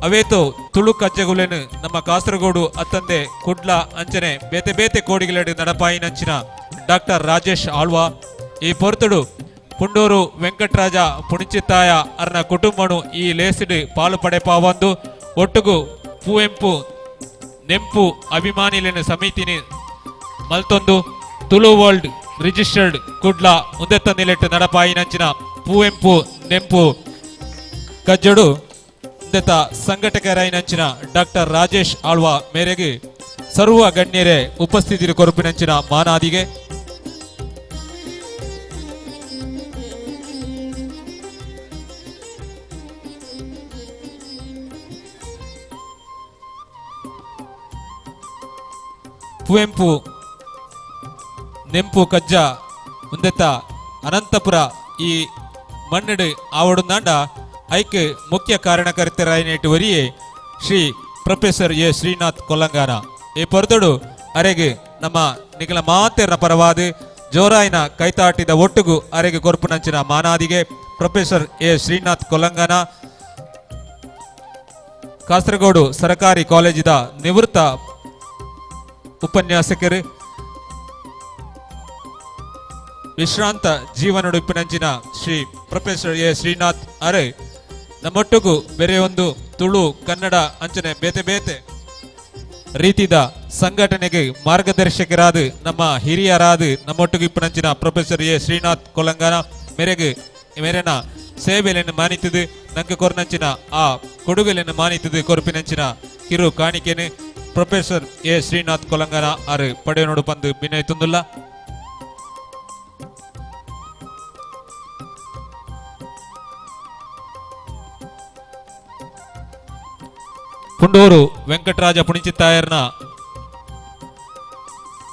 ಅವೇತೋ ತುಳು ಕಜ್ಜಗುಲೆನು ನಮ್ಮ ಕಾಸರಗೋಡು ಅತ್ತಂದೆ ಕುಡ್ಲ ಅಂಚನೆ ಬೇತೆ ಬೇತೆ ಕೋಡಿಗಲೆಡು ನಡಪಾಯಿನಂಚಿನ ಡಾಕ್ಟರ್ ರಾಜೇಶ್ ಆಳ್ವಾ ಈ ಪೊರ್ತುಡು ಪುಂಡೂರು ವೆಂಕಟರಾಜ ಪುಣಿಚಿತ್ತಾಯ ಅರ್ನ ಕುಟುಂಬನು ಈ ಲೇಸಿಡು ಪಾಲು ಪಡೆಪಾವಂದು ಒಟ್ಟುಗು ಪುವೆಂಪು ನೆಂಪು ಅಭಿಮಾನಿಲೆನು ಸಮಿತಿನಿ ಮಲ್ತೊಂದು ತುಳು ವರ್ಲ್ಡ್ ರಿಜಿಸ್ಟರ್ಡ್ ಕುಡ್ಲ ಉಂದೆತ್ತ ನಿಲೆಟ್ಟು ನಡಪಾಯಿನಂಚಿನ ಪುವೆಂಪು ನೆಂಪು ಕಜ್ಜಡು ಉಂದೆತ್ತ ಸಂಘಟಕರಾಯಿನಂಚಿನ ಡಾಕ್ಟರ್ ರಾಜೇಶ್ ಆಳ್ವಾ ಮೇರೆಗೆ ಸರ್ವ ಗಣ್ಯರೇ ಉಪಸ್ಥಿತಿರು ಕೊರಪಿನಂಚಿನ ಮಾನಾದಿಗೆ. ಪುವೆಂಪು ನೆಂಪು ಕಜ್ಜ ಉಂದೆತ್ತ ಅನಂತಪುರ ಈ ಮಣ್ಣಡು ಆವಡುಂದಾಂಡ ಐಕ್ ಮುಖ್ಯ ಕಾರಣಕರ್ತರಾಯಿನೇಟು ವರಿಯೇ ಶ್ರೀ ಪ್ರೊಫೆಸರ್ ಎ ಶ್ರೀನಾಥ್ ಕೊಲ್ಲಂಗಾನ ಈ ಪೊರ್ತುಡು ಅರೆಗೆ ನಮ್ಮ ನಿಖಲ ಮಾತೆರ್ನ ಪರವಾದ ಜೋರಾಯಿನ ಕೈತಾಟಿದ ಒಟ್ಟುಗು ಅರೆಗೆ ಕೊರ್ಪುನಂಚಿನ ಮಾನಾದಿಗೆ ಪ್ರೊಫೆಸರ್ ಎ ಶ್ರೀನಾಥ್ ಕೊಲ್ಲಂಗಾನ ಕಾಸರಗೋಡು ಸರಕಾರಿ ಕಾಲೇಜಿದ ನಿವೃತ್ತ ಉಪನ್ಯಾಸಕರು ವಿಶ್ರಾಂತ ಜೀವನೊಡುಪಿನಂಚಿನ ಶ್ರೀ ಪ್ರೊಫೆಸರ್ ಎ ಶ್ರೀನಾಥ್ ಅರೆ ನಮ್ಮೊಟ್ಟುಗು ಬೇರೆ ಒಂದು ತುಳು ಕನ್ನಡ ಅಂಚನೆ ಬೇತೆ ಬೇತೆ ರೀತಿದ ಸಂಘಟನೆಗೆ ಮಾರ್ಗದರ್ಶಕರಾದ ನಮ್ಮ ಹಿರಿಯರಾದ ನಮ್ಮೊಟ್ಟಿಗೆ ಇಪ್ಪನಂಚಿನ ಪ್ರೊಫೆಸರ್ ಎ ಶ್ರೀನಾಥ್ ಕೊಲಂಗಾನ ಮೇರೆಗೆ ಮೇರೆನ ಸೇವೆಲೆಯನ್ನು ಮಾನಿತದು ನಂಗೆ ಕೊರ್ನಂಚಿನ ಆ ಕೊಡುಗೆಲೆಯನ್ನು ಮಾನಿತದು ಕೊರ್ಪಿನಂಚಿನ ಕಿರು ಕಾಣಿಕೆನು ಪ್ರೊಫೆಸರ್ ಎ ಶ್ರೀನಾಥ್ ಕೊಲಂಗಾನ ಆರು ಪಡೆಯನೋಡು ಪಂದು ಬಿನಯ್. ಪುಂಡೂರು ವೆಂಕಟರಾಜ ಪುಣಿಚಿತ್ತಾಯರ್ನ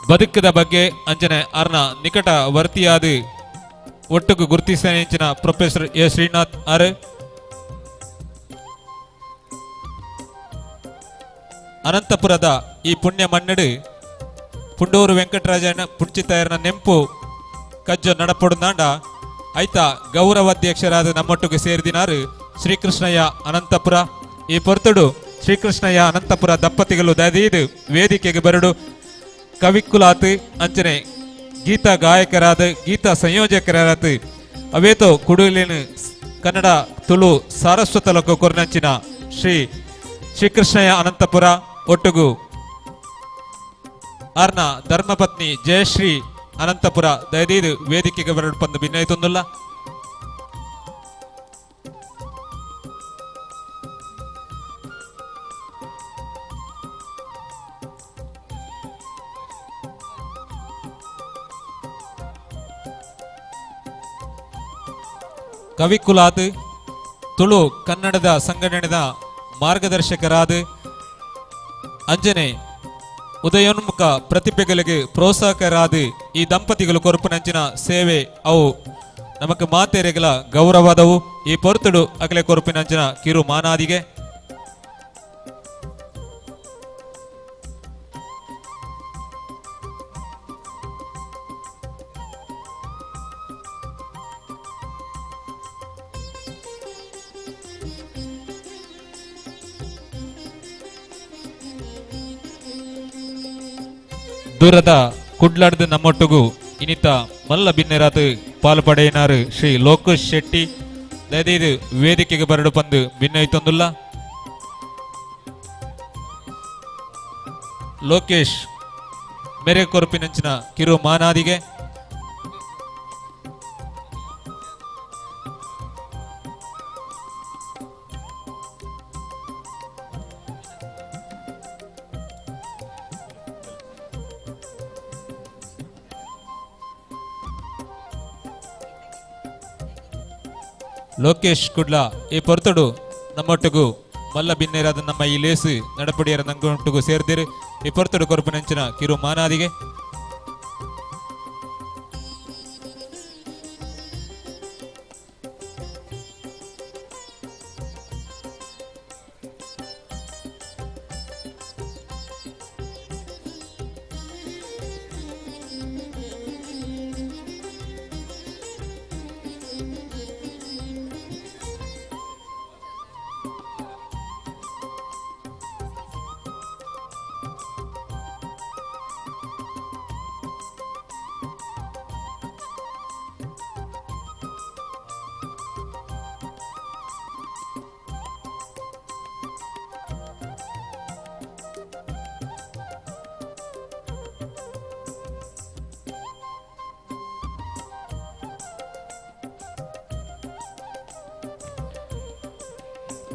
ಬದುಕದ ಬಗ್ಗೆ ಅಂಜನೆ ಅರ್ನ ನಿಕಟ ವರ್ತಿಯಾದ ಒಟ್ಟುಗು ಗುರುತಿಸಿನ ಪ್ರೊಫೆಸರ್ ಎ ಶ್ರೀನಾಥ್ ಆರ್ ಅನಂತಪುರದ ಈ ಪುಣ್ಯ ಮಣ್ಣಡು ಪುಂಡೂರು ವೆಂಕಟರಾಜನ ಪುಣಿಚಿತ್ತಾಯರ್ನ ನೆಂಪು ಕಜ್ಜೊ ನಡಪೊಡುಂದಾಂಡ ಐತ ಗೌರವಾಧ್ಯಕ್ಷರಾದ ನಮ್ಮೊಟ್ಟಿಗೆ ಸೇರಿದಿನಾರು ಶ್ರೀಕೃಷ್ಣಯ್ಯ ಅನಂತಪುರ. ಈ ಪೊರ್ತುಡು ಶ್ರೀಕೃಷ್ಣಯ್ಯ ಅನಂತಪುರ ದಂಪತಿಗಳು ದದೀದು ವೇದಿಕೆಗೆ ಬರಡು ಕವಿಕುಲಾತ್ ಅಂಚನೆ ಗೀತಾ ಗಾಯಕರಾದ ಗೀತಾ ಸಂಯೋಜಕರಾದ ಅವೇತೋ ಕುಡುಲಿನ ಕನ್ನಡ ತುಳು ಸಾರಸ್ವತ ಲೋಕ ಕೊರ್ನಂಚಿನ ಶ್ರೀ ಶ್ರೀಕೃಷ್ಣಯ್ಯ ಅನಂತಪುರ ಒಟ್ಟುಗು ಆರ್ನ ಧರ್ಮಪತ್ನಿ ಜಯಶ್ರೀ ಅನಂತಪುರ ದಯದೀದು ವೇದಿಕೆಗೆ ಬರಡು ಪಂದು ಭಿನ್ನೈತೊಂದುಲ್ಲ. ಕವಿಕುಲಾತ್ ತುಳು ಕನ್ನಡದ ಸಂಘಟನೆದ ಮಾರ್ಗದರ್ಶಕರಾದ ಅಂಜನೆ ಉದಯೋನ್ಮುಖ ಪ್ರತಿಭೆಗಳಿಗೆ ಪ್ರೋತ್ಸಾಹಕರಾದ ಈ ದಂಪತಿಗಳು ಕೊರಪುನಂಚಿನ ಸೇವೆ ಅವು ನಮಕ್ ಮಾತೆರೆಗಳ ಗೌರವದವು. ಈ ಪೊರ್ತುಡು ಅಗಲೆ ಕೊರಪಿನಂಚಿನ ಕಿರು ಮಾನಾದಿಗೆ. ದೂರದ ಕುಡ್ಲಾಡ್ದು ನಮ್ಮೊಟ್ಟುಗು ಇನಿತ ಮಲ್ಲ ಬಿನ್ನೆರಾತ್ ಪಾಲು ಪಡೆಯಿನಾರು ಶ್ರೀ ಲೋಕೇಶ್ ಶೆಟ್ಟಿ ದಯದೀದು ವೇದಿಕೆಗೆ ಬರಡು ಪಂದು ಭಿನ್ನೈತೊಂದುಲ್ಲ. ಲೋಕೇಶ್ ಮೇರೆ ಕೊರಪಿನಂಚಿನ ಕಿರು ಮಾನಾದಿಗೆ ಲೋಕೇಶ್ ಕುಡ್ಲ ಈ ಪೊರ್ತುಡು ನಮ್ಮೊಟ್ಟುಗು ಮಲ್ಲ ಬಿನ್ನೇರಾದ ನಮ್ಮ ಈ ಲೇಸು ನಡಪಡಿಯರ ನಂಗೊಟ್ಟುಗು ಸೇರ್ದಿರು ಈ ಪೊರ್ತುಡು ಕೊರಪಿನಂಚಿನ ಕಿರು ಮಾನಾದಿಗೆ.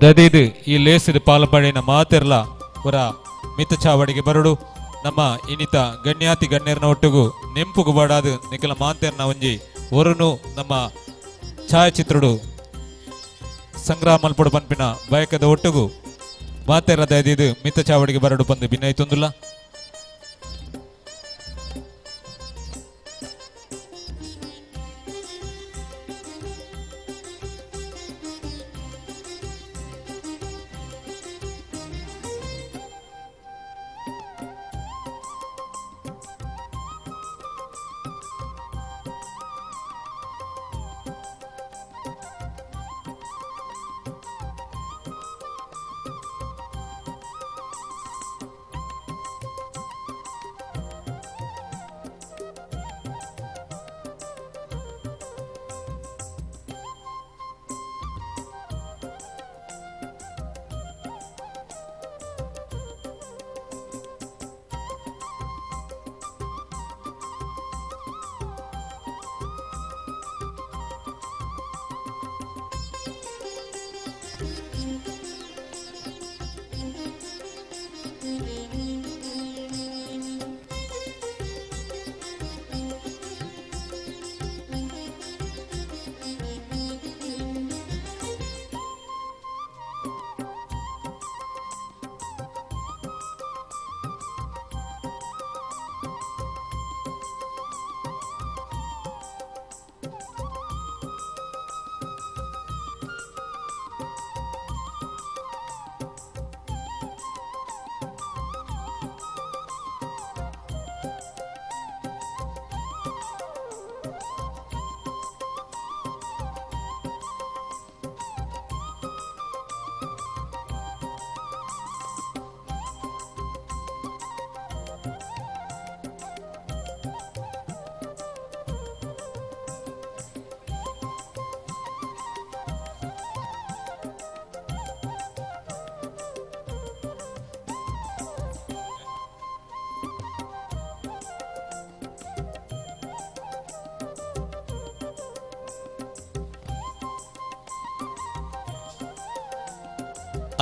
ದಯದೀದು ಈ ಲೇಸಿದ ಪಾಲಪಡಿನ ಮಾತಿರ್ಲ ಪುರ ಮಿತ ಚಾವಡಿಗೆ ಬರಡು ನಮ್ಮ ಇನಿತ ಗಣ್ಯಾತಿ ಗಣ್ಯರನ ಒಟ್ಟುಗು ನೆಂಪುಗು ಬಡಾದು ನಿಖಲ ಮಾತೇರ್ನ ಒಂಜಿ ಒರುನು ನಮ್ಮ ಛಾಯಾಚಿತ್ರುಡು ಸಂಗ್ರಹ ಮಲ್ಪಡು ಪನ್ಪಿನ ಬಯಕದ ಒಟ್ಟುಗು ಮಾತೇರ್ಲ ದಯದೀದು ಮಿತ ಚಾವಡಿಗೆ ಬರಡು ಪಂದು ಭಿನ್ನೈತೊಂದುಲ್ಲ.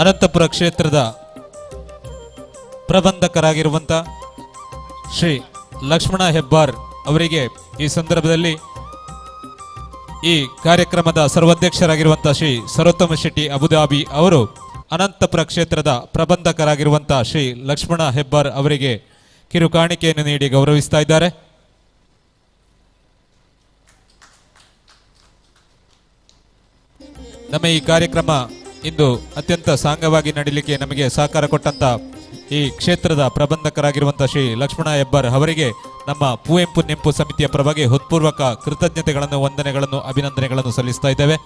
ಅನಂತಪುರ ಕ್ಷೇತ್ರದ ಪ್ರಬಂಧಕರಾಗಿರುವಂಥ ಶ್ರೀ ಲಕ್ಷ್ಮಣ ಹೆಬ್ಬಾರ್ ಅವರಿಗೆ ಈ ಸಂದರ್ಭದಲ್ಲಿ ಈ ಕಾರ್ಯಕ್ರಮದ ಸರ್ವಾಧ್ಯಕ್ಷರಾಗಿರುವಂಥ ಶ್ರೀ ಸರ್ವೋತ್ತಮ ಶೆಟ್ಟಿ ಅಬುಧಾಬಿ ಅವರು ಅನಂತಪುರ ಕ್ಷೇತ್ರದ ಪ್ರಬಂಧಕರಾಗಿರುವಂಥ ಶ್ರೀ ಲಕ್ಷ್ಮಣ ಹೆಬ್ಬಾರ್ ಅವರಿಗೆ ಕಿರು ಕಾಣಿಕೆಯನ್ನು ನೀಡಿ ಗೌರವಿಸ್ತಾ ಇದ್ದಾರೆ. ನಮ್ಮ ಈ ಕಾರ್ಯಕ್ರಮ ಇಂದು ಅತ್ಯಂತ ಸಾಂಗವಾಗಿ ನಡೀಲಿಕ್ಕೆ ನಮಗೆ ಸಹಕಾರ ಕೊಟ್ಟಂತ ಈ ಕ್ಷೇತ್ರದ ಪ್ರಬಂಧಕರಾಗಿರುವಂಥ ಶ್ರೀ ಲಕ್ಷ್ಮಣ ಹೆಬ್ಬಾರ್ ಅವರಿಗೆ ನಮ್ಮ ಪುವೆಂಪು ನೆಂಪು ಸಮಿತಿಯ ಪರವಾಗಿ ಹೃತ್ಪೂರ್ವಕ ಕೃತಜ್ಞತೆಗಳನ್ನು, ವಂದನೆಗಳನ್ನು, ಅಭಿನಂದನೆಗಳನ್ನು ಸಲ್ಲಿಸ್ತಾ ಇದ್ದೇವೆ.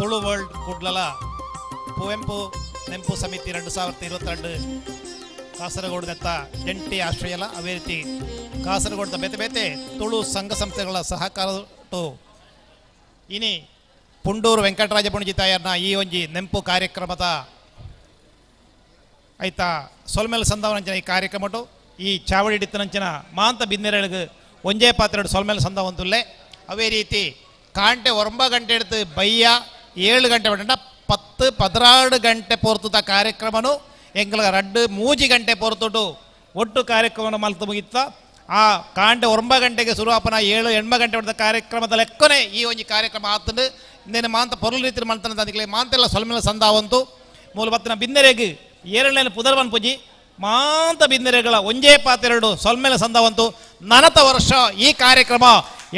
ತುಳು ವರ್ಲ್ಡ್ ಕುಡ್ಲಲ ಕುವೆಂಪು ನೆಂಪು ಸಮಿತಿ 2022 ಕಾಸರಗೋಡುದತ್ತ ಜಂಟಿ ಆಶ್ರಯಲ. ಅದೇ ರೀತಿ ಕಾಸರಗೋಡದ ಬೇತೆ ಬೇತೆ ತುಳು ಸಂಘ ಸಂಸ್ಥೆಗಳ ಸಹಕಾರ ಇನಿ ಪುಂಡೂರು ವೆಂಕಟರಾಜ ಪುಣಜಿತಾಯರ್ನ ಈ ಒಂಜಿ ನೆಂಪು ಕಾರ್ಯಕ್ರಮದ ಆಯ್ತಾ ಸೊಲ್ಮೆಲ್ ಸಂದವನಂಚಿನ ಈ ಕಾರ್ಯಕ್ರಮಟು ಈ ಚಾವಡಿ ಡಿತ್ತನಂಚಿನ ಮಾಂತ ಬಿಂದೆರಳಿಗೆ ಒಂಜೇ ಪಾತ್ರೆ ಸೊಲ್ಮೆಲ್ ಸಂದವಂತುಲ್ಲೆ. ಅದೇ ರೀತಿ ಕಾಂಟೆ 9 ಗಂಟೆ ಹಿಡಿದು ಬಯ್ಯ 7 ಗಂಟೆ ಬಟ್ಟಂಡ 10 16 ಗಂಟೆ ಪೋರ್ತುದ ಕಾರ್ಯಕ್ರಮನು ಎಂಗ್ಲ ರಡ್ಡು 3 ಗಂಟೆ ಪೋರ್ತುಟು ಒಟ್ಟು ಕಾರ್ಯಕ್ರಮನ ಮಲ್ತು ಮುಗಿತ್ತ. ಆ ಕಾಂಟೆ 9 ಗಂಟೆಗೆ ಶುರುವಾಪನ 7 8 ಗಂಟೆ ಹೊಡೆದ ಕಾರ್ಯಕ್ರಮದ ಲೆಕ್ಕನೆ ಈ ಒಂಜಿ ಕಾರ್ಯಕ್ರಮ ಆತಂದು ಇನ್ನೇನು ಮಾಂತ ಪೊರುಲ್ ರೀತಿ ಮಲ್ತನ ತಂದಿಕ್ಲೆ ಮಾಂತೆಲ್ಲ ಸೊಲ್ಮೆಲ ಸಂದಾವಂತು ಮೂಲ ಬತ್ತಿನ ಬಿಂದೆರೆಗ್ ಏರಳೇನು ಪುದರ್ವನ್ ಪೂಜಿ ಮಾಂತ ಬಿಂದೆರೆಗಳ ಒಂಜೇ ಪಾತೆರಡು ಸೊಲ್ಮೆಲ ಸಂದಾವಂತು. ನನತ ವರ್ಷ ಈ ಕಾರ್ಯಕ್ರಮ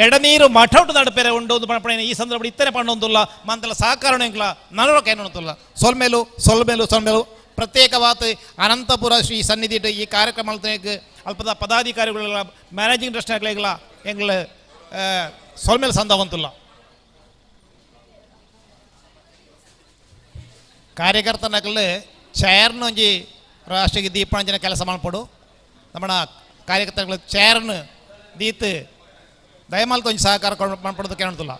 ಎಡನೀರು ಮಠೌಟು ನಡುಪೆರೆ ಉಂಡು ಪಣಪಣೆ ಈ ಸಂದರ್ಭ ಇತ್ತನೆ ಪಣ್ಣೊಂದುಲ್ಲ ಮಾಂತೆಲ್ಲ ಸಹಕಾರಣ ಎಂಕ್ಲ ನನರೊಕ ಏನೊಂದುಲ್ಲ ಸೊಲ್ಮೇಲು ಸೊಲ್ಮೇಲು ಸೊಲ್ಮೇಲು. ಪ್ರತ್ಯೇಕವಾದ ಅನಂತಪುರ ಶ್ರೀ ಸನ್ನಿಧಿ ಈ ಕಾರ್ಯಕ್ರಮ ಅಲ್ಪದ ಪದಾಧಿಕಾರಿಗಳೆಲ್ಲ ಮ್ಯಾನೇಜಿಂಗ್ ಟ್ರಸ್ಟ್ಗಳಿಗೆಲ್ಲ ಎಂಗ್ಲ ಸೊಲ್ಮೇಲೆ ಸಂದವಂತಲ್ಲ. ಕಾರ್ಯಕರ್ತನಕಲ್ ಚೇರ್ನ ಒಂಜಿ ರಾಷ್ಟ್ರೀಯ ದೀಪಾಂಜನ ಕೆಲಸ ಮಾಡ್ಪಡು ನಮ್ಮ ಕಾರ್ಯಕರ್ತಗಳ ಚೇರ್ನ ದೀತ್ ದಯಮಾಲ್ತ ಒಂಜಿ ಸಹಕಾರ ಮಾಡ್ಪಡೋದು ಕೇಳ್ತಲ್ಲ.